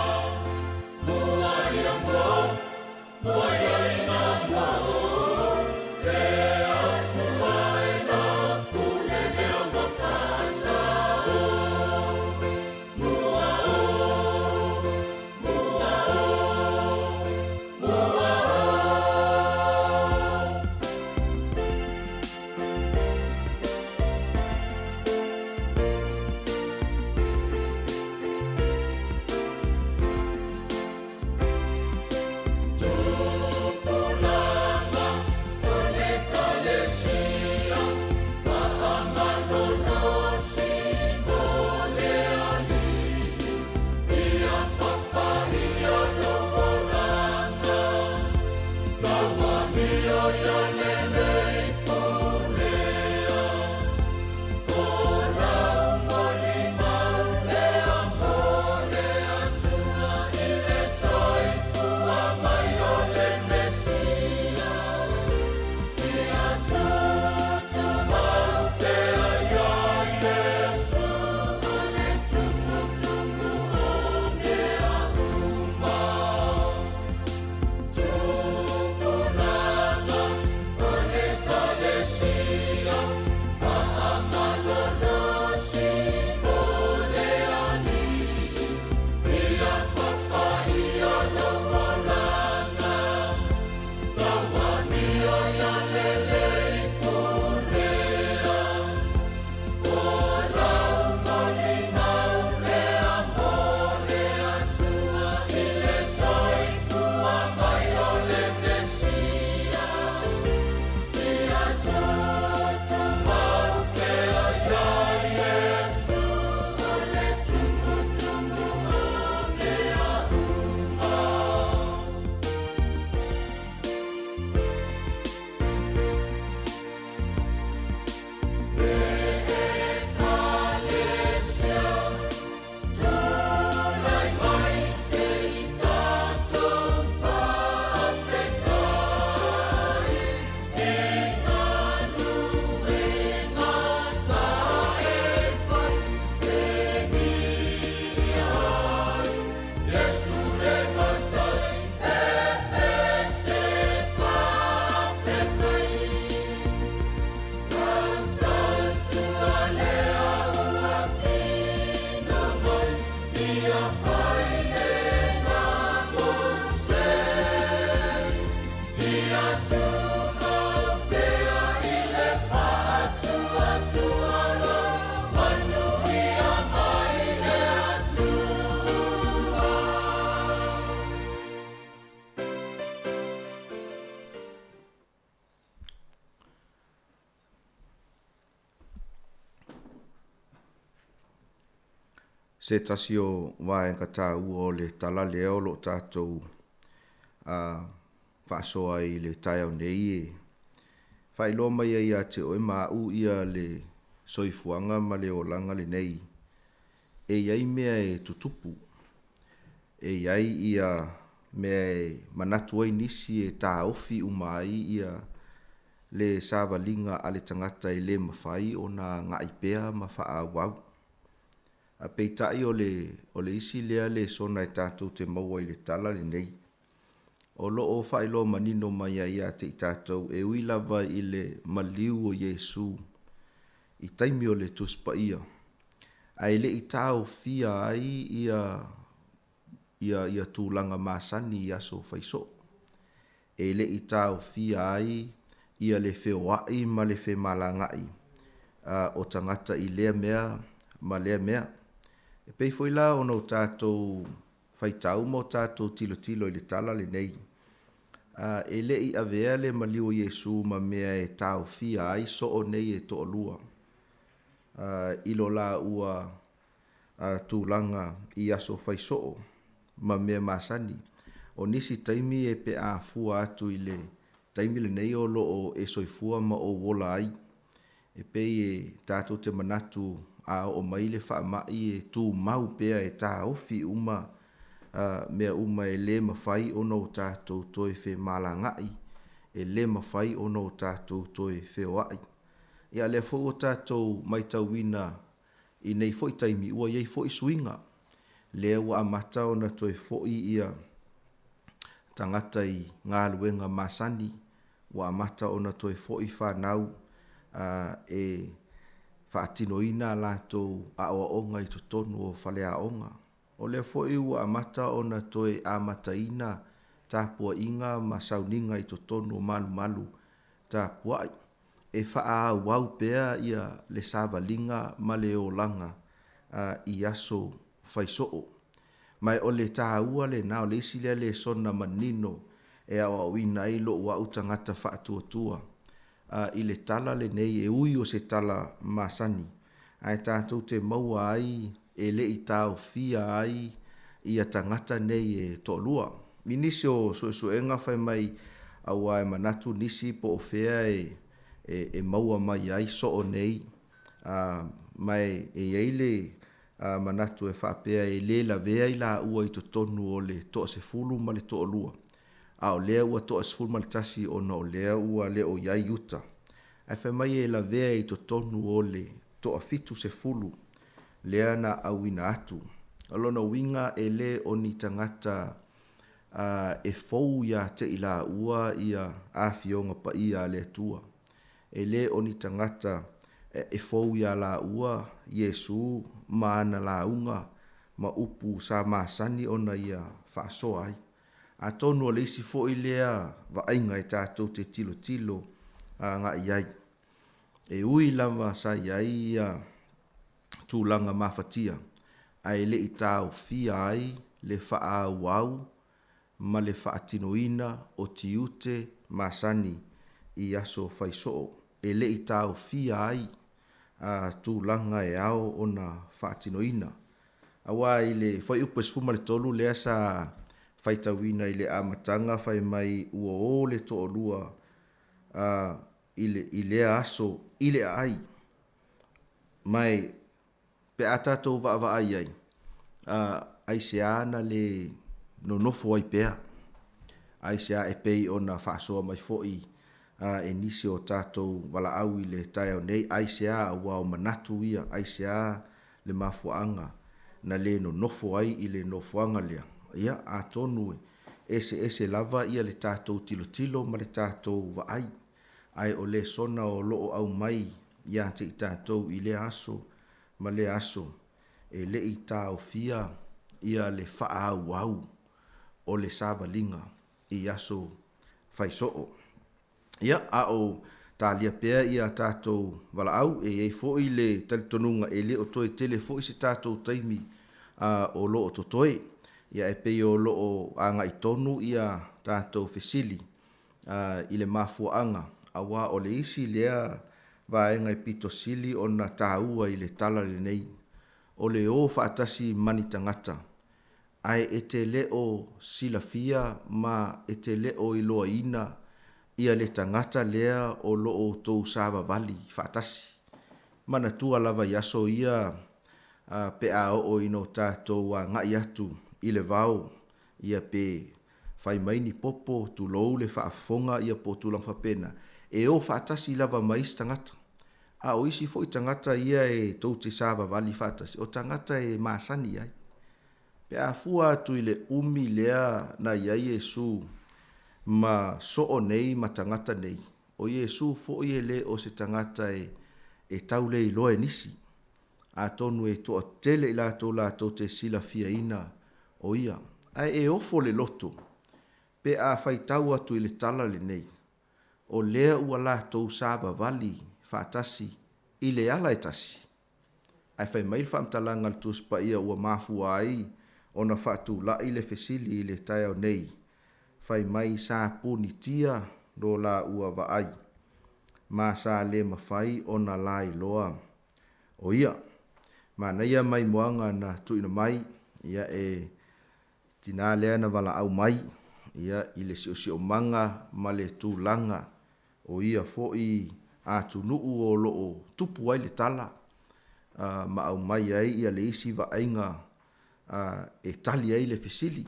Mua ia mua o, mua ia ina mua o, Le Atua e na pule lea ua faasao. Mua o, mua o, mua o. Tupulaga o le Ekalesia, faamalolosi mo le Alii, ia fapaia lou olaga, lau amio ia lelei pulea. O lau molimau lea mo le Atua i le soifua mai o le Mesia. Ia tutumau pea iā Iesu, o le tumutumu o mea uma. Tupulaga o le Ekalesia, faamalolosi mo le Alii, ia fapaia lou olaga, lau amio ia lelei pulea. O lau molimau lea mo le Atua i le soifua mai o le Mesia. Ia tutumau pea iā Iesu, o le tumutumu o mea uma. Ekalesia, tulai mai se i tatou faafetai, i galuega sa e fai, e viia ai Iesu le Matai, e pese faafetai. Tautua lea ua tino mai, ia fai lena mo sei. Ia tumau pea i le faatuatua lou manuia mai le Atua. Se tasi o vaega taua o le tala lea o lo o tatou faasoa ai i le taeao nei e faailoa mai ai ia te oe ma au ia le soifuaga ma le olaga lenei e i ai mea e tutupu, e i ai ia mea e manatu ai nisi e taofi uma ai ia le savaliga a le tagata e le mafai ona agai pea ma faaauau. A peitai o le, o le isi lea lesona e tatou te maua i le tala lenei, o lo o faailoa manino mai ai ia te i tatou e ui lava i le maliu o Iesu i taimi o le Tusi Paia, ae le i taofia ai ia, ia, ia tulaga masani i aso faisoo. E le i taofia ai ia le feoai ma le femalagaai o tagata i lea mea ma lea mea. E pei foi la ona o tatou faitau ma o tatou tilotilo i le tala lenei, e le i avea le maliu o Iesu ma mea e taofia ai soo nei e toalua i lo laua tulaga i aso faisoo ma mea masani. O nisi taimi e pe a fua atu i le taimi lenei o lo o e soifua ma ou ola ai. E pei e tatou te manatu a oo mai le faamai e tumau pea e taofi uma mea uma e le mafai ona o tatou toe femalagaai, e le mafai ona o tatou toe feoai. Ia a o lea foi ua tatou matauina i nei foi taimi ua i ai foi suiga, lea ua amata ona toe foi ia tagata i galuega masani, ua amata ona toe foi fanau e faatinoina a latou aoaoga i totonu o faleaoga. O lea foi ua amata ona toe amataina tapuaiga ma sauniga i totonu o malumalu tapuai e faaauau pea ia le savaliga ma le olaga i aso fai soo. Ma o le taua lena, o le isi lea lesona manino e aoaoina ai lou au tagata faatuatua i le tala lenei e ui o se tala masani, ae tatou te maua ai e le i taofia ai ia tagata nei e toalua. I nisi o suesuega fai mai aua e manatu nisi po o fea e maua mai ai soo nei, ma e i ai le manatu e faapea e le lavea i laua i totonu o le toasefulu ma le toalua, a o lea ua 11 ona o lea ua le o i ai Iuta. Ae fai mai e lavea i totonu o le 70 lea na auina atu. O lona uiga e le o ni tagata e fou ia te i laua ia afioga paia a le Atua. E le o ni tagata e fou iā laua Iesu ma ana lauga ma upu sa masani ona ia faasoa ai. Atonu o le isi foi lea vaaiga e tatou te tilotilo agai ai. E ui lava sa i ai ia tulaga mafatia, ae le i taofia ai le faaauau ma le faatinoina o tiute masani i aso fai soo e le i taofia ai a tulaga e ao ona faatinoina. Aua i le fuaiupu e 13 lea sa faitauina i le amataga fai mai ua o le toalua a i le i lea aso i le aai. Ma e Pe a tatou vaavaai ai, a, aisea na le nonofo ai pea? Aisea e pei ona faasoa mai foi a, e nisi o tatou valaau i le taeao nei, aisea aua o manatu ia, aisea le mafuaaga na le nonofo ai i le nofoaga lea? Ia, atonu e eseese lava ia le tatou tilotilo ma le tatou vaai, ae o lesona o lo o aumai ia te i tatou i lea aso ma lea aso, e le i taofia ia le faaauau o le savaliga i aso fai soo. Ia, a o talia pea ia tatou valaau, e i ai foi le talitonuga e le o toe tele foi se tatou taimi o lo o totoe. Ia, e pei o lo o agai tonu ia tatou fesili i le mafuaaga, aua o le isi lea vaega e pito sili ona taua i le tala lenei, o le o faatasi ma ni tagata, ae e te le o silafia ma e te le o iloaina ia le tagata lea o lo o outou savavali faatasi. Manatua lava i aso ia pe a oo ina o tatou agai atu i le vao ia pe fai mai ni popo, tulou le faafofoga ia po o tulaga faapena, e o faatasi lava ma isi tagata. A o isi foi tagata ia e tou te savavali faatasi, o tagata e masani ai. Pe a fua atu i le umi lea na i ai Iesu ma soo nei ma tagata nei, o Iesu foi e le o se tagata e tau le iloa e nisi. Atonu e toatele i latou latou te silafiaina o ia. Ae e ofo le loto pe a faitau atu i le tala lenei, o lea ua latou savavali faatasi i le ala e tasi. Ae fai mai le faamatalaga a le Tusi Paia ua mafua ai ona faatulai le fesili i le taeao nei, fai mai sa punitia lo laua vaai, ma sa le mafai ona lailoa o ia. Manaia maimoaga na tuuina mai, ia e tina lea na valaau mai, ia i le siosiomaga ma le tulaga o ia foi. atunuu o loo tupu ai le tala ma aumai ai ia le isi vaaiga e tali ai le fesili.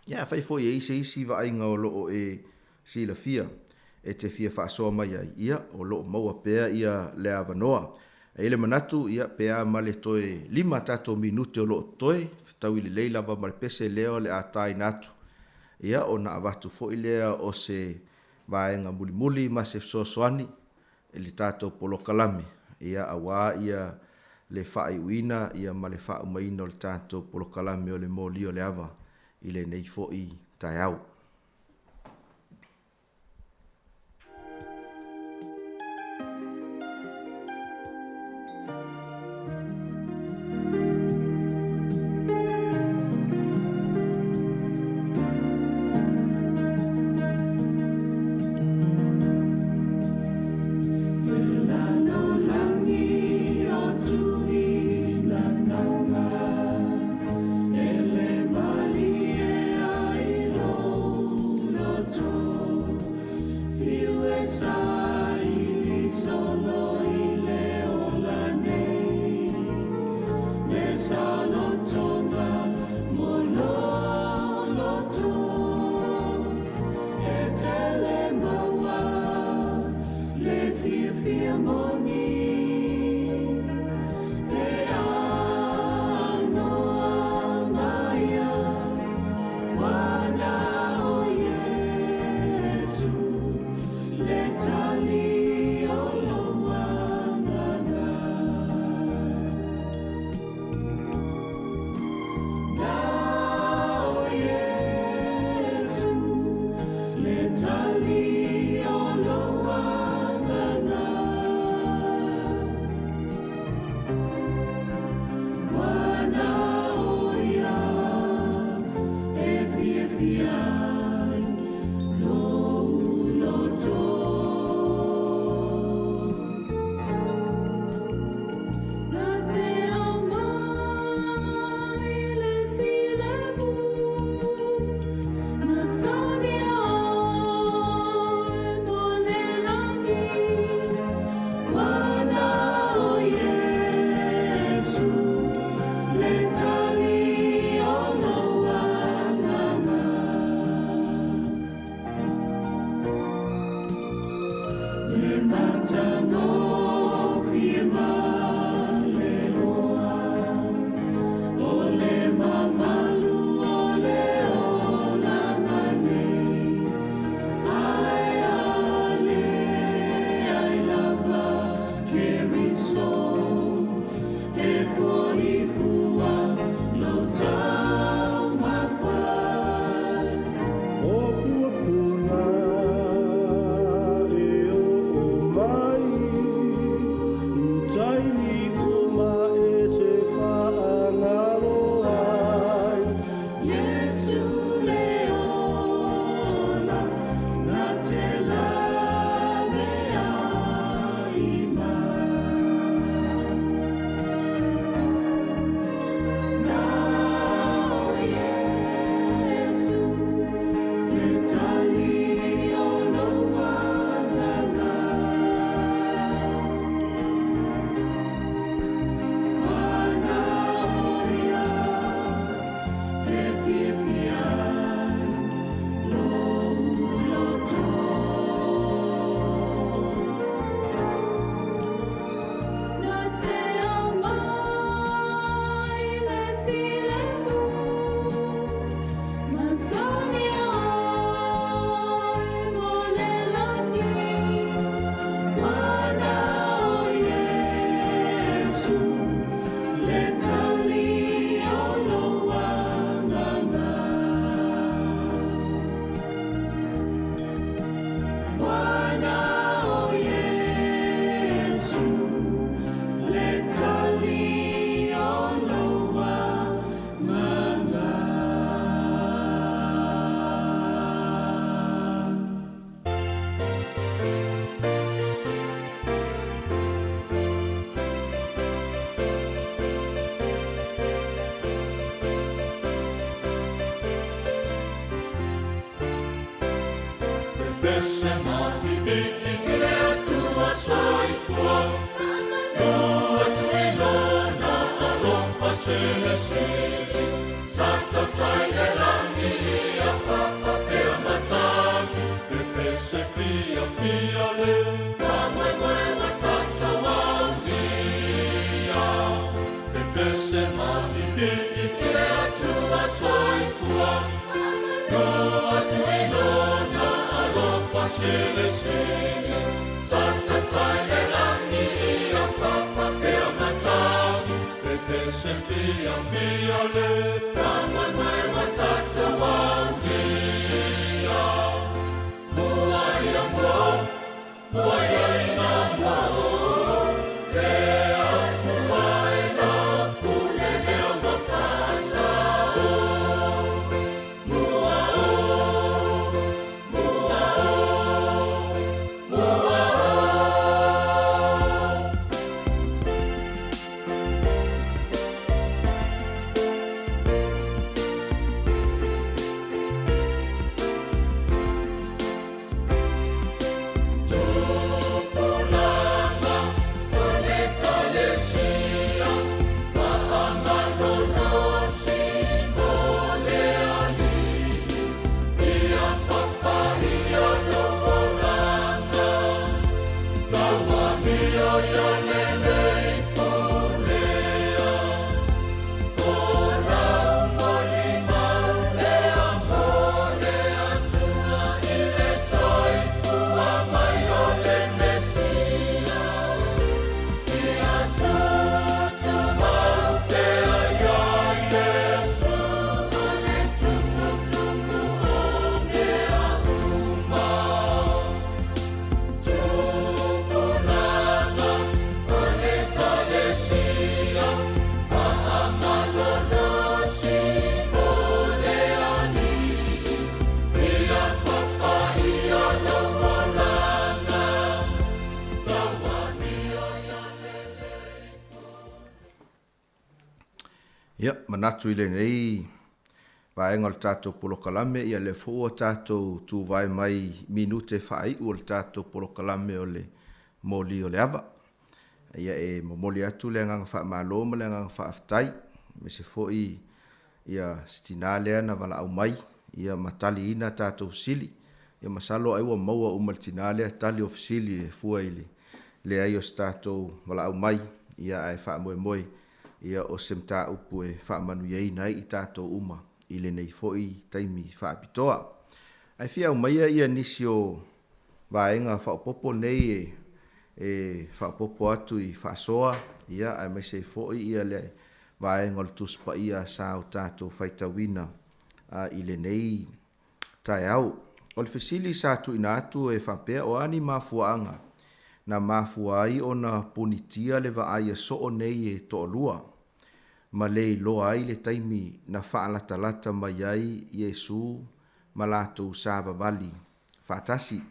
Ia afai foi e i ai se isi vaaiga o lo o e silafia e te fia faasoa mai ai, ia o lo o maua pea ia le avanoa. E i ai le manatu, ia pe a ma le toe 5 tatou minute o lo o totoe, fetaui lelei lava ma le pese lea o le a taina atu, ia ona avatu foi lea o se vaega mulimuli ma se fesoasoani i le tatou polokalame, ia aua ia le faaiuina ia ma le faaumaina o le tatou polokalame o le Moli o le Ava i lenei foi taeao. Silisili Sa taitai le lagi ia faafaapea matagi Pepese fiafia le faamoemoe ua tatou aulia Mua ia mua o, mua ia ina mua o Le Atua e na pule lea ua faasao Mua o, mua o, mua o. Tupulaga o le Ekalesia, faamalolosi mo le Alii, ia fapaia lou olaga, lau amio ia lelei pulea. O lau molimau lea mo le Atua i le soifua mai o le Mesia. Ia tutumau pea iā Iesu, o le tumutumu o mea uma. Tupulaga o le Ekalesia, faamalolosi mo le Alii, ia fapaia lou olaga, lau amio ia lelei. Ia, manatu i lenei vaega o le tatou polokalame, ia lea foi ua tatou tuvae mai minute faaiu o le tatou polokalame o le moli o le ava. Ia e momoli atu le agaga faamalo ma le agaga faafetai, aemaise foi ia si tina lea na valaau mai ia ma taliina a tatou fesili. Ia masalo ai ua maua uma e le tina lea tali o fesili e fua i le leai o se tatou valaau mai, ia ae faamoemoe ia o se mataupu e faamanuiaina ai i tatou uma i lenei foi taimi faapitoa. Ae fia aumaia ia nisi o vaega faaopoopo nei e e faaopoopo atu i faasoa ia aemaise ai foi ia le vaega o le Tusi Paia sa o tatou faitauina i lenei taeao. O le fesili sa tuuina atu e faapea o a ni mafuaaga na mafua ai ona punitia le vaai a soo nei e toalua ma le iloa ai le taimi na faalatalata mai ai Iesu ma latou savavali faatasi.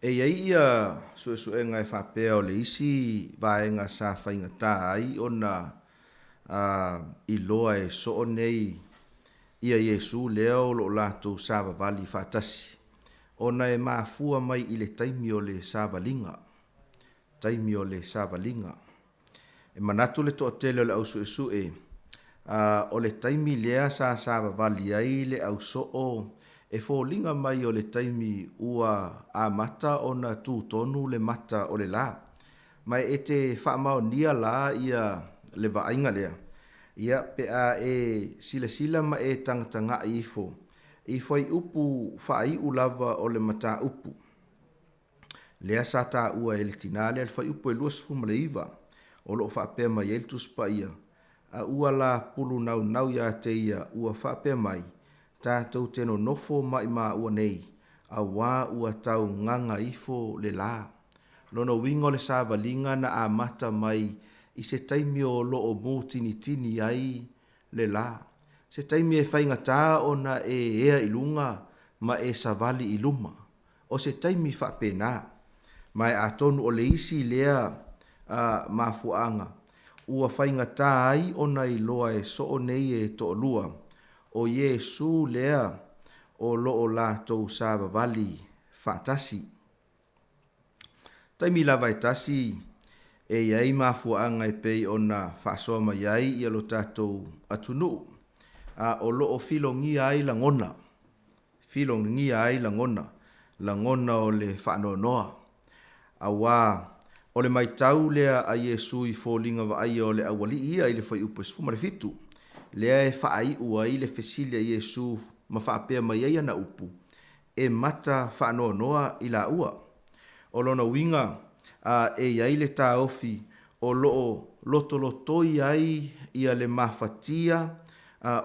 E i ai ia suesuega e faapea o le isi vaega sa faigata ai ona iloa e soo nei ia Iesu lea o lo o latou savavali faatasi, ona e mafua mai i le taimi o le savaliga, taimi o le savaliga. E manatu le toatele o le au suesue, a o le taimi lea sa savavali ai le au soo e foliga mai o le taimi ua amata ona tutonu le mata o le la. Ma e te faamaonia la ia le vaaiga lea, ia pe a e silasila ma e tagataga'i ifo i fuaiupu faaiu lava o le mataupu lea sa taua e le tinā lea, le fuaiupu e 29, o lo o faapea mai ai le Tusi Paia, A ua la pulu naunau iā te ia ua faapea mai, Tatou te nonofo maʻimaua nei, auā ua tau gaga ifo le lā. Lona uiga o le savaliga na amata mai i se taimi o lo o mūtinitini ai le lā, se taimi e faigata ona e ea i luga ma e savali i luma. O se taimi faapena. Ma e atonu o le isi lea a mafuaaga ua faigata ai ona iloa e soo nei e toalua, o Iesu lea o lo o latou savavali faatasi. Taimi lava e tasi e i ai mafuaaga e pei ona faasoa mai ai ia lo tatou atunuu, a o lo o filogia ai lagona, filogia ai lagona, lagona o le faanoanoa. Auā, o le maitau lea a Iesu i foliga vaaia o le aualii ia i le fuaiupu e 17, lea e faaiu ai le fesili a Iesu ma faapea mai ai ana upu, e mata faanoanoa i laua. O lona uiga, a e i ai le taofi o lo o lotolotoi ai ia le mafatia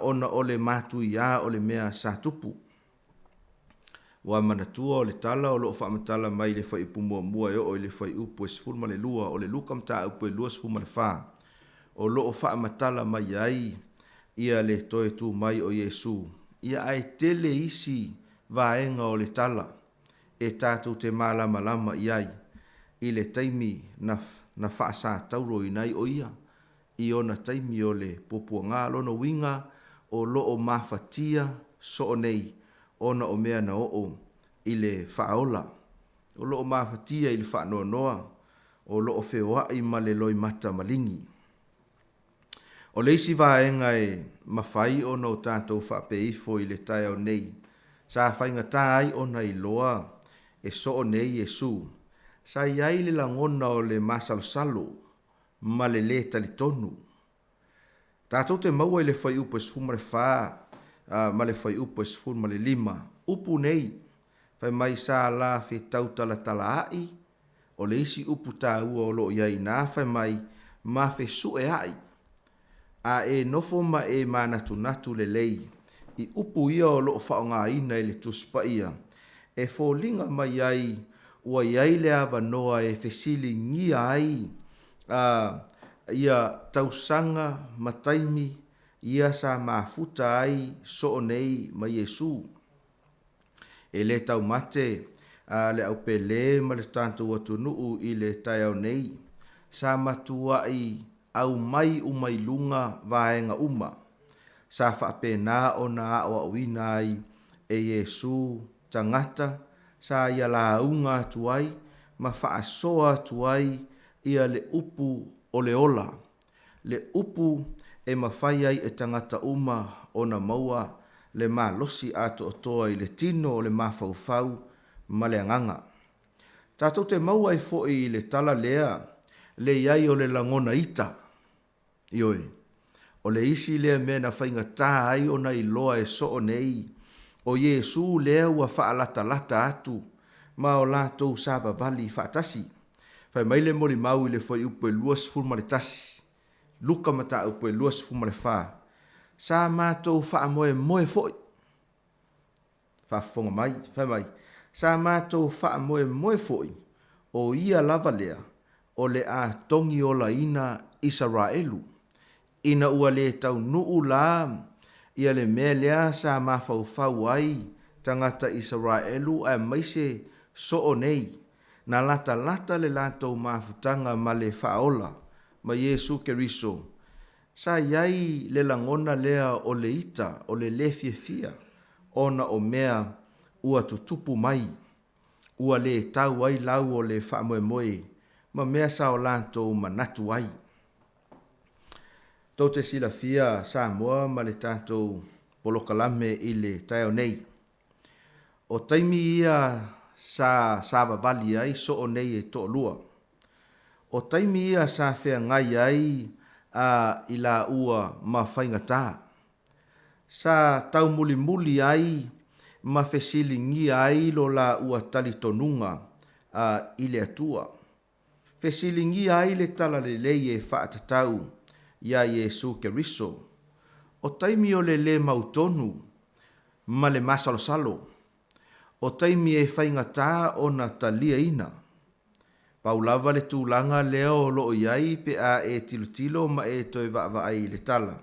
ona o le matuiā o le mea sa tupu. Ua manatua o le tala o lo o faamatala mai i le fuaiupu muamua e oo i le fuaiupu e 12 o le Luka mataupu e 24, o lo o faamatala mai ai ia le toe tu mai o Iesu, ia ae tele isi vaega o le tala e tatou te malamalama i ai i le taimi na na faasatauroina ai o ia i ona taimi o le puapuaga. Lona uiga o lo o mafatia soo nei ona o mea na oo i le faaola. O lo o mafatia i le faanoanoa, o lo o feoai ma le loimata maligi. O le isi vaega e mafai ona o tatou faapea ifo i le taeao nei, sa faigata ai ona iloa e soo nei Iesu, sa i ai le lagona o le masalosalo ma le lē talitonu. Tatou te maua i le fuaiupu e 14 ma le fuaiupu e 15 upu nei, fai mai sa la fetautalatalaai, o le isi upu taua o lo o i ai inā, fai mai, ma fesueai, a e nofo ma e manatunatu lelei i upu ia o lo o faaaogaina i le Tusi Paia, e foliga mai ai ua i ai le avanoa e fesiligia ai a ia tausaga ma taimi ia sa mafuta ai soo nei ma Iesu. E le taumate a le aupele ma le tatou atunuu i le taeao nei, sa matuai aumai uma i luga vaega uma, sa faapena ona aoaoina ai e Iesu tagata sa ia lauga atu ai ma faasoa atu ai ia le upu o le ola, le upu e mafai ai e tagata uma ona maua le malosi atoatoa i le tino o le mafaufau ma le agaga. Tatou te maua ai foi i le tala lea le i ai o le lagona ita. Ioe, o le isi lea mea na faigata ai ona iloa e soo nei, o Iesu lea ua faalatalata atu ma o latou savavali faatasi. Fai mai le molimau i le fuaiupu e 21, Luka mataupu e 24, Sa matou faamoemoe foi. Faafofoga mai, fai mai, Sa matou faamoemoe foi, o ia lava lea o le a togiolaina Isaraelu, ina ua le taunuu la ia le mea lea sa mafaufau ai tagata Isaraelu aemaise soo nei, na latalata le latou mafutaga ma le Faaola, ma Iesu Keriso. Sa i ai le lagona lea o le ita o le lē fiafia ona o mea ua tutupu mai, ua lē tau ai lau o le faamoemoe ma mea sa o latou manatu ai. Tou te silafia Samoa ma le tatou polokalame i le taeao nei. O taimi ia sa savavali ai soo nei e toalua. O taimi ia sa feagai ai a i laua ma faigata. Sa taumulimuli ai ma fesiligia ai lo laua talitonuga a i le Atua. Fesiligia ai le talalelei e faatatau iā Iesu Keriso. O taimi o le lē mautonu ma le masalosalo. O taimi e faigata ona taliaina. Pau lava le tulaga lea o lo o i ai pe a e tilotilo ma e toe vaavaai i le tala,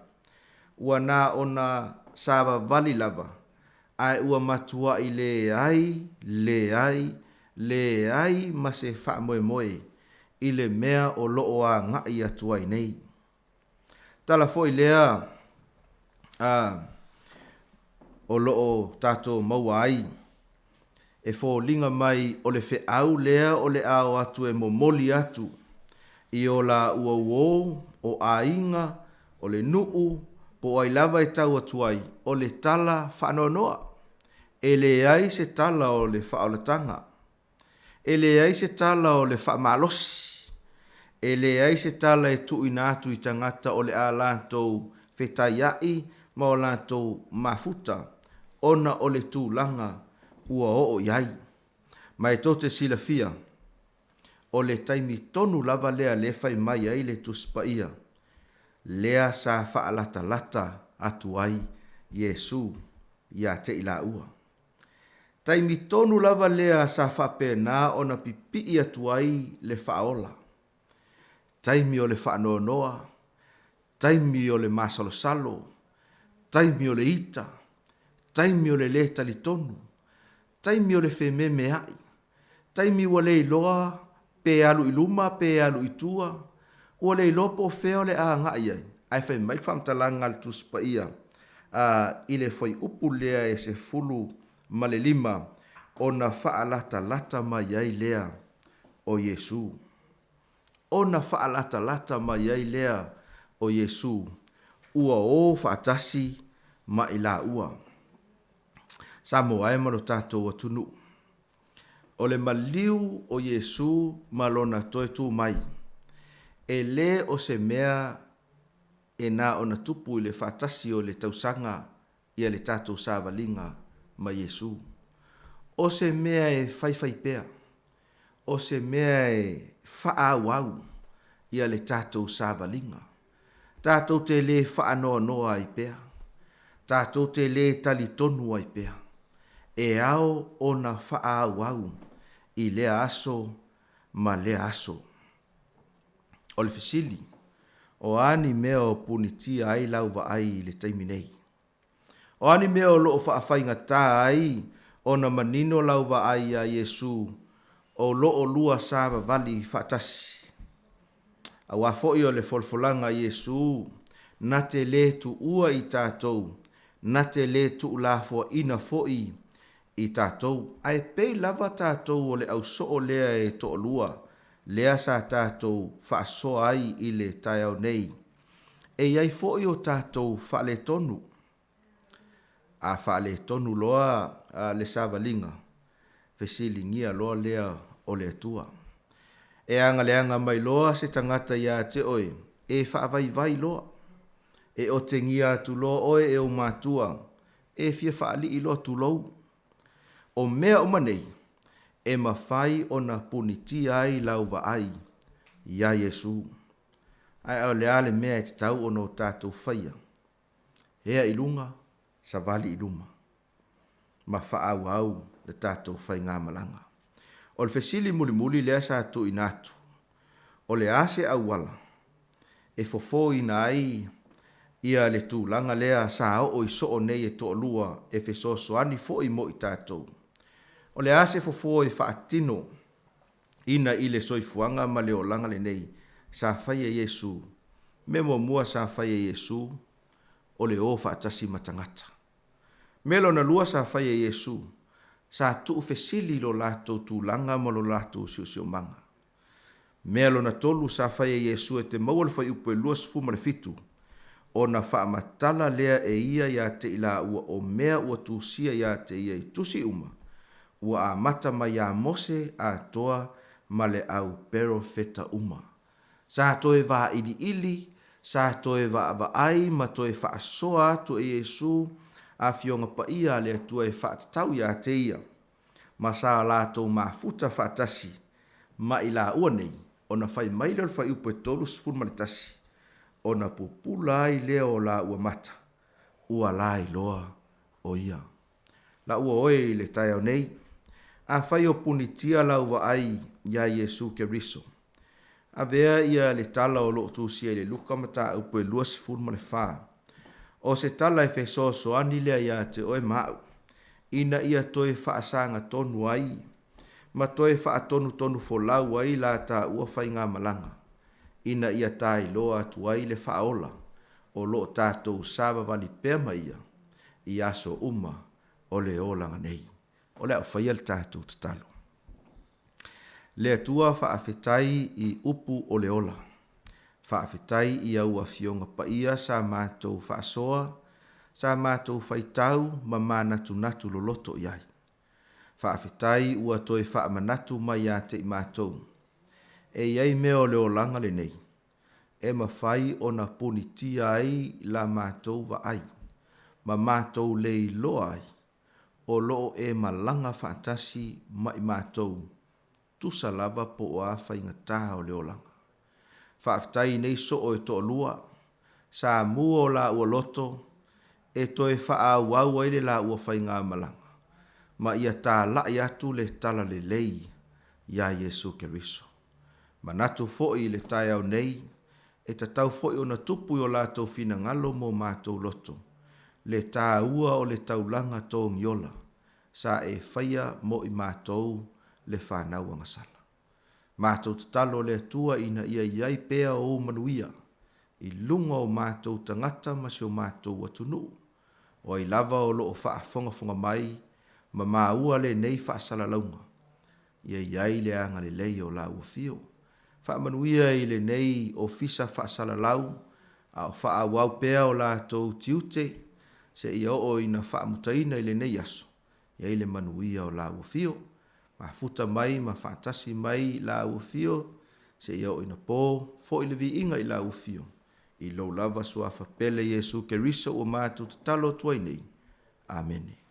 ua na ona savavali lava ae ua matuai leai, leai, leai ma se faamoemoe i le mea o lo o agai atu ai nei. Tala foi lea a o lo o tatou maua ai e foliga mai o le feau lea o le a o atu e momoli atu i o laua uō, o aiga, o le nuu, po o ai lava e tau atu ai, o le tala faanoanoa. E leai se tala o le faaolataga. E leai se tala o le faamalosi. E leai se tala e tuuina atu i tagata o le a latou fetaiaʻi ma o latou mafuta ona o le tulaga ua oo i ai. Ma e tou te silafia, o le taimi tonu lava lea le fai mai ai le Tusi Paia, lea sa faalatalata atu ai Iesu ia te i laua. Taimi tonu lava lea sa faapena ona pipii atu ai le Faaola. Taimi o le faanoanoa, taimi o le masalosalo, taimi o le ita, taimi o le lē talitonu, taimi o le fememea'i, taimi ua le iloa pe alu i luma pe alu i tua, ua le iloa po o fea o le a agai ai. Ae fai mai le faamatalaga a le Tusi Paia a i le fuaiupu lea e 15 ona faalatalata mai ai lea o Iesu. Ona faalatalata mai ai lea o Iesu, ua o faatasi ma i laua. Samoa e ma lo tatou atunuu. O le maliu o Iesu ma Lona toe tu mai, e lē o se mea e na ona tupu i le faatasi o le tausaga ia le tatou savaliga ma Iesu. O se mea e faifai pea, o se mea e faaauau ia le tatou savaliga. Tatou te lē faanoanoa ai pea. Tatou te lē talitonu ai pea. E ao ona faaauau i lea aso ma lea aso. O le fesili, O a ni mea o punitia ai lau vaai i le taimi nei? O a ni mea o lo o faafaigata ai ona manino lau vaai iā Iesū o lo o lua savavali faatasi? Auā foi o le folafolaga a Iesū na te lē tuua i tatou, na te lē tuulafoaina foi i tatou, ae pei lava tatou o le ausoo lea e toalua, lea sa tatou faasoa ai i le taeao nei, e i ai foi o tatou faaletonu. A faaletonu loa le savaliga, fesiligia loa lea o le Atua. E agaleaga mai loa se tagata iā te oe, e faavaivai loa. E otegia atu loa oe e ou matua, e fia faalii loa tulou. O mea uma nei, e mafai ona punitia ai lau vaai iā Iesū. Ae o le a le mea e tatau ona o tatou faia? Ea i luga, savali i luma, ma faaauau le tatou faigamalaga. O le fesili mulimuli lea sa tuuina atu, o le a se auala e fofoina ai ia le tulaga lea sa oo i soo nei e toalua e fesoasoani foi mo i tatou? O le a se fofo e faatino ina i le soifuaga ma le olaga lenei sa fai e Iesu? Mea muamua sa fai e Iesu o le o faatasi ma tagata. Mea lona lua sa fai e Iesu, sa tuufesili lo latou tulaga ma lo latou siosiomaga. Mea lona tolu sa fai e Iesu e te maua le fuaiupu e 27, ona faamatala lea e ia iā te i laua o mea ua tusia iā te ia i tusi uma, ua amata mai iā Mose atoa ma le au perofeta uma. Sa toe vailiili, sa toe vaavaai ma toe faasoa atu e Iesu Afioga Paia a le Atua e faatatau iā te ia. ma sa latou mafuta faatasi ma i laua nei, ona fai mai lea o le fuaiupu e 31, ona pupula ai lea o laua mata, ua lailoa o ia. Laua oe i le taeao nei, afai o punitia lau vaai iā Iesu Keriso, Avea ia le tala o lo o tusia i le Luka mataupu e 24. O se tala e fesoasoani lea iā te oe ma a'u, ina ia toe faasagatonu ai ma toe faatonutonu folau ai la tāua faigamalaga, ina ia tailoa atu ai le Faaola o lo o tatou savavali pea ma ia i aso uma o le olaga nei. O le a ou faia le tatou tatalo. Le Atua faafetai i upu o le ola. Faafetai i au Afioga Paia sa matou faasoa, sa matou faitau ma manatunatu loloto i ai. Faafetai ua toe faamanatu mai ia te i matou. E i ai mea o le olaga lenei, e mafai ona punitia ai la matou vaai, ma matou le iloa ai. o lo o e malaga faatasi ma i matou, tusa lava po o a faigata o le olaga. Faafetai i nei soo e toalua, sa mua o laua loto e toe faaauau ai le laua faigamalaga, ma ia talai atu le talalelei iā Iesu Keriso. Manatu foi i le taeao nei, e tatau foi ona tupu i o latou finagalo mo matou loto, le taua o le taulaga togiola sa e faia mo i matou le fanau agasala. Matou tatalo le Atua ina ia i ai pea ou manuia i luga o matou tagata ma si o matou atunuu, o ai lava o lo o faafogafoga mai ma maua lenei faasalalauga, ia i ai le agalelei o lau afio. Faamanuia i lenei ofisa faasalalau a o faaauau pea o latou tiute seia oo ina faamutaina i lenei aso, i ai le manuia o lau afio. Mafuta mai ma faatasi mai lau afio seia oo ina po, foi le viiga i lau afio, i lou lava suafa pele Iesu Keriso ua matou tatalo atu ai nei. Amene.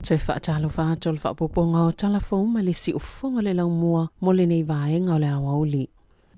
Toe faatalofa atu o le faaopoopoga o tala fou ma le siufofoga o le laumua mo lenei vaega o le aoauli.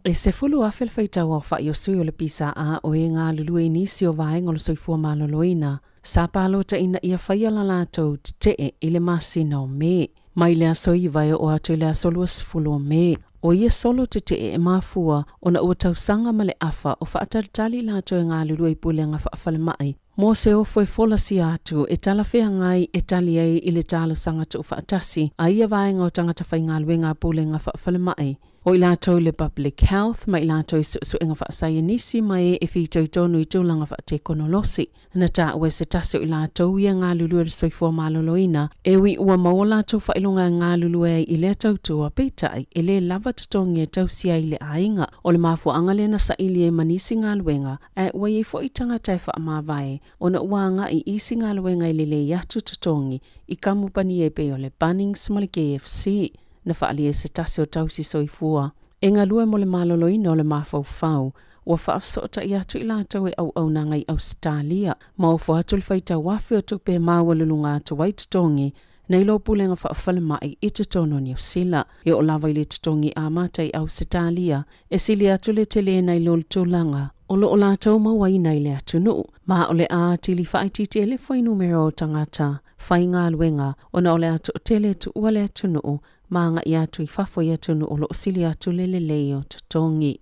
E 10,000 le faitau aofai o sui o le PSA o e galulue i nisi o vaega o le soifua maloloina sa palota ina ia faia la latou tetee i le masina o Me. Mai le aso 9 e oo atu i le aso 20 o Me. O ia solo tetee e mafua ona ua tausaga ma le afa o faatalitali i latou e galulue i pulega faafalemai mo se ofo e folasia atu e talafeagai e tali ai i le talosaga tuufaatasi a ia vaega o tagata faigaluega a pulega faafalemai o i latou i le Public Health ma i latou i suesuega faasaienisi ma e e fitoitonu i tulaga faatekonolosi. Na taua e se tasi o i latou ia galulue le soifua maloloina, e ui ua maua latou faailoga e galulue ai i lea tautua, peitai, e lē lava totogi e tausia ai le aiga. O le mafuaaga lea na saili ai ma nisi galuega, ae ua i ai foi tagata e faamavae ona ua agai i isi galuega e lelei atu totogi i kamupani e pei o le Bunnings ma le KFC. Na faaalia e se tasi o tausi soifua e galue mo le maloloina o le mafaufau, ua faafesootai atu i latou e auaunaga i Ausetalia, ma ofo atu le faitau afe o tupe e maualuluga atu ai totogi nai lo pulega faafalemai i totonu o Niu Sila. E oo lava i le totogi amata i Ausetalia, e sili atu le tele nai lo le tulaga o lo o latou mauaina i le atunuu, ma o le a atili faaitiitia le fuainumera o tagata faigaluega ona o le a toatele tuua le atunuu ma agai atu i fafo i atunuu o lo o sili atu le lelei o totogi.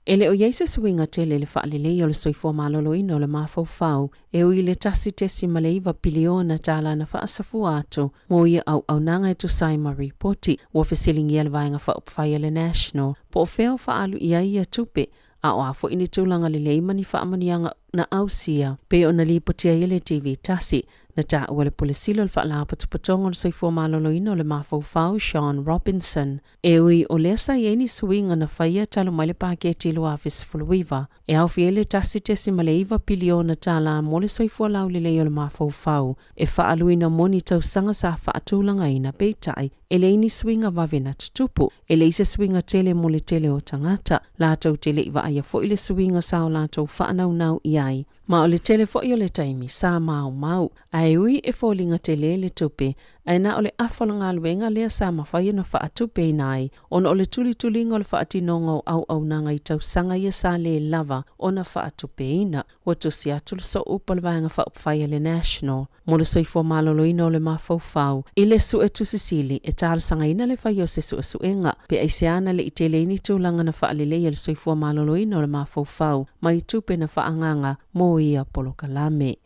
E le o i ai se suiga tele i le faaleleia o le soifua maloloina o le mafaufau e ui i le $1.9 piliona tala na faasafua atu mo ia auaunaga e tusa ai ma ripoti. Ua fesiligia le Vaega Faaupufai a le National po o fea o faaalu i ai ia tupe, a o a foi ni tulaga lelei ma ni faamanuiaga na ausia pei ona lipotia ai e le TV tasi. Na taua le Pule Sili o le Faalapotopotoga o le Soifua Maloloina o le Mafaufau, Sean Robinson, E ui o lea sa i ai ni suiga na faia talu mai le paketi 2019, e aofia ai le $1.9 piliona tala mo le soifua laulelei o le mafaufau e faaaluina mo ni tausaga sa faatulagaina, peitai, e leai ni suiga vave na tutupu. E leai se suiga tele mo le tele o tagata, latou te le i vaaia foi le suiga sa o latou faanaunau i ai. Ma o le tele foi o le taimi, sa maumau. Ae ui e foliga tele le tupe, ae na o le afa o le galuega lea sa mafai ona faatupeina ai, ona o le tulituliga o le faatinoga o auaunaga i tausaga ia sa le lava ona faatupeina. Ua tusi atu le sooupu a le Vaega Faaupufai a le National mo le Soifua Maloloina o le Mafaufau i le Suetusi Sili e talosagaina le faia o se suesuega pe aisea na le i tele ai ni tulaga na faaleleia le soifua maloloina o le mafaufau mai tupe na faaagaaga mo ia polokalame.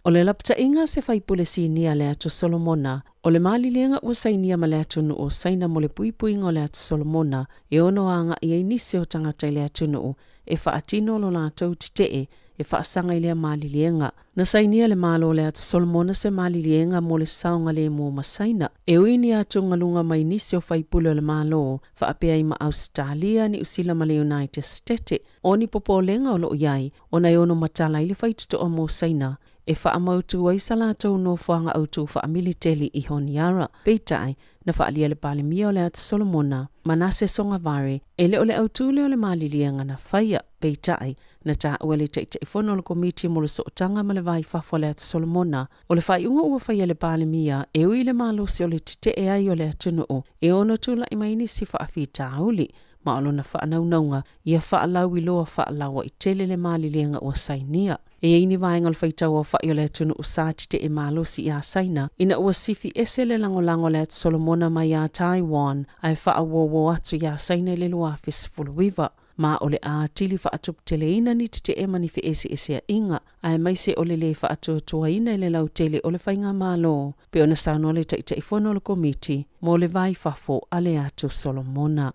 O le lapataiga a se faipule sinia le Atu Solomona, o le maliliega ua sainia ma le atunuu o Saina mo le puipuiga o le Atu Solomona e ono agai ai nisi o tagata i le atunuu e faatino lo latou tetee e faasaga i lea maliliega. Na sainia e le Malo o le Atu Solomona se maliliega mo le saogalemu ma Saina, e ui ni atugaluga mai nisi o faipule o le Malo, faapea ai ma Ausetalia, Niusila ma le United Setete. O ni popolega o lo o i ai, ona e ono matala ai le faitotoa mo Saina e faamautu ai sa latou nofoaga autū faamiliteli i Honiara. Peitai, na faaalia le Palemia o le Atu Solomona, Manase Sogavare, e le o le autū lea o le maliliega na faia. Peitai, na taua le Taitaifono o le Komiti mo le Sootaga ma le Va i Fafo a le Atu Solomona, o le faaiuga ua faia e le Palemia e ui i le malosi o le tetee ai o le atunuu e ono tulai mai nisi faafitauli ma o lona faanaunauga ia faalauiloa faalauaitele le maliliega ua sainia. E i ai ni vaega o le faitauaofa'i o le atunuu sa tetee malosi iā Saina ina ua sifi ese le lagolago a le Atu Solomona mai iā Taiwan ae faauouo atu iā Saina i le 2019. Ma o le a atili faatuputeleina ni tetee ma ni feeseesea'iga aemaise o le lē faatuatuaina i le lautele o le faigamalo, pei ona saunoa le Taitaifono o le Komiti mo le Va i Fafo a le Atu Solomona.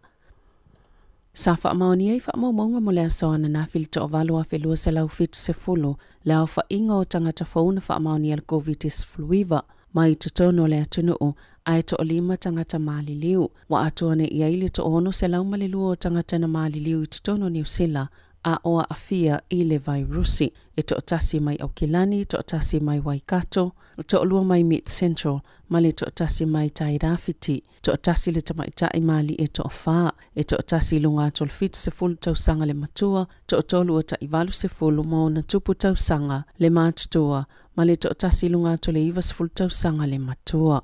Sa faamaonia i faamaumauga mo le aso ananafi le toavalu 1270 le aofa'iga o tagata fou na faamaonia le Koviti-19 mai totonu o le atunuu, ae toalima tagata maliliu. Ua atoa nei i ai le 602 o tagata na maliliu i totonu o Niu Sila a o aafia i le vairusi. E toatasi mai Aukilani, toatasi mai Waikato, toalua mai Mid Central ma le toatasi mai Tairāwhiti. Toatasi le tamaitai malie toafa, e toatasi i luga atu o le 70 tausaga le matua, toatolu o tai 80 ma ona tupu tausaga le matutua, ma le toatasi i luga atu o le 90 tausaga le matua.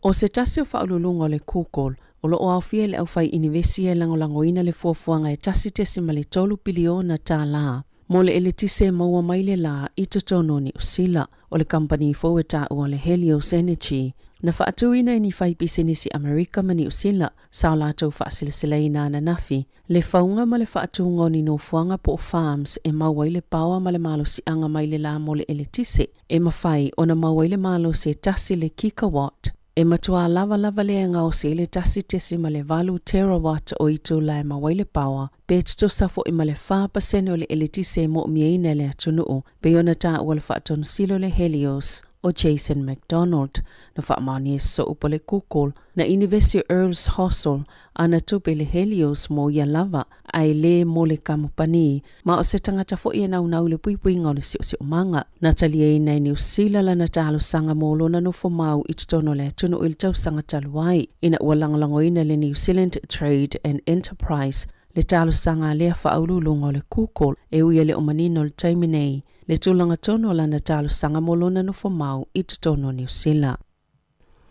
O se tasi o faauluuluga o le Google, o lo o aofia i le aufai inivesi e lagolagoina le fuafuaga e $1.3 piliona tala mo le eletise e maua mai le la i totonu o Niu Sila. O le kamupani fou e taua o le Helios Energy, na faatuina e ni faipisinisi Amerika ma Niu Sila sa o latou faaseleseleina ananafi le fauga ma le faatuga o ni nofoaga po o farms e maua ai le paoa ma le malosiaga mai le la mo le eletise e mafai ona maua ai le malosi e tasi le kigawatt, e matuā lavalava lea e gaosi ai le 1.8 terawatt o itula e maua ai le paoa, pe tutusa foi ma le 4% o le eletise e mo'omiaina e le atunuu, pei ona taua le faatonusili o le Helios o Jason McDonald, na faamaonia i sosoo po le Google, na inivesi o Earls Hossell ana tupe i le Helios mo ia lava, ae lē mo le kamupani, ma o se tagata foi e naunau i le puipuiga o le siosiomaga. Na taliaina e Niu Sila lana talosaga mo lona nofo mau i totonu o le atunuu i le tausaga talu ai, ina ua lagolagoina e le New Zealand Trade and Enterprise le talosaga a lea faauluuluga o le Google, e ui e le o manino i le taimi nei le tulaga tonu o lana talosaga mo lona nofo mau i totonu o Niu Sila.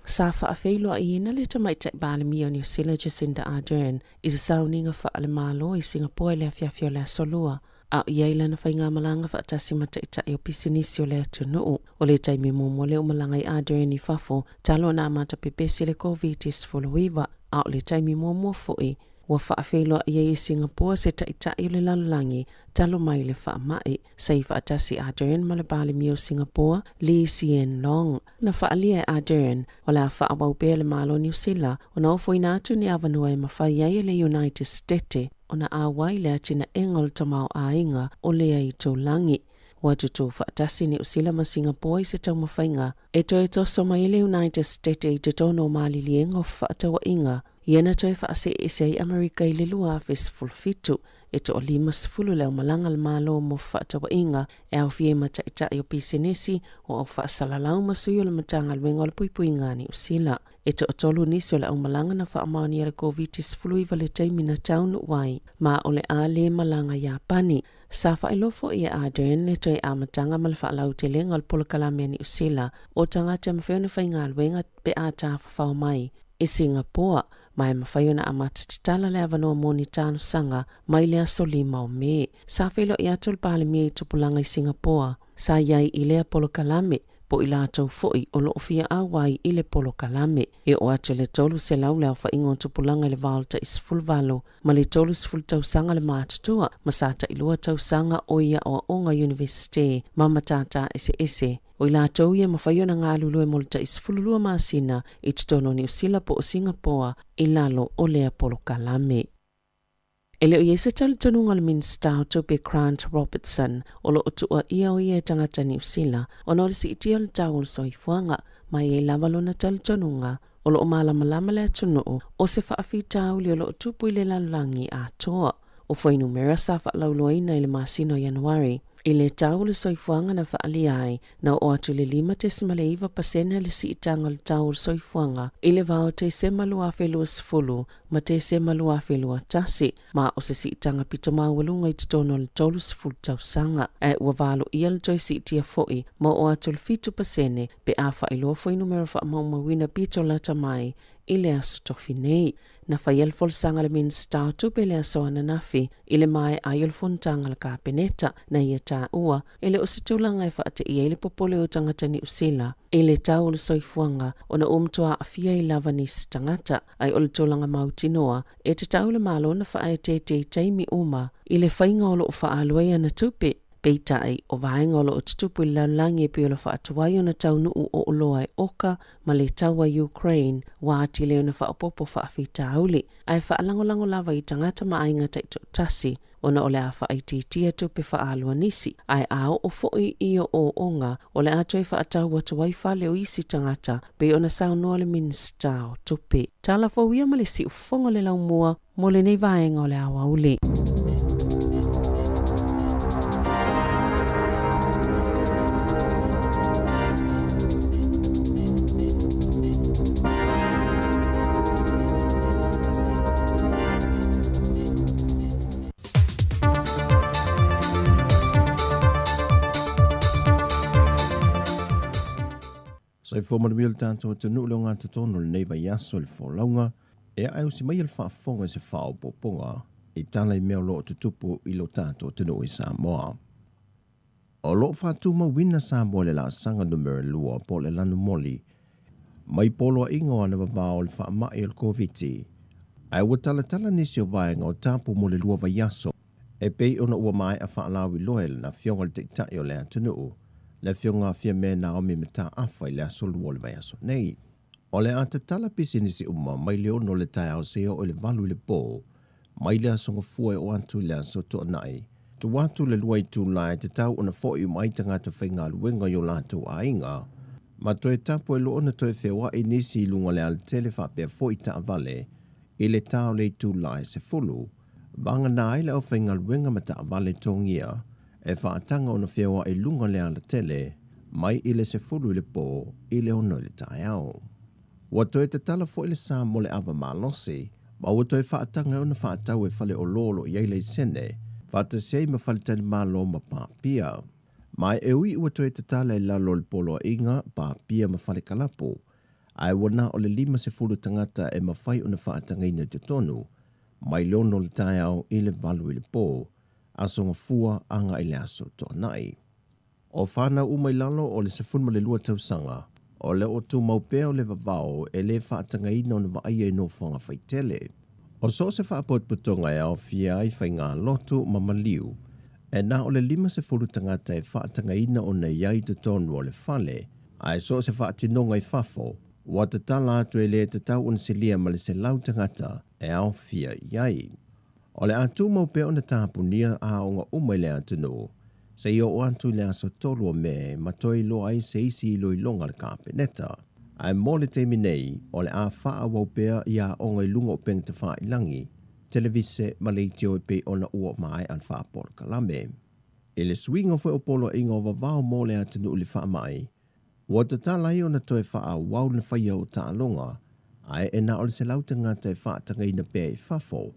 Sa faafeiloaiina le tamaitai Palemia o Niu Sila Jacinda Ardern i se sauniga faale-Malo i Singapore i le afiafi o le Aso Lua, a o i ai lana faigamalaga faatasi ma taitai o pisinisi o le atunuu. O le taimi muamua lea ua malaga ai Ardern i fafo talu ona amata pepesi le Koviti-19, a o le taimi muamua foi. Ua faafeiloai ai e Singapoa se taʻitaʻi o le lalolagi talu mai le faamaʻi. Sa i faatasi Ardern ma le Palemia o Singapoa, Lee Hsien Loong. Na faaalia e Ardern, o le a faaauau pea le Malo o Niusila ona ofoina atu ni avanoa e mafai ai e le United Setete ona auai le atinaega o le tamaoaiga o lea itulagi. Ua tutū faatasi Niusila ma Singapoa i se taumafaiga e toe toso mai ai le United Setete i totonu o maliliega o fefaatauaiga ia na toe faaseese ai Amerika i le 2017. E toa-50 le aumalaga a le Malo mo fefaatauaiga e aofia ai ma taitai o pisinisi, o au faasalalau ma sui o le Matagaluega o le Puipuiga a Niu Sila. E toatolu nisi o le aumalaga na faamaonia i le Koviti-19 i le taimi na taunuu ai, ma o le a le malaga Iapani. Sa faailoa foi e Ardern le toe amataga ma le faalautelega o le polokalame a Niu Sila o tagata e mafai ona faigaluega pe a tafafao mai i Singapoa, ma e mafai ona amata tatala le avanoa mo ni talosaga mai le aso 5 o Me. Sa feiloai atu le Palemia i tupulaga i Singapoa sa i ai i lea polokalame, po o i latou foi o lo o fia auai i le polokalame. E oo atu i le 300 le aofaiga o tupulaga i le va o le tai 18 ma le 30 tausaga le matutua, ma sa tailua tausaga o i aoaoga iunivesite ma matata eseese. O i latou ia e mafai ona galulue mo le tai 12 masina i totonu o Niu Sila po o Singapoa i lalo o lea polokalame. E le o i ai se talitonuga o le Minisita o Tupe Grant Robertson o lo o tuuaia o ia e tagata Niu Sila ona o le siitia o le tau o le soifuaga, ma e i ai lava lona talitonuga o lo o malamalama le atunuu o se faafitauli o lo o tupu i le lalolagi atoa. O fuainumera sa faalauiloaina i le masina o Ianuari i le tau o le soifuaga na faaalia ai na oo atu i le 5.9 pasene le siitaga o le tau o le soifuaga i le va o Tesema 2020 ma Tesema 2021, ma o se siitaga pito maualuga i totonu o le 30 tausaga. Ae ua valoia le toe siitia foi ma oo atu i le 7% pe a faailoa fuainumera faamaumauina pito lata mai i le aso tofi nei. Na faia le folasaga a le Minisita o Tupe i le aso ananafi i le maea ai o le fonotaga a le Kapeneta, na ia taua e le o se tulaga e faateia ai le popole o tagata Niu Sila i le tau o le soifuaga ona ua matua aafia ai lava nisi tagata, ai o le tulaga mautinoa e tatau le Malo na faaeteete i taimi uma i le faiga o lo o faaalu ai ana tupe. Peitai, o vaega o lo o tutupu i le lalolagi e pei o le faatuai ona taunuu o oloa e oka ma le taua i Ukraine, ua atili ona faaopoopo faafitauli, ae faalagolago lava i tagata ma aiga taitoatasi ona o le a faaitiitia tupe faaalu a nisi, ae a oo foi i ooooga o le a toe faatau atu ai fale o isi tagata, pei ona saunoa le Minisita o Tupe. Tala fou ia ma le siufofoga o le laumua mo lenei vaega o le aoauli. Soifua manuia le tatou atunuu le ogatotonu o lenei vaiaso i le folauga e ae usi mai le faafofoga i se faaopoopoga i tala i mea o lo o tutupu i lo tatou atunuu i Samoa. O lo o faatumauina Samoa i le laasaga numera 2 po o le lanumoli mai poloaiga o ana vavao o le faamai o le Koviti, ae ua talatala nisi o vaega o tapu mo le 2 vaiaso e pei ona ua maea faalauiloa e lana Afioga i le Taitai o le atunuu, le Afioga Fiame Naomi Mataafa i le aso 2 o le vaiaso nei. O le a tatala pisinisi uma mai le 6 o le taeao seia oo i le 8 i le po, mai le aso Gafua e oo atu i le aso Toonai. Tua atu le 2 itula e tatau ona foi uma ai tagata faigaluega i o latou aiga, ma toe tapu ai loa ona toe feoai nisi i luga o le alatele faapea foi taavale i le ta o le itula e 10. Vagana ai le aufaigaluega ma taavale togia e faataga ona feoai i luga o le alatele mai i le 10 i le po i le 6 i le taeao. Ua toe tatala foi le sa mo le ava malosi ma ua toe faataga ona faatau e fale olo o lo o i ai laisene faatasi ai ma faletalimalo ma papia. Ma e ui ua toe tatala i lalo o le poloaiga, papia ma fale kalapu, ae ua na o le 50 tagata e mafai ona faatagaina i totonu, mai le 6 i le taeao i le 8 i le po, aso Gafua agai i le aso Toonai. O fanau uma i lalo o le 12 tausaga, o le o tumau pea o le vavao e le faatagaina ona vaaia i nofoaga faitele. O so o se faapotopotoga e aofia ai faigālotu ma maliu, e na o le 50 tagata e faatagaina ona i ai i totonu o le fale, ae so o se faatinoga i fafo, ua tatala atu e le tatau ona silia ma le 100 tagata e aofia i ai. O le a tumau pea ona tapunia aoga uma i le atunuu, seia oo atu i le aso 3 o Me ma toe iloa ai se isi iloiloga a le Kapeneta. Ae mo le taimi nei, o le a faaauau pea i aoga i luga o upega tafailagi, televise ma leitio e pei ona ua maea le faapolokalame. I le suiga foi o poloaiga o vavao mo le atunuu i le faamai, ua tatala ai ona toe faaauau le faia o taaloga, ae e na o le 100 tagata e faatagaina pea i fafo,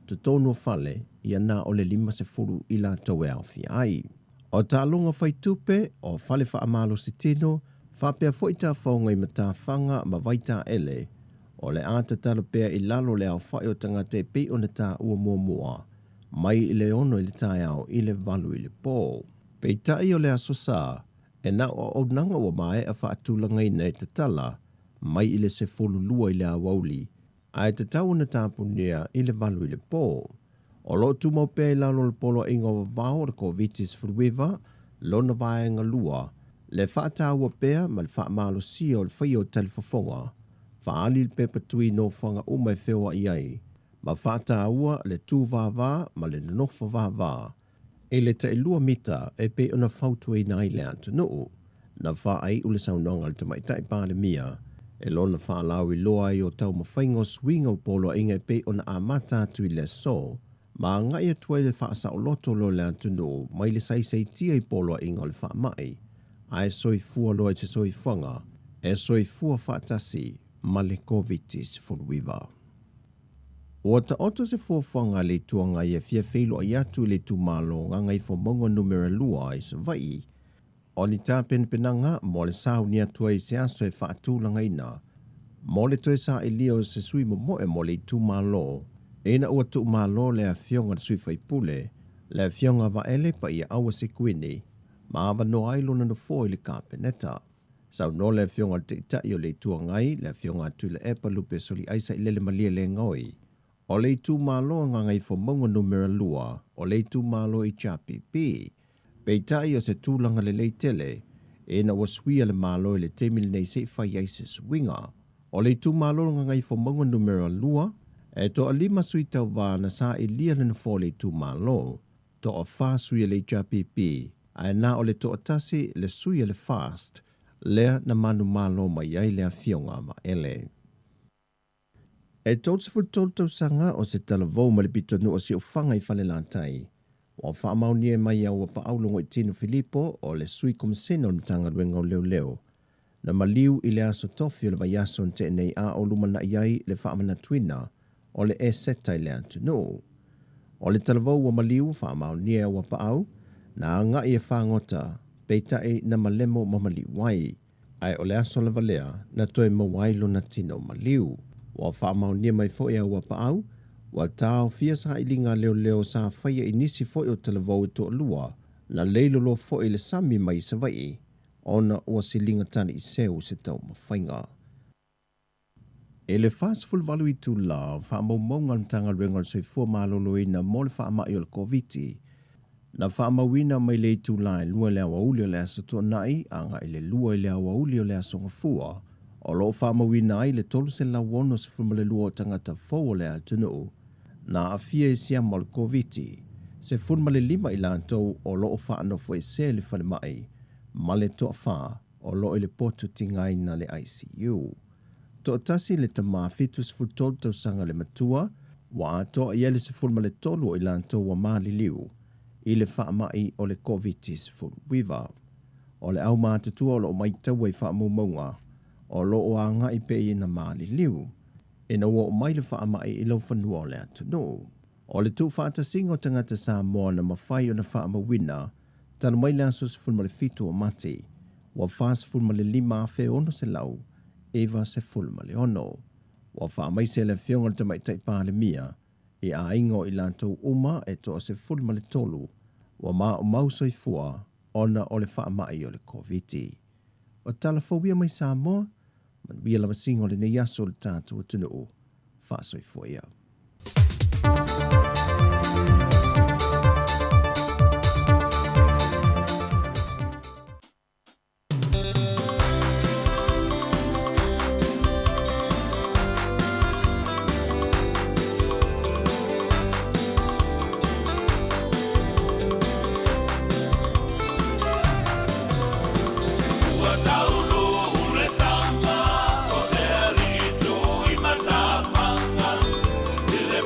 totonu o fale, ia na o le 50 i latou e aofia ai. O taaloga fai tupe, o fale faamalositino, faapea foi tafaoga i matafaga ma vaitaele, o le a tatala pea i lalo o le aofai o tagata e pei ona taua muamua, mai i le 6 i le taeao i le 8 i le po. Peitai o le Aso Sa, e na o auaunaga ua maea faatulagaina e tatala, mai i le 12 i le aoauli, ae tatau ona tapunia i le 8 i le po. O lo o tumau pea i lalo o le Poloaiga o Vavao o le Koviti-19, lona vaega lua, le faataua pea ma le faamalosia o le faia o talifofoga, faaali le pepa tui nofoaga uma e feoai ai, ma faataua le tūvāvā ma le nonofo vāvā i le tailua mita e pei ona fautuaina ai le atunuu. Na faaiu le saunoaga a le Tamaitai Palemia e lona faalauiloa ai o taumafaiga o suiga o poloaiga e pei ona amata atu i le aso, ma agai atu ai le faasaoloto loa o le atunuu mai le saisaitia i poloaiga o le faamai, ae soifua loa i se soifuaga e soifua faatasi ma le Koviti-19. Ua taoto se fuafuaga a le Itu Agai e fia feiloai atu i le itumalo Gagaifomauga Numera 2 i Savaii, o ni tapenapenaga mo le sauni atu ai i se aso e faatulagaina mo le toe sailia o se sui momoe mo le itumalo ina ua tuumalo le afioga i le sui faipule, le afioga Vaele Paiaaua Sekuini, ma avanoa ai lona nofoa i le Kapeneta. Saunoa le afioga i le Taitai o le Itu Agai, le afioga Tuilaepa Lupe Soliaisa i Lele Malielegaoi, o le itumalo Gagaifomauga Numera 2, o le itumalo HRPP. Peitai o se tulaga lelei tele, ina ua suia le Malo i le taimi lenei se i fai ai se suiga. O le itumalo Gagaifomauga Numera 2, e toalima sui tauva na sailia le nofoa o le itumalo, toafa sui a le HRPP, ae na o le toatasi le sui a le FAST, lea na manumalo mai ai le afioga a Vaele. E 33 tausaga o se talavou ma le pitonuu o Siufaga i Falelatai, ua faamaonia mai e Auapaau Logoitino Filipo o le Sui Komesina o le Matagaluega o Leoleo, na maliu i le aso tofi o le vaiaso na tea nei a o lumanai ai le faamanatuina o le Eseta i le atunuu. O le talavou ua maliu faamaonia e Auapaau, na agai e fagota, peitai na malemo ma maliu ai. Ae o le aso lava lea na toe maua ai lona tino maliu. Ua faamaonia mai foi e Auapaau, ua taofia sailiga a leoleo sa faia i nisi foi o talavou e toalua, na leiloloa foi i le sami mai Savaii, ona ua siliga taliiseu se taumafaiga. I le 48 itula o faamaumauga a le Matagaluega o le Soifua Maloloina mo le faamai o le Koviti, na faamauina mai le itula e 2 i le aoauli o le Aso Toonai agai i le 2 i le aoauli o le Aso Gafua, o lo o faamauina ai le 362 o tagata fou o le atunuu na aafia i siama o le Koviti, 15 i latou o lo o faanofoesea i le falemai ma le toafa o lo o i le potu tigaina le ICU. Toatasi le tama 73 tausaga le matua, ua atoa i ai le 13 o i latou ua maliliu i le faamai o le Koviti-19. O le aumatutua o lo o maitaua i faamaumauga o lo o agai pea ina maliliu ina ua oo mai le faamai i laufanua o le atunuu. O le tuufaatasiga o tagata Samoa na mafai ona faamauina talu mai le aso 17 o Mati, ua 45,696. Ua faamaise le Afioga i le Tamaitai Palemia i aiga o i latou uma e toa 13 ua maumau soifua ona o le faamai o le Koviti. O tala fou ia mai Samoa, manuia lavasiga o lenei aso o le tatou atunuu. Faasoifua ia. Ua taunuu le tama o te alii Tuimatafaga i le.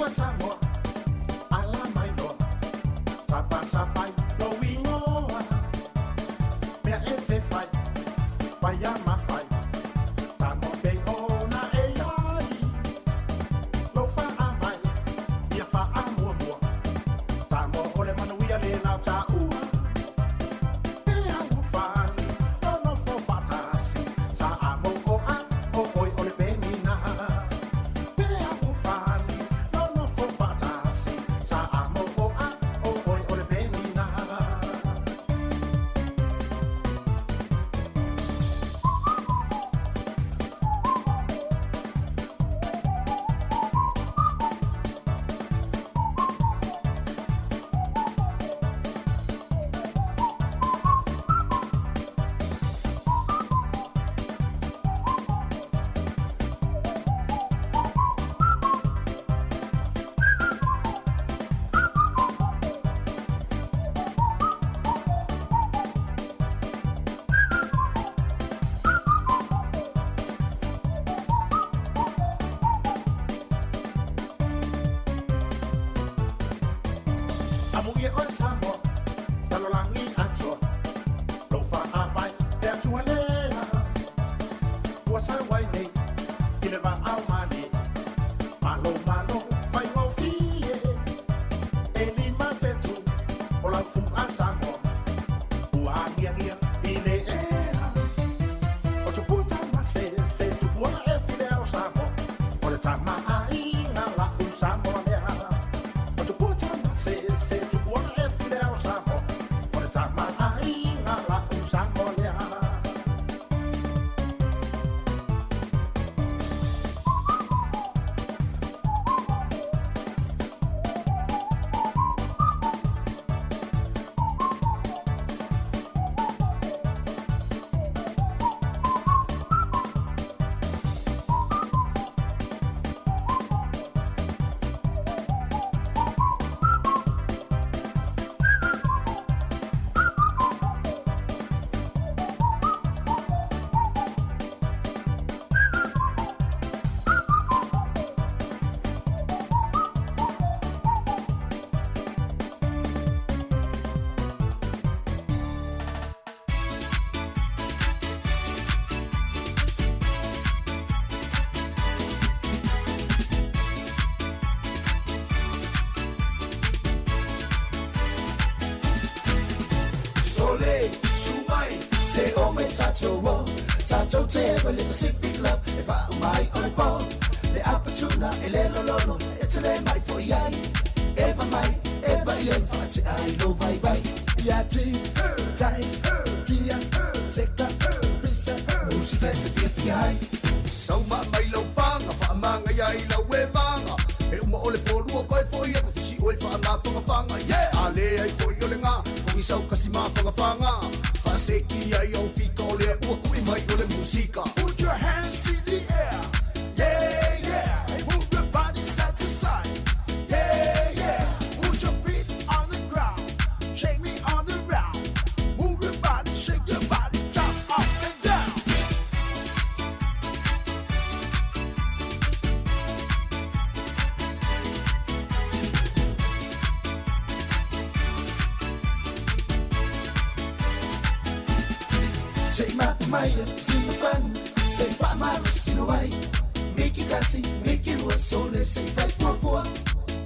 Ua Samoa, ala mai loa, sapasapai lou igoa. Mea e te fai, paia ma fai, Samoa pei ona e ai. Lou faavae, ia faamuamua, Samoa o le manuia lena o taua. E alofani, nonofo faatasi, Samoa, o oe o le penina. E alofani, nonofo faatasi, Samoa, o oe o le penina. Amuia oe Samoa, lalolagi atoa, lou faavae le Atua lea. Ua sau ai nei i le vaao malie, malo malo faigofie. E 5 fetu o lau fu'a Samoa, ua agiagia i le ea. O tupua tamasese, tupua e file ao Samoa, o le tamaaiga la'u Samoa lea. O tupua tamasese, tupua e file ao Samoa, o le tamaaiga la'u Samoa lea. Sole, sumai, se o me tatou o Tatou te ewa le Pacific Love E wha umai o le pō Le apatuna e le lolono E te le mai fo iai Eva mai, eva iai Wha te ai lo vai vai Ia ti, tais, tia, seka, pisa Musika e te fia fia ai Sauma mai lau panga, whaamanga ia i lau e vanga. E uma o le polua koe foi aku fisi oe whaamawhangawhanga. Yeah! Ale ai foi o le ngā, kongi sau kasi mawhangawhanga. Whaaseki ai au fika o le ua kui mai o le musika. Put your hands in the air. Yeah, yeah. Move your body side to side. Yeah, yeah. Put your feet on the ground. Shake me on the round. Move your body, shake your body, jump up and down. Se ma maia, si ma fan, se fa ma si no ai. Miki kasi, miki lua sole, se fai fua fua.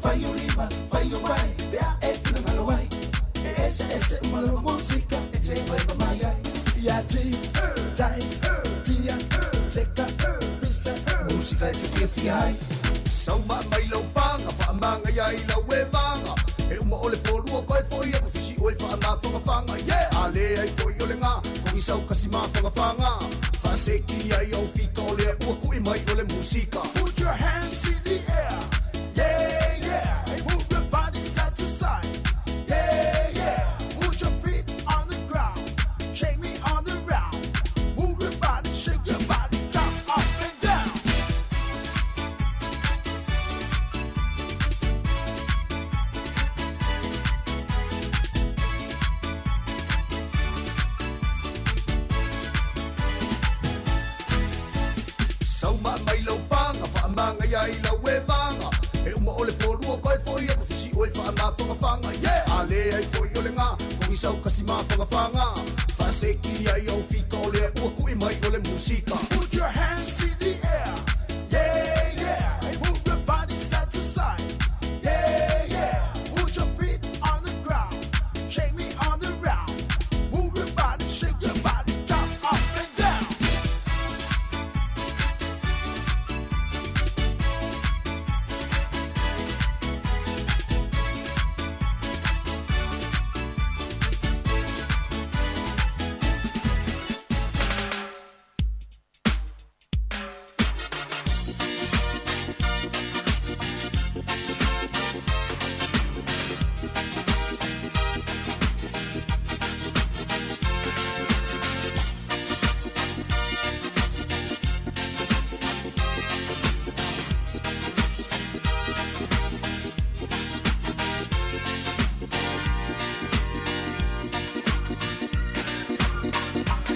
Fai o lima, fai o vai, bea e fina malo ai. E ese ese uma lova música, e te vai pa mai ai. Ia ti, tais, tia, seka, pisa, música e te fia fia ai. Sauma mai lau panga, whaamanga ia i lau e vanga. E uma o le polua koe foi aku fisi oe whaamawhangawhanga. Yeah! Ale ai foi o le ngā, kongi sau kasi mawhangawhanga. Whaaseki ai au fika o le ua kui mai o le musika. Put your hands in the air. Yeah, yeah. Move your body side to side. Yeah, yeah. Put your feet on the ground. Shake me on the round. Move your body, shake your body, jump up and down. Sauma mai lau panga, whaamanga ia i lau e vanga. E uma o le polua mafagafaga yeah! A lē ai foʻi o legā kogisau kasi mafagafaga faaseki ai au fika o lea ua kuʻi mai o le musika. Put your hands in the air. Yeah, yeah. Move your body side to side. Yeah, yeah. Put your feet on the ground. Shake me on the round. Move your body, shake your body, jump up and down.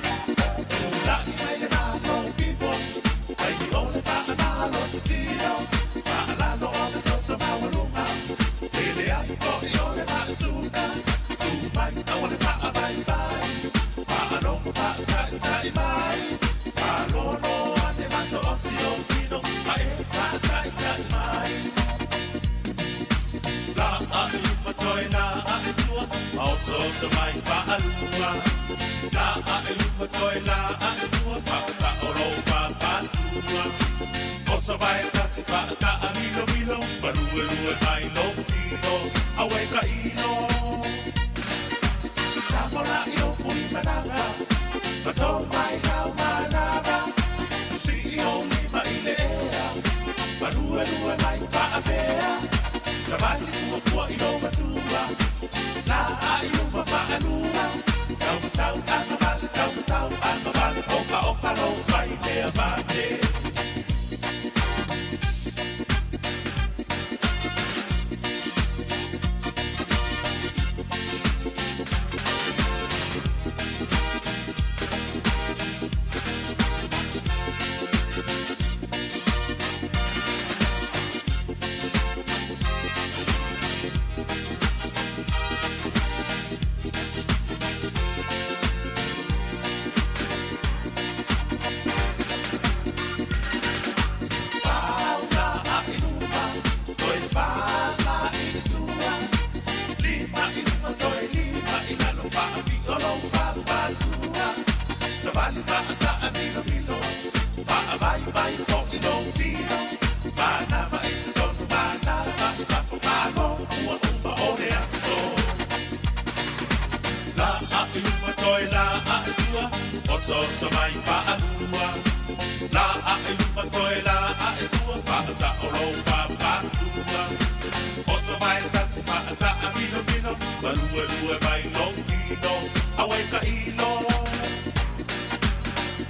Tulaʻi mai le Malo people, taimi o le faamalositino, faalalo o le toto maualuga, tele ai foʻi o le maʻasuga, tu mai aua le faaavaiavai, faalogo faataʻitaʻi mai, faalolo ane masoosi o tino, ma e faataʻitaʻi mai. La a i luma toe la a i tua, ma osooso mai faalua. La a i luma toe la a i tua, faasaʻo lou papatua. Oso vae tasi faataa milomilo, maluelue mai lou tino, auē ka ino. Tamola i lou pui managa, ma tō mai lau manava. Sii ou lima i le ea, maluelue mai faapea. Savali fuafua i lou matua, la a i luma faalua. Taumatau agavale, taumatau agavale, oka oka lou fai mea vave. Faula a i luma, toe faga i tua. Lima i luma, toe lima i lalo, faapio lou papatua. Savali faataa milomilo, faavaivai foʻi lou tino. Manava i totonu, manava i fafo, malo ua uma o le aso. La a i luma, toe la a i tua, osooso mai faalua. La a i luma, toe la a i tua, faasaʻo lou papatua. Oso vae tasi faataa milomilo, maluelue mai lou tino, auē ka ilo.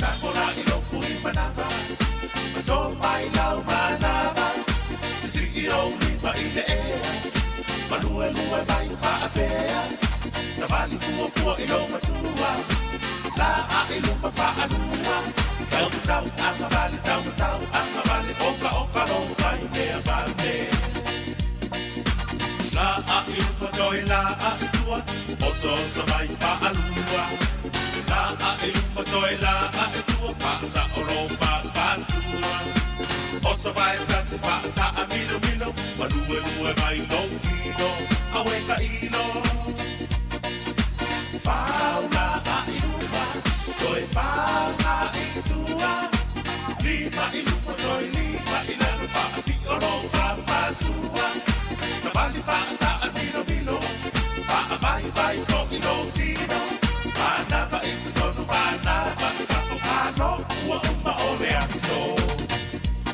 Takola i lou pui manava, ma tō mai lau manava. Sisii ou lima i le ea, maluelue mai faapea. Savali fuafua i lou matua, la a i luma faalua. Taumatau agavale, taumatau agavale, oka oka lou fai mea vave. La a i luma toe la a i tua, osooso mai faalua. La a i luma toe la a i tua, faasaʻo lou papatua. Oso vae tasi faataa milomilo, maluelue mai lou tino, auē ka ilo. Faula a i luma, toe faga i tua. Lima i luma, toe lima i lalo, faapio lou papatua. Savali faataa milomilo, faavaivai foʻi lou tino. Manava i totonu, manava i fafo, malo ua uma o le aso.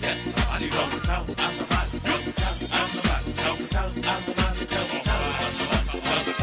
Yeah, savali lou matau agavale, tau agavale, tau matau agavale, tau matau agavale, tau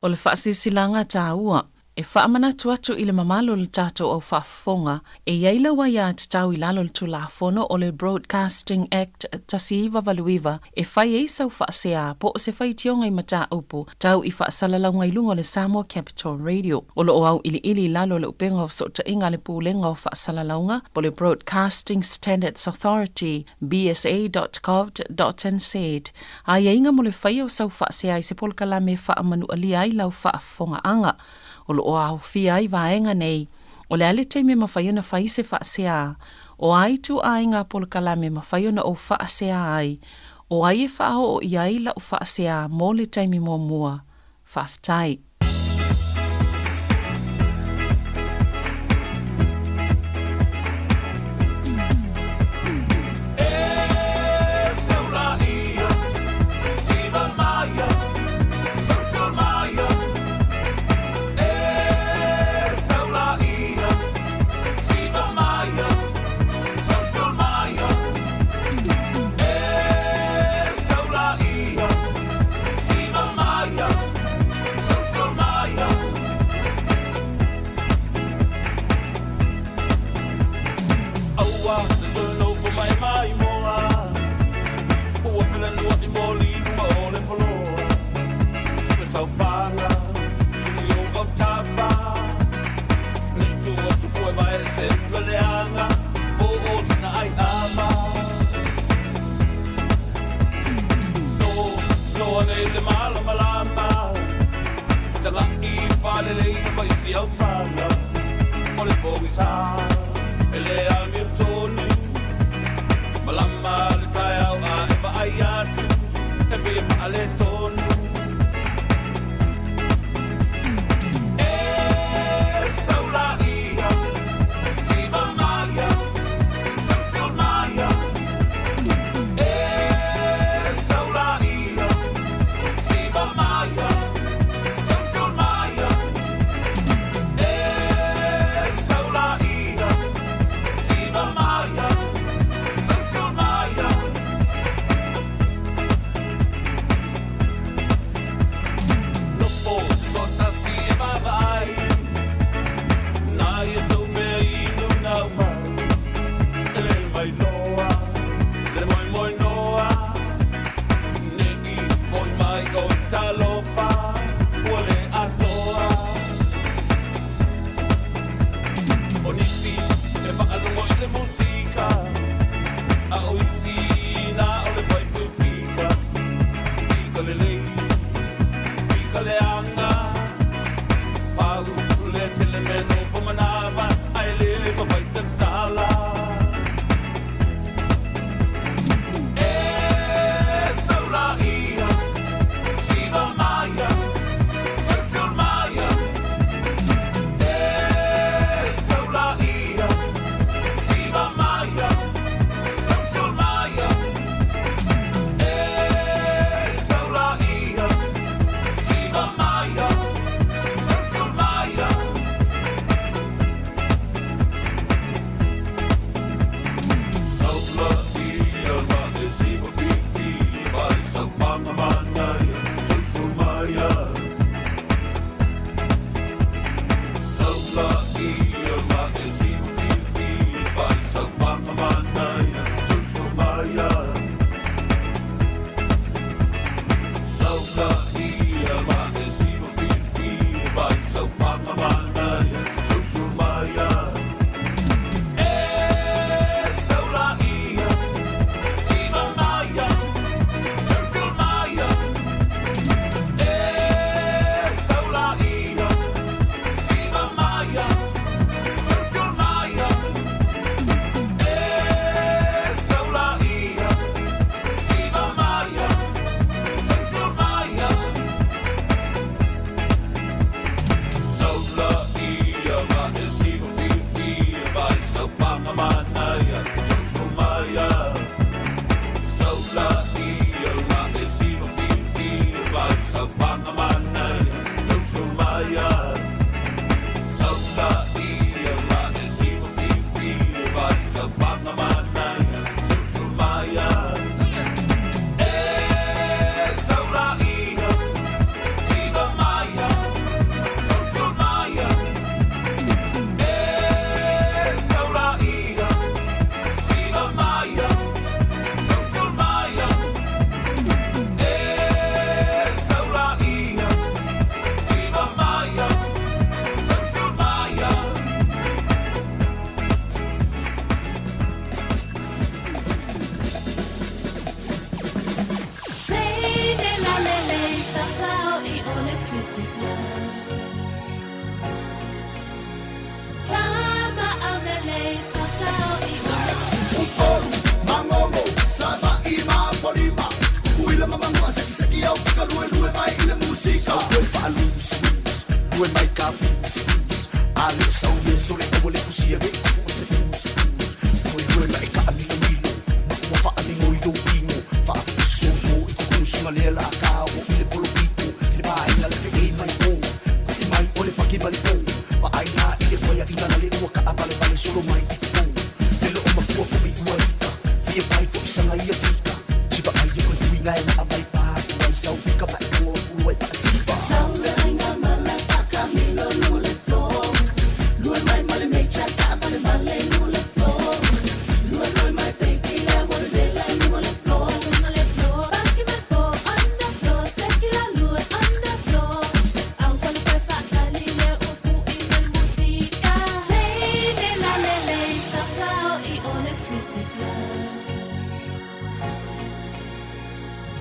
O le faasilasilaga taua, e faamanatu atu i le mamalu o le tatou au faafofoga, e i ai lau aiatatau i lalo o le Tulafono o le Broadcasting Act 1989 e fai ai sau faasea po o se faitioga i mataupu tau i faasalalauga i luga o le Samoa Capital Radio. O lo o auiliili i lalo o le Upega o Fesootaiga a le Pulega o Faasalalauga po o le Broadcasting Standards Authority, bsa.govt.nz, aiaiga mo le faia o sau faasea i se polokalame e faamanualia ai lau faafofogaaga. O lo o aofia ai vaega nei, o le a le taimi e mafai ona fai se faasea, o a ituaiga polokalame e mafai ona ou faasea ai, o ai e faaoo i ai lau faasea mo le taimi muamua. Faafetai. Lue mai ka fus fus. A le o sau le sole aua le fusia ve kupu o se fus fus. Lue lue ma e ka amilo milo. Ma ua fa amigo i lou tino. Fa soso i kuku sunga lea la ka o i le polo pito. Le vaenga le fe e mai po. Kui mai o le paki mali po. Va ai la i le koia ina na le ua ka avale vale solo mai i fo. Le lo o mafua fo i ua ika. Fia vai fo i sanga ia fika. Chiva ai e koe tui ngai na amai pa. Kuai sau fika pa e kongo ulu ai fa siva. Sau le ainga mala whakamilo lungo le floor. Lue mai male nature ka vale male lungo le floor. Lue lue mai baby le wale le la lungo le floor. Lungo le floor. Baki mai po on the floor. Sekila lue on the floor. Au kwale kwe whakali le upu i me musika. Teine la lele sa tau i ole Pacific Love.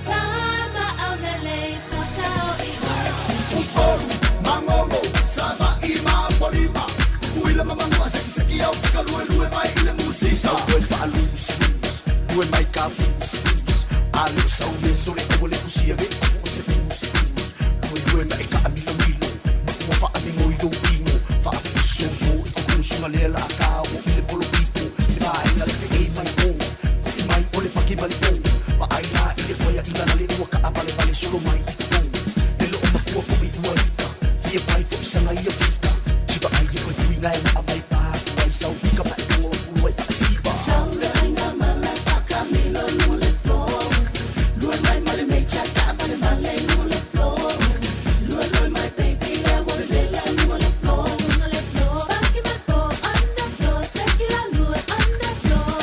Tama au lele sa tau i ole Upolu, mangolo, sava'i ma Apolima. Kukuila ma Manua, sekiseki au fika lue lue mai i le musika. Sau lue faalus lus, lue mai ka fus fus. A le o sau le sole aua le fusia ve kupu o se fus fus. Lue lue ma e ka amilo milo, ma ua fa amigo i lou tino. Fa soso i kuku sunga lea la ka o i le polo pito. Le vaenga le fe e mai po, kui mai o le paki mali po. Va ai la i le koia ina na le ua ka avale vale solo mai i fo. Le lo o makua fo i ua ika, fia vai fo i sanga ia fika. Chiva ai e koe tui ngai na amai pa, kuai sau fika pa e kongo ulu ai fa siva. Sau le ainga mala whakamilo lungo le floor. Lue mai male nature ka vale male lungo le floor. Lue lue mai baby le wale le la lungo le floor. Lungo le floor. Baki mai po on the floor. Sekila lue on the floor.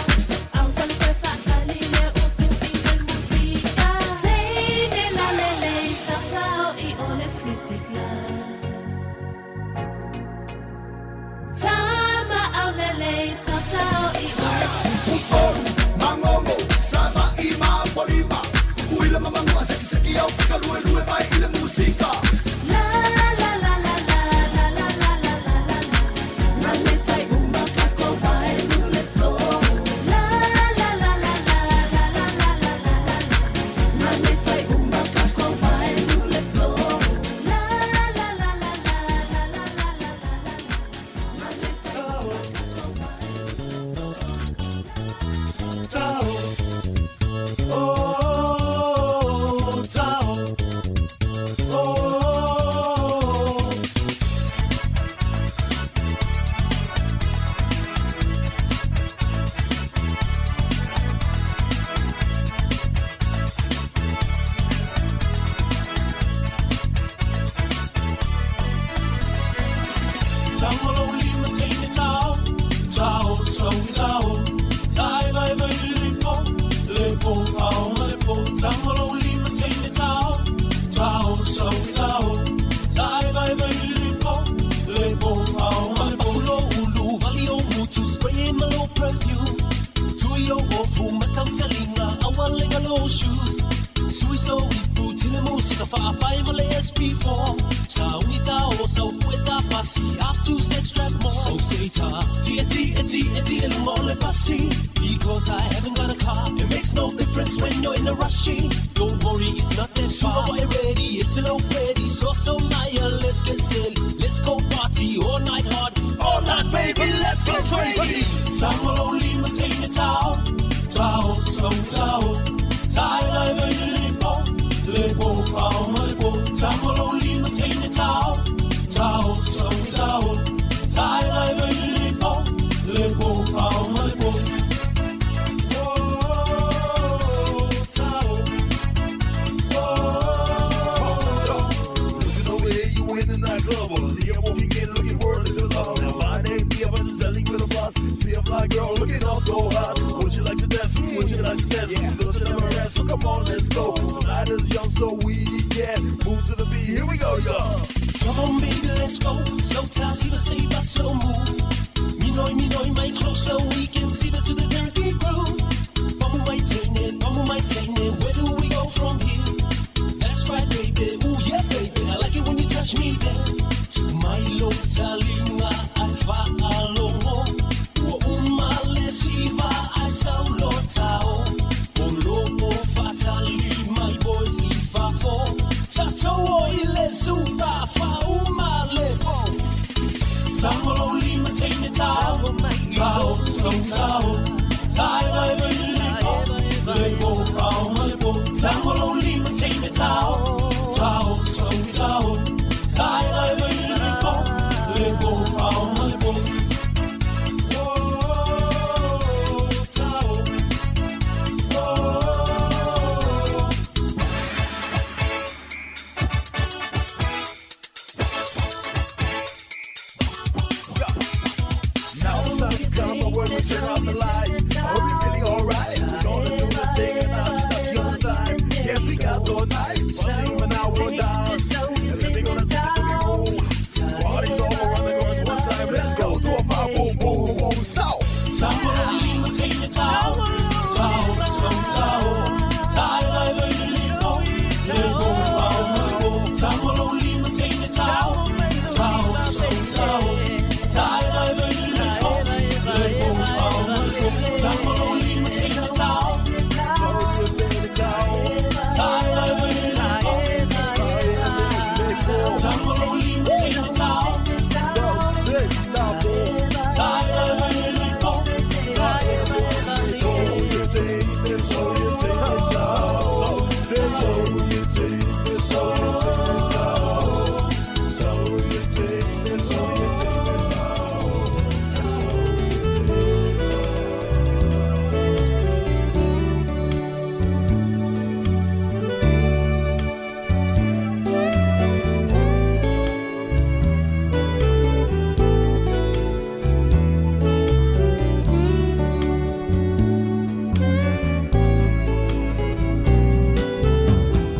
Au kwale kwe whakali le upu i me musika. Teine la lele sa tau i ole Pacific Love. Tama au lele sa tau i ole Upolu, mangolo, sava'i ma Apolima. Kukuila ma Manua, sekiseki au fika lue lue mai i le musika. La la la la la la la la la la la la. Nale fai uma kako wae lungo le floor. La la la la la la la la la la la la. Nale fai uma kako wae lungo le floor. La la la la la la la la la la la. Nale fai uma kako wae. Tao. Oh, tao. Oh. Tangolo lima teine tao, tao, so tao. Tai vai vai le po, le po, ao ma le po. Tangolo lima teine tao, tao, so tao. Tai vai vai le po, le po, ao ma le po. Lo ulu vali o mutu, spray ma lo perfume. Tui o ofu matau talinga, awalenga lo shoes. Sui so ipu tile musika whaapai ma le SP4. Sa ungi tao, sa ufueta pasi, up to sex trap more. So say ta, tia tia tia tia lungo le pasi. Because I haven't got a car, it makes no difference when you're in a rushing. Don't worry, it's not that far. Super boy ready, it's a low ready. So so Maya, let's get silly. Let's go party all night hard, all night baby, let's go crazy. Tangolo lima teine tao, tao, so tao. Tai lai vai le po, le po, ao ma le po. Tangolo lima teine tao, tao, so tao. Tai lai vai le po, le po, ao ma le po. Oh, tao. Oh. Looking over here, you in the nightclub. All the walking in, looking for a little love. Now my name, be up and telling with a block. See a fly girl looking all so hot. Would you like to dance? Would you like to dance? Yeah. Don't you never rest? So come on, let's go. The night is young, so we can move to the beat. Here we go, y'all. Come on, baby, let's go. So tight, see the save us slow move. Me noi, my closer. We can see the to the turkey groove. Bumble my taint bumble my taint. Where do we go from here? That's right, baby. Ooh, yeah, baby. I like it when you touch me there. To my low talinga, I fa alongo. Ua uma le siva, I saulo tao. Olo o fatali, my boys, ifa fo. Tato o ile zuta, fa uma le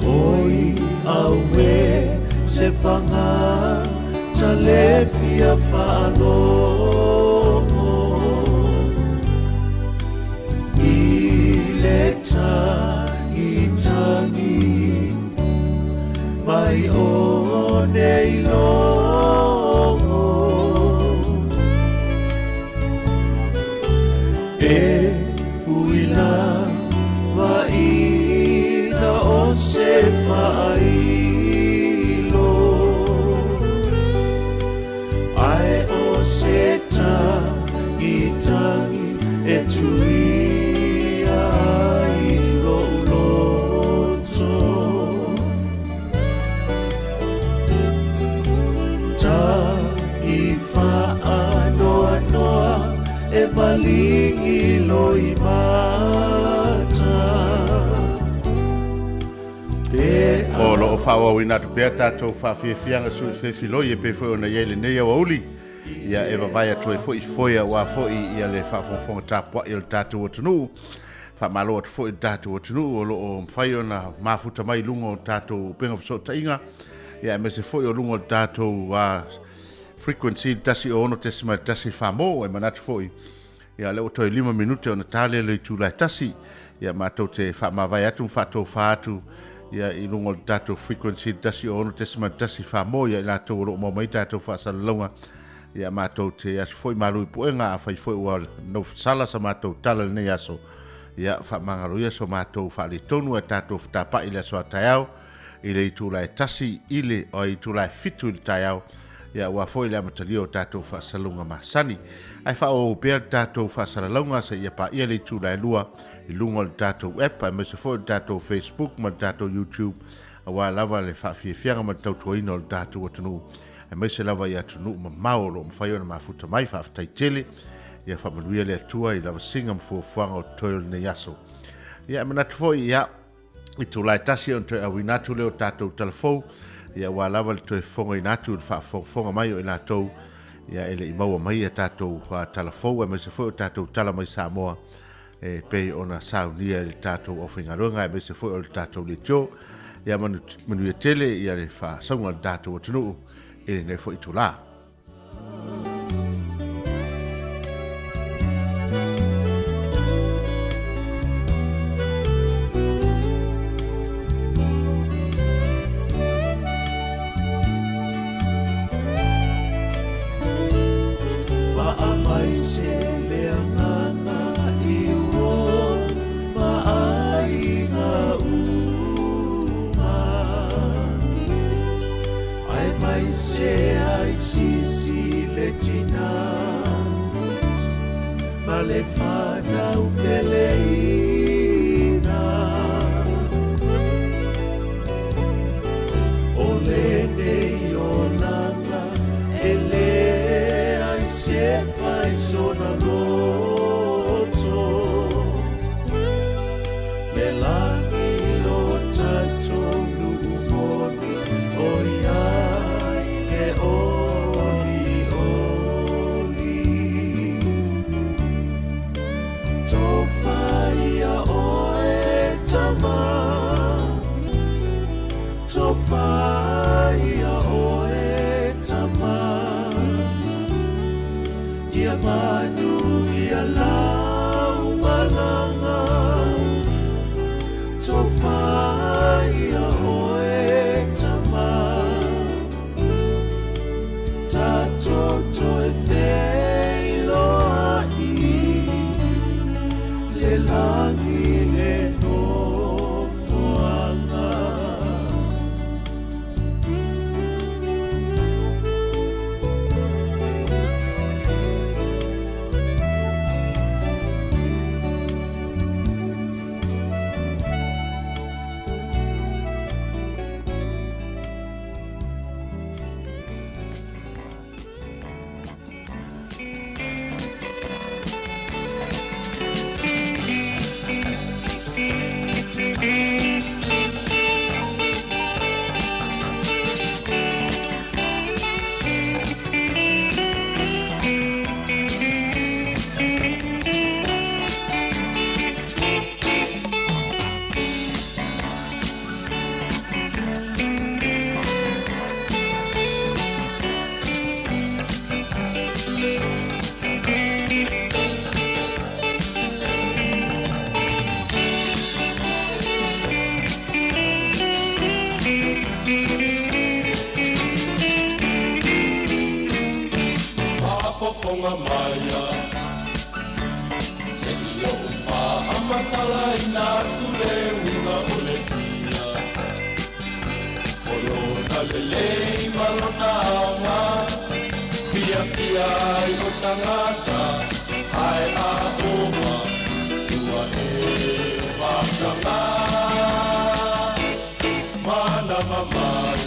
Oi auē se paga ta le fia faalogo i le tagitagi mai o nei logo E uila vaina o se faailo Ae o se tagitagi e tuia ai lou loto Tagi faanoanoa e maligi loimata Pe O lo o faaauauina atu pea tatou faafiafiaga sui fefiloi e pei foi ona i ai lenei aoauli, ia e vavae atu ai foi foe aua foi ia le faafogafoga tapuai o le tatou atunuu. Faamalo atu foi i le tatou atunuu o lo o mafai ona mafuta mai i luga o tatou upega fesootaiga, ia aemaise foi o luga o le tatou frequency 106.1 Famo. E manatu foi ia lea ua toe 5 minute ona ta lea le itula e tasi, ia matou te faamavae atu ma faatofa atu ia i luga o le tatou frequency 106.1 Famo ia i latou o lo o maua mai tatou faasalalauga. Ia matou te asu foi malu i puega, afai foi ua nofosala sa matou tala i lenei aso, ia faamagalo ia so matou faaletonu ae tatou fetapa'i i le aso a taeao i le itula e tasi i le o itula e 7 i le taeao, ia aua foi le amatalia o tatou faasalalauga masani. Ae faaauau pea le tatou faasalalauga seia paia le itula e 2 i luga o le tatou app aemaise foi o le tatou Facebook ma le tatou YouTube, aua lava le faafiafiaga ma le tautuaina o le tatou atunuu, aemaise lava i atunuu mamao o lo o mafai ona mafuta mai. Faafetai tele, ia faamanuia le Atua i lavasiga ma fuafuaga o totoe o lenei aso. Ia e manatu foi, ia, itula e tasi ona toe auina atu lea o tatou talafou, ia aua lava le toe fofogaina atu i le faafogafoga mai o i latou ia e le i maua mai ia tatou talafou, aemaise foi o tatou tala mai Samoa e pei ona saunia e le tatou aufaigaluega, aemaise foi o le tatou leitio. Ia manuia tele ia le faasauga o le tatou atunuu i lenei foi itula. Faamai se le agaga i o ma aiga uma. Ae mai se ai sisi le tina ma le fanau peleina. O lenei olaga e leai se fai sona loto. Le lagi lo tatou nuu moni o iai le oli oli. Tofa ia oe tama, tofa ia oe tama. Ia manu ia lau ma le lagi le nofoaga. Faafofoga maia se i ou faamatalaina atu le uiga o le kia o lona lelei ma lona aoga fiafia ai o tagata ae a oma ua e mataga manava mai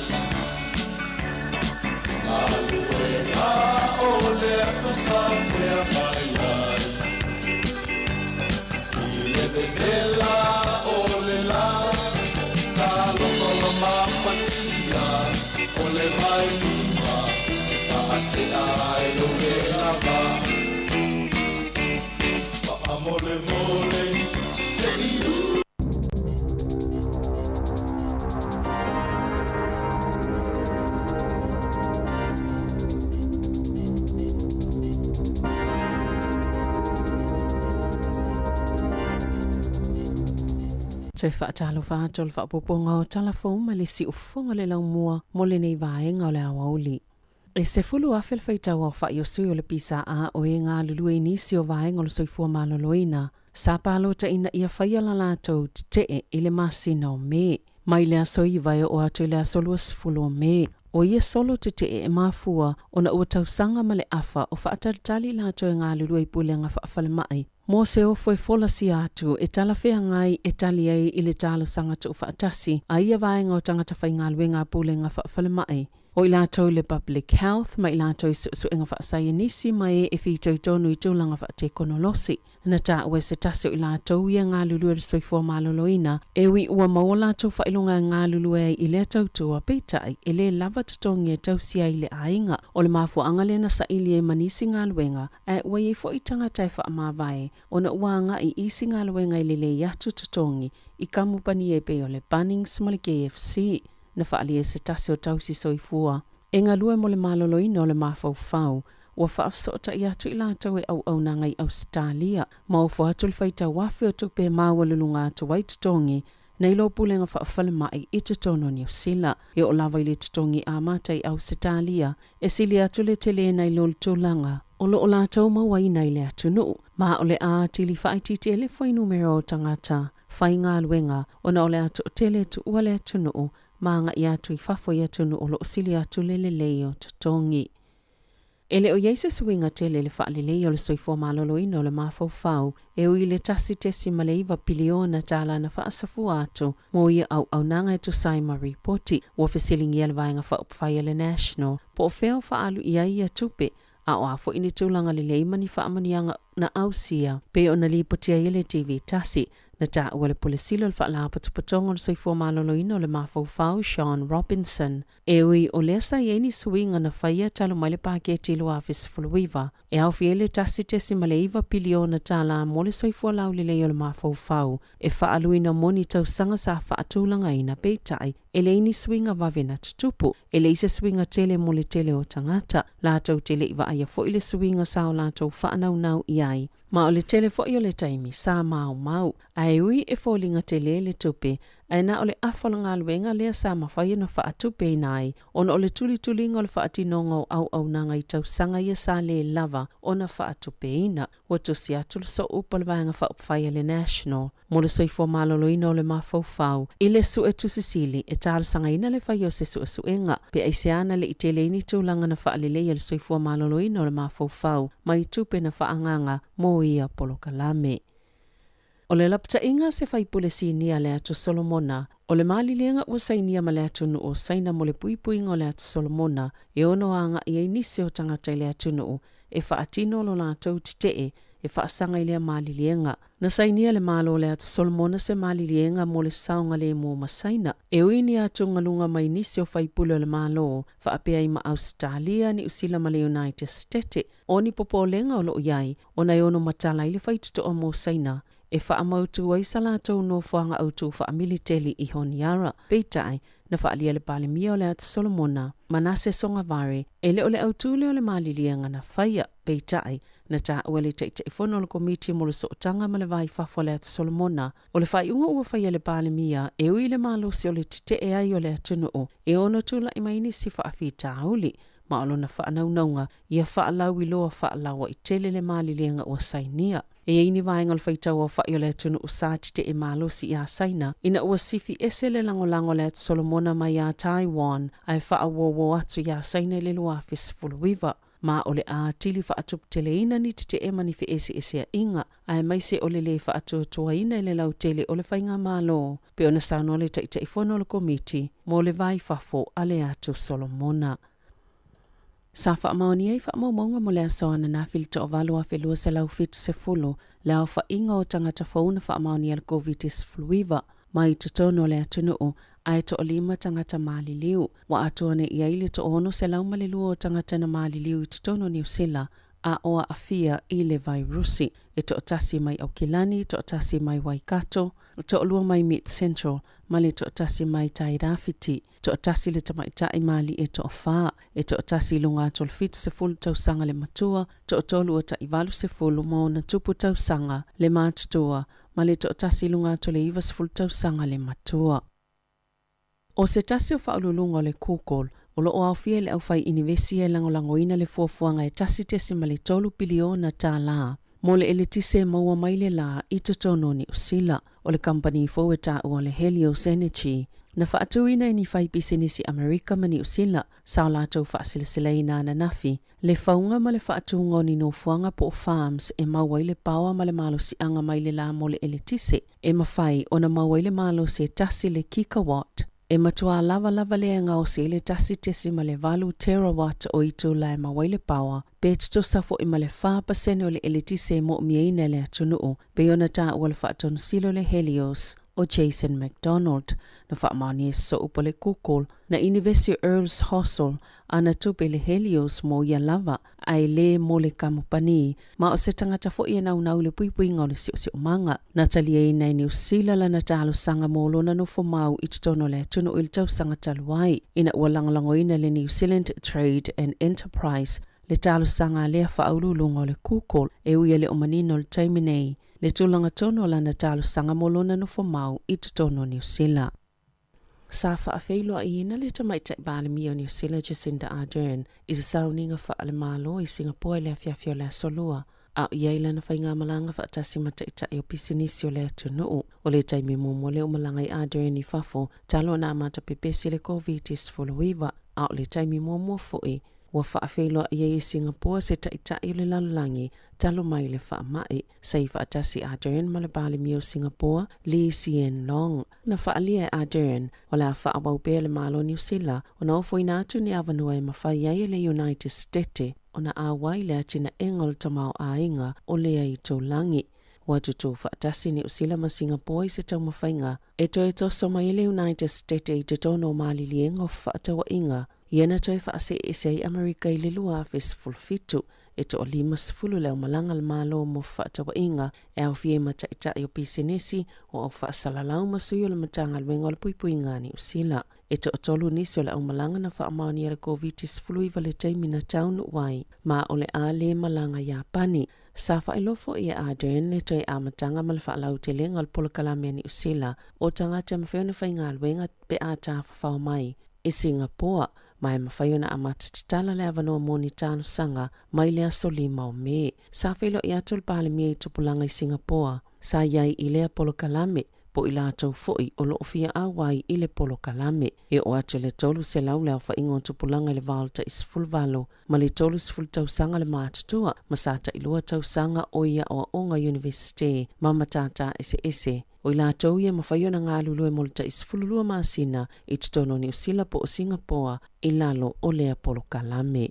galuega o le aso sa feagai ai i le vevela o le lā talofa ua mafatia o le vailima e faatea ai lou le lava faamolemole se i Toe faatalofa atu o le faaopoopoga o tala fou ma le siufofoga o le laumua mo lenei vaega o le aoauli. E 10,000 le faitau aofa'i o sui o le PSA o e galulue i nisi o vaega o le soifua maloloina sa palota ina ia faia la latou tete'e i le masina o Me. Mai le aso 9 e oo atu i le aso 20 o Me, o ia solo tete'e e mafua ona ua tausaga ma le afa o faatalitali i latou e galulue i pulega faafalemai mo se ofo e folasia atu e talafeagai e tali ai i le talosaga tuufaatasi a ia vaega o tagata faigaluega a pulega faafalemai o i latou i le Public Health ma i latou i suesuega faasaienisi ma e e fitoitonu i tulaga faatekonolosi. Na taua e se tasi o i latou ia galulue le soifua maloloina, e ui ua maua latou faailoga e galulue ai i lea tautua, peitai, e lē lava totogi e tausia ai le aiga. O le mafuaaga lea na saili ai ma nisi galuega, ae ua i ai foi tagata e faamavae ona ua agai i isi galuega e lelei atu totogi i kamupani e pei o le Bunnings ma le KFC. Na faaalia e se tasi o tausi soifua e galue mo le maloloina o le mafaufau ua faafesootai atu i latou e auaunaga i Ausetalia ma ofo atu le faitau afe o tupe e maualuluga atu ai totogi nei lo pulega faafalemai i totonu o Niu Sila. E oo lava i le totogi amata i Ausetalia, e sili atu le tele nai lo le tulaga o lo o latou mauaina i le atunuu, ma o le a atili faaitiitia ai le fuainumera o tagata faigaluega ona o le a toatele tuua le atunuu ma agai atu i fafo i atunuu o lo o sili atu le lelei o totogi. E le o i ai se suiga tele i le faaleleia o le soifua maloloina o le mafaufau e ui i le $1.9 piliona tala na faasafua atu mo ia auaunaga e tusa ai ma ripoti. Ua fesiligia le Vaega Faaupufai a le National po o fea o faaalu i ai ia tupe a o a foi ni tulaga lelei ma ni faamanuiaga na ausia pei ona lipotia ai e le TV tasi. Na taua le Pule Sili o le Faalapotopotoga o le Soifua Maloloina o le Mafaufau, Sean Robinson, E ui o lea sa i ai ni suiga na faia talu mai le paketi 2019, e aofia ai le $1.9 piliona tala mo le soifua laulelei o le mafaufau e faaaluina mo ni tausaga sa faatulagaina, peitai, e leai ni suiga vave na tutupu. E leai se suiga tele mo le tele o tagata, latou te le i vaaia foi le suiga sa o latou faanaunau i ai. Ma o le tele foi o le taimi, sa maumau. Ae ui e foliga tele le tupe, ae na o le afa o le galuega lea sa mafai ona faatupeina ai ona o le tulituliga o le faatinoga o auaunaga i tausaga ia sa lē lava ona faatupeina. Ua tusi atu le Sooupu a le Vaega Faaupufai a le National mo le Soifua Maloloina o le Mafaufau i le Suetusi Sili e talosagaina le faia o se suesuega pe aisea na le i tele ai ni tulaga na faaleleia le soifua maloloina o le mafaufau mai tupe na faaagaaga mo ia polokalame. O le lapataiga a se faipule sinia a le Atu Solomona, o le maliliega ua sainia ma le atunuu o Saina mo le puipuiga o le Atu Solomona e ono agai ai nisi o tagata i le atunuu e faatino lo latou tetee e faasaga i lea maliliega. Na sainia e le Malo o le Atu Solomona se maliliega mo le saogalemu ma Saina, e ui ni atugaluga mai nisi o faipule o le Malo, faapea ai ma Ausetalia, Niusila ma le United Setete. O ni popolega o lo o i ai, ona e ono matala ai le faitotoa mo Saina e faamautu ai sa latou nofoaga autū faamiliteli i Honiara. Peitai, na faaalia e le Palemia o le Atu Solomona, Manase Sogavare, e le o le autū lea o le maliliega na faia. Peitai, na taua e le Taitaifono o le Komiti mo le Sootaga ma le Va i Fafo a le Atu Solomona, o le faaiuga ua faia e le Palemia e ui i le malosi o le tetee ai o le atunuu e ono tulai mai nisi faafitauli ma o lona faanaunauga ia faalauiloa faalauaitele le maliliega ua sainia. E i ai ni vaega o le faitauaofa'i o le atunuu sa tetee malosi iā Saina ina ua sifi ese le lagolago a le Atu Solomona mai iā Taiwan ae faauouo atu iā Saina i le 2019. Ma o le a atili faatuputeleina ni tetee ma ni feeseesea'iga aemaise o le lē faatuatuaina i le lautele o le faigamalo, pei ona saunoa le Taitaifono o le Komiti mo le Va i Fafo a le Atu Solomona. Sa faamaonia i faamaumauga mo le aso ananafi le toavalu 1270 le aofa'iga o tagata fou na faamaonia le Koviti-19 mai totonu o le atunuu, ae toalima tagata maliliu. Ua atoa nei i ai le 602 o tagata na maliliu i totonu o Niusila a o aafia i le vairusi. E toatasi mai Aukilani, toatasi mai Waikato, toalua mai Mid Central ma le toatasi mai Tairāwhiti. Toatasi le tamaitai ma alii e toafa, e toatasi i luga atu o le 70 tausaga le matua, toatolu ua tai 80 ma ona tupu tausaga le matutua, ma le toatasi i luga atu o le 90 tausaga le matua. O se tasi o faauluuluga o le Google o lo o aofia i le aufai inivesi e lagolagoina le fuafuaga e $1.3 piliona tālā mo le eletise e maua mai le lā i totonu o Niu Sila. O le kamupani fou e taua o le Helios Energy, na faatuina e ni faipisinisi Amerika ma Niu Sila sa o latou faaseleseleina ananafi le fauga ma le faatuga o ni nofoaga po o farms e maua ai le paoa ma le malosiaga mai le lā mo le eletise e mafai ona maua ai le malosi e tasi le kigawatt e matuā lavalava lea e gaosi ai le 1.8 terawatt o itula e maua ai le paoa pe tutusa fo'i ma le 4% o le eletise e mo'omiaina e le atunuu pei ona taua le faatonusili o le Helios o Jason McDonald na faamaonia i sosoo upu a le Google na inivesi o Earls Hossell a na tupe le Helios mo ia lava ae lē mo le kamupani ma o se tagata fo'i e naunau i le puipuiga o le siosiomaga. Na taliaina e Niu Sila lana talosaga mo lona nofomau i totonu o le atunuu i le tausaga talu ai ina ua lagolagoina le New Zealand Trade and Enterprise le talosaga a lea faauluuluga o le Google e ui e le o manino i le taimi nei le tulaga tonu o lana talosaga mo lona nofomau i totonu o Niu Sila. Sa faafeiloaiina le Tamaitai Palemia o Niu Sila Jacinda Ardern i se sauniga faale-Malo i Singapore i le afiafi o le Aso Lua, a o i ai lana faigamalaga faatasi ma taitai o pisinisi o le atunuu. O le taimi muamua lea ua malaga ai Ardern i fafo talu ona amata pepesi le Koviti-19, a o le taimi muamua foi ua faafeiloai ai e Singapore se taitai o le lalolagi talu mai le faamai. Sa i faatasi Ardern ma le Palemia o Singapore, Lee Hsien Loong. Na faaalia e Ardern, o le a faaauau pea le Malo o Niu Sila ona ofoina atu ni avanoa e mafai ai e le United Setete ona auai le atinaega o le tamaoaiga o lea itulagi. Ua tutū faatasi Niu Sila ma Singapore i se taumafaiga e toe toso mai ai le United Setete i totonu o maliliega o fefaatauaiga ia na toe faaseese ai Amerika i le 2017 e toa-50 le aumalaga a le Malo mo fefaatauaiga e aofia ai ma taitai o pisinisi, o au faasalalau ma sui o le Matagaluega o le Puipuiga a Niu Sila. E toatolu nisi o le aumalaga na faamaonia le Koviti-19 le taimi na taunuu ai, ma o le a le malaga Iapani. Sa faailoa foi e Ardern le toe amataga ma le faalautelega o le polokalame a Niu Sila o tagata e mafai ona faigaluega pe a tafafao mai i Singapoa, ma e mafai ona amata tatala le avanoa mo ni talosaga mai le aso 5 o Me. Sa feiloai atu le Palemia i tupulaga i Singapoa sa i ai i lea polokalame, po o i latou foi o lo o fia auai i le polokalame. E oo atu i le 300 le aofaiga o tupulaga i le va o le tai 18 ma le 30 tausaga le matutua, ma sa tailua tausaga o i aoaoga iunivesite ma matata eseese. O i latou ia e mafai ona galulue mo le tai 12 masina i totonu o Niu Sila po o Singapoa i lalo o lea polokalame.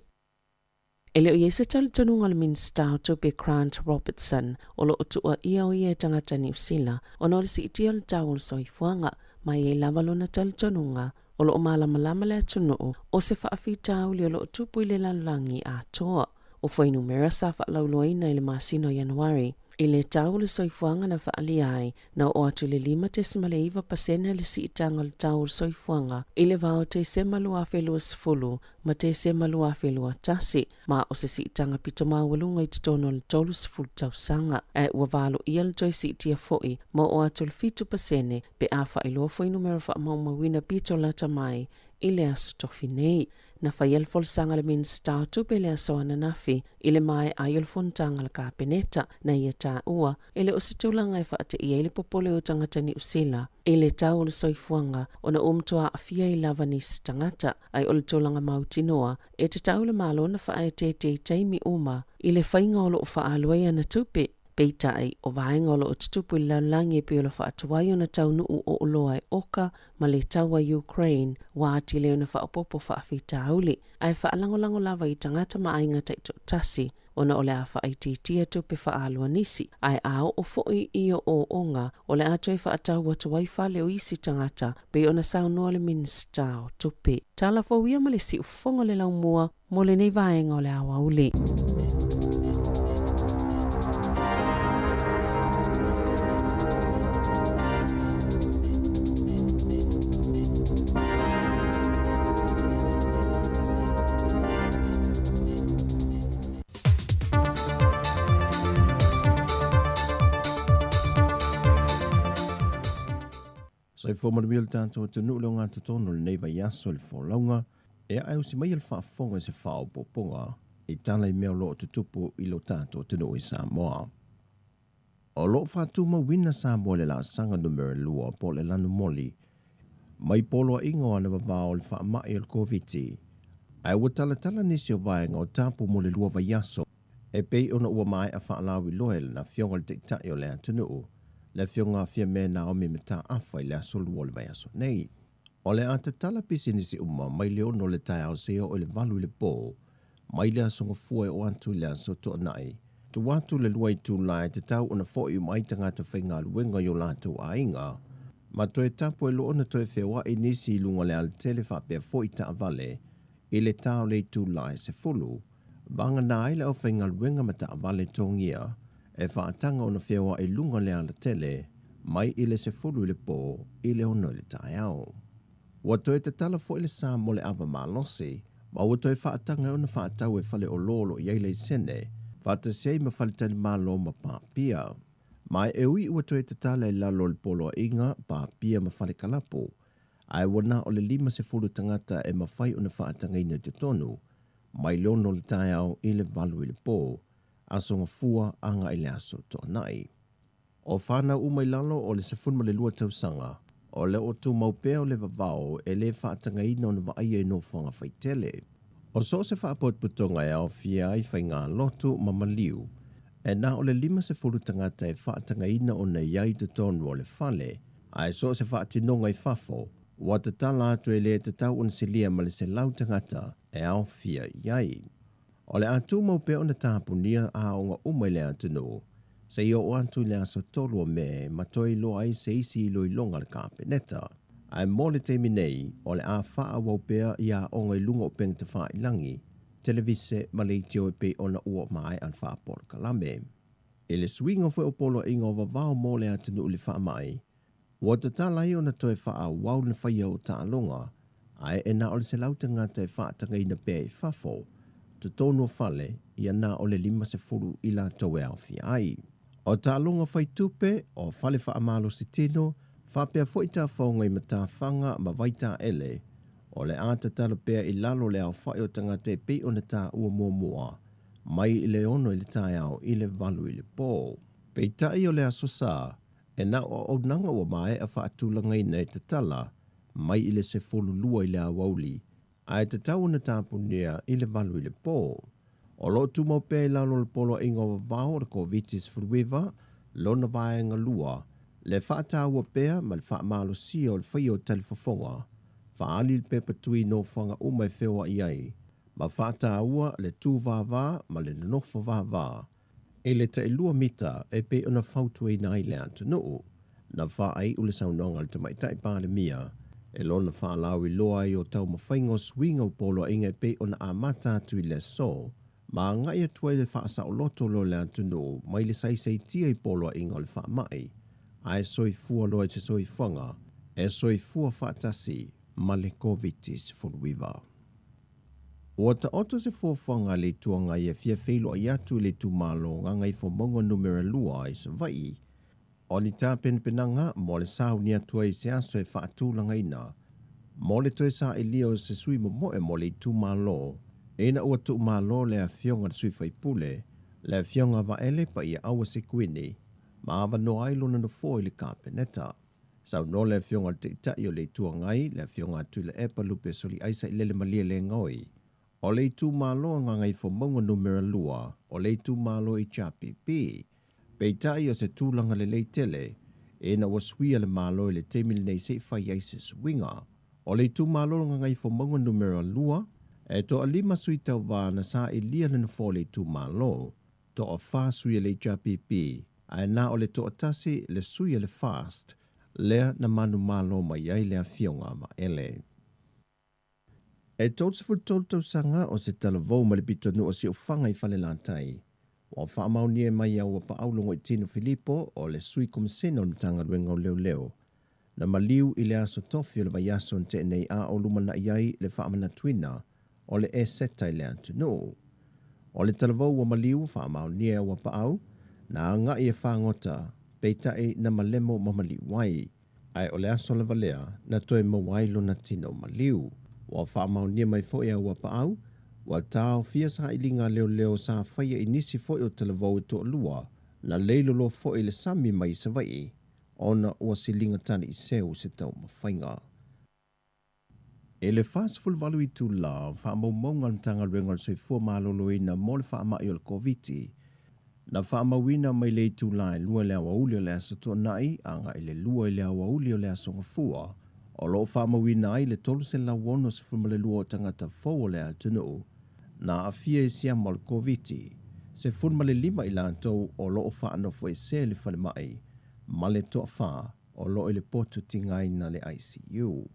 E le o i ai se talitonuga o le Minisita o Tupe Grant Robertson o lo o tuuaia o ia e tagata Niu Sila ona o le siitia o le tau o le soifuaga, ma e i ai lava lona talitonuga o lo o malamalama le atunuu o se faafitauli o lo o tupu i le lalolagi atoa. O fuainumera sa faalauiloaina i le masina o Ianuari i le tau o le soifuaga na faaalia ai, na oo atu i le 5.9% le siitaga o le tau o le soifuaga i le va o Tesema 2020 ma Tesema 2021, ma o se siitaga pito maualuga i totonu o le 30 tausaga. Ae ua valoia le toe siitia foi ma oo atu i le 7% pe a faailoa fuainumera faamaumauina pito lata mai i le Aso Tofi nei. Na faia le folasaga a le Minisita o Tupe i le aso ananafi i le maea ai o le fonotaga a le Kapeneta, na ia taua e le o se tulaga e faateia ai le popole o tagata Niu Sila i le tau o le soifuaga ona ua matua aafia ai lava nisi tagata, ae o le tulaga mautinoa e tatau le Malo na faaeteete i taimi uma i le faiga o lo o faaalu ai ana tupe. Peitai, o vaega o lo o tutupu i le lalolagi e pei o le faatuai ona taunuu o oloa e oka ma le taua i Ukraine ua atili ona faaopoopo faafitauli, ae faalagolago lava i tagata ma aiga taitoatasi ona o le a faaitiitia tupe faaalu a nisi, ae a oo foi i ooooga o le a toe faatau atu ai fale o isi tagata, pei ona saunoa le Minisita o Tupe. Tala fou ia ma le siufofoga o le laumua mo lenei vaega o le aoauli. Soifua manuia le tatou atunuu le ogatotonu o lenei vaiaso i le folauga e ae usi mai le faafofoga i se faaopoopoga i tala i mea o lo o tutupu i lo tatou atunuu i Samoa. O lo o faatumauina Samoa i le laasaga numera 2 po o le lanumoli mai poloaiga o anavavao o le faamai o le Koviti, ae ua talatala nisi o vaega o tapu mo le 2 vaiaso e pei ona ua maea faalauiloa e lana Afioga i le Taitai o le atunuu, le Afioga Fiame Naomi Mataafa i le aso 2 o le vaiaso nei. O le a tatala pisinisi uma mai le 6 o le taeao seia oo i le 8 i le po, mai le aso Gafua e oo atu i le aso Toonai. Tua atu le 2 itula e tatau ona foi uma ai tagata faigaluega i o latou aiga, ma toe tapu ai loa ona toe feoai nisi i luga o le alatele faapea foi taavale i le ta o le itula e 10. Vagana ai le aufaigaluega ma taavale togia e faataga ona feoai i luga o le alatele mai i le 10 i le po i le 6 i le taeao. Ua toe tatala foi le sa mo le ava malosi, ma ua toe faataga ona faatau e fale olo o lo o i ai laisene, faatasi ai ma faletalimalo ma papia. Ma e ui ua toe tatala i lalo o le poloaiga, papia ma fale kalapu, ae ua na o le 50 tagata e mafai ona faatagaina i totonu, mai le 6 o le taeao i le 8 i le po, aso Gafua agai i le aso Toonai. O fanau uma i lalo o le 12 tausaga, o le o tumau pea o le vavao e le faatagaina ona vaaia i nofoaga faitele. O so o se faapotopotoga e aofia ai faigalotu ma maliu, e na o le 50 tagata e faatagaina ona i ai i totonu o le fale, ae so o se faatinoga i fafo, ua tatala atu e le tatau ona silia ma le 100 tagata e aofia i ai. O le a tumau pea ona tapunia aoga uma i le atunuu, seia oo atu i le aso 3 o Me ma toe iloa ai se isi iloiloga a le Kapeneta. Ae mo le taimi nei, o le a faaauau pea i aoga i luga o upega tafailagi, televise ma leitio e pei ona ua maea le faapolokalame. I le suiga foi o poloaiga o vavao mo le atunuu i le faamai, ua tatala ai ona toe faaauau le faia o taaloga, ae e na o le 100 tagata e faatagaina pea i fafo, totonu o fale, ia na o le 50 i latou e aofia ai. O taaloga faitupe, o fale faamalositino, faapea foi tafaoga i matafaga ma vaitaele, o le a tatalo pea i lalo o le aofai o tagata e pei ona taua muamua, mai i le 6 i le taeao i le 8 i le po. Peitai o le Aso Sa, e na o auaunaga ua maea faatulagaina e tatala mai i le 12 i le aoauli, ae tatau ona tapunia i le 8 i le po. O lo o tumau pea i lalo o le Poloaiga o Vavao o le Koviti-19 lona vaega lua, le faataua pea ma le faamalosia o le faia o talifofoga, faaali le pepa tui nofoaga uma e feoai ai, ma faataua le tu vava ma le nonofo vava i le tailua mita e pei ona fautuaina ai le atunuu. Na faaiu le saunoaga a le Tamaitai Palemia e lona faalauiloa ai o taumafaiga o suiga o poloaiga e pei ona amata atu i le aso, ma agai atu ai le faasaoloto loa o le atunuu mai le saisaitia i poloaiga o le faamai, ae soifua loa i se soifuaga e soifua faatasi ma le Koviti-19. Ua taoto se fuafuaga a le Itu Agai e fia feiloai atu i le itumalo Gagaifomauga Numera 2 i Savaii, o ni tapenapenaga mo le sauni atu ai i se aso e faatulagaina mo le toe sailia o se sui momoe mo le itumalo, ina ua tuumalo le afioga i le sui faipule, le afioga Vaele Paiaaua Sekuini, ma avanoa ai lona nofoa i le Kapeneta. Saunoa le afioga i le Taitai o le Itu Agai, le afioga Tuilaepa Lupe Soliaisa i Lele Malielegaoi, o le itumalo a Gagaifomauga Numera 2, o le itumalo HRPP. Peitai o se tulaga lelei tele, ina ua suia le Malo i le taimi lenei se i fai ai se suiga. O le itumalo o Gagaifomauga Numera 2, e toalima sui tauva na sailia le nofoa o le itumalo, toafa sui a le HRPP, ae na o le toatasi le sui a le FAST, lea na manumalo mai ai le afioga a Vaele. E 33 tausaga o se talavou ma le pitonuu o Siufaga i Falelatai, ua faamaonia mai e Auapaau Logoitino Filipo o le Sui Komasina o le Matagaluega o Leoleo, na maliu i le aso tofi o le vaiaso na tea nei a o lumanai ai le faamanatuina o le Eseta i le atunuu. O le talavou ua maliu faamaonia e Auapaau, na agai e fagota, peitai na malemo ma maliu ai. Ae o le aso lava lea na toe maua ai lona tino maliu. Ua faamaonia mai foi e Auapaau, ua taofia sailiga a leoleo sa faia i nisi foi o talavou e toalua, na leiloloa foi i le sami mai i Savaii, ona ua siliga taliiseu se taumafaiga. I le 48 itula o faamaumauga a le Matagaluega o le Soifua Maloloina mo le faamai o le Koviti, na faamauina mai le itula e 2 i le aoauli o le Aso Toonai agai i le 2 i le aoauli o le Aso Gafua, o lo o faamauina ai le 362 o tagata fou o le atunuu na aafia i siama o le Koviti, 15 i latou o lo o faanofoesea i le falemai ma le toafa o lo o i le potu tigaina le ICU.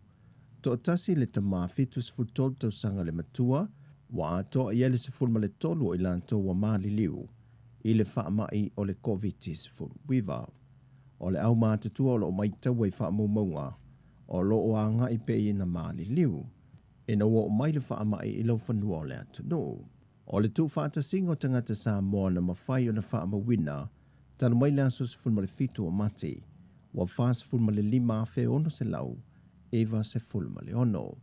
Toatasi le tama 73 tausaga le matua, ua atoa i ai le 13 o i latou ua maliliu i le faamai o le Koviti-19. O le aumatutua o lo o maitaua i faamaumauga o lo o agai pea ina maliliu ina ua oo mai le faamai i laufanua o le atunuu. O le tuufaatasiga o tagata Samoa na mafai ona faamauina talu mai le aso 17 o Mati, ua 45,696.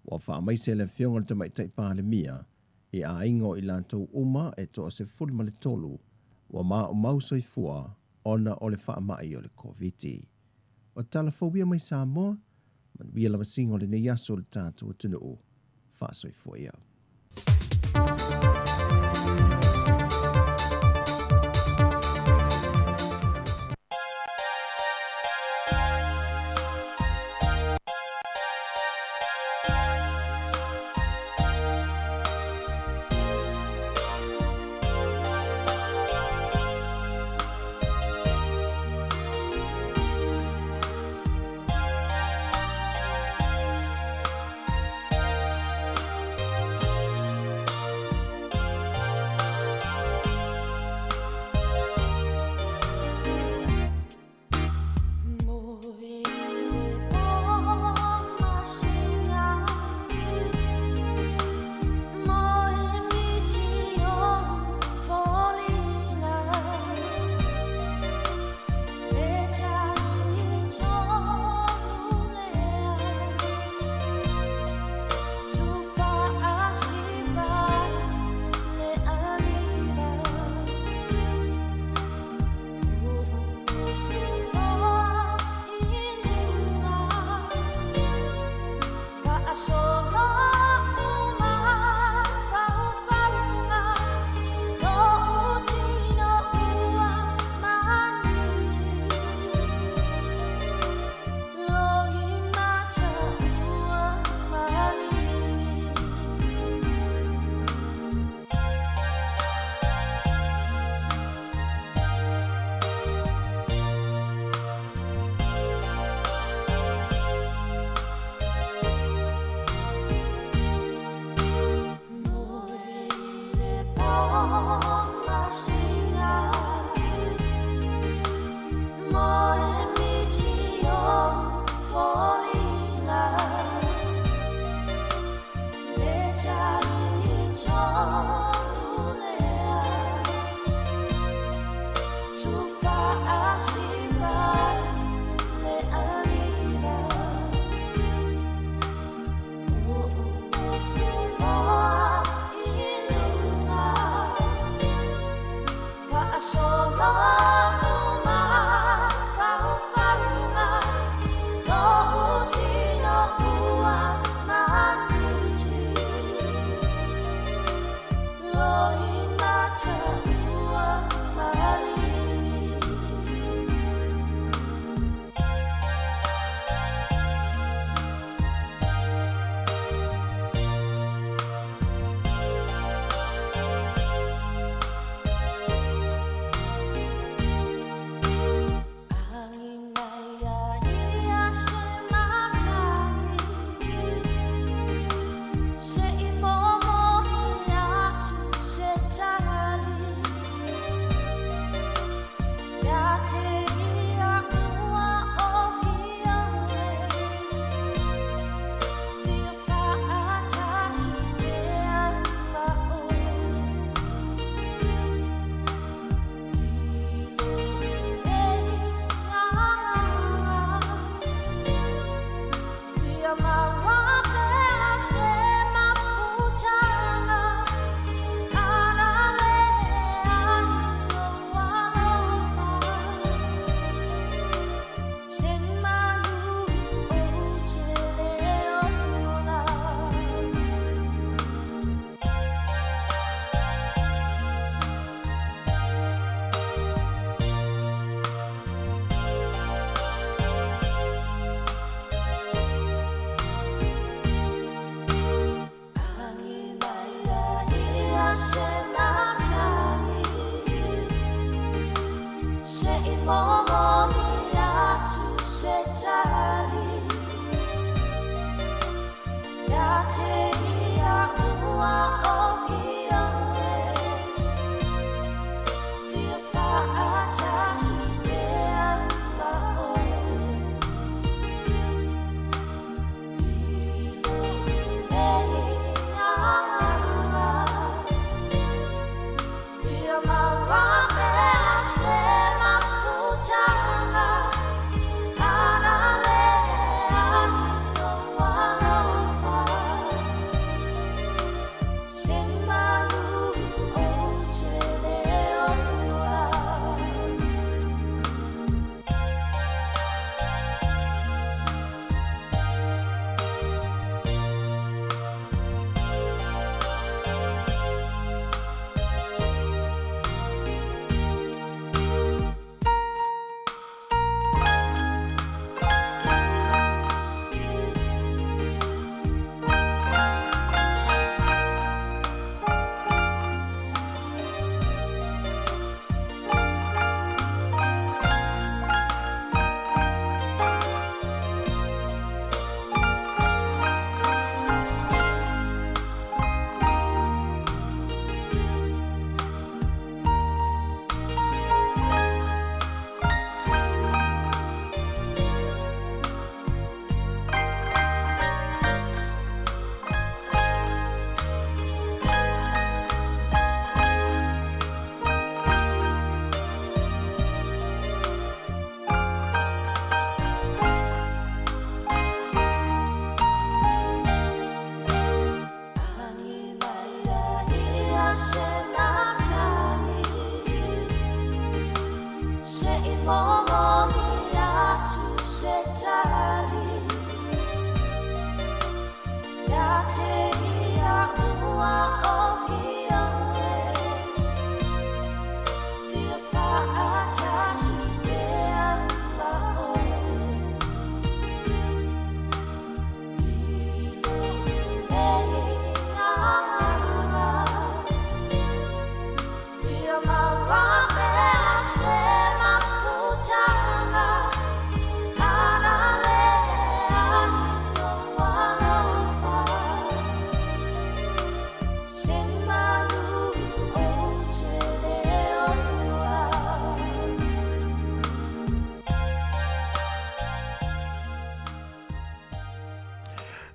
Ua faamaise le Afioga i le Tamaitai Palemia i aiga o i latou uma e toa-13 ua maumau soifua ona o le faamai o le Koviti. O tala fou ia mai Samoa, manuia lavasiga o lenei aso i le tatou atunuu. Faasoifua ia.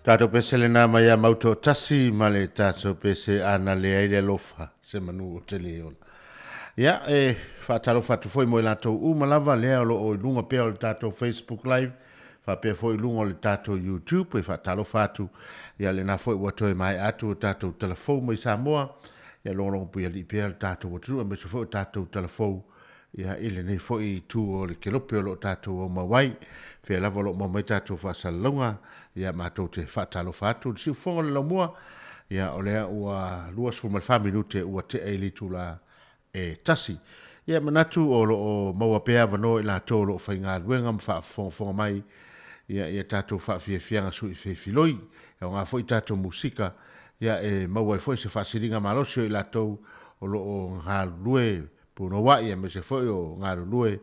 Tatou pese lena mai ia Mautoatasi ma le tatou pese ana leai le alofa se manu o te le ola. Ia, e faatalofa atu foi mo i latou uma lava lea o lo o i luga pea o le tatou Facebook Live, faapea foi i luga o le tatou YouTube, e faatalofa atu ia lena foi ua toe maea atu o tatou talafou mai Samoa, ia logologo puialii pea le tatou atunuu aemaise foi o tatou talafou Ia, i lenei foi itu o le kelope o lo o tatou aumau ai, fea lava o lo o maua mai tatou faasalalauga, ia, matou te faatalofa atu i le siufofoga o le laumua, ia, o lea ua 24 minute ua tea i le itula e 1. Ia, e manatu o lo o maua pea avanoa i latou o lo o faigaluega ma faafofogafoga mai, ia, i a tatou faafiafiaga suifeifiloi, e aoga foi tatou musika, ia, e maua ai foi se faasiliga malosi o i latou o lo o galulue punouai aemaise foi o galulue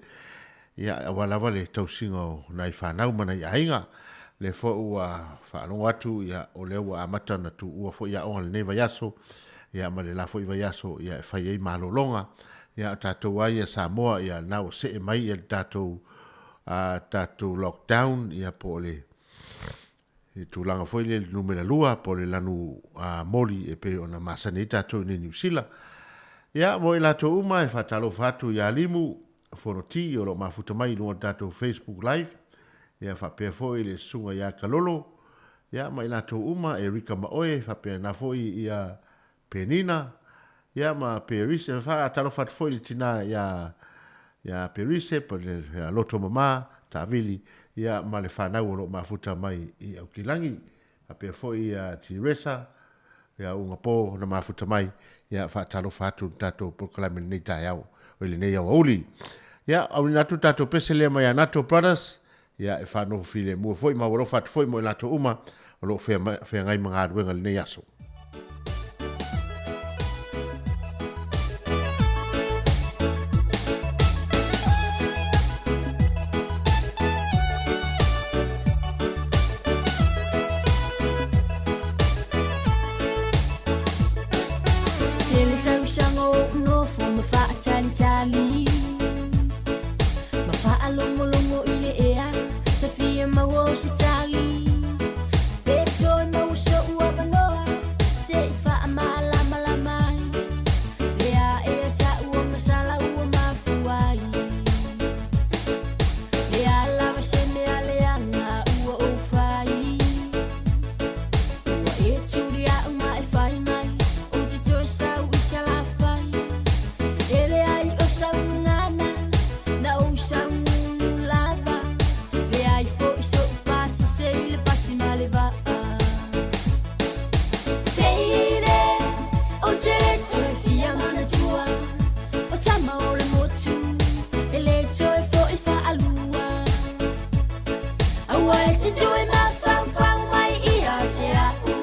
ia aua lava le tausiga o nai fanau ma nai aiga. Lea foi ua faalogo atu ia o lea ua amata ona tuua foi aoga i lenei vaiaso ia ma le la foi vaiaso ia e fai ai malologa. Ia o tatou lava ia Samoa ia lena ua see mai ia le tatou tatou lockdown ia po o le tulaga foi lea i le numera 2 po o le lanu moli e pei ona masani ai tatou i nei Niu Sila. Ia, mo i latou uma e faatalofa atu ia Limu Fonoti o lo o mafuta mai i luga o le tatou Facebook Live, ia faapea foi le susuga ia Kalolo, ia ma i latou uma, Erika Maoe, faapena foi ia Penina, ia ma Perise, e faatalofa atu foi i le tina ia, ia Perise, po le ia Loto Mama, Taavili, ia ma le fanau o lo o mafuta mai i Aukilagi, faapea foi ia Tiresa, ia Ugapo na mafuta mai, ia faatalofa atu i le tatou polokalame i lenei taeao, o i lenei aoauli. Ia, auina atu le tatou pese lea mai ia Nato Brothers, ia e faanofo filemu foi ma ua alofa atu foi mo i latou uma o lo o feagai ma galuega i lenei aso. Tele tausaga o ou nofo ma faatalitali Ma faalogologo i le ea Sa fia maua o se tali Pe toe maua so'u avanoa Se i faamalamalama ai Le aea sa'u o masala ua mafua ai Le a lava se mea leaga ua ou fai Ua e tulia'u ma e fai mai Ou te toe sau i Salafai E leai o sau gagana Na ou saugunu lava Leai foi so'u pasese i le pasi ma le vaa Teine ou te le toe fia manatua O tama o le motu E le toe fo'i faalua Aua e te toe mafaufau mai ia te a'u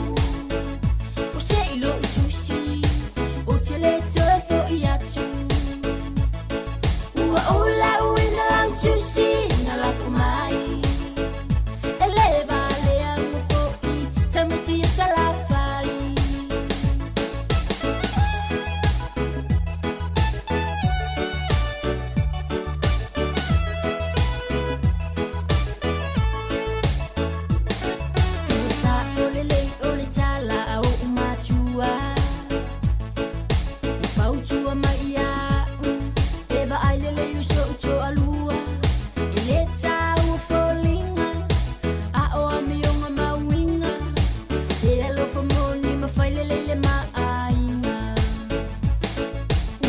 O se i lo'u tusi Ou te le toe fo'i atu Ua ou lauina lau tusi na lafo mai E le valea ua fo'i tamaiti o Salafai. Ua sa'o lelei o le tala a o'u matua Ua fautua mai iaʻu E vaai lelei o so'u toalua E le taua foliga A o amioga ma uiga E alofa moni ma fai lelei le maaiga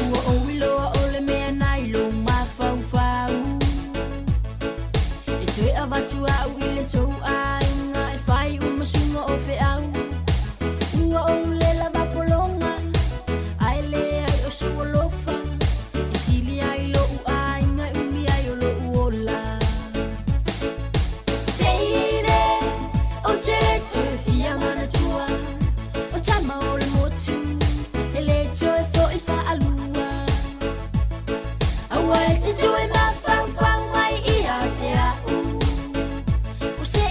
Ua ou iloa o le mea nai lou mafaufau E toe avatu a'u i le tou aiga E fai uma suga o feau Ua ou le lava pologa Ae leai o sou alofa E sili ai lo'u aiga e umi ai o lo'u ola Teine ou te le toe fia manatua O tama o le motu E le toe fo'i faalua Aua e te toe mafaufau mai ia te a'u O se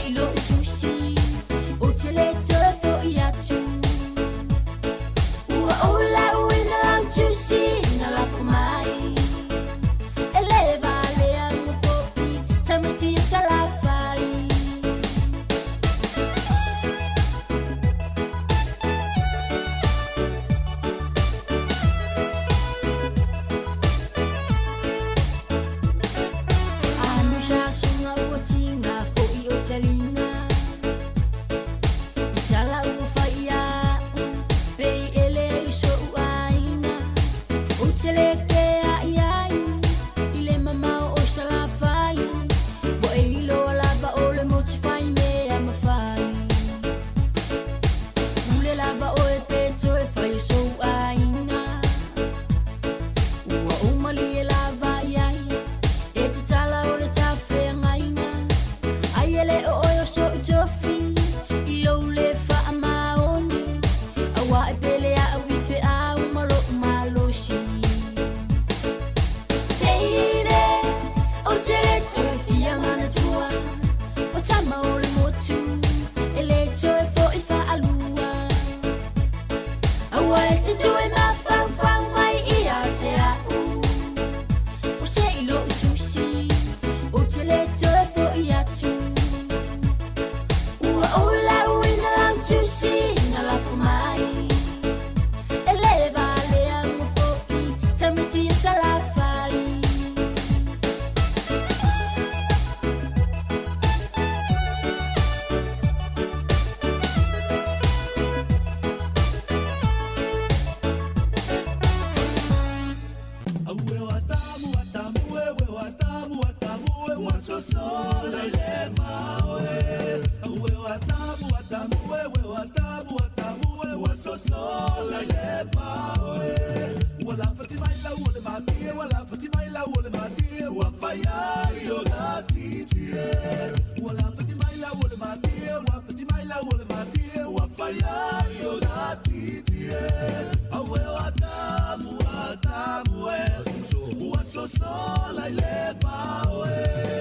sosola i le vaoe. Aue o atamu atamu e, ue o atamu atamu e, ua sosola i le vaoe. Ua lafati mai lau o le matie, ua lafati mai lau o le matie, ua fai ai o la titie. Ua lafati mai lau o le matie, ua fati mai lau o le matie, ua fai ai o la titie. Aue o atamu atamu e, ua sosola i le vaoe.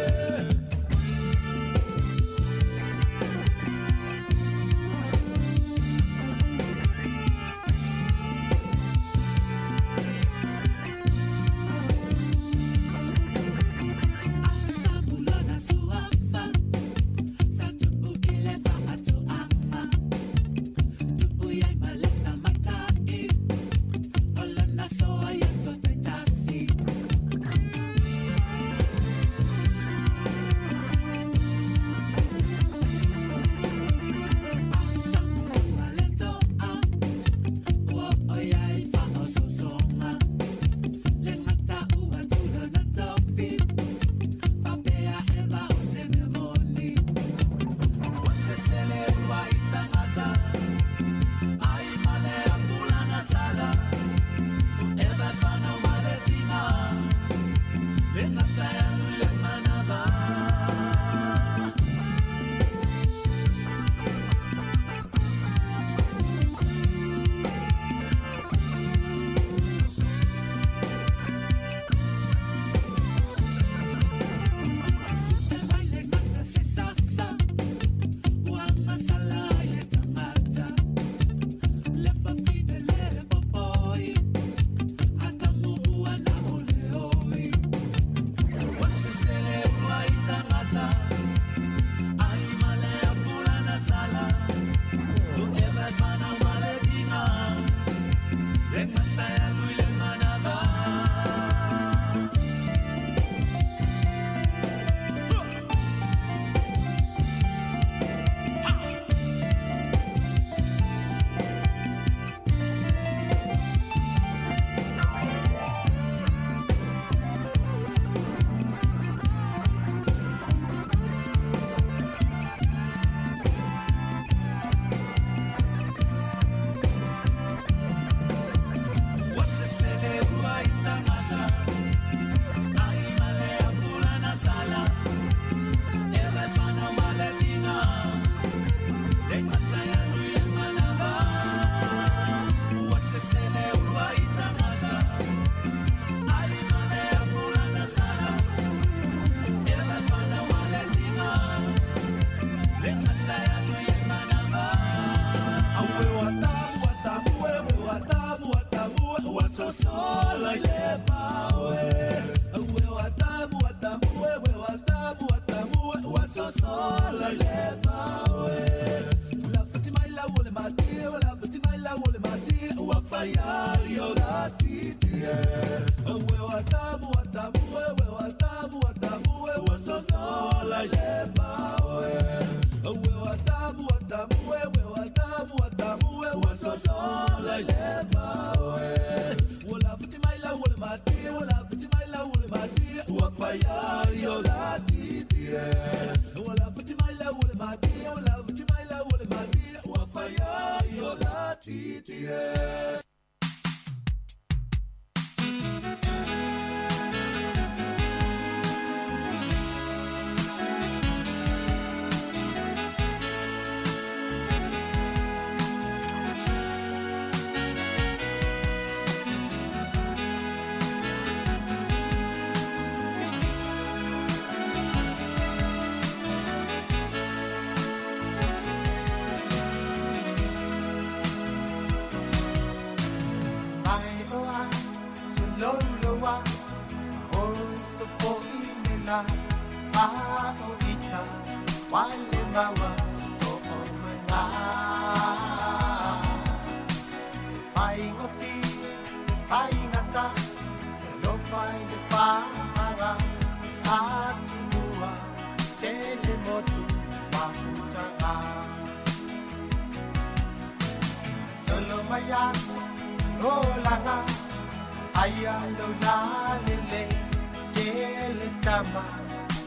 Tama,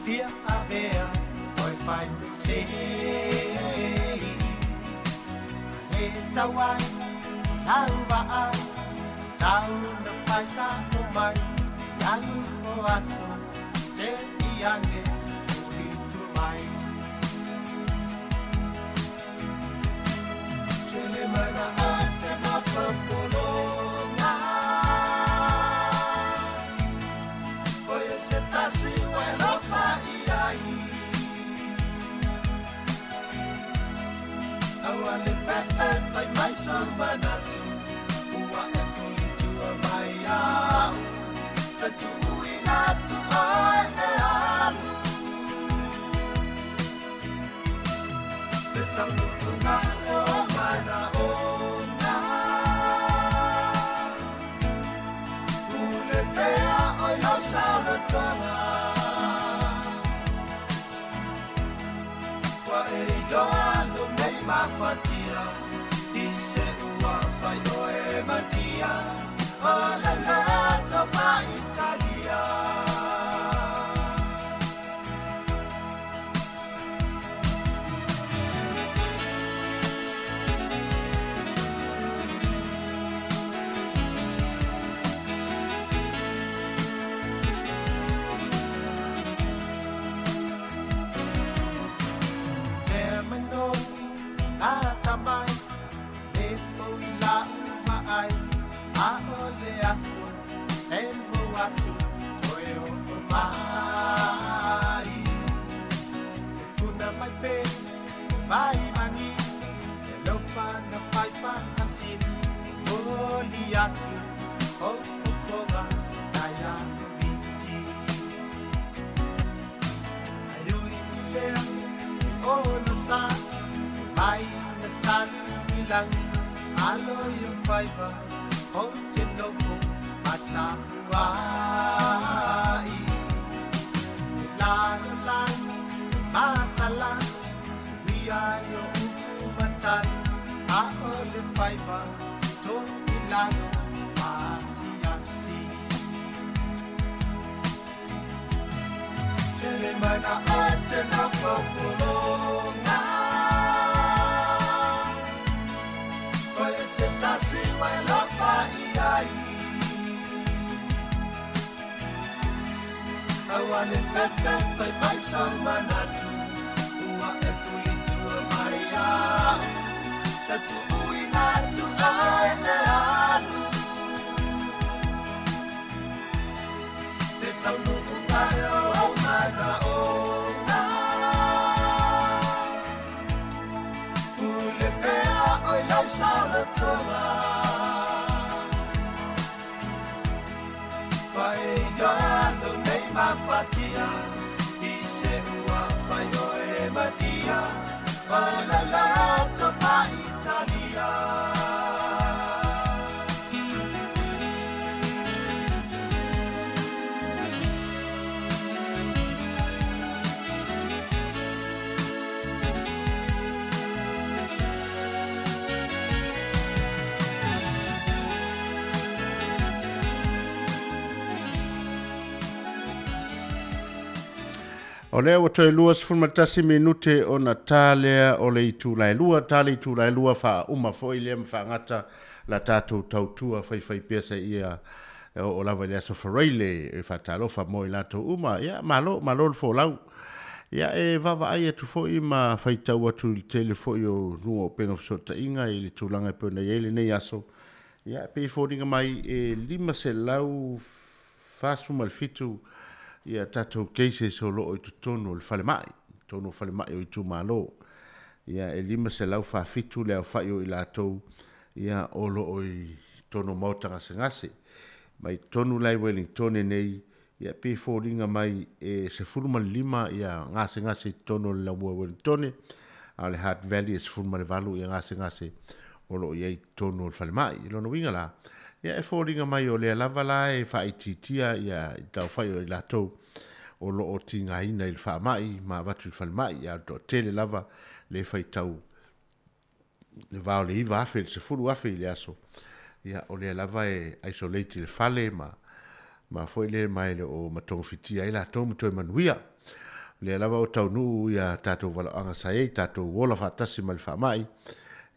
fia avea. fai mesei Le tauai, lau vaai Tau na fai sa o mai Alu o aso Te iane Fuli tu mai Tele mana o te na whapolonga Oia se tasi wailofa iai Aua le fefe fai mai so manatu Ua e fulitua mai au Te tuuina atu oe e alu Le taunuuga o manaoga Pule pea oi lau saolotoga Ua e iloa lo nei mafatia I se ua fai oe matia O le loto faaitalia Mea manoni a tamai Le fou i lau vaai A o le aso e mo atu Toe o mai E puna mai pe mai mani E lofa na fai whakasini Moli atu o fofoga Nai a miti Ai ui lea e ono sa E mai na tanu i langi Alo i o faiva o te nofo Matapuai E lalo lani matala Suia i o upu matali A o le faiva to i lalo Asiasi Tele mana o te na whapolonga Oia se tasi wailofa iai Aua le fefe fai mai so manatu Ua e fulitua mai au Te tuuina atu oe e alu Le taunuuga o manaoga Pule pea oi lau saolotoga Ua e iloa lo nei mafatia I se ua fai oe matia O le loto faaitalia O lea ua toe 21 minute ona ta lea o le itula e lua, ta le itula e lua faauma foi lea ma faagata la tatou tautua faifaipea seia oo lava i le Aso Faraile e faatalofa mo i latou uma. Ia, malo, malo le folau. Ia, e vaavaai atu foi ma faitau atu i le tele foi o luga o upega o fesootaiga i le tulaga e pei ona i ai lenei aso. Ia, e pei e foliga mai e 547 ia tatou cases o lo o i totonu o le falemai, totonu o falemai o itumalo. Ia, e 547 le aofai o i latou ia, o lo o i totonu o maota gasegase. Ma i totonu la i Wellingtone nei, ia, pei e foliga mai e 15 ia gasegase i totonu o le laumua o Wellingtone, a o le Hutt Valley e 18 ia gasegase o lo o i ai i totonu o le falemai. I lona uiga la, ia e foliga mai o lea lava la e faaitiitia ia i taofai o i latou o lo o tigaina i le faamai ma avatu i le falemai, ia o le toatele lava le faitau le va o le 9,000 i le 10,000 i le aso, ia o lea lava e isolate i le fale ma ma foi le ma e le o matogafitia ai latou ma toe manuia. lea lava ua taunuu ia tatou valaoaga sa i ai, tatou ola faatasi ma le faamai,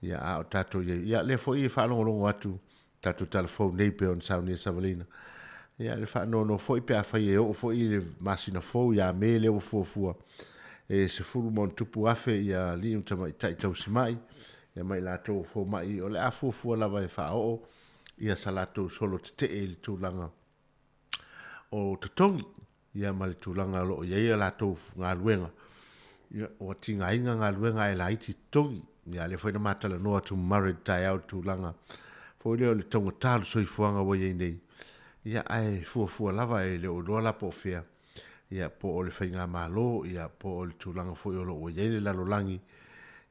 ia a o tatou i ai, ia lea foi e faalogologo atu tatou tala fou nei pei ona saunia Savalina. Ia le faanoanoa foi pe afai e oo foi i le masina fou ia Me lea ua fuafua e 10,000+ ia alii ma tamaitai tausimai ia ma i latou o fomai o le a fuafua lava e faaoo ia sa latou solo tetee i le tulaga o totogi ia ma le tulaga o lo o i ai a latou galuega. Ia, ua tigaina galuega ae laiti totogi. Ia, lea foi na matalanoa atu ma Murray i le taeao i le tulaga foi lea o le taugata o le soifuaga ua i ai nei. Ia, ae fuafua lava e le o iloa la po o fea, ia, po o le faigamalo, ia, po o le tulaga foi o lo o ua i ai le lalolagi,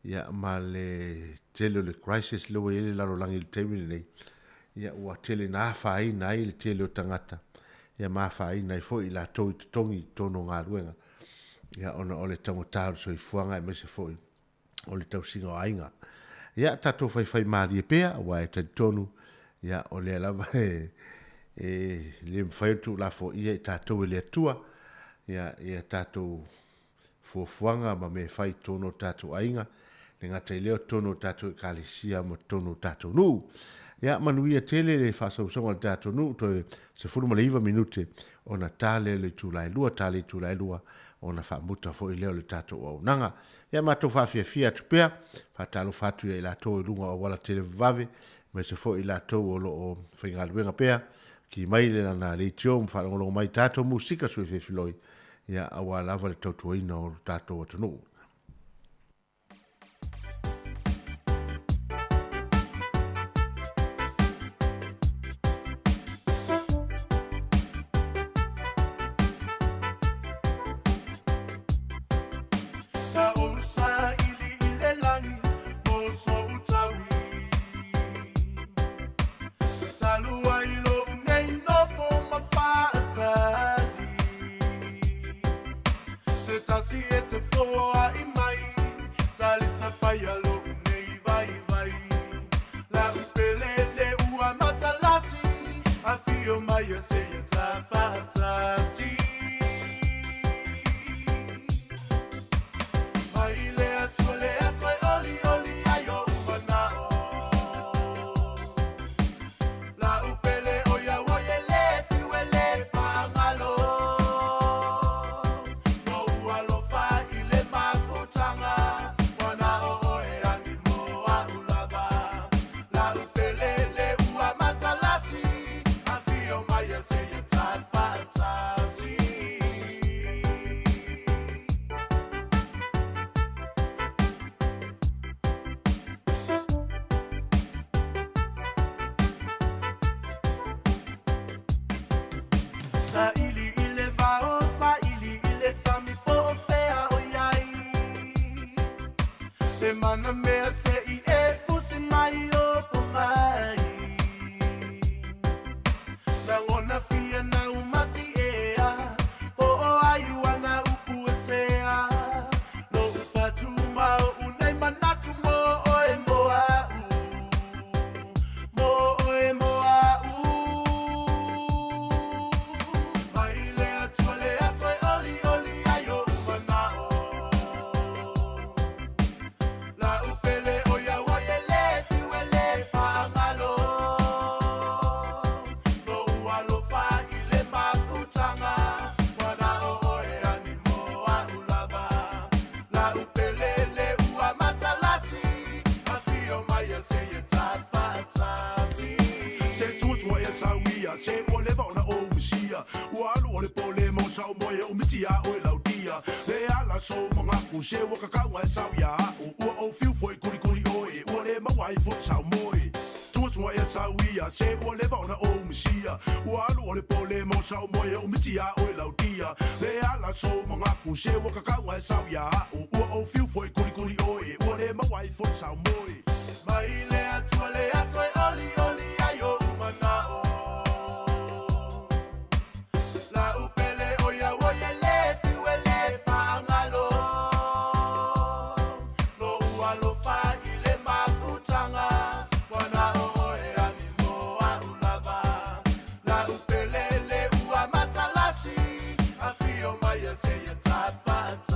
ia, ma le tele o le crisis lea ua i ai le lalolagi i le taimi lenei, ia, ua tele ina afaina ai le tele o tagata, ia ma afaina ai foi i latou i totogi i totonu o galuega, ia, ona o le taugata o le soifuaga aemaise foi o le tausiga o aiga. Ia, tatou faifaimalie pea, aua e talitonu, ia, o lea lava e, e le mafai ona tuulafoaia i tatou e le Atua, ia, ia tatou fuafuaga ma mea e fai i totonu o tatou aiga, le gata i lea o totonu o tatou ekalesia ma totonu o tatou nuu. Ia, manuia tele le faasausauga o le tatou nuu, toe 19 minute ona ta lea o le itula e 2, ta le itula e 2 ona faamuta foi lea o le tatou auaunaga. Ia, matou faafiafia atu pea, faatalofa atu ia i latou i luga o auala televavave, aemaise foi i latou o lo o faigaluega pea, ki mai le lana leitio ma faalogologo mai i tatou musika suefefiloi, ia aua lava le tautuaina o lo tatou atunuu. Ka ou saili i le lagi mo so'u taui Talu ai lo'u nei nofo ma fa'atali Se tasi e te foa'i mai Talisa paia lo'u nei vaivai La'u pele le ua matalasi Afio mai e seia ta fa'atasi Mai le Atua le aso e olioli ai o'u mana'o La'u pele o ia ua e le fiu e le faagalo Lou alofa i le mafutaga Ua na o oe agi mo a'u lava La'u pele le ua matalasi Afio mai e seia ta fa'atasi Saili i le vao, saili i le sami po o fea o i ai E mana mea se i e fusi mai o po mai Lagona fia na umati ea Po o ai ua na upu e sea Lo'u fatuma o'u nei manatu mo oe mo a'u Mo oe mo a'u Mai le Atua le aso e olioli ai o'u mana'o La'u pele o ia ua e le fiu e le faagalo Lou alofa i le mafutaga Ua na o oe agi mo a'u lava La'u pele le ua matalasi Afio mai e seia ta fa'atasi Se suasua ea sauia Se ua leva ona ou misia Ua alu o le pole mo sa'u moe o miti a oe laudia Le ala sou magaku Se ua kakauga e sau ia a'u Ua ou fiu foi kulikuli oe Ua le maua ai foi sau moe Suasua ea sauia Se ua leva ona ou misia Ua alu o le pole mo sa'u moe o miti a oe laudia Le ala sou magaku Se ua kakauga e sau ia a'u Ua ou fiu foi kulikuli oe Ua le maua ai foi sau moe Mai le Atua le aso e olioli ai o'u mana'o La'u pele o ia ua e le fiu e le faagalo Lo'u alofa i le mafutaga Ua na o oe agi mo a'u lava La'u pele le ua matalasi Afio mai e seia ta fa'atasi.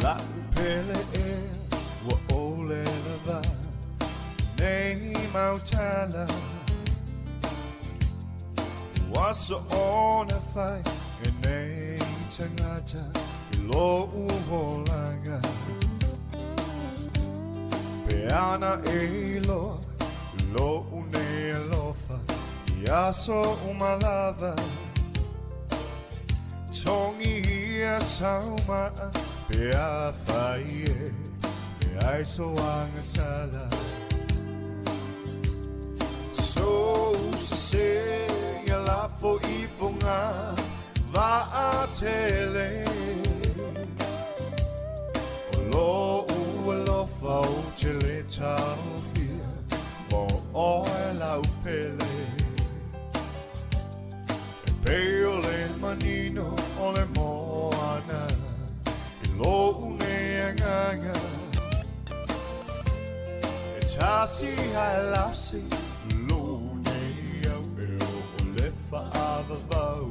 La'u pele e ua ʻole lawa Nei mau tala Ua soona fai e nei tagata I lo'u olaga Pe ana e iloa Lo'u nei alofa I aso uma lava Togi ia sau ma'a Pe afai e Leai so agasala Sou sesē ia lafo ifoga Vaatele O lo'u alofa ou te lē taofia Mo oe lau pele E pei o le manino o le moana I lo'u nei agaga E tasi ae lasi Lo'u nei au e o le fa'avavau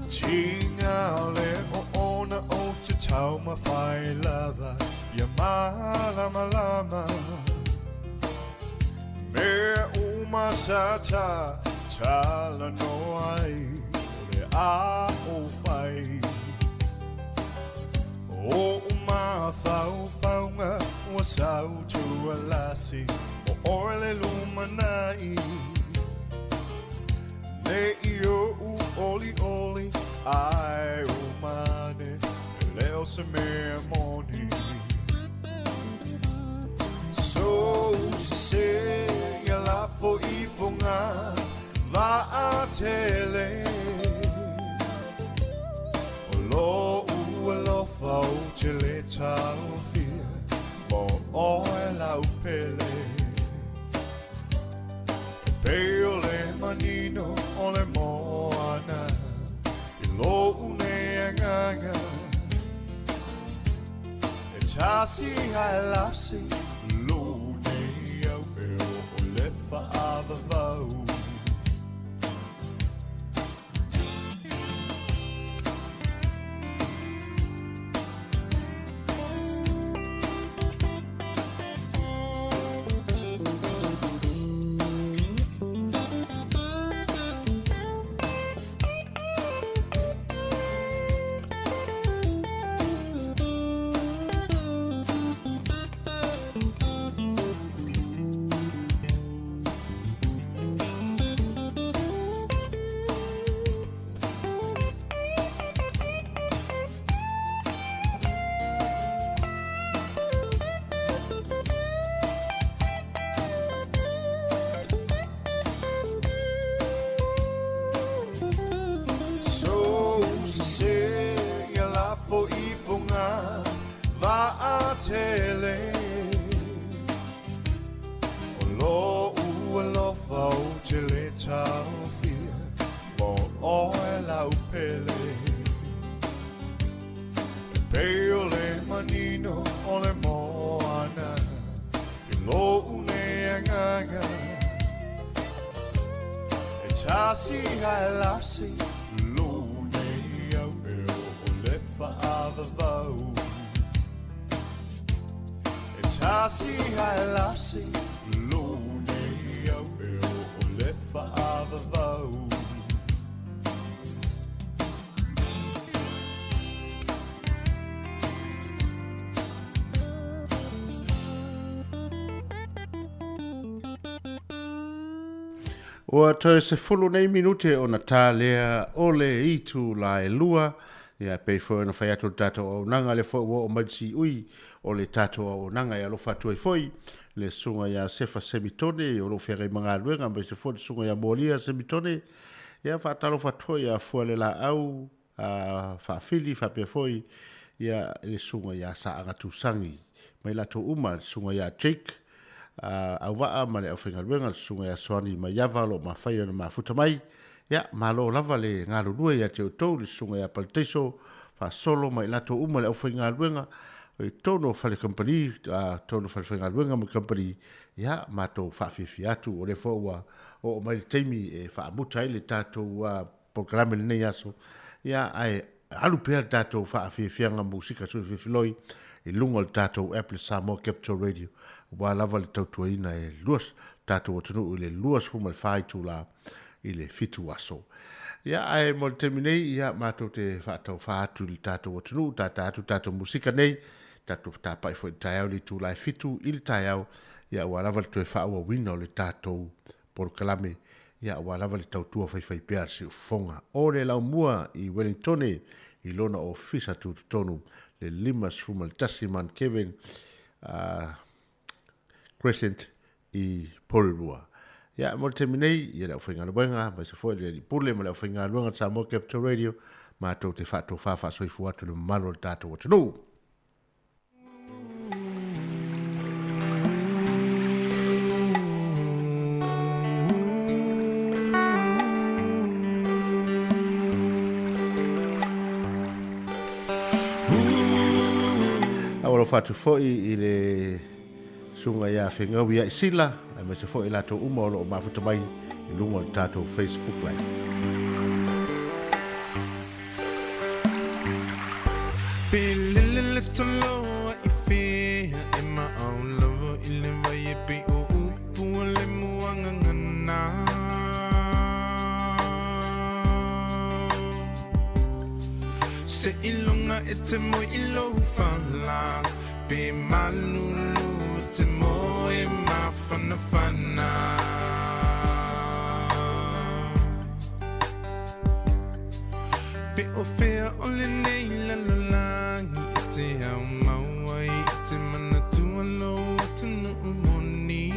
Tiga le oona o te taumafai lava Ia malamalama Mea uma sa ta talanoa ai O le a ou fai O o'u mafaufauga ua sau tualasi O oe le lumana'i Ne i o'u olioli ae uma ane E le o se mea moni Sou sesē ia lafo ifoga Vaatele O lo'u alofa ou te lē taofia Mo oe lau pele E pei o le manino o le moana I lo'u nei agaga E tasi ae lasi Lo'u nei au e o le fa'avavau Sou sesē ia lafo ifoga Vaatele O lo'u alofa ou te lē taofia Mo oe lau pele E pei o le manino o le moana I lo'u nei agaga E tasi ae lasi Lo'u nei au e o le fa'avavau E tasi ae lasi Lo'u nei au e o le fa'avavau Ua toe 10 nei minute ona tā lea o le itu la e lua. Ia, pei foi ona fai atu le tatou auaunaga, lea foi ua oo mai le siui o le tatou auaunaga e alofa atu ai foi le susuga ia Sefa Semitone o lo o feagai ma galuega, aemaise foi le susuga ia Molia Semitone. Ia, faatalofa atu foi ia Fualelaau a Faafili faapea foi ia le susuga ia Saaga Tusagi mai latou uma, le susuga ia Jake Auvaa ma le aufaigaluega, le susuga ia Soani Maiava o lo o mafai ona mafuta mai. Ia, malo lava le galulue ia te outou, le susuga ia Paletaiso Faasolo ma i latou uma le aufaigaluega i totonu o fale kamupani, totonu o fale faigaluega ma kamupani, ia, matou faafiafia atu, o lea foi ua oo mai le taimi e faamuta ai le tatou polokalame i lenei aso, ia, ae alu pea le tatou faafiafiaga musika suefilefiloi i luga o le tatou app le Samoa Capital Radio, aua lava le tautuaina e lua tatou atunuu i le 24 itula i le 7 aso. Ia, ae mo le taimi nei, ia, matou te faataufa atu i le tatou atunuu, tata atu tatou musika nei, tatou tapai foi i le taeao i le itula e 7 i le taeao, ia, aua lava le toe faaauauina o le tatou polokalame, ia, aua lava le tautua faifaipea a le siufofoga o le Laumua i Wellingtone i lona ofisa tutotonu, le 51 Mount Kevin Crescent i Porirua. Ia, mo le taimi nei, ia le aufaigaluega, aemaise foi le alii pule ma le aufaigaluega a le Samoa Capital Radio, matou te faatofa faasoifua atu i le mamalu o le tatou atunuu. Alofa atu foi i le Susuga ia Fegaui ia Isila, aemaise foi i latou uma o lo o mafuta mai i luga o le tatou Facebook Live. Pe lele le toloa i fea e maau lava i le vai e pei o upu o le muagagana. Se iloga e te moe i lou fala Pe malulu te moe mafanafana. Pe o fea o lenei lalolagi e te ao mau ai i te manatua lou atunuu moni.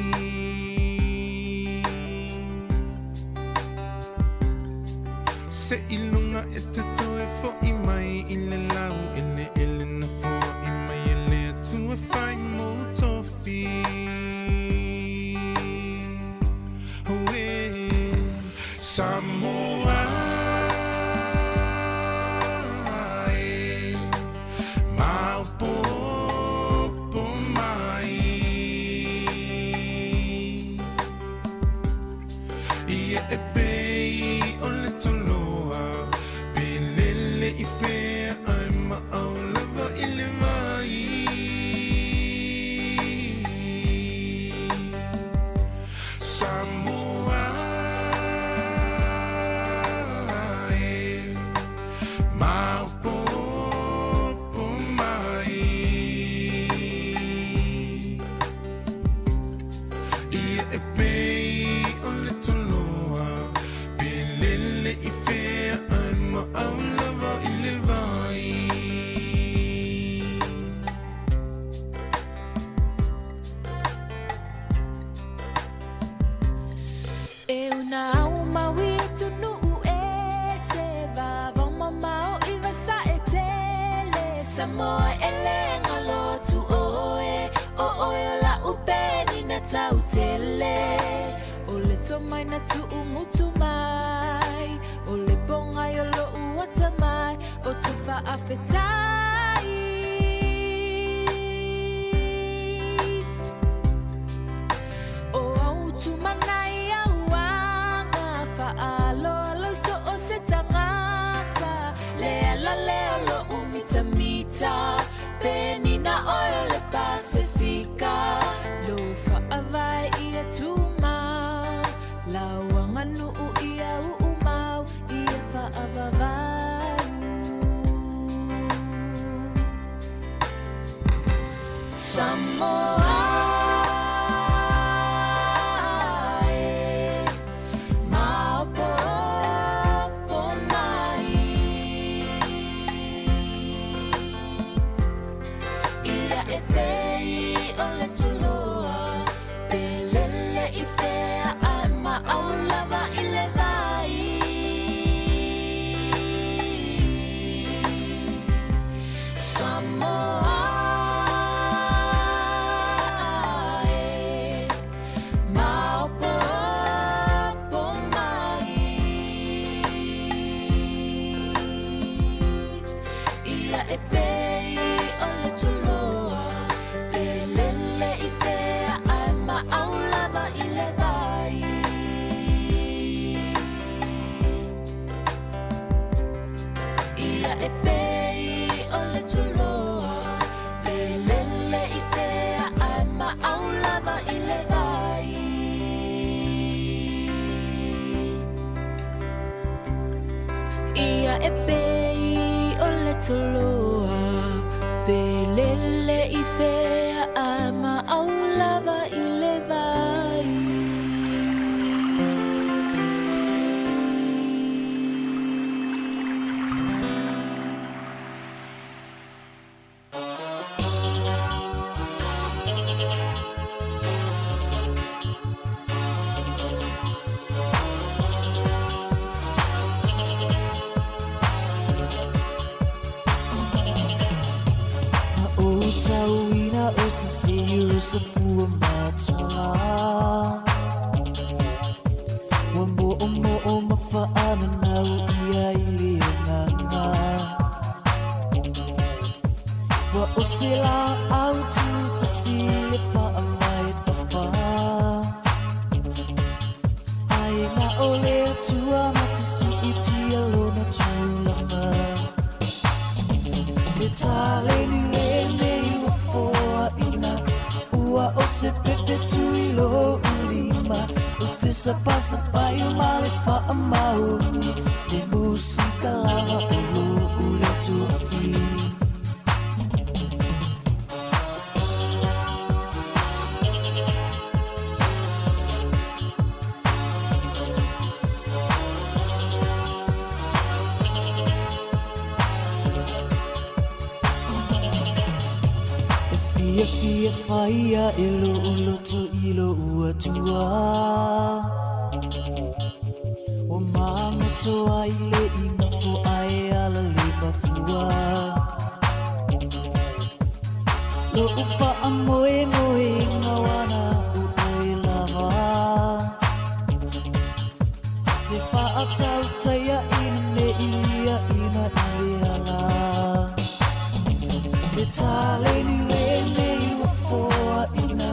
Se iloga e te toe fo'i mai i le lau eleele na foa'i mai e le Atua fai mou tofi. Auē Samoa e, maopoopo mai. Ia e pei o le toloa, pe lele i fea ae maau lava i le vai. Samoa e, maopoopo mai. Ia e pei o le toloa, pe lele i fea ae maau lava i le vai. E una au mau i atunuu e se vavao mamao i vasae tele. Samoa e le galo atu oe, o oe o la'u penina tau tele. O le tomai na tu'ugutu mai, o le pogai o lo'u atamai, o te fa'afetai. O au tumanai au aga fa'aaloalo i so o se tagata. Le ala lea o lo'u mitamita, penina oe o le Pasefika. Lou fa'avae ia tumau, lau aganuu ia u'umau, ia fa'avavau. Samoa e, maopoopo mai. Ia e pei o le toloa, pe lele i fea ae maau lava i le vai. Samoa lele i fea a ma au lava i le vai. Na o tauina o se siru sa fua matala Ua mo o mo o mawhaamanau ia i le nganga Ua o se la au tu tasi e whaamai papa Ai ngā o le atua ma te si i tia lona tūlanga E tāle ni le nei ua foa ina Ua o se pepe tui lo ulima O te sapasapai o male whaamaoni Te musika lava o lo ule tuafi. E fia fia whaia e lo uloto i lo ua O mangoto ai le inga fo ai ala le mafua Lo ufa a moe moe ngā wana u oe lava Te wha tau taia ina me ilia ina i le ala E tāle ni le nei ua foa ina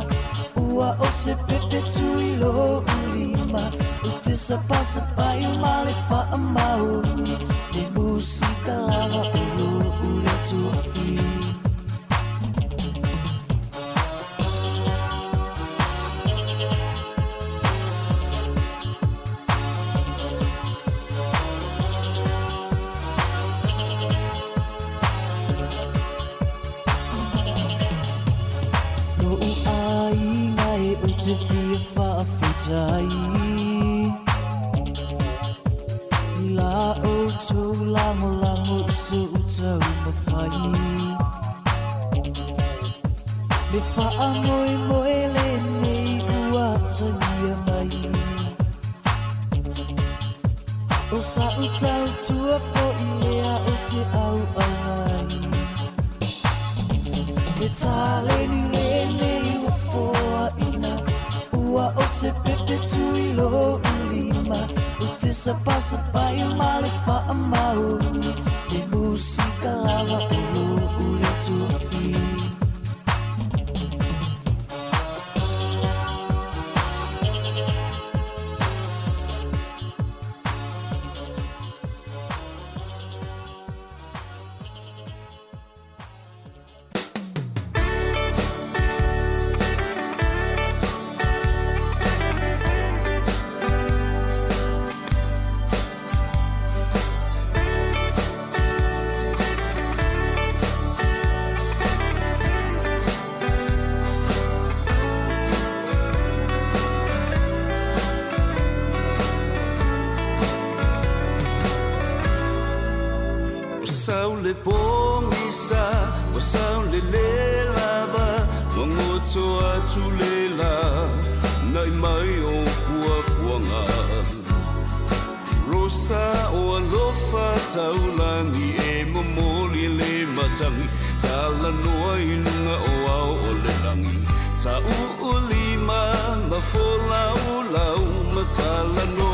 Ua o se pepe tui lo ulima O te sapasapai o male whaamaoni Te musika lava o lo ule tuafi. Lo u ai ngai o te fia whaawhitai I la o tau lango lango i so u tau mawhai Le whaa moe moe le nei ua tangia mai O sa u tau tua fo i lea o te au au ngai E tāle ni le nei ua foa ina Ua o se pepe tui lo ulima O te sapasapai o male whaamaoni Te musika lava o lo ule tuafi. Ua sau le pogisa, ua sau le lē lava, ua goto atu le lā, na'i mai o puapuaga. Rosa o alofa taulagi e momoli le matagi, talanoa i luga o ao o le lagi. Ta'u'u lima ma folaulau ma talanoa.